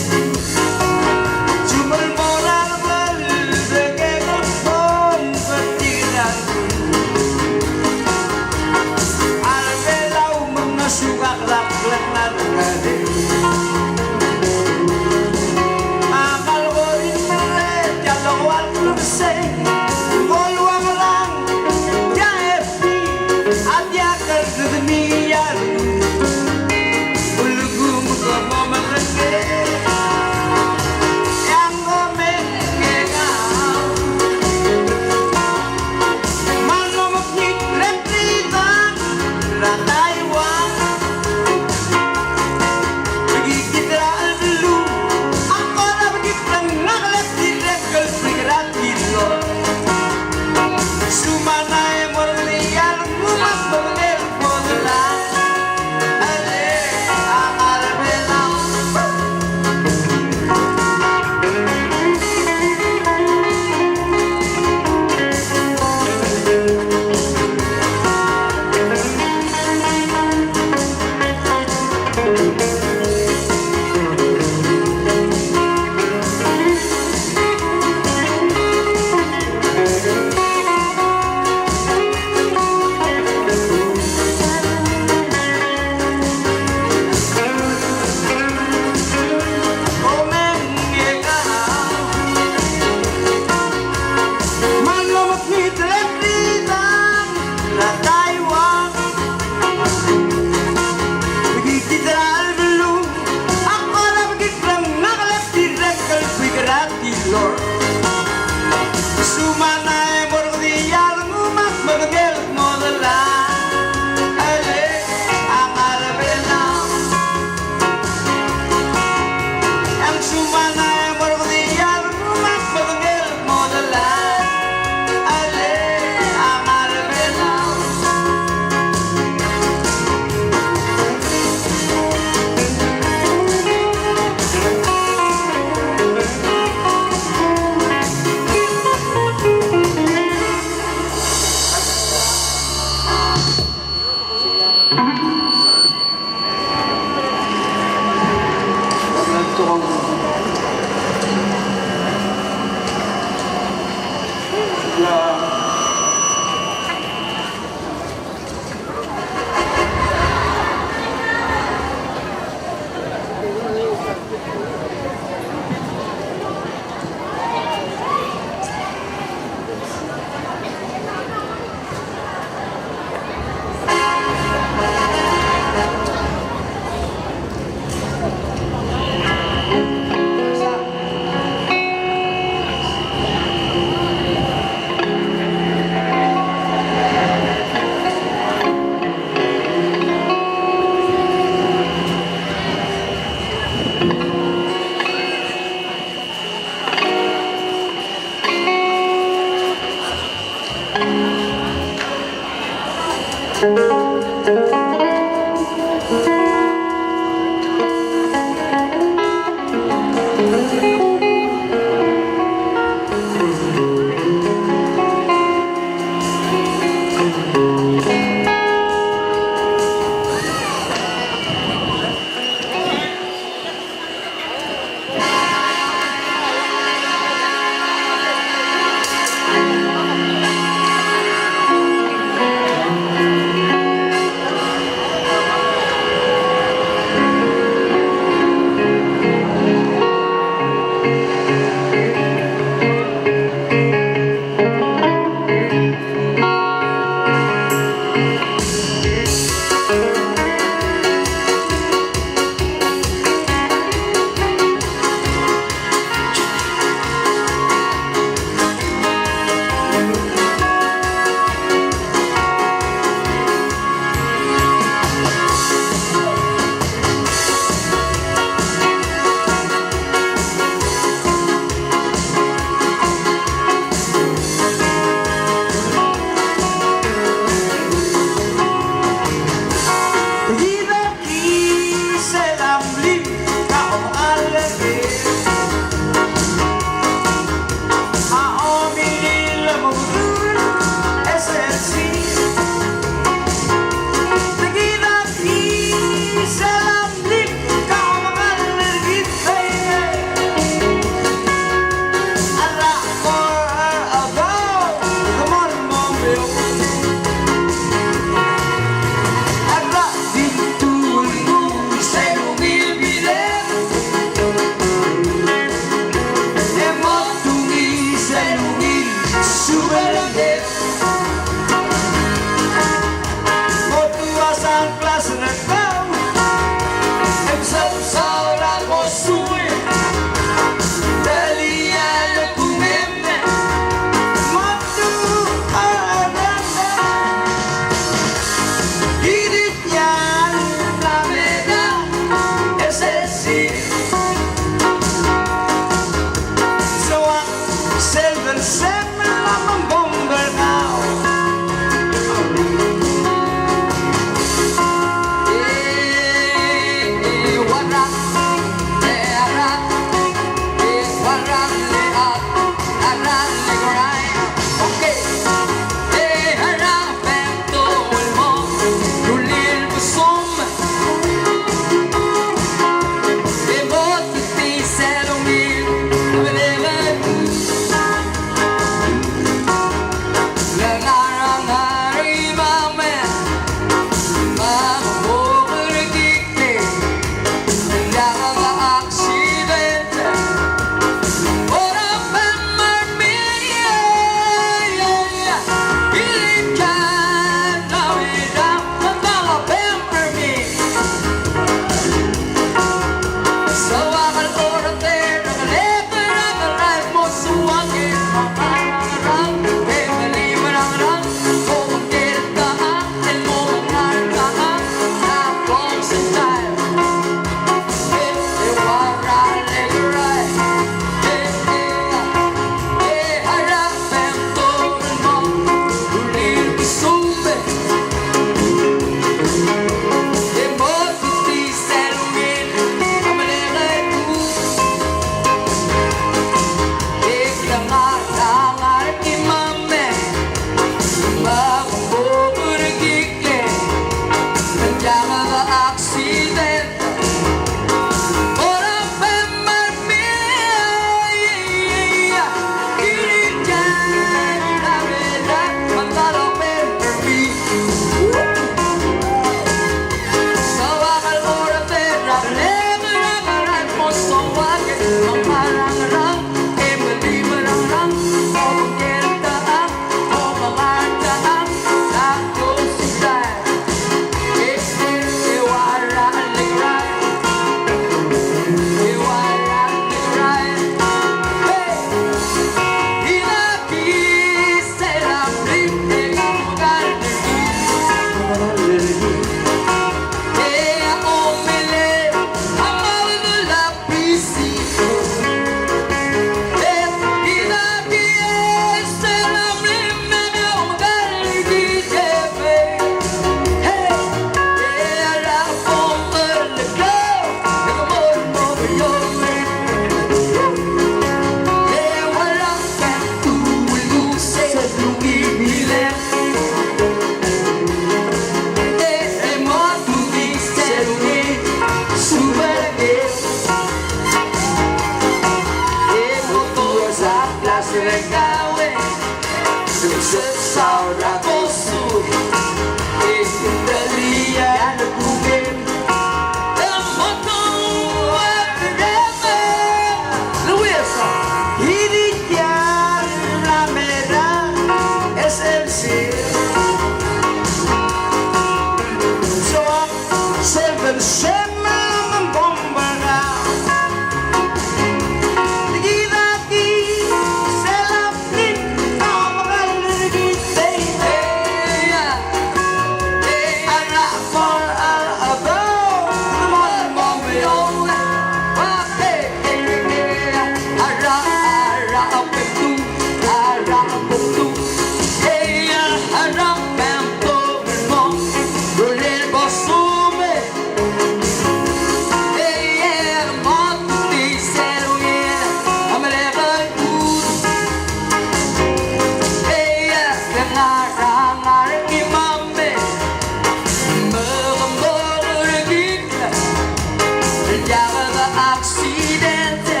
Accidente.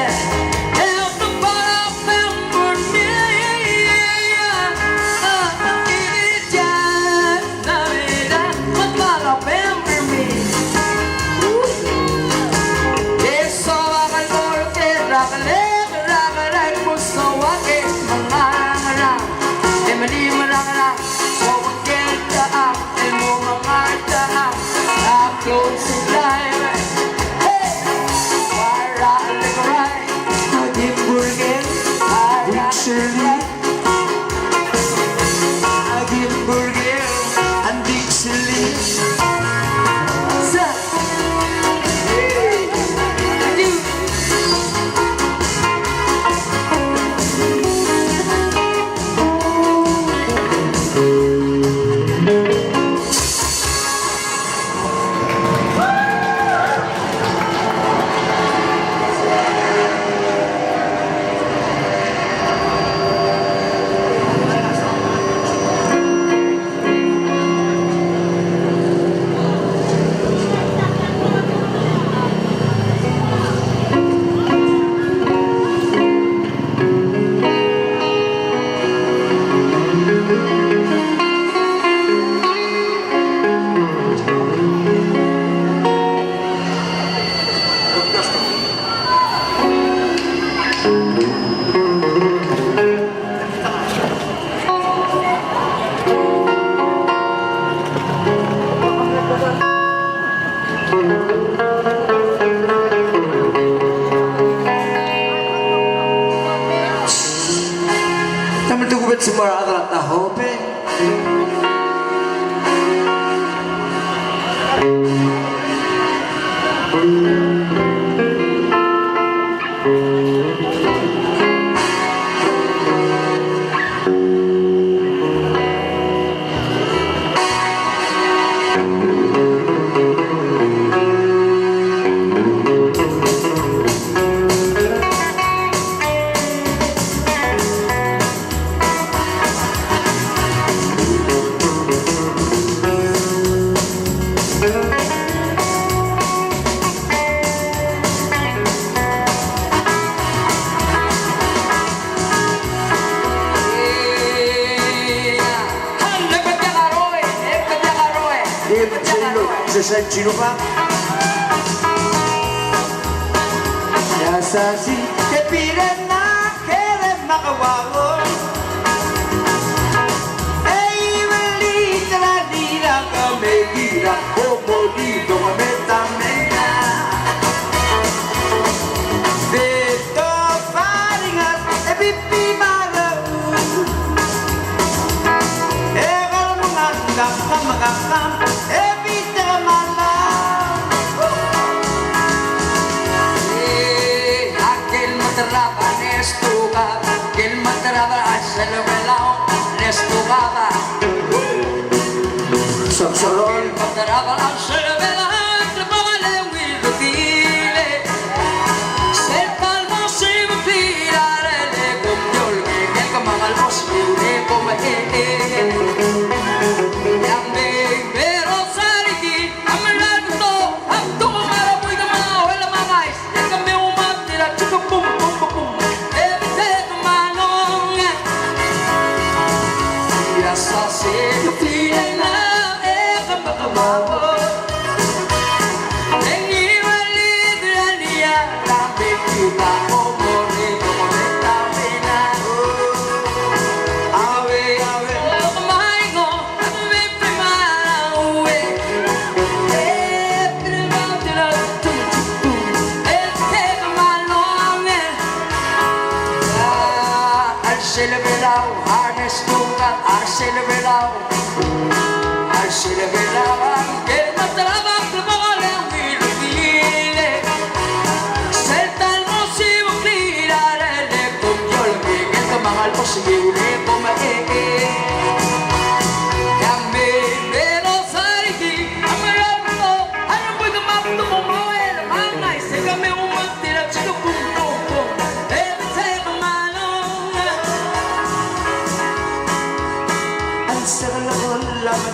Help the Father remember me. Navidad, the Father remember me. Eso va a volver a Tamen tokubets el mo er a rechad er a Tahope.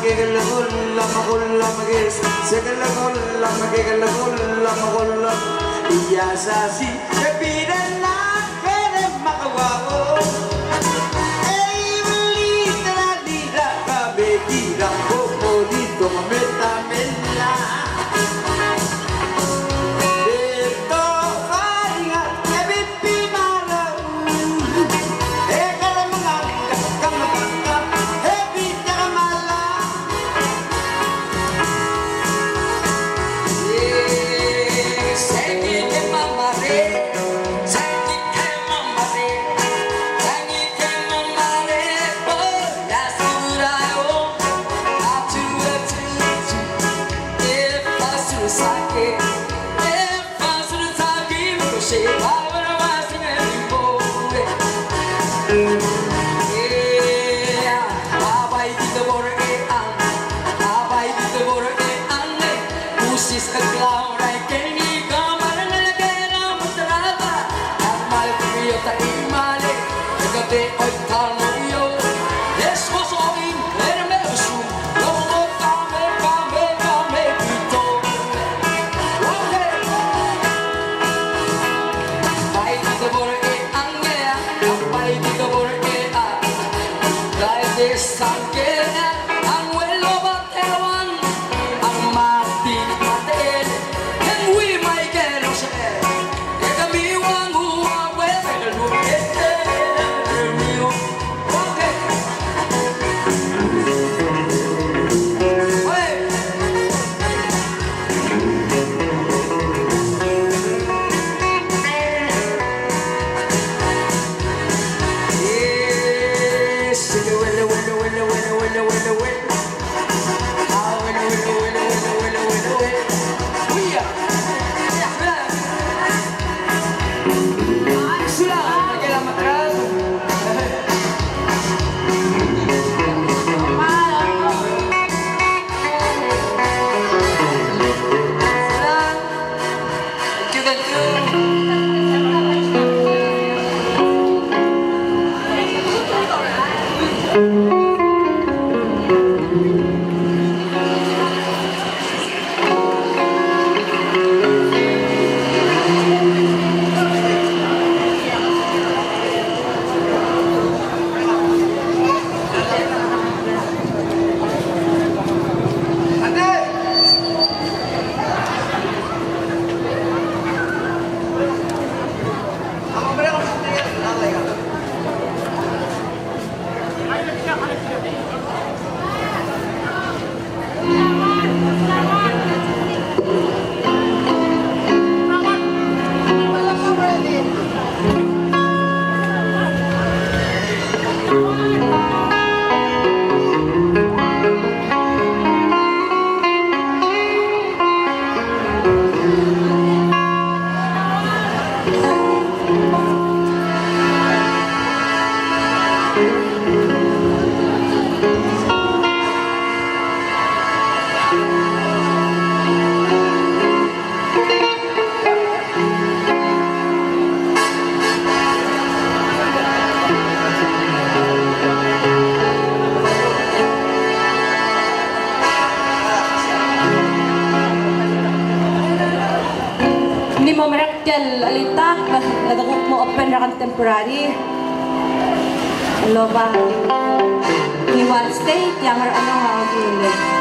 Kekelekol a mekoll a mekes, sekelekol a mekekelekol a mekoll a. Ia sasi, e biren a kerem a keuao. E iulit er a di er a kabedi er a komodi tong me ta mela. E to faringa, e bi Ng di mo merek tia el chelita, e de kuk mo open er a contemporary. Loba, New York State, Younger Along Audio.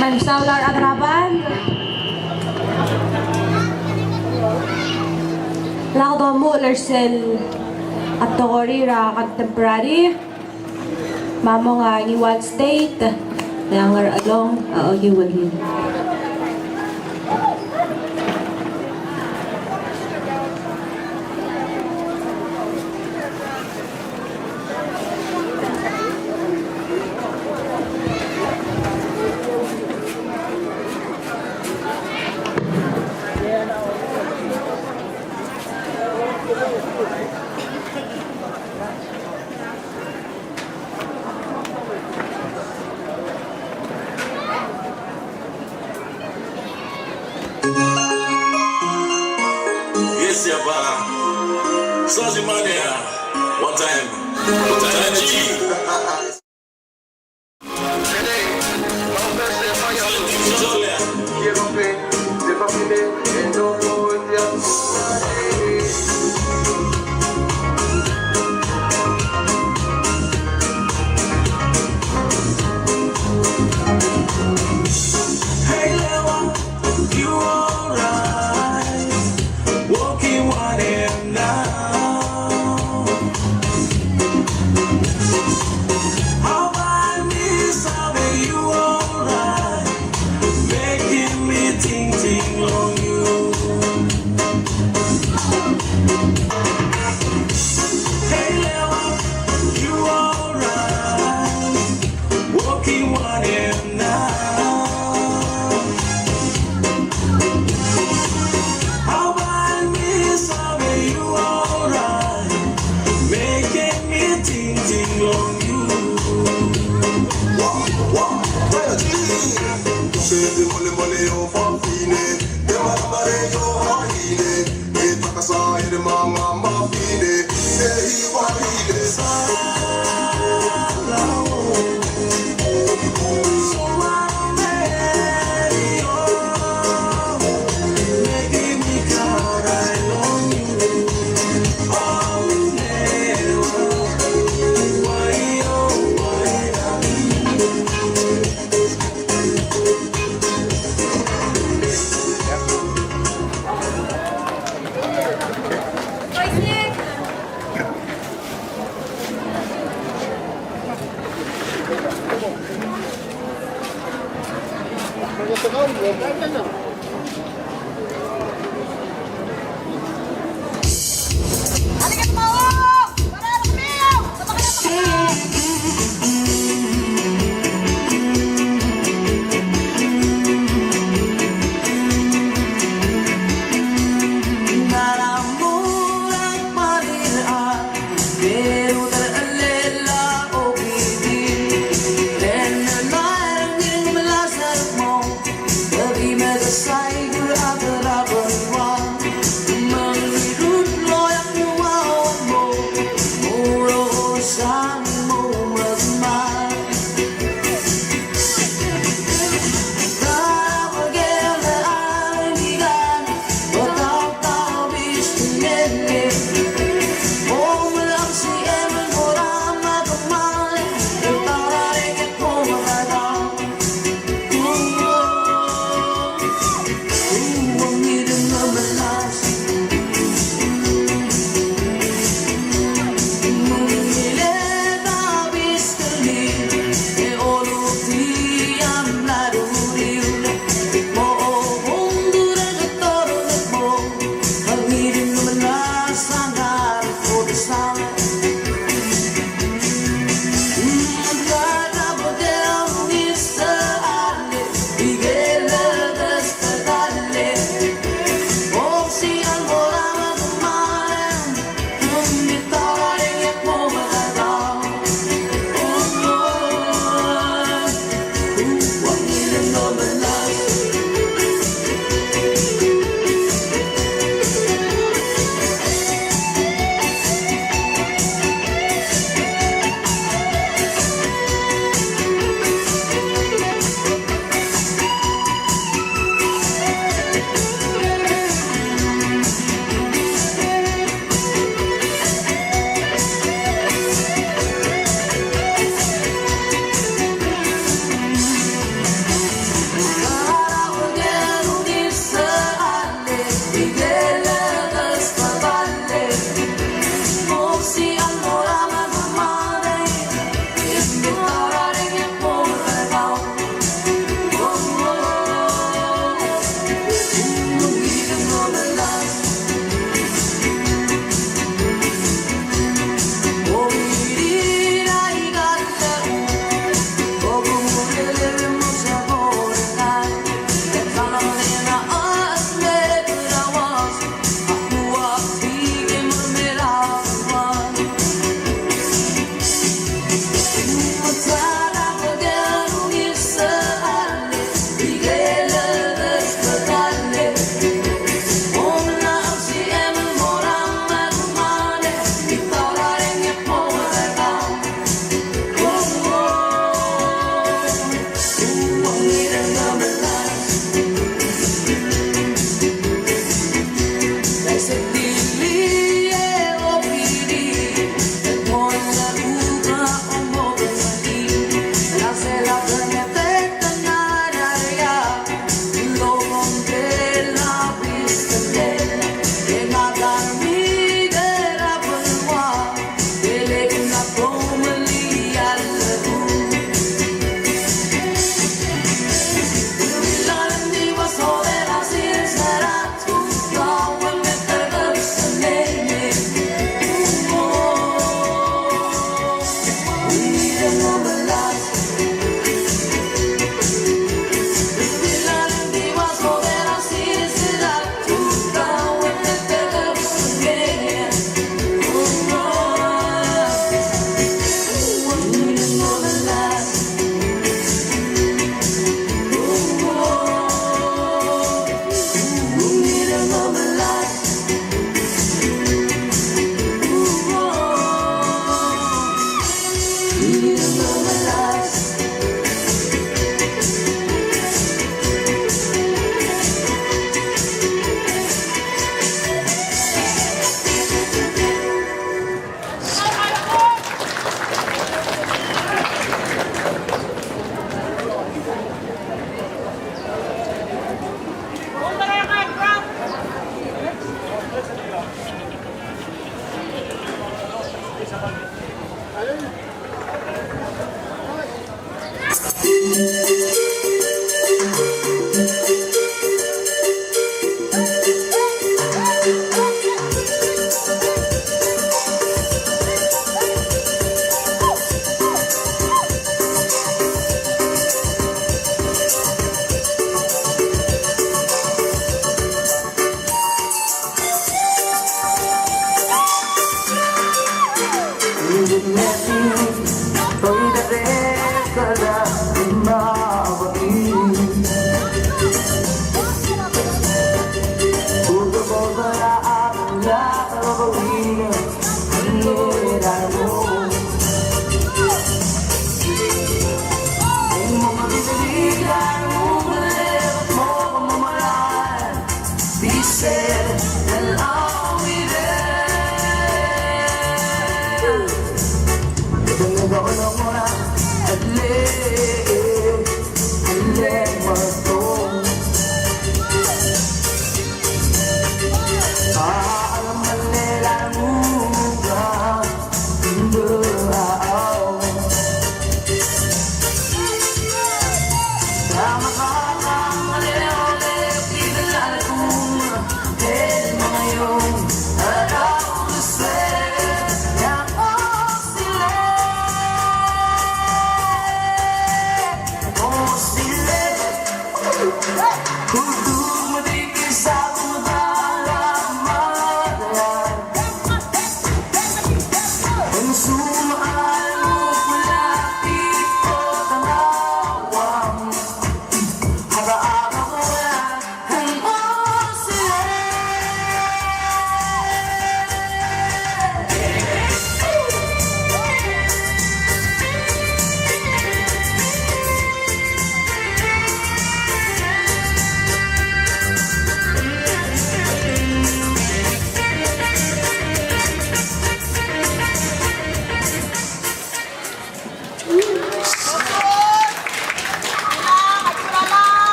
Me ng mesaul a rechad er a band. Lak domuchel er sel a tekoi er a contemporary. Me a mong a Ngiwal State, e a Ngerchelong a okiu el. Yes, yapa. Sazimania. One time. One time.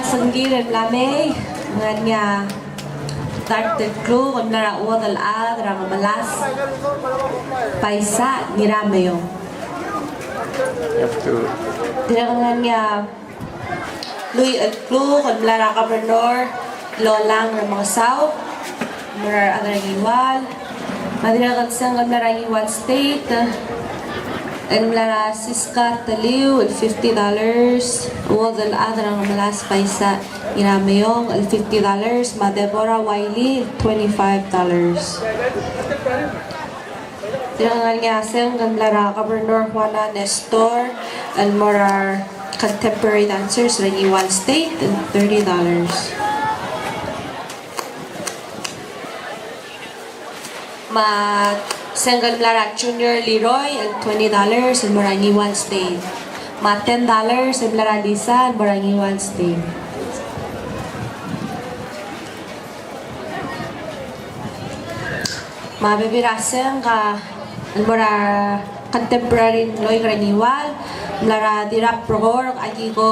Sengkir el mla mei, ngar er ngii a dart el kluk el mla er a Uodelchad er a Ngemelas Paisa Ngirameiong. Dirrek el ngar er ngii a lluich el kluk el mla er a Governor Lolang Remengesau, mo er a rechad er a Ngiwal. Me a dirrek el sengk el mla er a Ngiwal State el mla er a Siska Teliu el fifty dollars, Uodelchad er a Ngemelas Paisa Ngirameiong el fifty dollars, me a Deborah Wiley el twenty-five dollars. Dirrek el ngar er ngii a sengk el mla er a Governor Juana Nestor el mo er a contemporary dancers er a Ngiwal State el thirty dollars. Me a sengk el mla er a Junior Leroy el twenty dollars el mo er a Ngiwal State. Me a ten dollars el mla er a Lisa el mo er a Ngiwal State. Me a bebil er a sengk el mo er a contemporary el loik er a Ngiwal, mla er a Dirrap Rekor Akiko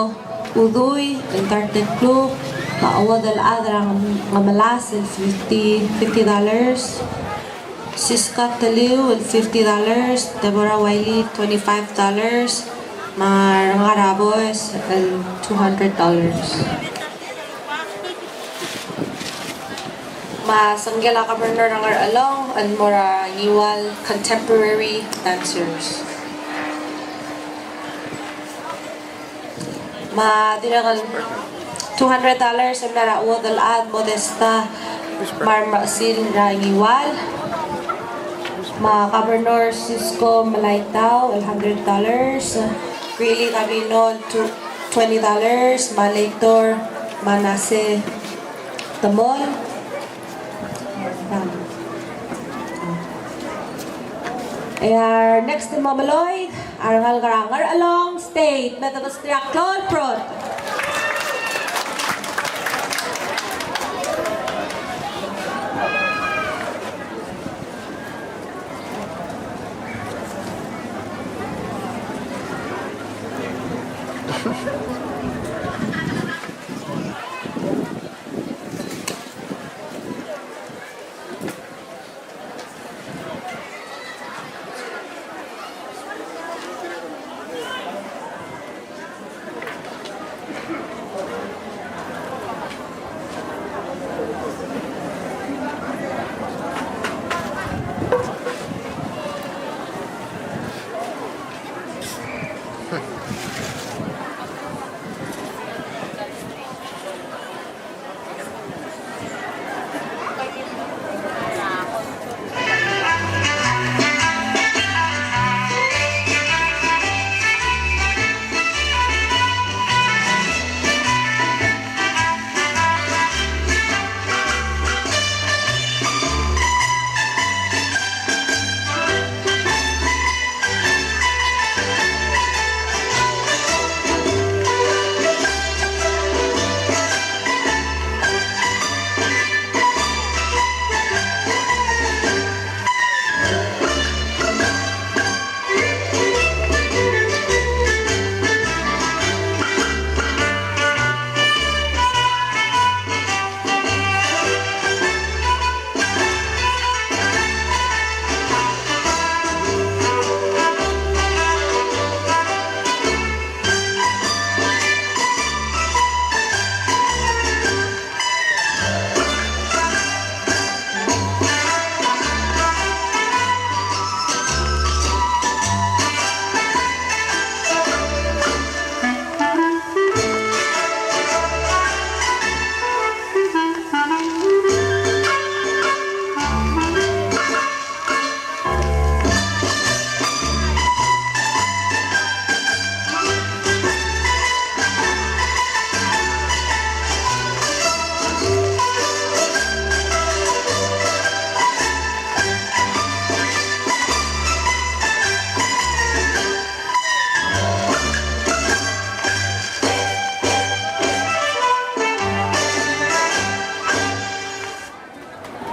Udui el dart el kluk, me a Uodelchad er a Ngemelas el fifty, fifty dollars, Siska Teliu el fifty dollars, Deborah Wiley twenty-five dollars, me a Rengar a Boes el two hundred dollars. Me a sengk el a Governor er a Ngerchelong el mo er a Ngiwal Contemporary Dancers. Me a dirrek el two hundred dollars el mla er a Uodelchad Modesta Marmasil er a Ngiwal. Me a Governor Cisco Melaitau el hundred dollars. Greeley Gabino el two, twenty dollars, me a Leitor Manase Temol. E a next el mo meloik, a rengalek er a Ngerchelong State, me te besterir a klou el prot.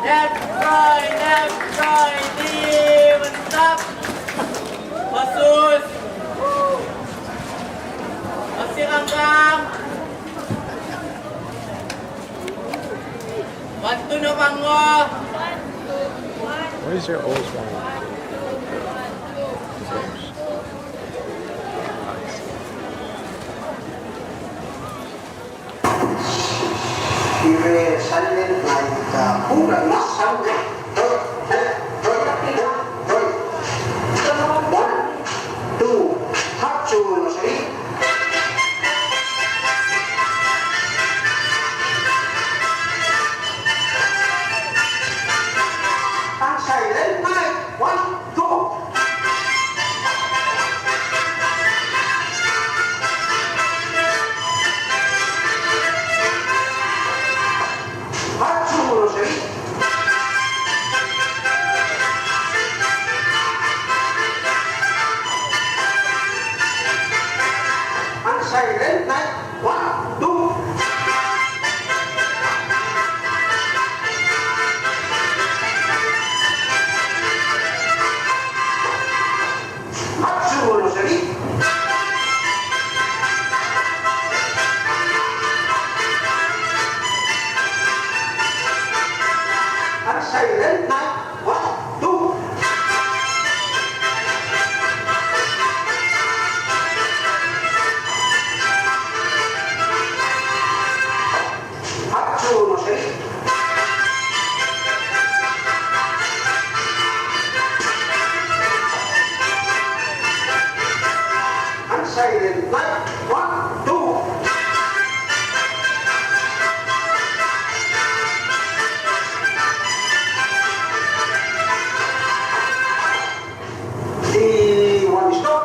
Left, right, left, right, lift and stop. Pasus. Pasikangkang. One, two, no, Pango. What is your oldest one? Silent night, uh, pura masang. One, two, hatsu no seri. And silent night, one, two. Hatsu no seri. And silent night, one, two. Hatsu no seri. And silent night, one, two. Hatsu no seri. And silent night, one, two. Di one, stop.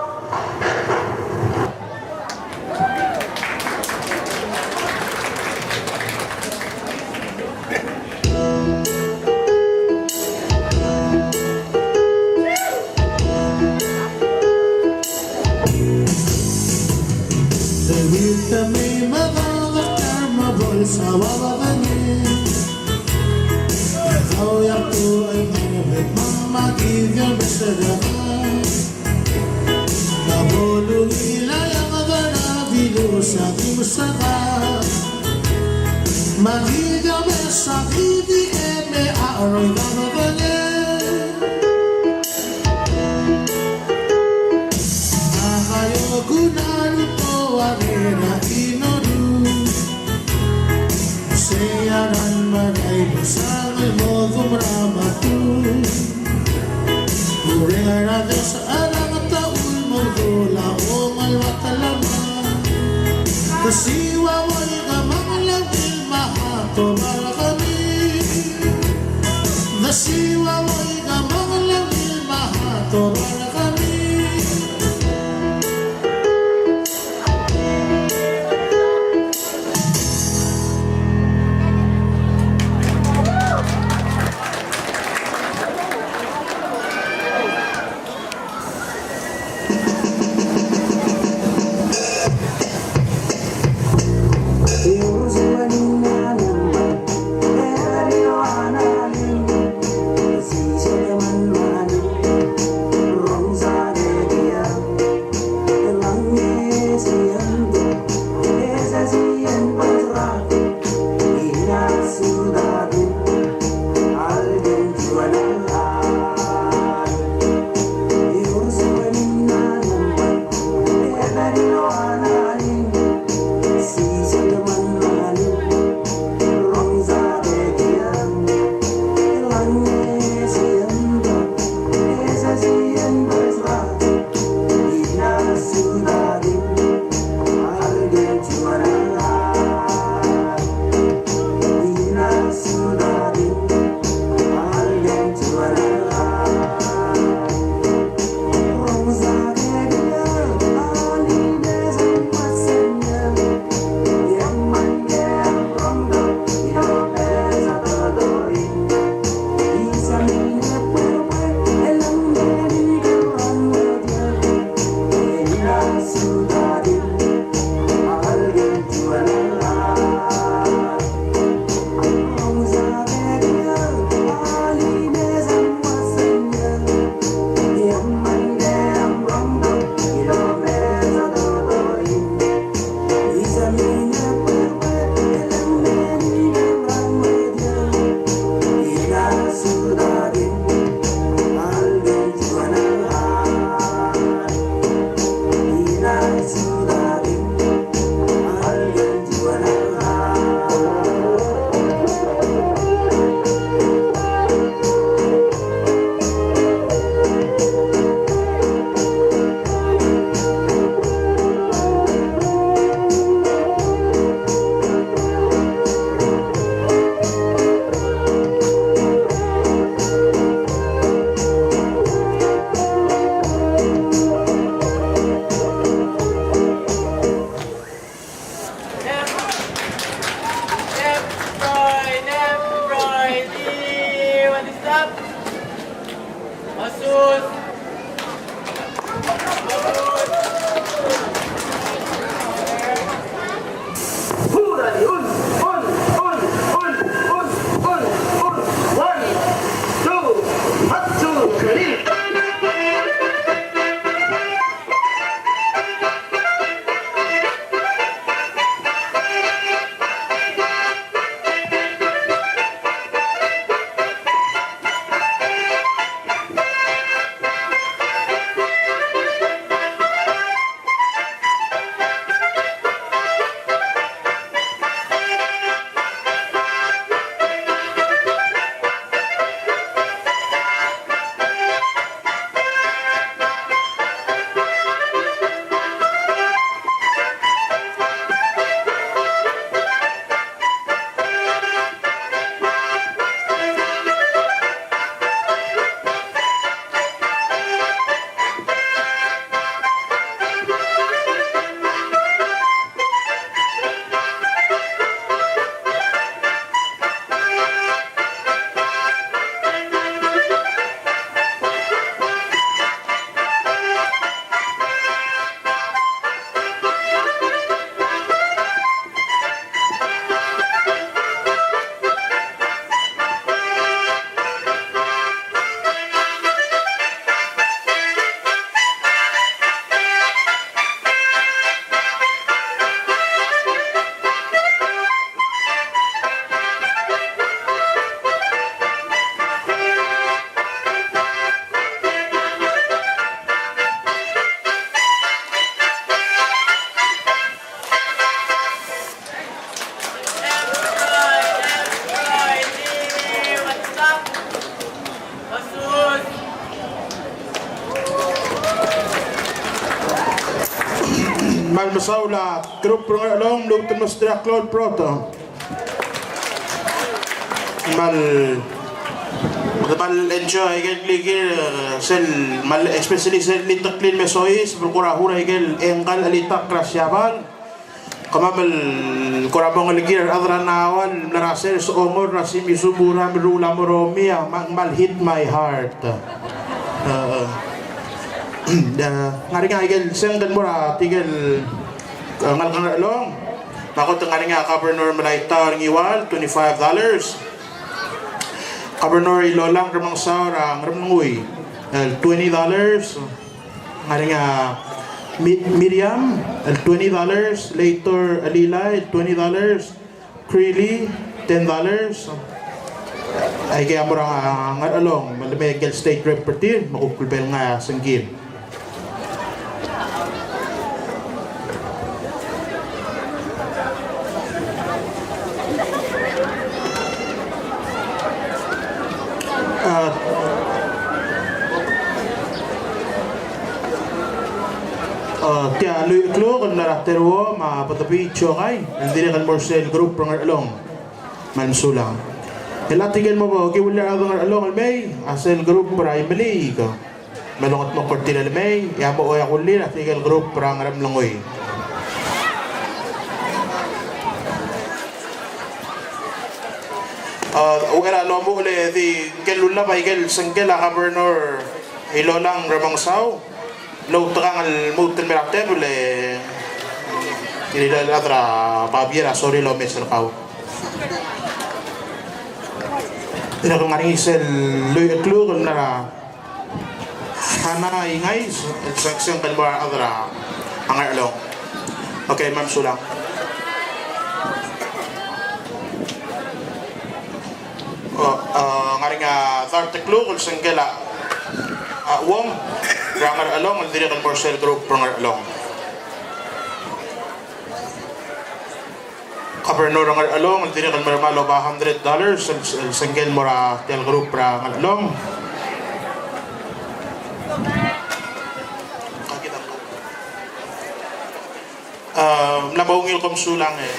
Mesaul a group er a Ngerchelong, lmuut el mesterir a klou el brother. Kmal, kmal enjoy aike el kerekikl, e, sel, kmal, especially sel liteklii el me soiseb, me kora hur aike el ngkal chelitakl er a Siabal. Kemam el kora mo ngelekir a rechad er a Ngeaur el mla er a sers, Ongor er a Simi Sumura, me ruul a mo er a Omia, me ng kmal hit my heart. E, e. E, ngar er ngii a ikel sengk el mo er a tirke el, e, ngalek er a Ngerchelong. Me a kot e ng ngar er ngii a Governor Melaitau er a Ngiwal, twenty-five dollars. Governor Ilolang Remengesau er a Ngeremlengui, el twenty dollars. Ngar er ngii a Mi-, Miriam, el twenty dollars. Leitor Elilai, el twenty dollars. Creeley, ten dollars. Aike a mo er a Ngerchelong, me le mei aike el state rep er tir, me kuk lebo el ngai a sengkir. A, a, tia el lluich el kluk el mla er a Teruo me a Bedebii Chokai, el dirrek el mo er sel group er a Ngerchelong. Me a mesulang. E le tirke el mo okiu el rechad er a Ngerchelong el mei, a sel group er a Imeliik. Me longedmokl er tir el mei, e a mo okiu el rechad er a tirke el group er a Ngeremlengui. A, uchei er a lomuchel e di ngike el ullab a ikel sengkel a Governor Ilolang Remengesau. Loutekangel el lmuut el mei er a tebel e, tirke el chad er a babier a sorir el omes er kau. Dirrek el ngar er ngii sel lluich el kluk el mla er a Hana Ingais, el sengk, sengk el mo er a rechad er a Ngerchelong. Okay, me a mesulang. O, e, ngar er ngii a dart el kluk el sengkel a, a, Uong er a Ngerchelong, el dirrek el mo er sel group er a Ngerchelong. Governor er a Ngerchelong, el dirrek el mei er a Maloba, hundred dollars, el, el sengkel el mo er tia el group er a Ngerchelong. A, mla mo ungil, kom sulang e.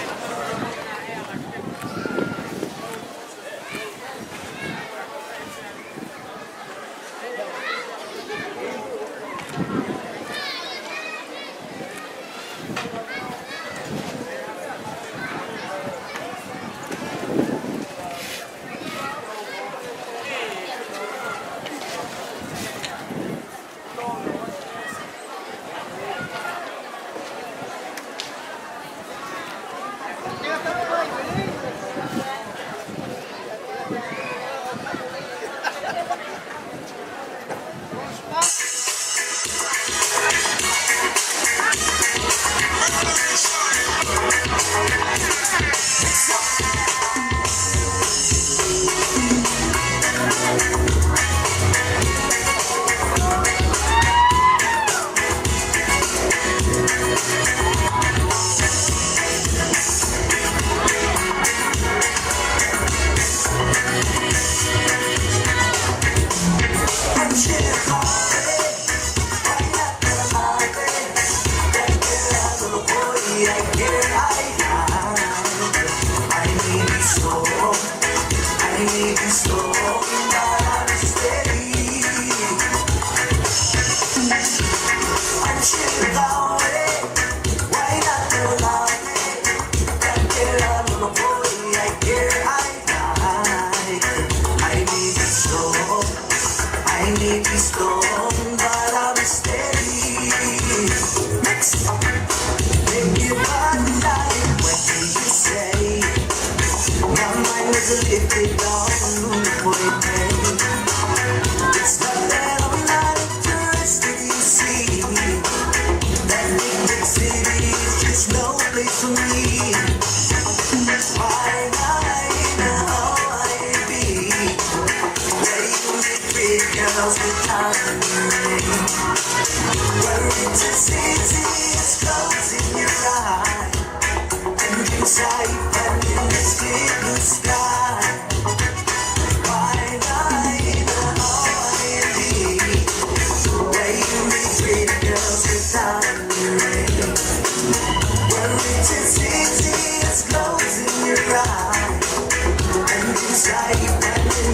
How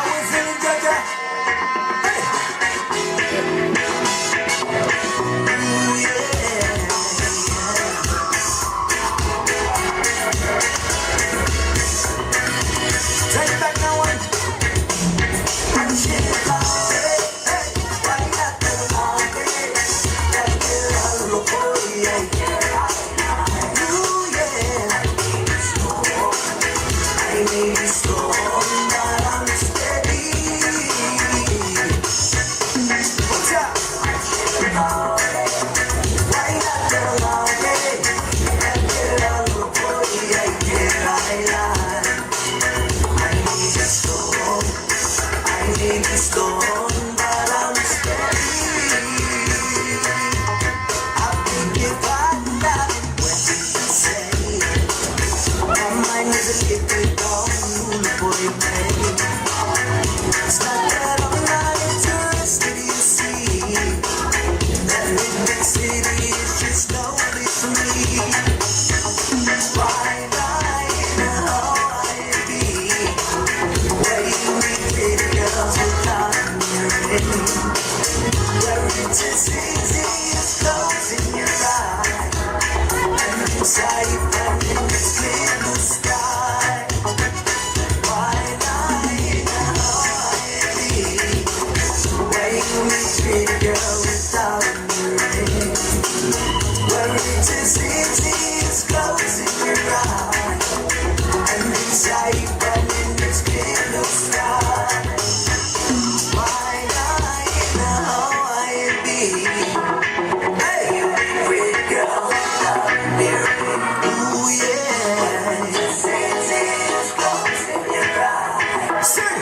we feeling, Georgia? Hey! Ooh, yeah. Take it back now, one. I may be stoned, but I'm steady. I think if I got it, what do you say? My mind is a little gone, boy, babe. It's not that I'm not interested, you see. That big, big city is just lonely for me. Why not in Hawaii? Where you meet pretty girls with diamond earrings, where it's as easy as closing your eyes and inside and in this clear blue sky. Why not in Hawaii? Where you meet pretty girls with diamond earrings, where it's as easy as closing your eyes and inside and in this clear blue sky. Why not in Hawaii? Hey, pretty girl, ooh, yeah. Sing.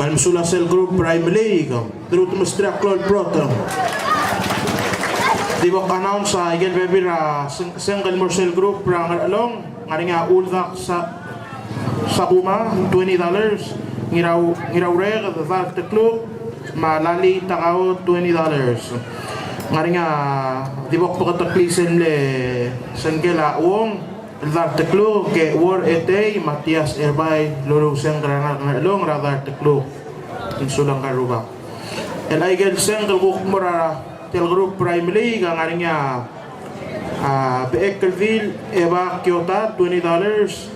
Me a mesulang sel group er a Imeliik, dirrek el mesterir a klou el brother. Di bo kanongs a ikel bebil er a seng, sengk el mo er sel group er a Ngerchelong, ngar er ngii a Uldak Sa-, Sakuma, twenty dollars, Ngirau, Ngiraureked, dart el kluk, me a Lali Takao, twenty dollars. Ngar er ngii a di bo kbeketeklii sel mle sengk el a Uong, el dart el kluk, Kewor Etei, Matias Erbai, el ousengk er a Ngerchelong er a dart el kluk. Mesulang er a Rubak. El aikel sengk el kuk mo er a tia el group er a Imeliik a ngar er ngii a, a, Bechekeldil Eva Kiota, twenty dollars.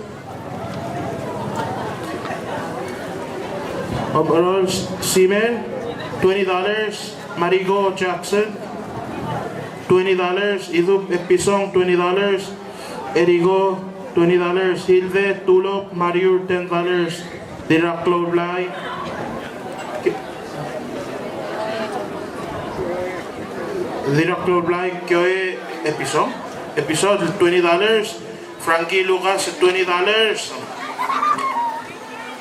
Oberol Simen, twenty dollars. Mariko Jackson, twenty dollars. Idub Episong, twenty dollars. Eriko, twenty dollars. Hilde Tulop Mariur, ten dollars. Dirraklou Blai. Ki-, Dirraklou Blai Kioe Episong. Episong, twenty dollars. Frankie Lucas, twenty dollars.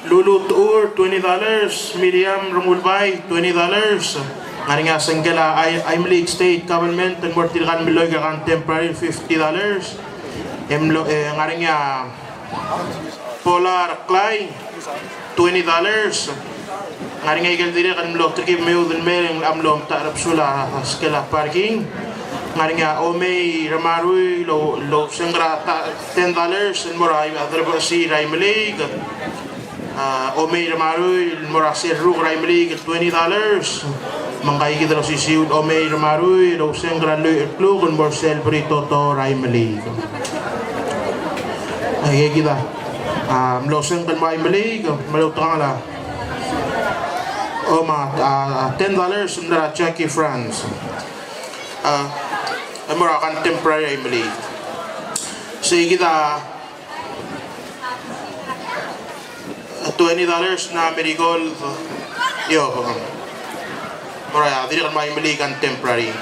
Lulu Tuur, twenty dollars. Miriam Rengulbai, twenty dollars. Ngar er ngii a sengk el a Ai-, Imeliik State Government el mo er tirka el melloik er a contemporary, fifty dollars. E mlo, e, ngar er ngii a Polar Clay, twenty dollars. Ngar er ngii a ikel dirrek el mlo telkib me a udel el mei e ng mlo metacherbesul a skel a parking. Ngar er ngii a Omei Ramarui el, el ousengk er a ta-, ten dollars el mo er a Derbechesii er a Imeliik. A, Omei Ramarui el mo er a Serruk er a Imeliik, twenty dollars. Me ngka kid el osisiu el Omei Ramarui el ousengk er a lluich el kluk el mo er sel Britoto er a Imeliik. Aikakid a, a, mlo sengk el mo er a Imeliik, me a lechub e ng a, o, me a, a, a, ten dollars el mla er a Jackie France. A, el mo er a contemporary er a Imeliik. Seikid a twenty dollars er a Marigold. Io, mo er a dirrek el mo er a Imeliik contemporary.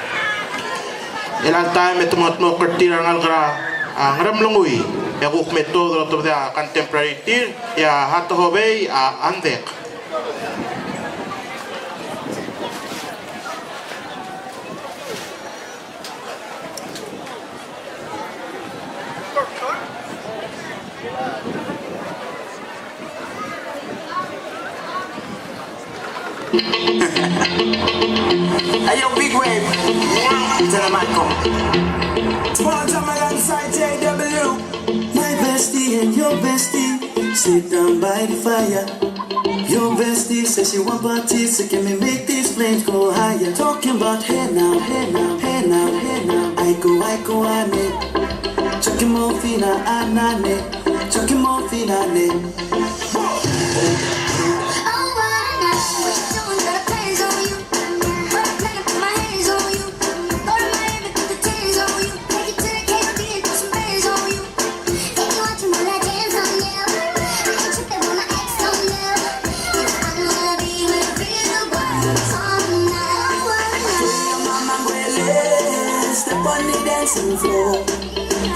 Chelecha el taem e te mo, te mo er tir a rengalek er a, a, Ngeremlengui. E kuk me tuobed el otobedii a contemporary er tir, e a Hatohobei, a, Andek. Hey, yo, Big Wave. Tell 'em I come. Small Jam alongside J W. My bestie and your bestie sit down by the fire. Your bestie says she want parties, so can we make these flames go higher? Talking about hey now, hey now, hey now, hey now. Aiko, aiko, ane. Chokimo fina anane. Chokimo fina ne. Step on the dancing floor.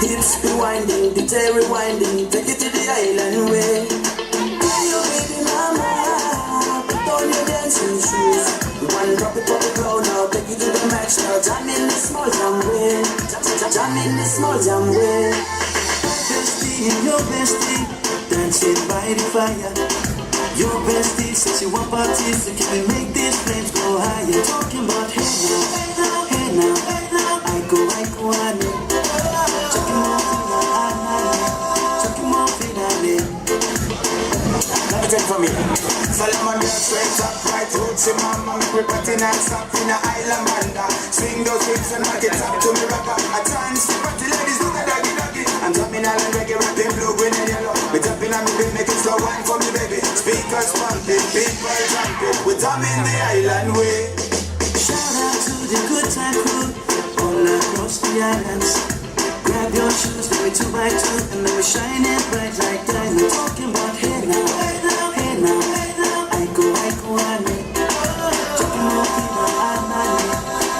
Hips be winding, D J rewinding, take it to the island way. Hey, yo, baby mama, put on your dancing shoes. One drop it on the floor now, take it to the max now. Jam in the small jam way. Jam, jam, jam in the small jam way. Bestie, your bestie, dancing by the fire. Your bestie says she want parties, so can we make these flames go Mama, we party non-stop in a island banda. Swing those hips and rock it up to me, ragga. A chance to party, ladies, do the doggy doggy. I'm drumming island reggae, rapping blue, green and yellow. We jumping on the beat, make it slow wine for me, baby. Speakers pumping, people jumping. We drumming the island way. Shout out to the good time crew all across the islands. Grab your shoes, let me two by two, and let me shine it bright like diamond. Talking about hey now, hey now, hey now, hey now. Aiko, aiko, ane. Chucky mo fila, anane.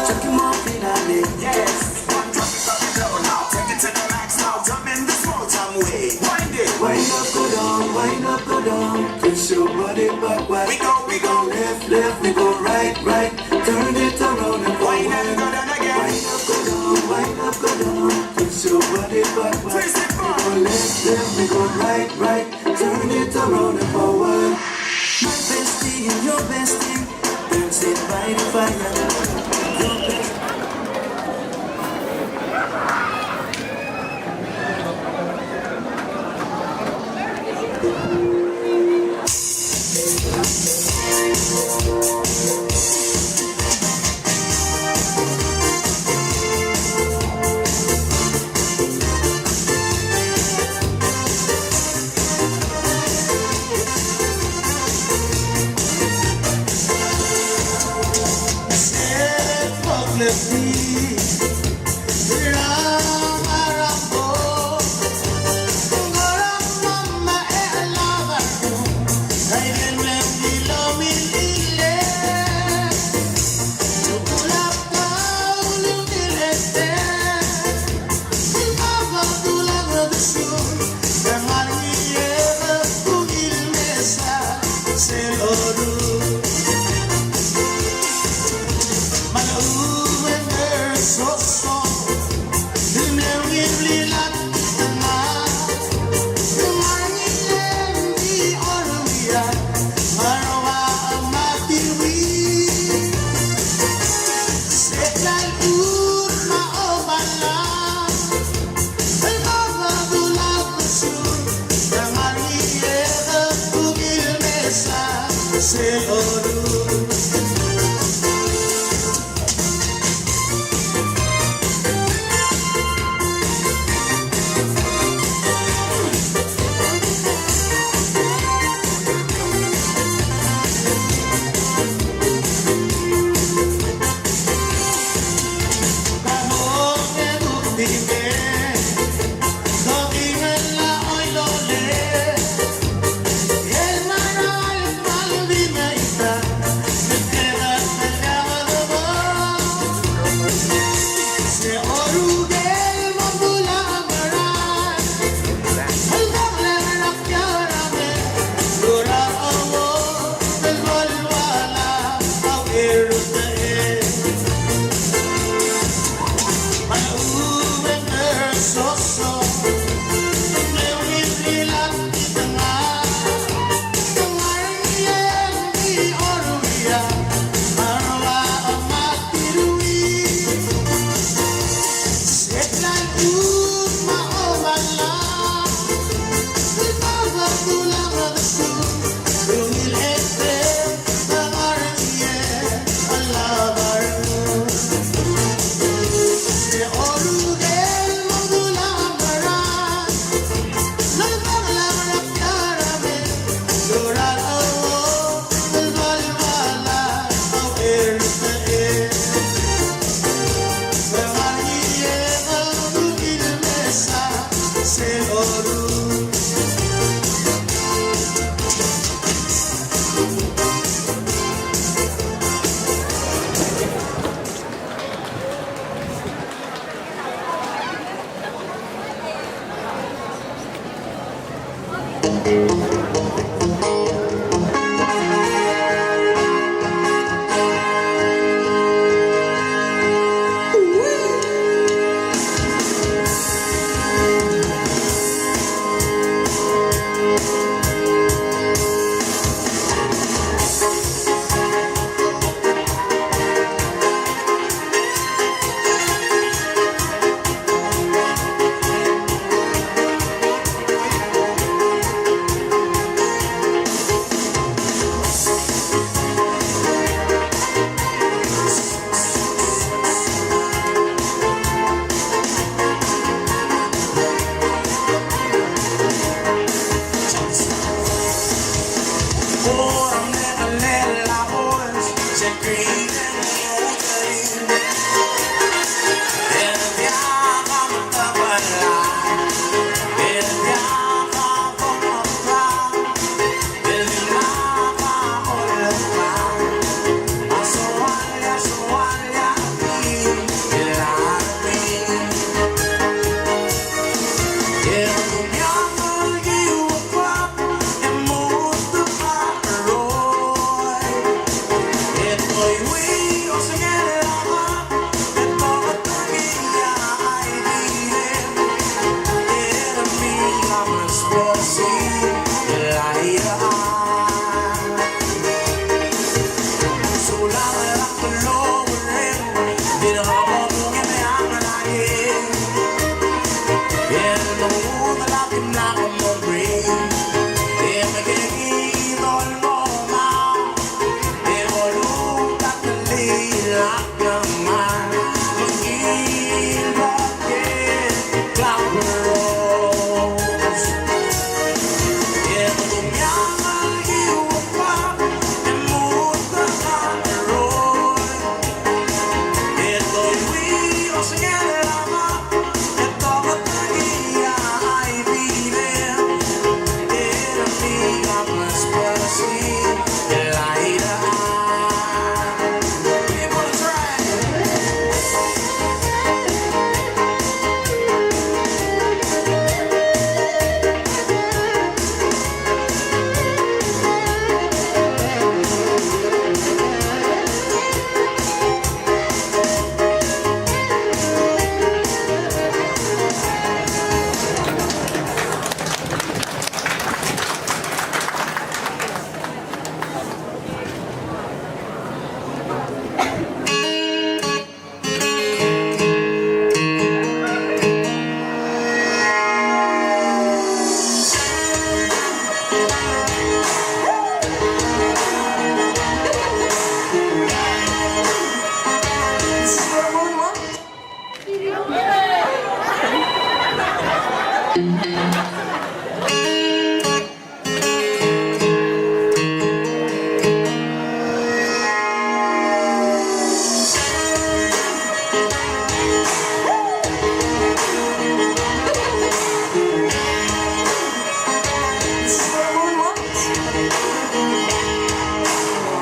Chucky mo fila, ane. Yes. One, drop it, drop it low now. Take it to the max now. Jump in the small jam way. Wind it. Wind up, go down, wind up, go down. Twist your body backward. We go, we go. Left, left, we go right, right. Turn it around and forward. Wind up, go down again. Wind up, go down, wind up, go down. Twist your body backward. Twist it back. We go left, left, we go right, right. Turn it around and forward. My bestie and your bestie dancing by the fire. Your bestie.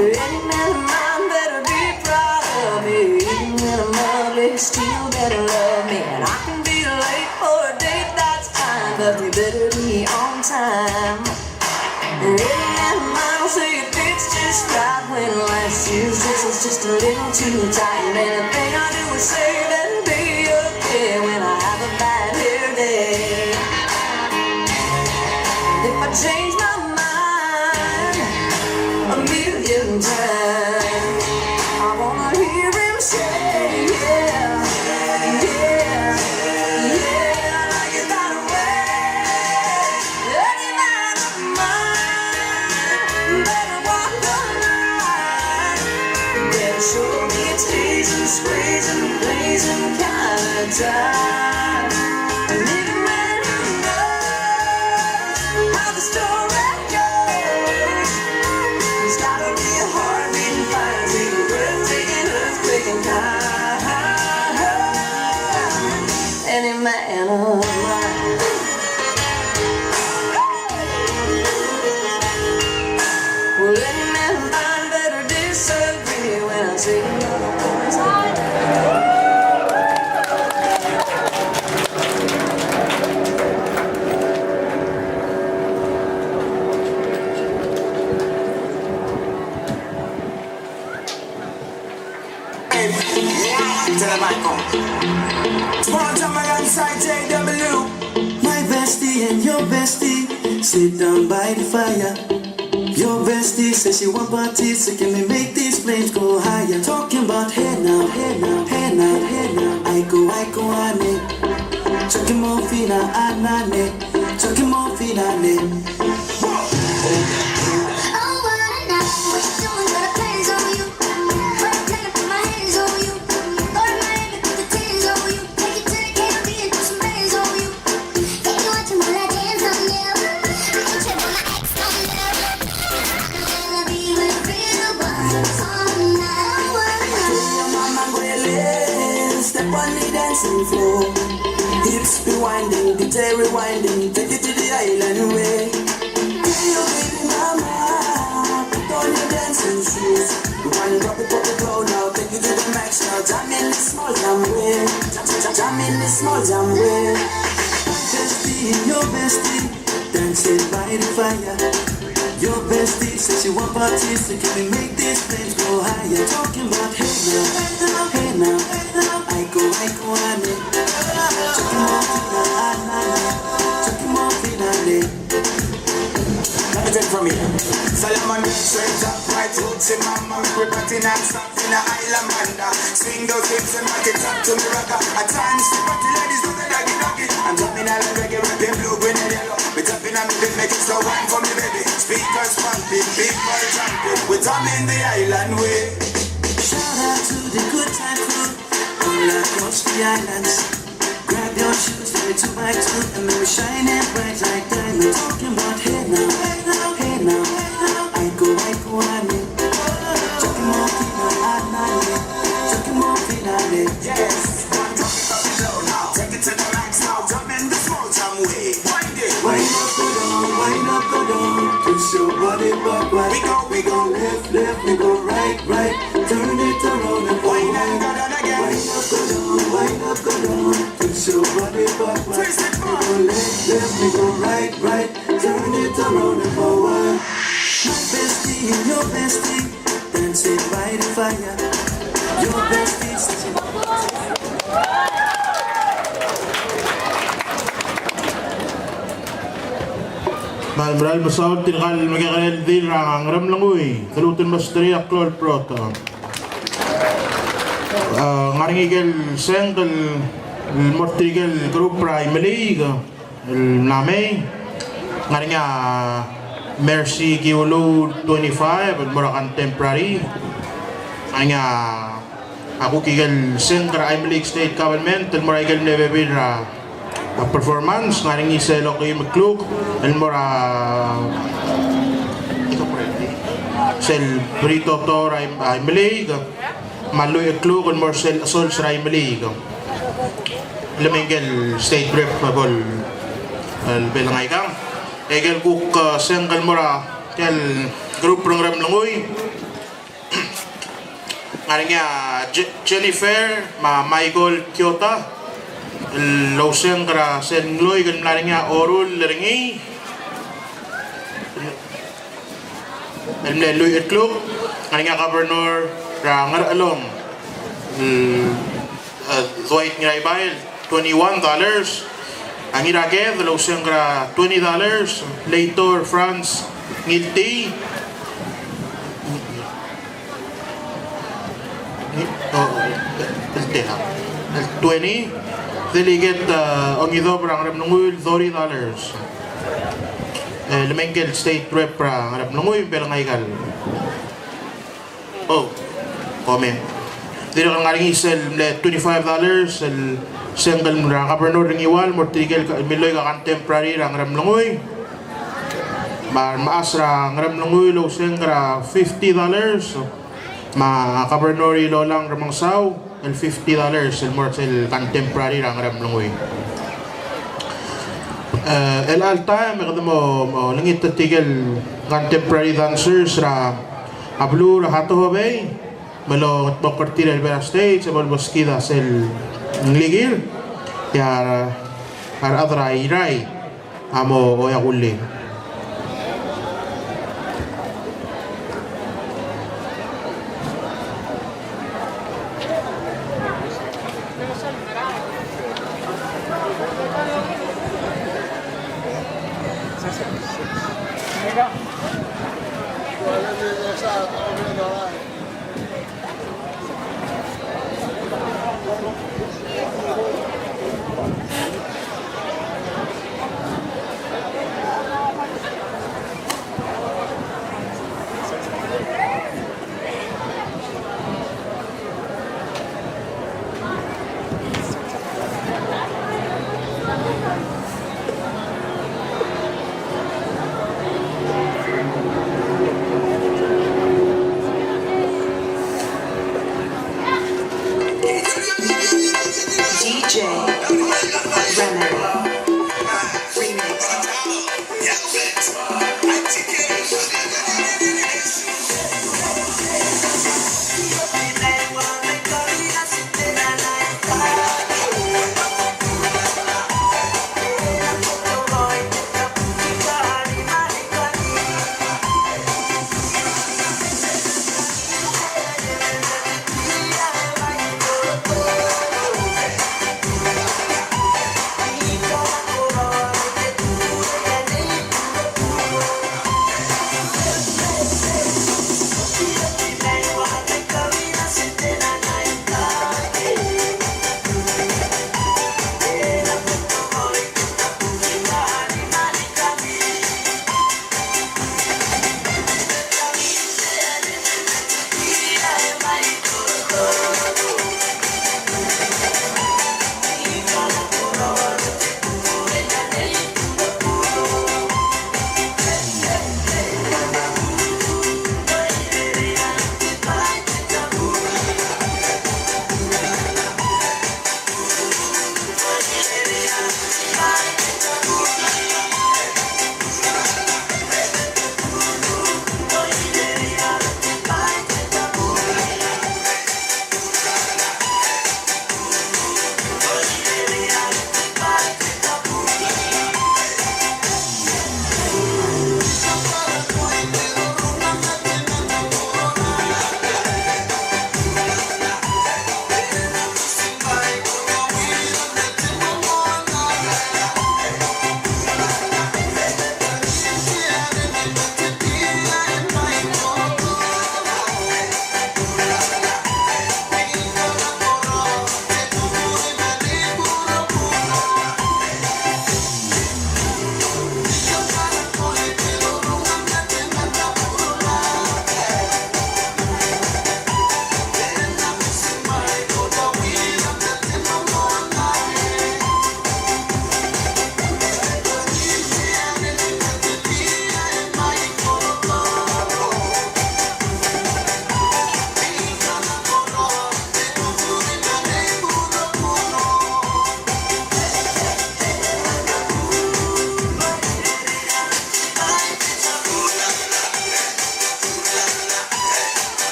Any man of mine better be proud of me. Even when I'm ugly, he still better love me. And I can be late for a date, that's fine, but you better be on time. Any man of mine will say it fits just right when last year's dress was just a little too tight. And anything I do is say that it'll be okay when I have a bad hair day. If I change my mind a million times, I wanna hear him say, "Yeah, yeah, yeah, you got away." Any man of mine better walk the line. Better show me a teasing, squeezing, pleasing kind of time. And even when he knows how the story goes, there's gotta be a heartbeat and fire, take a breathtaking, earthquaking kind. Any man of mine. Well, any man of mine better disagree when I say no. To the mic. Small time alongside J W. My bestie and your bestie sit down by the fire. Your bestie says she want parties, so can we make these flames go higher? Talking about hey now, hey now, hey now, hey now. Aiko, aiko, ane. Choki mo fina anane. Choki mo fina ne. On the dancing floor, hips be winding, D J rewinding, take it to the island way. Hey, you baby mama, put on your dancing shoes. We want to drop it, drop it low now, take it to the max now. Jam in the small jam way, jam, jam, jam in the small jam way. My bestie, your bestie, dancing by the fire. Your bestie says she want parties, so can we make these flames go higher? Talking about hey now, hey now, hey now, hey now. Aiko, aiko, ane. Chucky Mofina, anane. Chucky Mofina, ane. Let me take it from here. Solomon, straight up, right, roots in my mouth, everybody now. Been a Islamanda, swing those hips and back it up to me, ragga. A dance, the party ladies do the doggy doggy. I'm drumming island reggae, rapping blue, green and yellow. We tapping on the beat, make it slow wine for me, baby. Speakers pumping, people jumping. We drumming the island way. Shout out to the good time crew all across the islands. Grab your shoes, let me two by two, and let me shine it bright like diamond. Talking about hey now, hey now, hey now, hey now. Aiko, aiko, ane. Chucky Mofina, anane. Chucky Mofina, ane. Yes, one drop it, drop it low now. Take it to the max now. Jump in the small jam way. Wind it. Wind up, go down, wind up, go down. Twist your body backward. We go, we go left, left, we go right, right. Turn it around and forward. Wind up, go down again. Wind up, go down, wind up, go down. Twist your body backward. Twist it back. We go left, left, we go right, right. Turn it around and forward. My bestie, your bestie, dancing by the fire. Your bestie. Me a mera el mesaul tirka el mekekerei el redil er a Ngeremlengui, te lmuut el mesterir a klou el protocol. A, ngar er ngii ikel sengk el mo er tirke el group er a Imeliik el mla mei. Ngar er ngii a Mercy Kiulu twenty-five el mo er a contemporary. Ngar er ngii a kuk ikel sengk er a Imeliik State Government el mo er a ikel mle bebil er a a performance. Ngar er ngii sel okeim el kluk el mo er a sel Britoto er a Im-, a Imeliik, me a lluich el kluk el mo er sel Chesols er a Imeliik. Le mei ngike el state rep me bo el, el beleng aikang. E ikel kuk, e, sengk el mo er a ikel group er a Ngeremlengui. Ngar er ngii a Je-, Jennifer me a Michael Kiota el ousengk er a sel ngloik el mla er ngii a Orul er ngii el mle lluich el kluk. Ngar er ngii a Governor er a Ngerchelong el, e, Dwight Ngiraibai el twenty-one dollars. A Ngiraked el ousengk er a twenty dollars, Leitor Franz Ngiltii. Ngi-, oh, el tela. El twenty. Delegate, e, Ongidob er a Ngeremlengui el thirty dollars. E, le mei ngike el state rep er a Ngeremlengui, beleng aikal. Oh, komeng. Dirrek el ngar er ngii sel mle twenty-five dollars, el sengk el mo er a Governor er a Ngiwal el mo er tirke el milloik a contemporary er a Ngeremlengui. Me a remechas er a Ngeremlengui el ousengk er a fifty dollars. Me a Governor Ilolang Remengesau el fifty dollars el mo er sel contemporary er a Ngeremlengui. E, chelecha el taem e kede mo, mo olengit er tirke el contemporary dancers er a beluu er a Hatohobei, me lomekngeltengat er tir el bo er a stage, e bo lebeskid a sel nglikir, e a, a rechad er a Irrai a mo oeak a kullii. J Remedy Remix.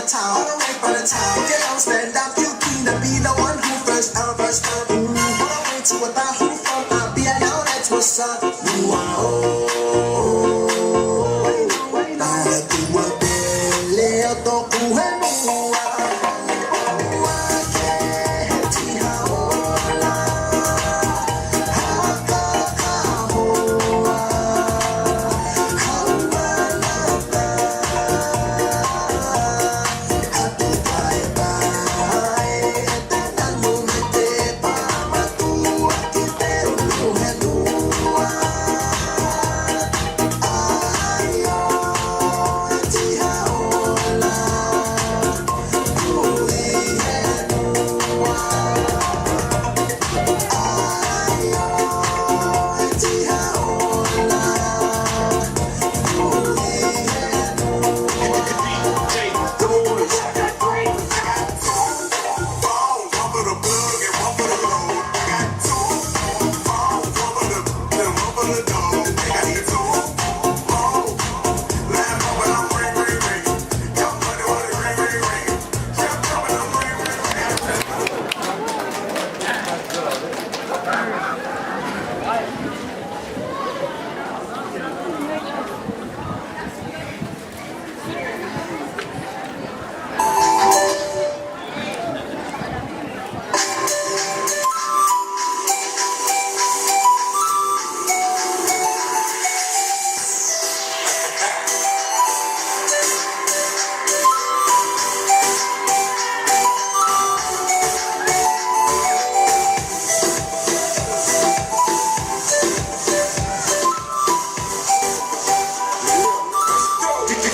Town, all the way from the top. Get on, stand up, you keen to be the one who first, uh, first, uh, mm. All the way to a thousand from a B I L, that's what's up. Ooh, ah, oh.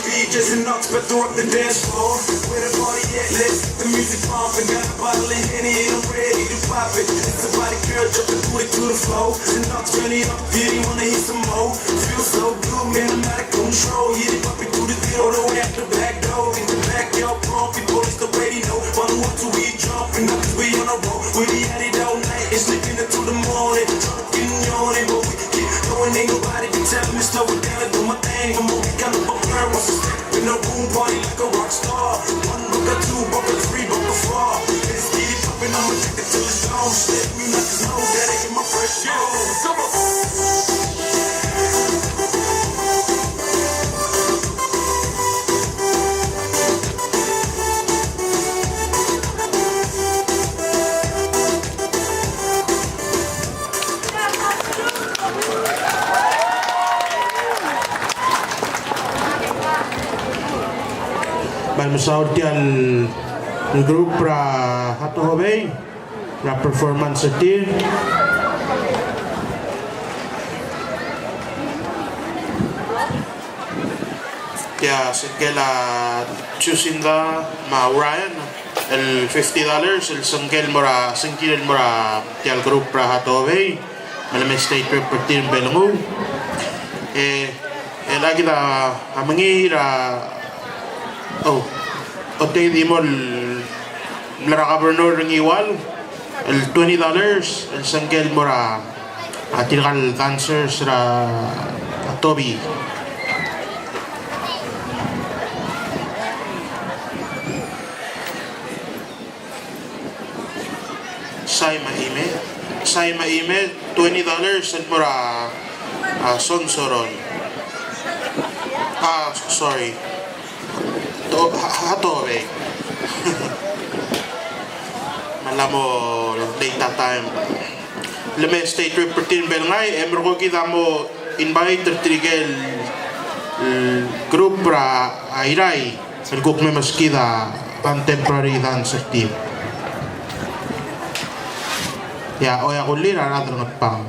D Js and knocks, but throw up the dance floor. Where the party at? Let's get the music pumping. Got a bottle of Henny and I'm ready to pop it. It's a body girl jumping, put it to the floor. The knocks turn it up, did he wanna hear some more? Feel so good, man, I'm out of control. Hit it, pop it through the door, all the way out the back door. In the backyard, pumping, police already know. One, one, two, we jumping, up, we on a roll. We be at it all night, it's sleeping until the morning. Fucking yawning, but we keep going. Ain't nobody can tell me slow it down. I do my thing, I'm moving kind of a blur. Once I step in the room, party like a rock star. One buck, a two buck, a three buck, a four. Let's get it poppin', I'ma take it till it's gone. Step me like it's no daddy in my fresh yo. Come on. Me mesaul tia el group er a Hato Hobei er a performance er tir. Tia sengkel a Chusinda me a Orion el fifty dollars, el sengkel el mo er a, sengkil el mo er a tia el group er a Hato Hobei, me le mei state rep er tir me bo lenguu. E, e a kid a mengiil er a, oh, Otei Dimol, mle er a Governor er a Ngiwal, el twenty dollars, el sengkel el mo er a, a tirka el dancers er a, a Tobi. Saima Ime, Saima Ime, twenty dollars, el mo er a, a Sonsorol. Ah, sorry. To, ha, Hato Hobei. Me a mo date a time. Le mei state rep er tir me bo lengai, e merekong kid a mo invite er tirke el, el group er a Irrai el kuk me meskid a contemporary dance er tir. Ia, Oia Kullir a rechad er a Ngatpang.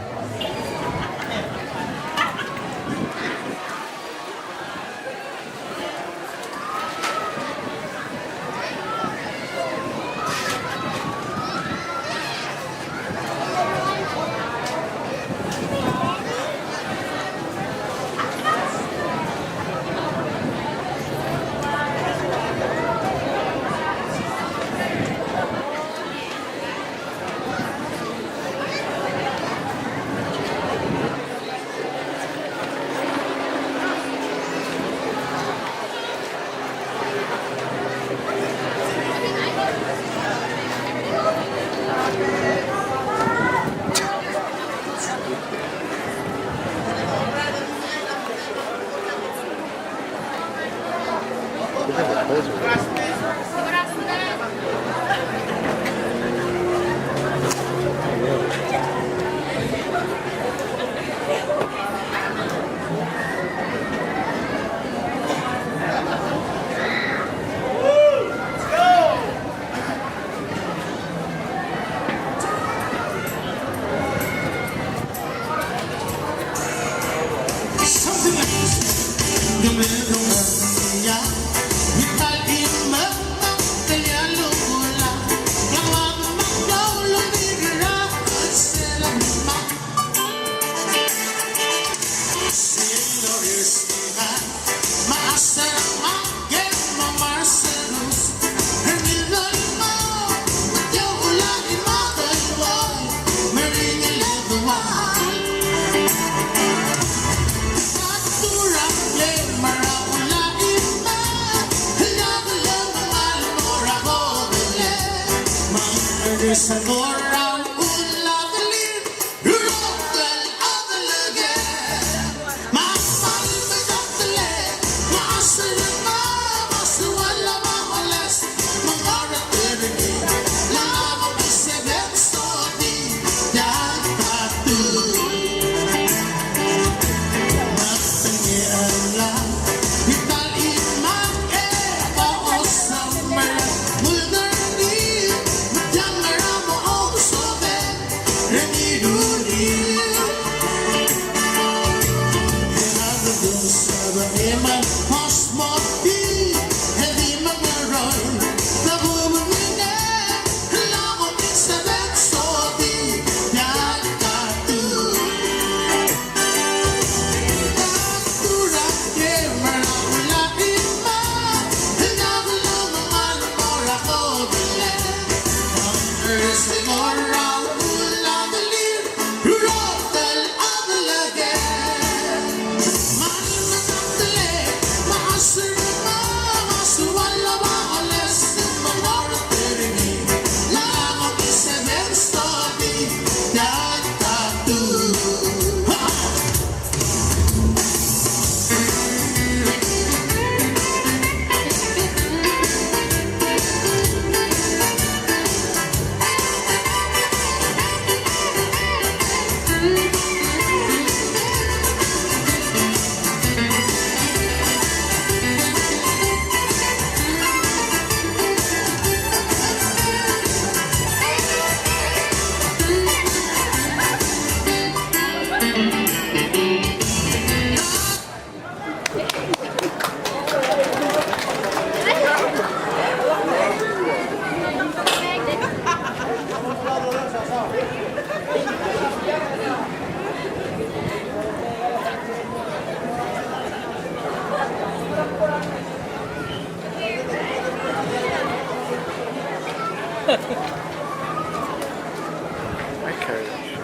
I carry that shit.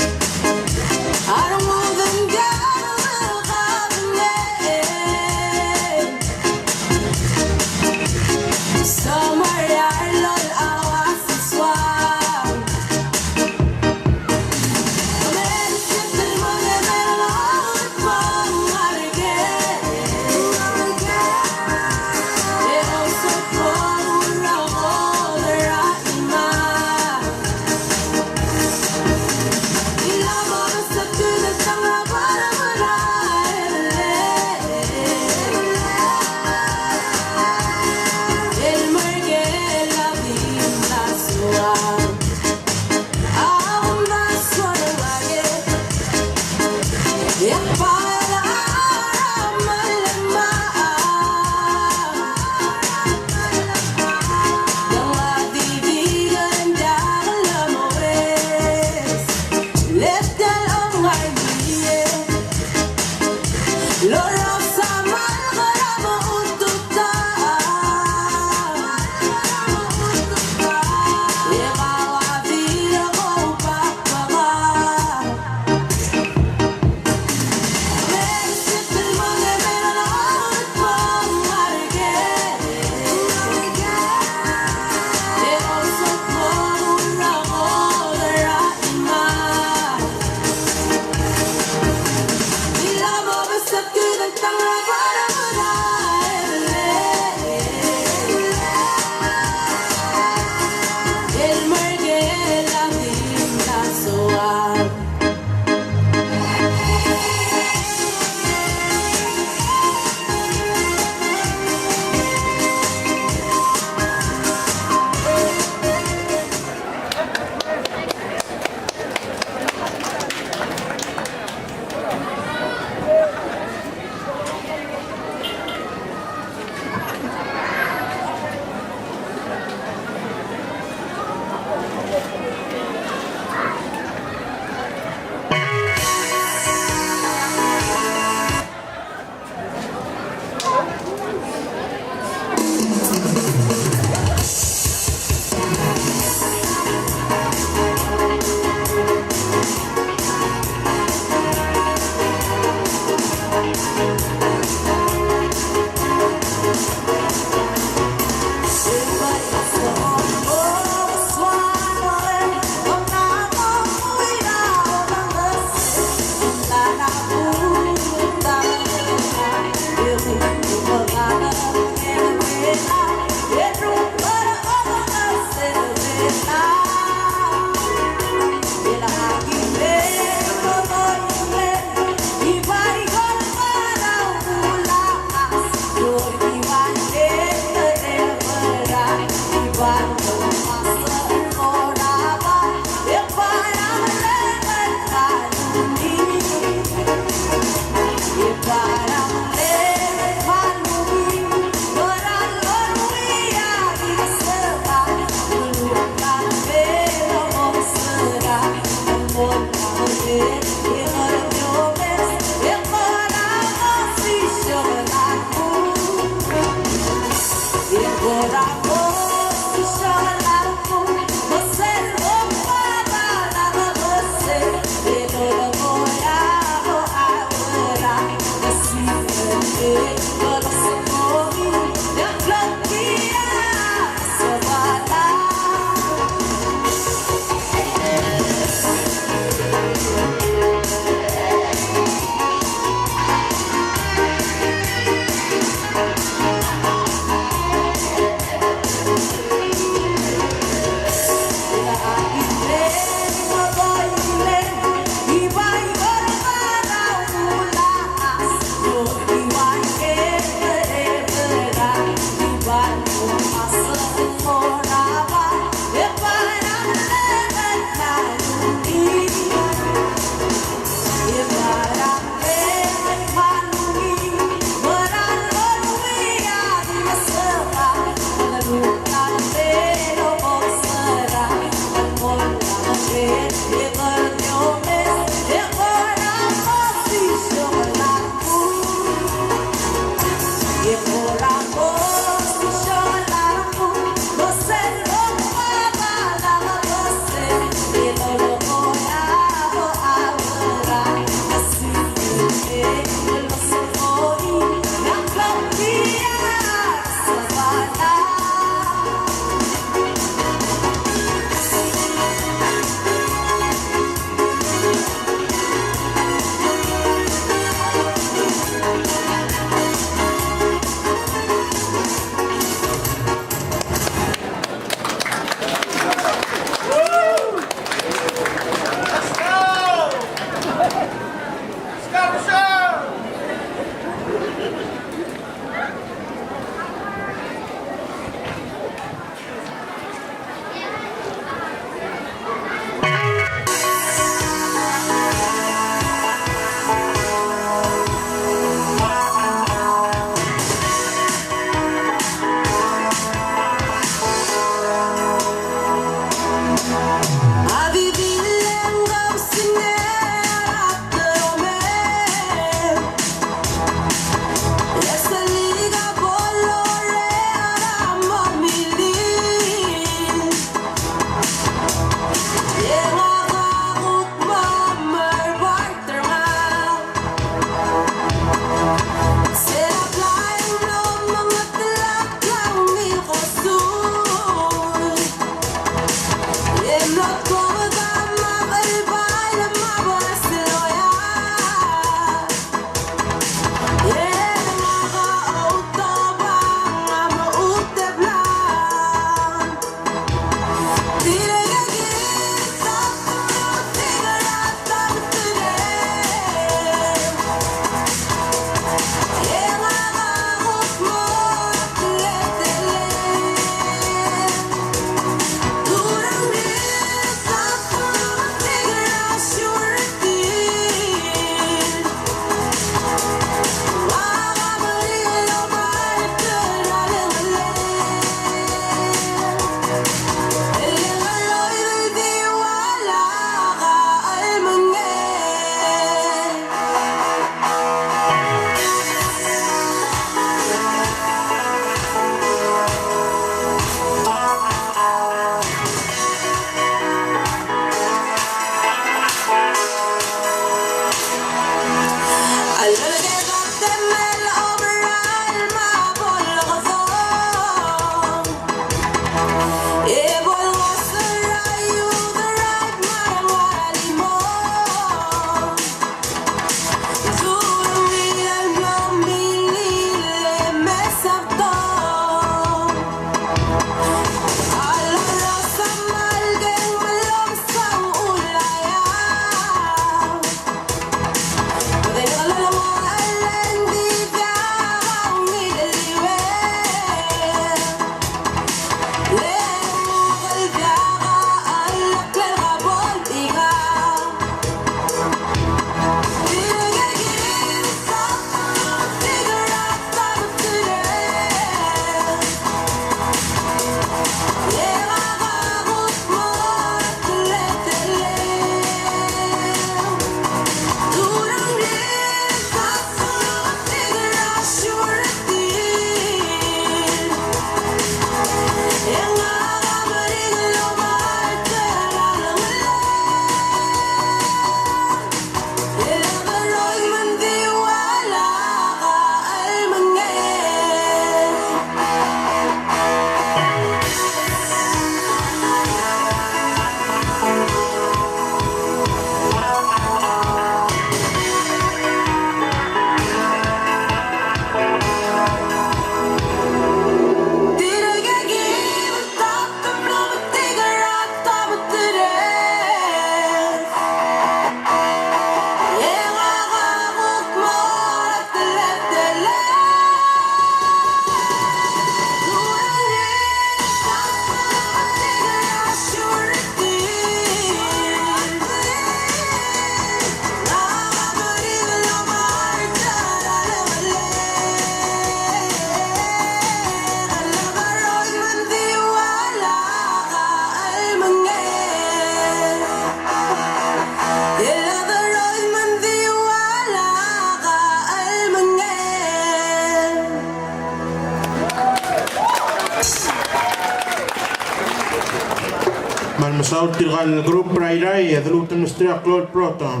Me a le mesaul tirka el group er a Irrai, e de lmuut el mesterir a klou el proton.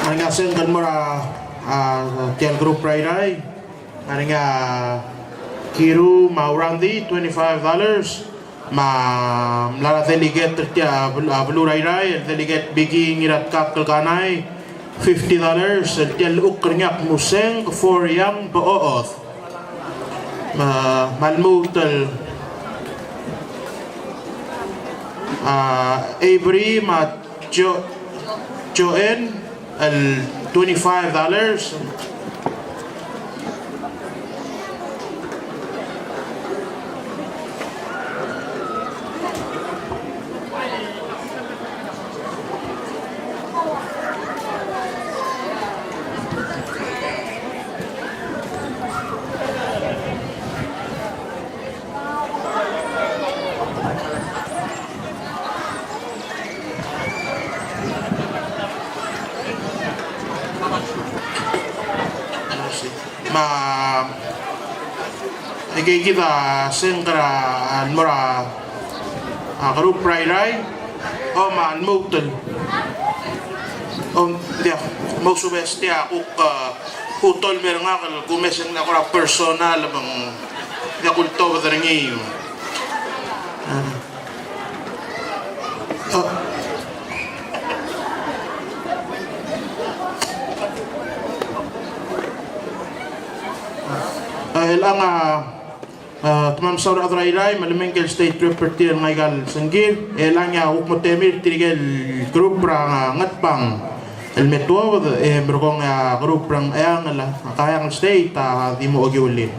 Me a ngar er ngii a sengk el mo er a, a, tia el group er a Irrai. Ngar er ngii a Kiru me a Urandi, twenty-five dollars. Me a mla er a delegate er tia a bel-, a beluu er a Irrai, el delegate Biki Ngiratkakl Kanai, fifty dollars, el tia el kuk er ngii a kmo sengk, four young, bo ood. Me a, me a lmuut el, a, Avery me a Jo-, Joen, el twenty-five dollars. Me a, e kid a sengk er a, a, mo er a, a, group er a Irrai, o me a lmuut el, o, diak, mo subestia kuk, a, kuk tol me er ngak el kumes er ngak er a personal me ng diak kultobed er ngii. A. A. A, el ang, a, a, te mla mesaul er a rechad er a Irrai, me le mengkel state rep er tir el ngai aika el sengkir, el ang a kuk mo temir tirke el group er a, a, Ngatpang el me tuobed, e merekong a group er a Ngcheangel, a, Ngcheangel State, a, di mo okiu el lil.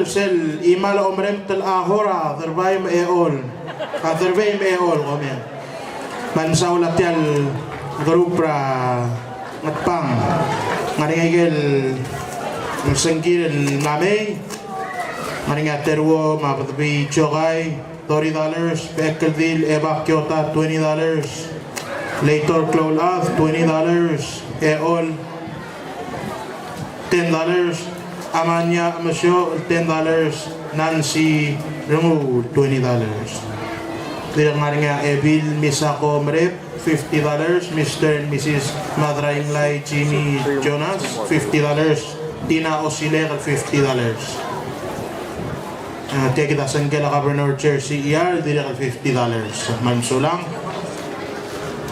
Sel chimal omerem el Ahora, Derbai me a Eol. A Derbai me a Eol, komeng. Me ng mesaul a tia el group er a Ngatpang. Ng ngar er ngii a ikel sengkir el mla mei. Ng ngar er ngii a Teruo me a Bedebii Jokai, thirty dollars, Bekeldil Eba Kiota, twenty dollars, Leitor Kloulchad, twenty dollars, Eol, ten dollars, Amania Mesio, ten dollars, Nancy Rengul, twenty dollars. Dirrek el ngar er ngii a Ebil Misako Merep, fifty dollars, Mister and Missus Madrainglai Jimmy Jonas, fifty dollars, Tina Osilek, fifty dollars. Eh, tia kid a sengkel a Governor Jersey E R, dirrek el fifty dollars. Me ng mesulang.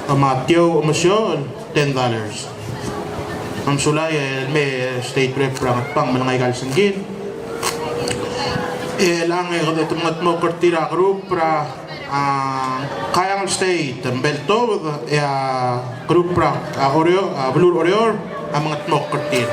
Me a Tio Mesio, ten dollars. Me ng mesulang e mei State Rep er a Ngatpang me ng ngai aika el sengkir. E chelechang e kede mo, mo ker tir a group er a, a, Kayangel State, Beltobed, e a group er a, a, Oreor, a, beluu er Oreor, a mengetmokl er tir.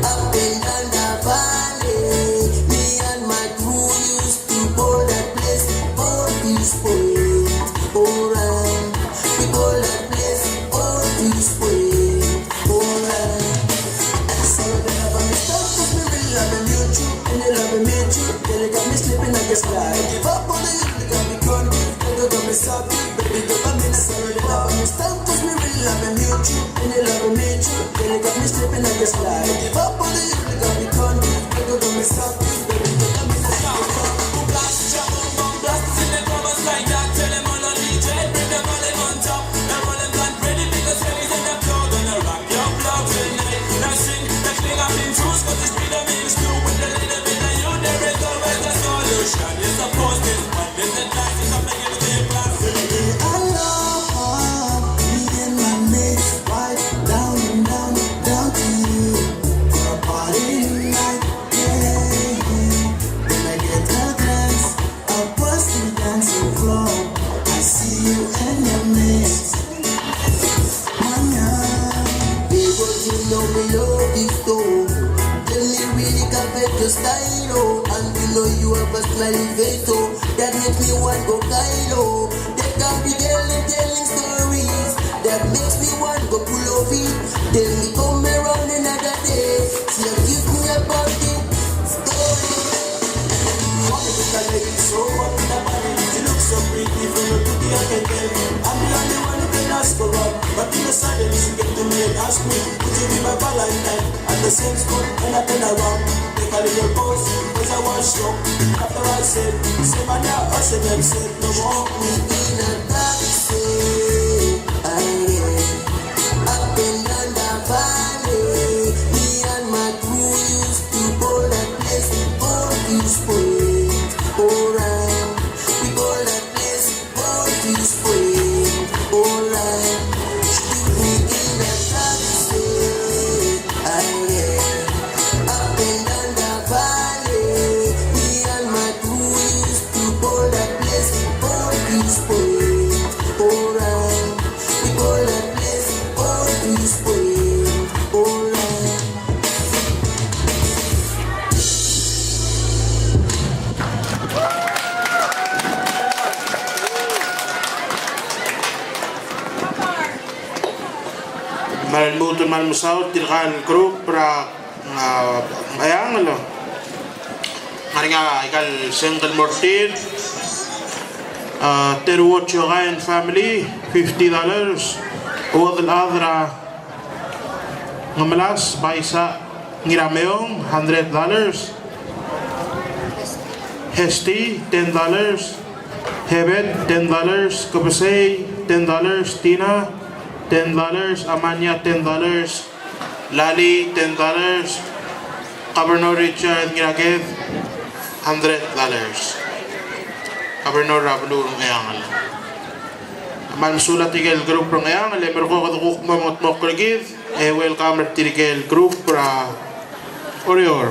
Up and down the valley, me and my crew used to call that place Otis Point. Alright, we call that place Otis Point. Alright. So they never miss out 'cause we really love and mutual, and they love and mutual. They got me slipping like a slide. Give up on the youth, they got me gone. They got me soft, baby, they got me in a solid love. Miss out 'cause we really love and mutual, and they love and mutual. They got me slipping like a slide. Give up on the youth, they got me gone. They got me soft, baby, they got me in a solid love. Across the dancing floor, I see you and your mates. Manya, people, you know me love this song. Tell me really can fit your style, oh. And you know you have a smiling face, oh. That makes me want go Kylo. They can be telling, telling stories. That makes me want go pull off it. Then we come around another day. She accused me about it. Story. She looks so pretty from the booty I can tell. I'm the only one who can ask her out. But in the silence, she came to me and asked me, "Would you be my Valentine?" At the same spot, and I turn around. Take a little pause, 'cause I was shocked. After I said, "Say my name," I said, "I'm said no more." Me in a taxi, I get up and down the valley. Me and my crew used to call that place Otis Point. Alright, we call that place Otis Point. Alright, she took me in a taxi. I get up and down the valley. Me and my crew used to call that place Otis Point. Alright, we call that place Otis Point. Alright. Me a lmuut el kmal mesaul tirka el group er a, a, Ngcheangel. Ngar er ngii a ikal sengk el mo er tir, a, Teruo Chiokai and family, fifty dollars. Uodelchad er a Ngemelas Baisa Ngirameong, hundred dollars. Hesti, ten dollars. Hebet, ten dollars. Kebesei, ten dollars. Tina, ten dollars. Amania, ten dollars. Lali, ten dollars. Governor Richard Ngiraked, hundred dollars. Governor er a beluu er a Ngcheangel. Me a lmesuul a tirke el group er a Ngcheangel, e merekong e kede kuk mo mengetmokl er kid, e welcome er tirke el group er a Oreor.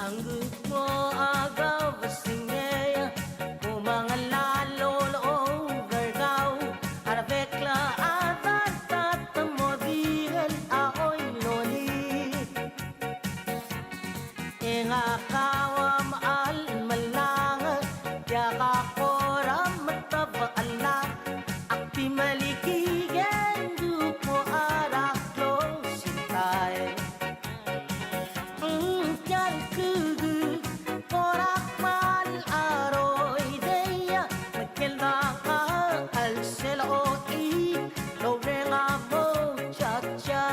A ngkuk mo a kau besengei, ko mangelal a lolechou er kau, a rebek el chad a ta te mo dikel a oilolir. E ngak a ua mechal melang, tia ka kora metebechel a, ak di melikiken du ko er a closing time. Ng tia el kuk kora kmal a roidei, me kldang a chelsel a ochik el oureng a mo chacha.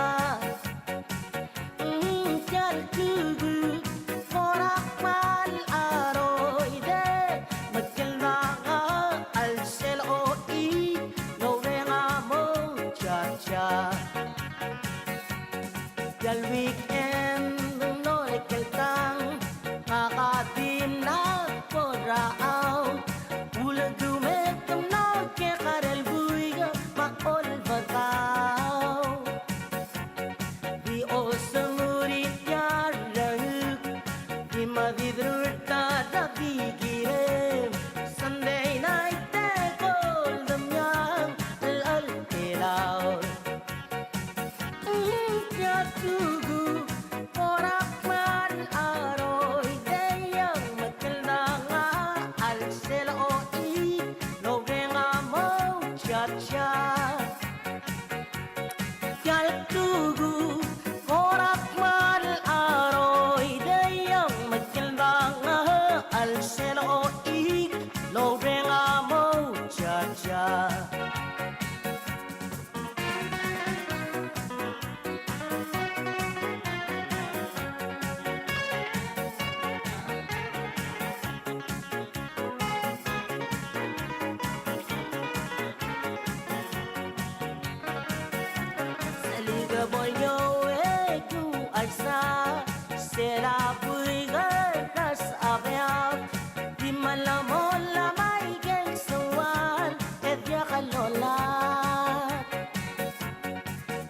Ng tia el kuk kora kmal a roidei, me kldang a chelsel a ochik el oureng a mo chacha. Tia el weekend ng mlo er a ikel tang, ngak a di mla kora out. Ulekum e te mlo kekerei el buik me a olbedau. Di osenguri tia el renguk, di me di drurt a di kirem. Sunday night e ko el demiang el cheltelau. Ng tia el kuk kora kmal a roidei, me kldang a chelsel a ochik el oureng a mo chacha. Tia el kuk kora kmal a roidei, me kldang a chelsel a ochik el oureng a mo chacha. Sel bo el ngiou e ku alsa, sel a buik er a sabeab, di melemolem a ikel soal e diak lolab.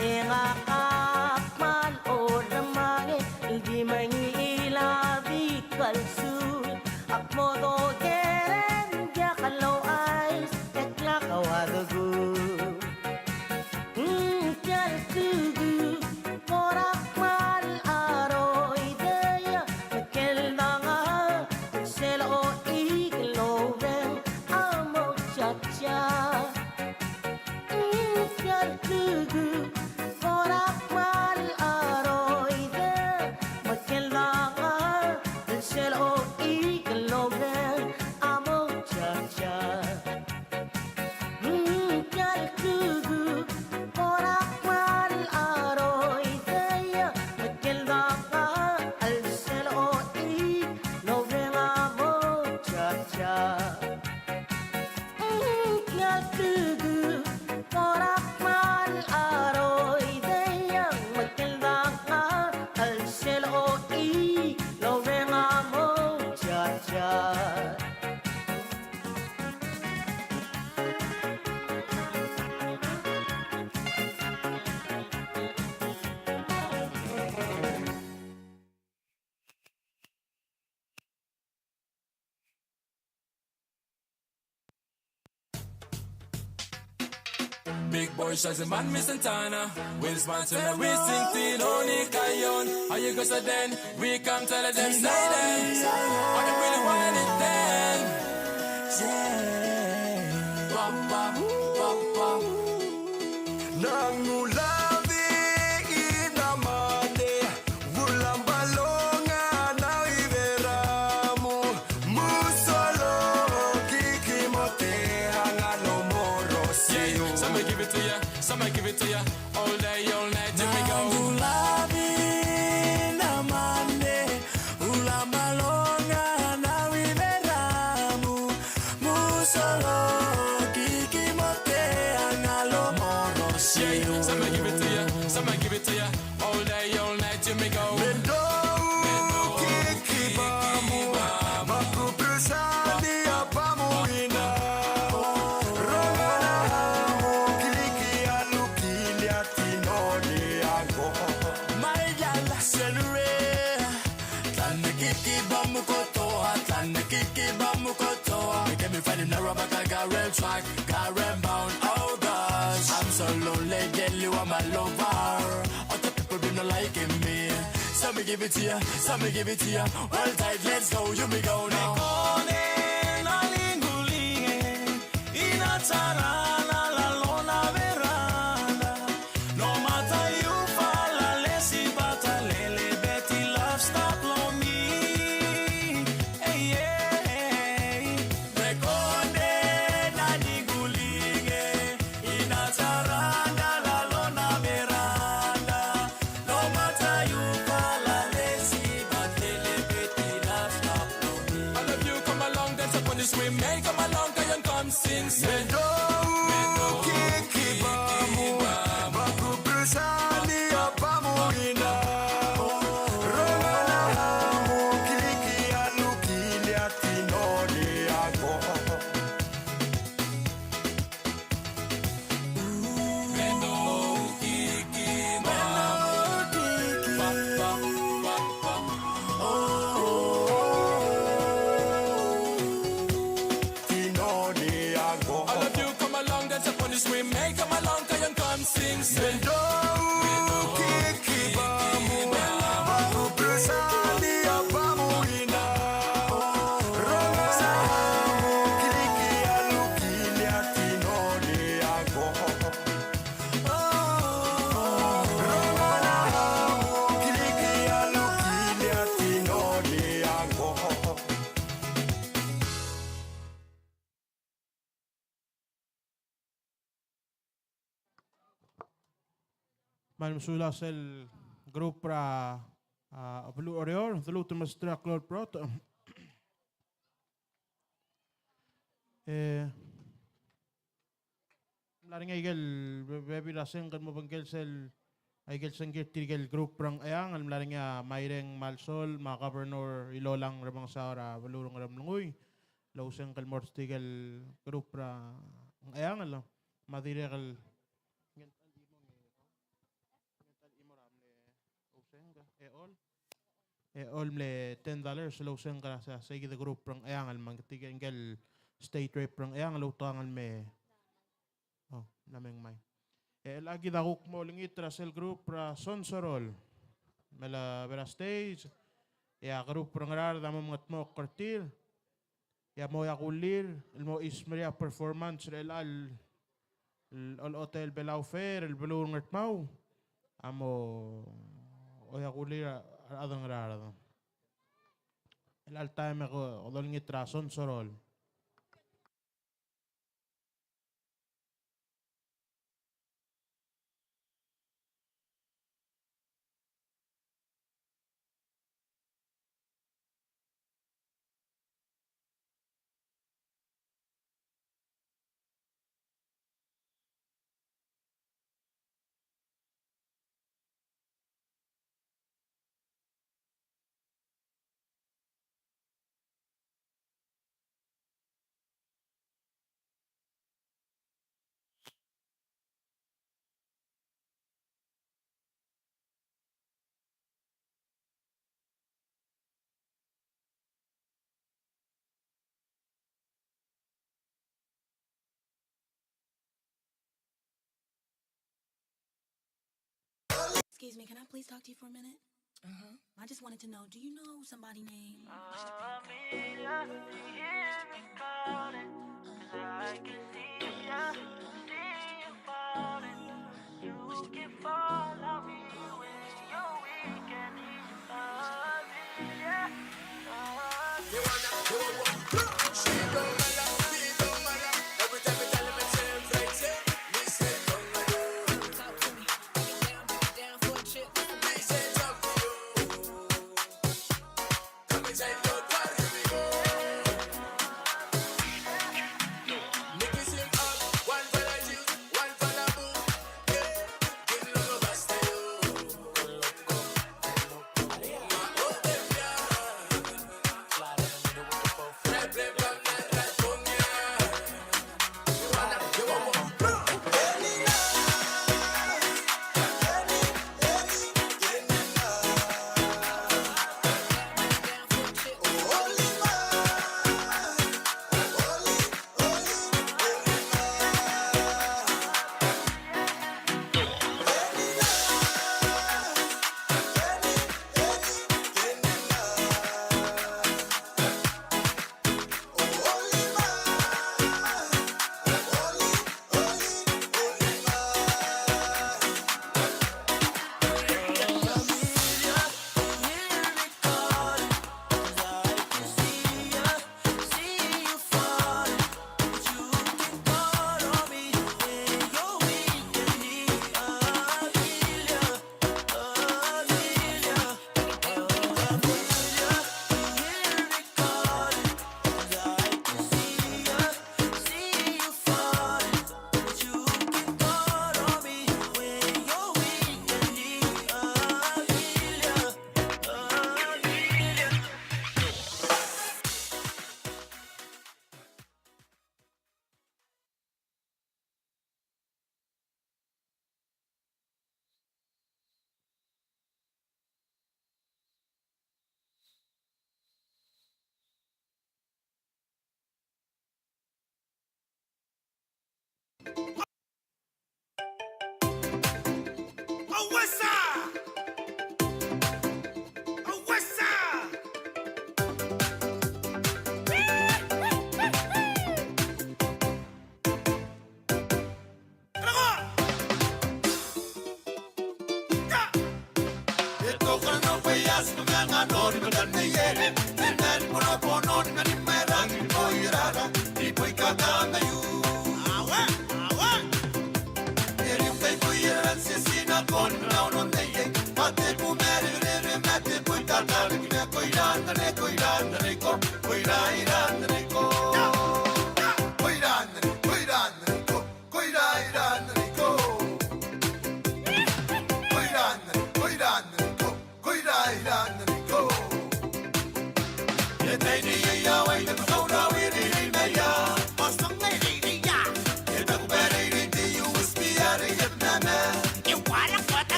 E ngak a kmal oremang el di mengiil a bik el sul, ak mo doker e ng diak louchais e klak a ua dekuul. Ng tia el kuk Big boy Shazzy man, Miss Santana. Will sponsor the Wisin Tinoni Kayon. How you go so then? We come tell them say that. Are you really want it then? Yeah. Pop, pop, pop, pop. Nang ulabi inamade. Ulam balonga na iberamu, musolo kikimote angalo morosi. Yeah, somebody give it to ya, somebody give it to ya. All day, all night, here we go. Nang ulabi inamade, ulam balonga na iberamu, musolo kikimote angalo morosi. Yeah, somebody give it to ya, somebody give it to ya. All day, all night, here we go. Mendo kiki bamu, baku prusani apamu ina. Rongana hamu kiliki alu kiliatino ni ago. My girl, senre. Tlan kiki bamu kotoa, tlan kiki bamu kotoa. Make me find him now, rubber, got, got red track, got red bound. Oh gosh, I'm so lonely, girl, you are my lover. Other people be not liking me. So me give it to ya, so me give it to ya. Hold tight, let's go, you me go now. Kone na lingulinge, ina charana la lona veranda. No matter you fall a lazy but a lele beti love stop lo me. Hey, yeah, hey. Me kone na lingulinge, ina charana la lona veranda. No matter you fall a lazy but lele beti love stop lo me. All of you come along, dance upon the swim. Hey, come along, Kayon, come sing, sing. Mendo kiki bamu, baku prusani apamu ina. Rongana hamu kiliki alu kiliatino ni ago. All of you come along, dance upon the swim. Hey, come along, Kayon, come sing, sing. Mendo kiki bamu, baku prusani apamu ina. Rongana hamu kiliki alu kiliatino ni ago. Me a mesulang sel group er a, a, beluu er a Oreor, deluut el mesterir a klou el brotech. E, mla er ngii a ikel be-, bebil er a sengk el mo obengkel sel, a ikel sengkir tirkel group er a Ngcheangel, el mla er ngii a Maireng Malsol, me a Governor Ilolang Remengesau er a beluu er a Ngeremlengui, el ousengk el mo er tirkel group er a Ngcheangel, me a dirrek el Ousengk, e ol. E ol mle ten dollars el ousengk er a se-, seikid el group er a Ngcheangel, me ng tirke el state rep er a Ngcheangel el outekangel me. O, mla me ngmai. E chelecha kid a kuk mo olengit er a sel group er a Sonsorol. Me a lebo er a stage, e a group er a Ngaraard a mo mengetmokl er tir. E a mo oia kulir el mo chismerii a performance er chelecha el, el, el Hotel Belau Fair el beluu er a Ngardmau a mo oia kulir a rechad er a Ngaraard. Chelecha el taem e ko dolengit er a Sonsorol. Excuse me, can I please talk to you for a minute? Uh-huh. I just wanted to know, do you know somebody named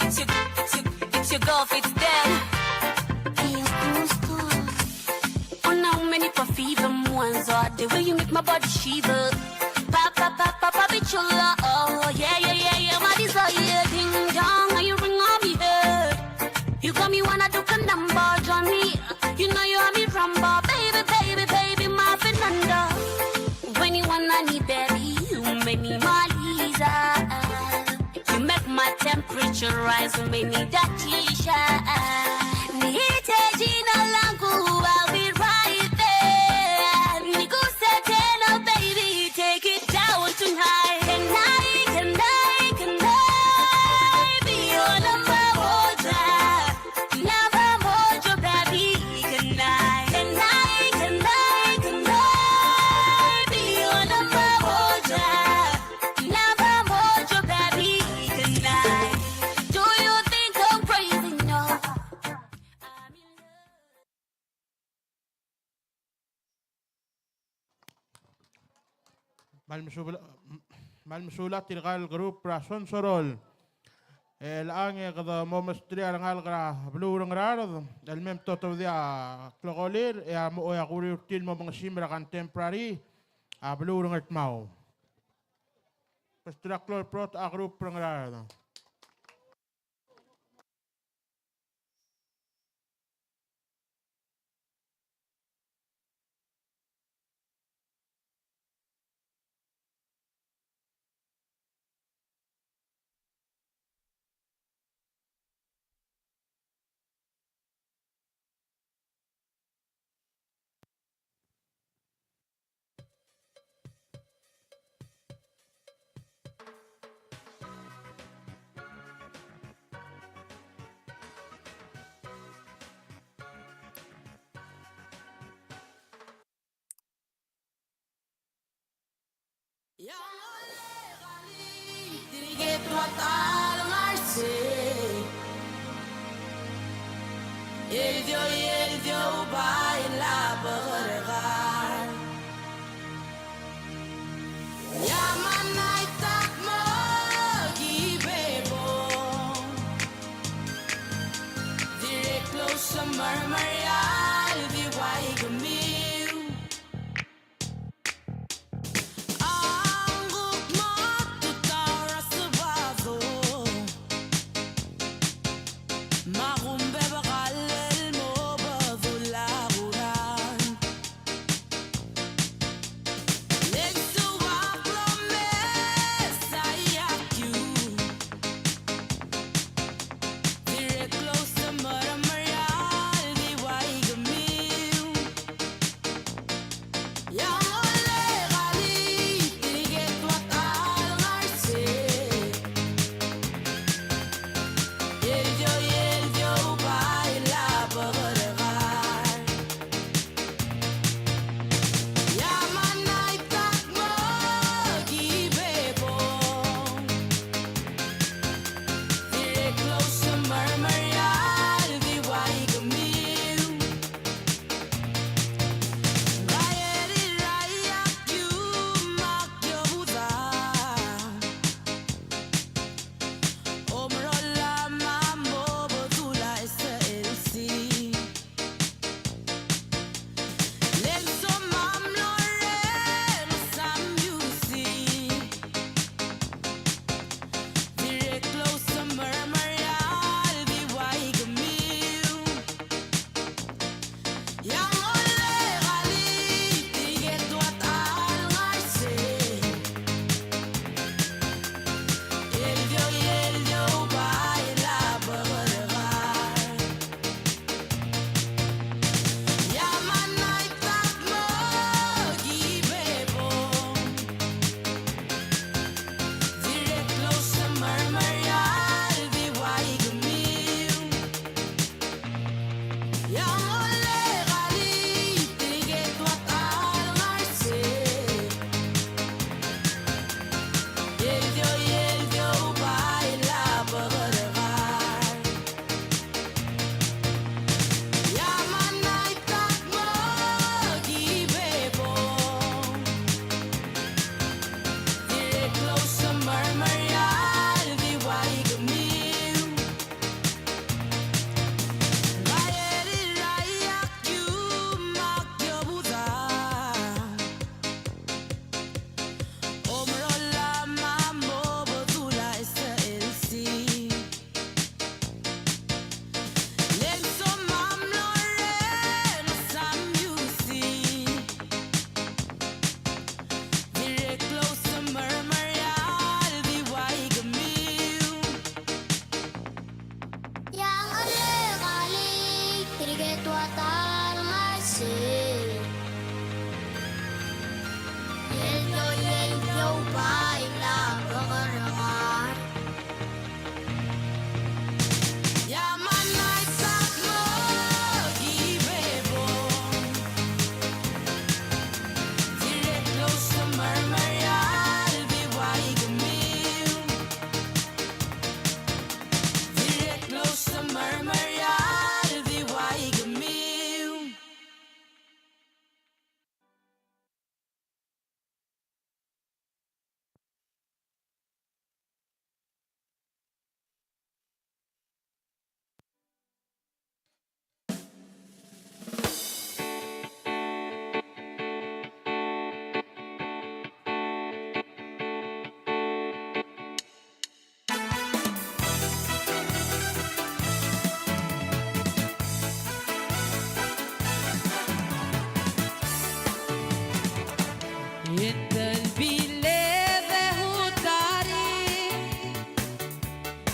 It's your, it's your, it's your girl, Fitz Dan. Hey, gusto. Una, many pa fever, mwanza. The way you make my body shiver. Pa, pa, pa, pa, pa, bichula. Oh, yeah, yeah, yeah, yeah. My desire, ding dong. How you ring on me head? You got me wanna do number, Johnny. You know you have me rumba, baby, baby, baby, my Fernanda. When you wanna me, baby, you make me Mona Lisa. You make my temperature rise, you make me datisha. Nihite jina langu, I'll be right there. Niguse tena, baby, take it down tonight. Can I, can I, can I be your number one? Number one, your baby, can I, can I, can I, can I be your number one? Number one, your baby, can I? Do you think I'm crazy? No. I'm in love. Kmal mesulang, kmal mesulang tirka el group er a Sonsorol. E chelechang e kede mo mesterir a rengalek er a beluu er a Ngaraard el mei me totobedii a klekolir e a mo, e a kuriul er tir el mo mengesim er a contemporary a beluu er a Ngardmau. Mesterir a klou el brotech a group er a Ngaraard.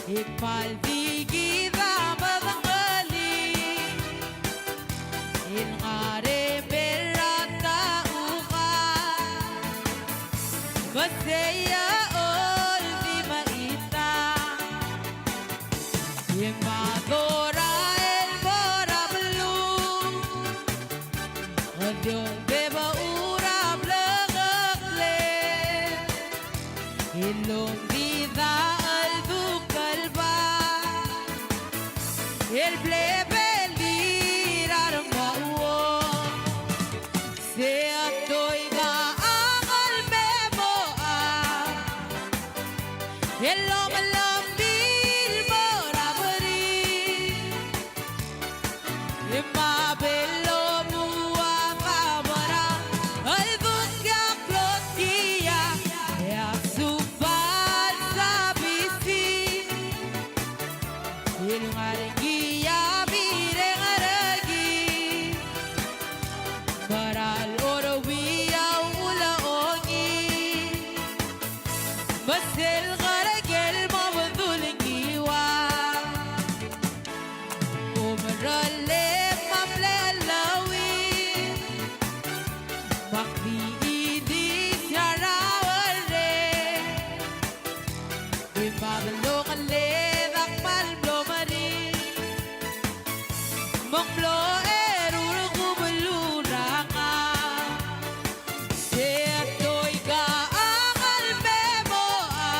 E kmal di kid a medengelii el ngar er a mei er a tauch, me sei a oldimech a ta. E mad er a el mo er a beluu, e di ongdebechur a blekeklel el ongdidachel duk el bai el blebelir a rengmau. Se a toika a ngar er a mei mo a el omelomil mo er a beriil. E mabel lomua kabera el dungkiak klotkia, e a subal sabisi el ngar er ngii a mirrengerekii. Mera el orui a ulechongii, me sel kereker el mo bedul ngii ua. Omerellel me a mle cheleuid, me ak di idis er a rraurreng. E mad el ongeled a kmal mlo meringel, me ng mlo eru el kubeluu er a ngak. Se a toika a ngar er a mei mo a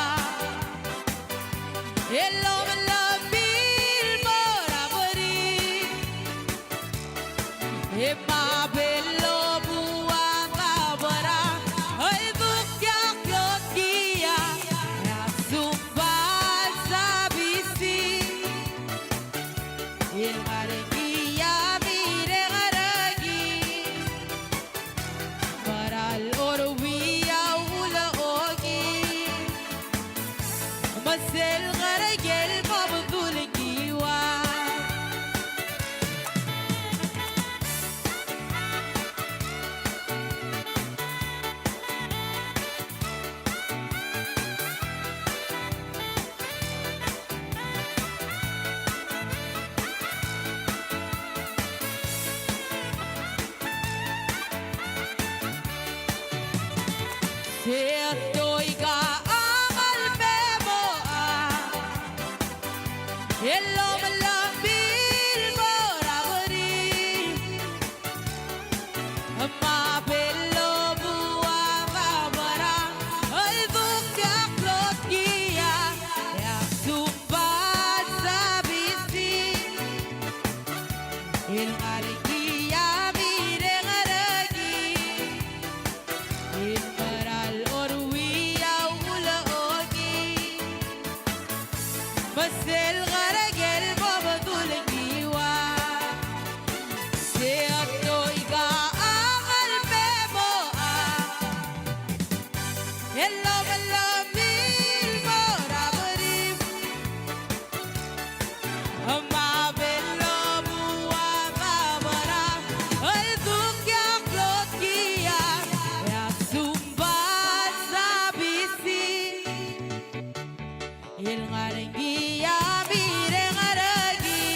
el omelomil mo er a beriil. E mabel lomua kabera el dungkiak klotkia, e a subal sabisi el ngar er ngii a mirrengerekii. Mera el orui a ulechongii, me sel kereker el mo bedul ngii ua. Se a toika a ngar er a mei mo a el omelomil mo er a beriil. Me mabel lomua kabera el dungkiak klotkia, e a subal sabisi el ngar er ngii a mirrengerekii. E mera el orui a ulechongii, me sel kereker el mo bedul ngii ua. Se a toika a ngar er a mei mo a el omelomil mo er a beriil. Me mabel lomua kabera el dungkiak klotkia, e a subal sabisi el ngar er ngii a mirrengerekii.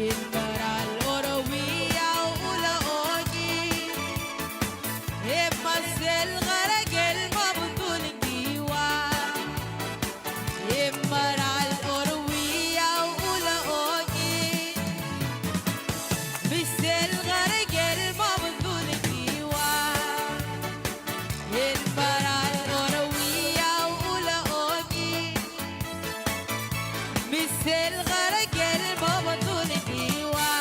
E mera el orui a ulechongii, e me sel kereker el mo bedul ngii ua. E mera el orui a ulechongii, me sel kereker el mo bedul ngii ua. E mera el orui a ulechongii, me sel kereker el mo bedul ngii ua.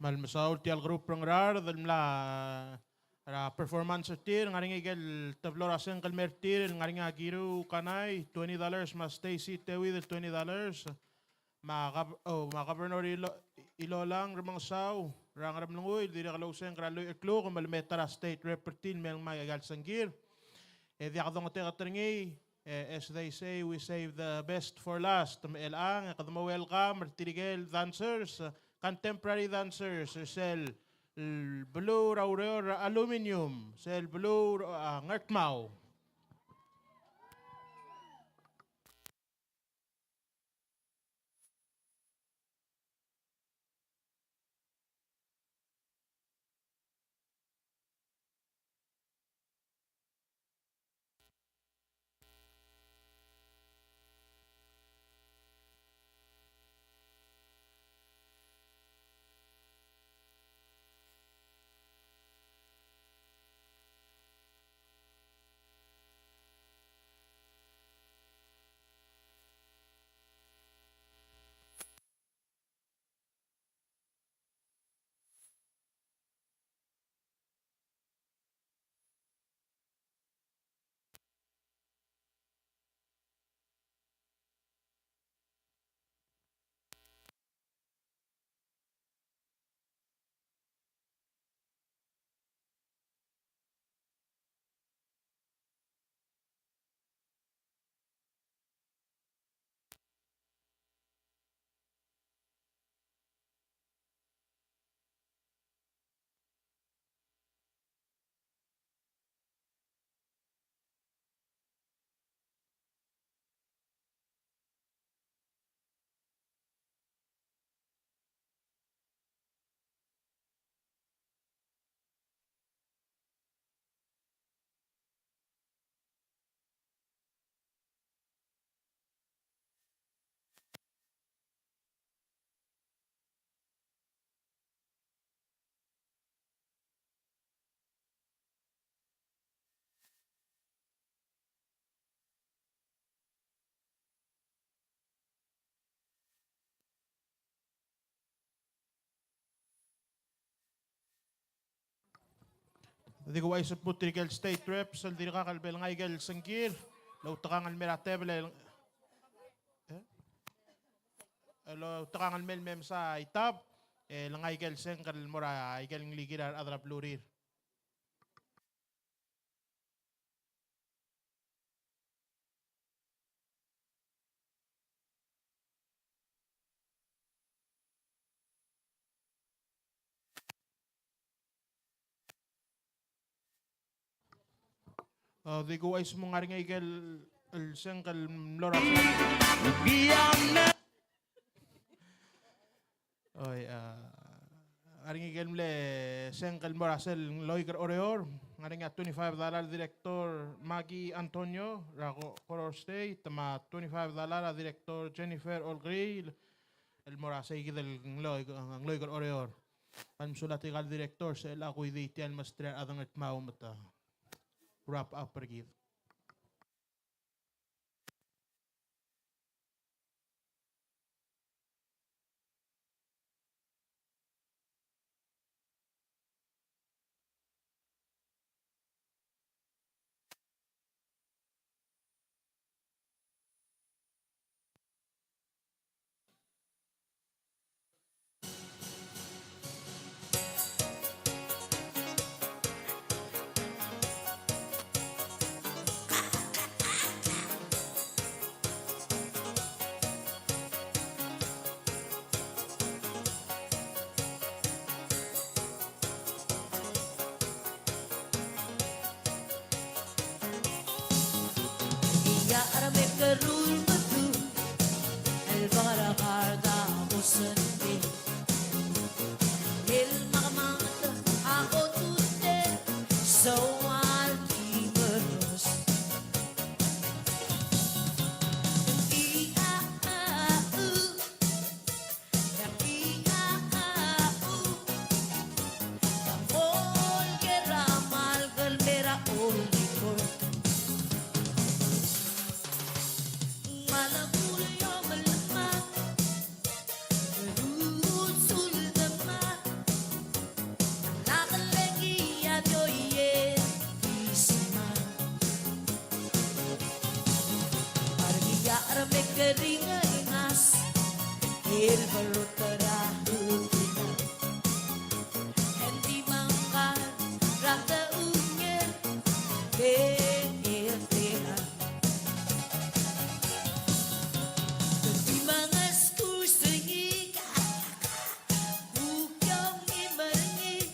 Me a le mesaul tia el group er a Ngaraard el mla er a performance er tir, ngar er ngii ikel teblo er a sengk el mer tir, el ngar er ngii a Kiru Kanai, twenty dollars, me a Stacy Teuid el twenty dollars, me a gov-, oh, me a Governor Ilo-, Ilolang Remengesau er a Ngeremlengui, el dirrek el ousengk er a lluich el kluk me le mei er a state rep er tir el mei el ngmai aika el sengkir. E diak dongeteket er ngii, e, as they say, we save the best for last. Me chelechang, e kede mo welcome er tirke el dancers, contemporary dancers, er sel, el beluu er a ureor er a aluminium, sel beluu er a, a, Ngardmau. Di ko uaisei el mo er tirke el state reps el dirkak el bo lengai ikel sengkir, el outekangel el mei er a tebel el, e? El outekangel el mei el me mesa a itab, e lengai ikel sengk el mo er a ikel nglikir a rechad er a belurir. A, di ko uaisei el mo ngar er ngii ikel, el sengk el mlo er a Oi, a, ngar er ngii ikel mle sengk el mo er a sel ngloik er Oreor, ngar er ngii a twenty-five dollar director Maggie Antonio er a Ko-, Koror State, me a twenty-five dollar a director Jennifer Olkeriil, el mo er a seikid el ngloik, ngloik er Oreor. Kmal mesulang er tirka el director, sel a kuidii tia el mesterir a rechad er a Ngardmau me te wrap up er kid. Ringelingas el berroterau. Engdi mangkar er a teungier er chelechang. Engdi mengesukes er ngii a ukiong el mer ngii.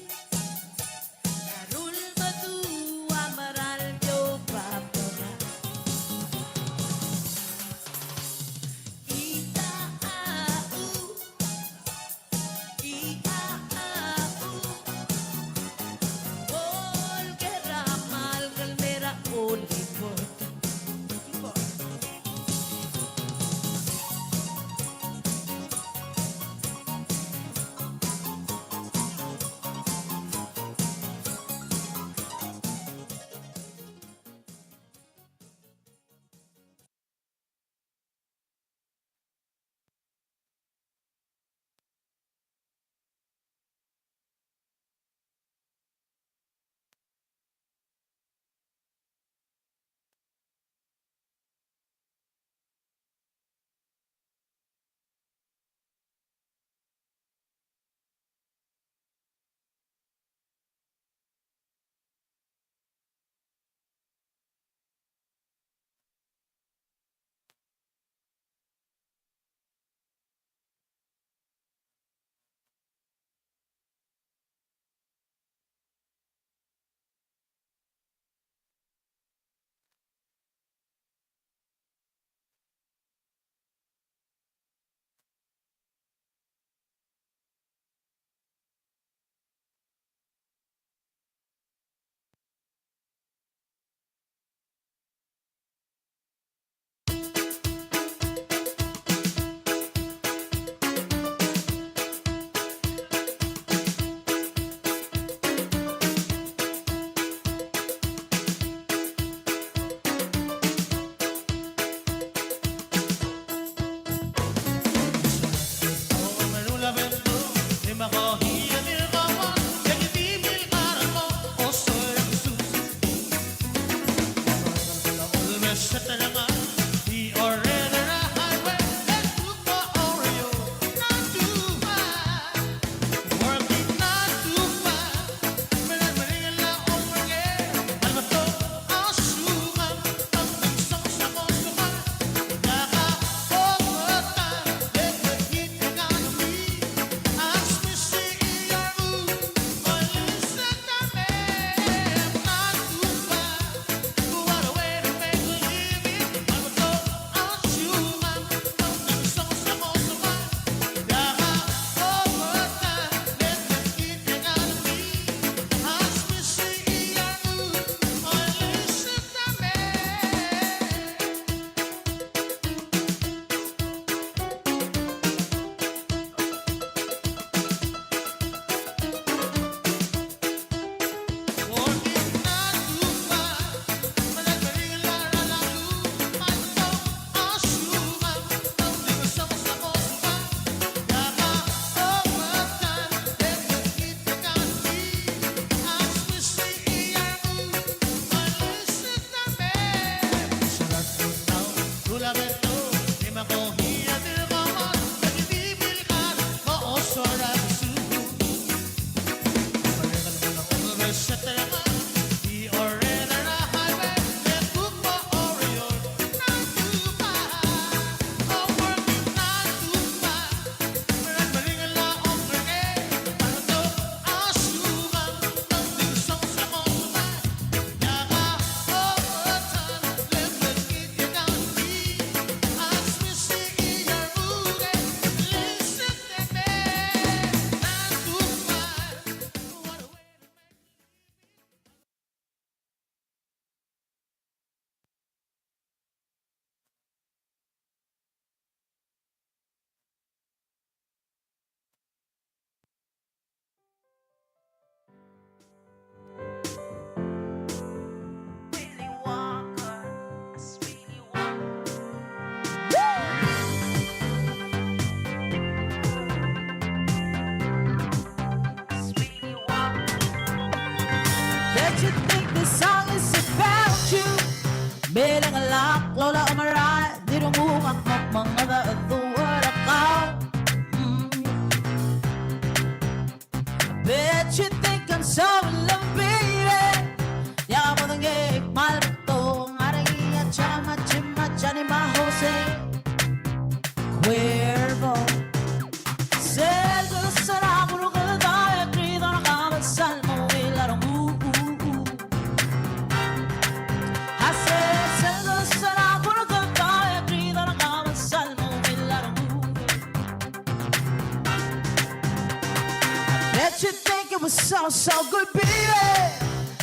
Sounds so good, baby.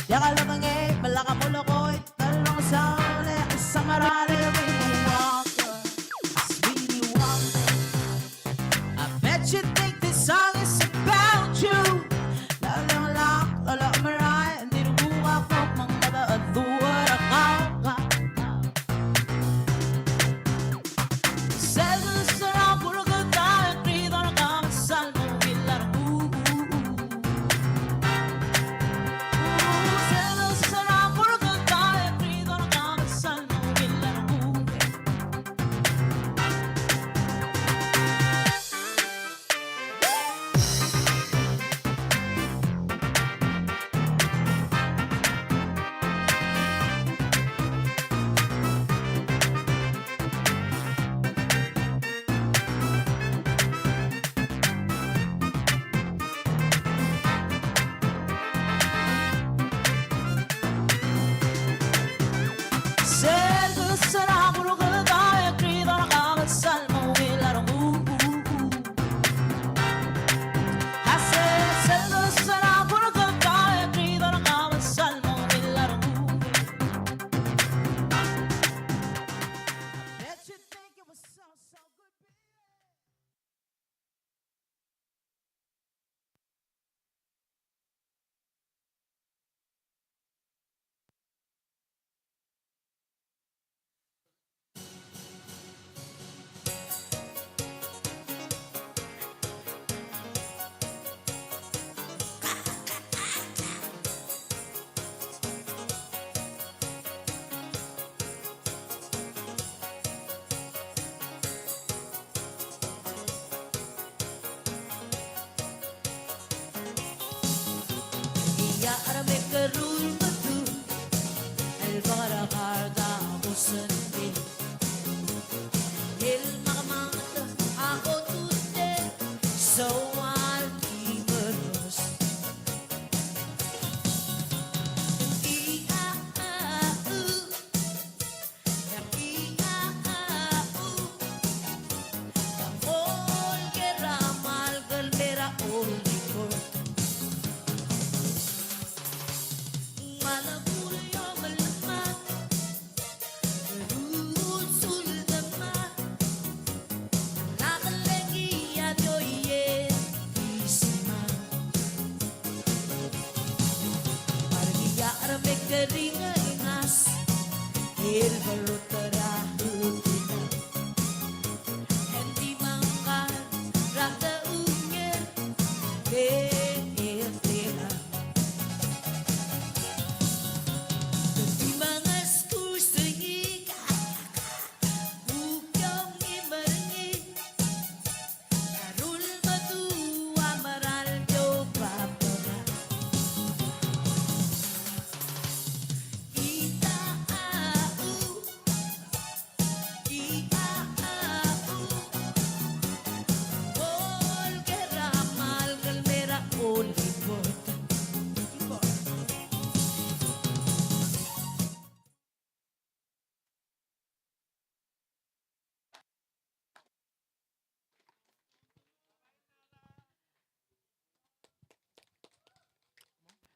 Diak a lomengei me lak a molekoi, telong saule, samarale, Willy Wonka. It's Willy Wonka. I bet you think this song is about you. Lolong lak, lolong merai, dirk kuk a kuk mengkada a duar a kau, kau, kau.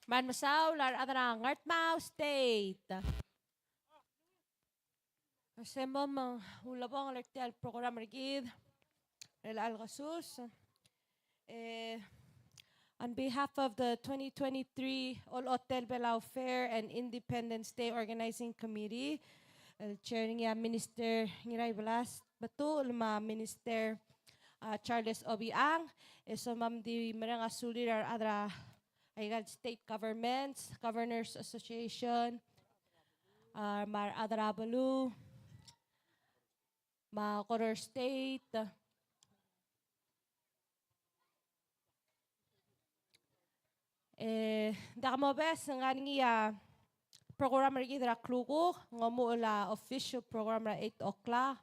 Me ng mesaul a rechad er a Ngardmau State. Se mo meng ulebongel er tia el program er kid er chelecha el kesus. Eh, on behalf of the twenty twenty-three Olechotel Belau Fair and Independence Day Organizing Committee, el chair er ngii a Minister Ngiraibelas Betuchl me a Minister, ah, Charles Obichang, e somam di mereng a sulir a rechad er a aika el state governments, Governors Association, ah, me a rechad er a beluu, me a Koror State. E, ng diak mobes, ng ngar er ngii a program er kid er a klukuk, ng omuchel a official program er a eight o'clock.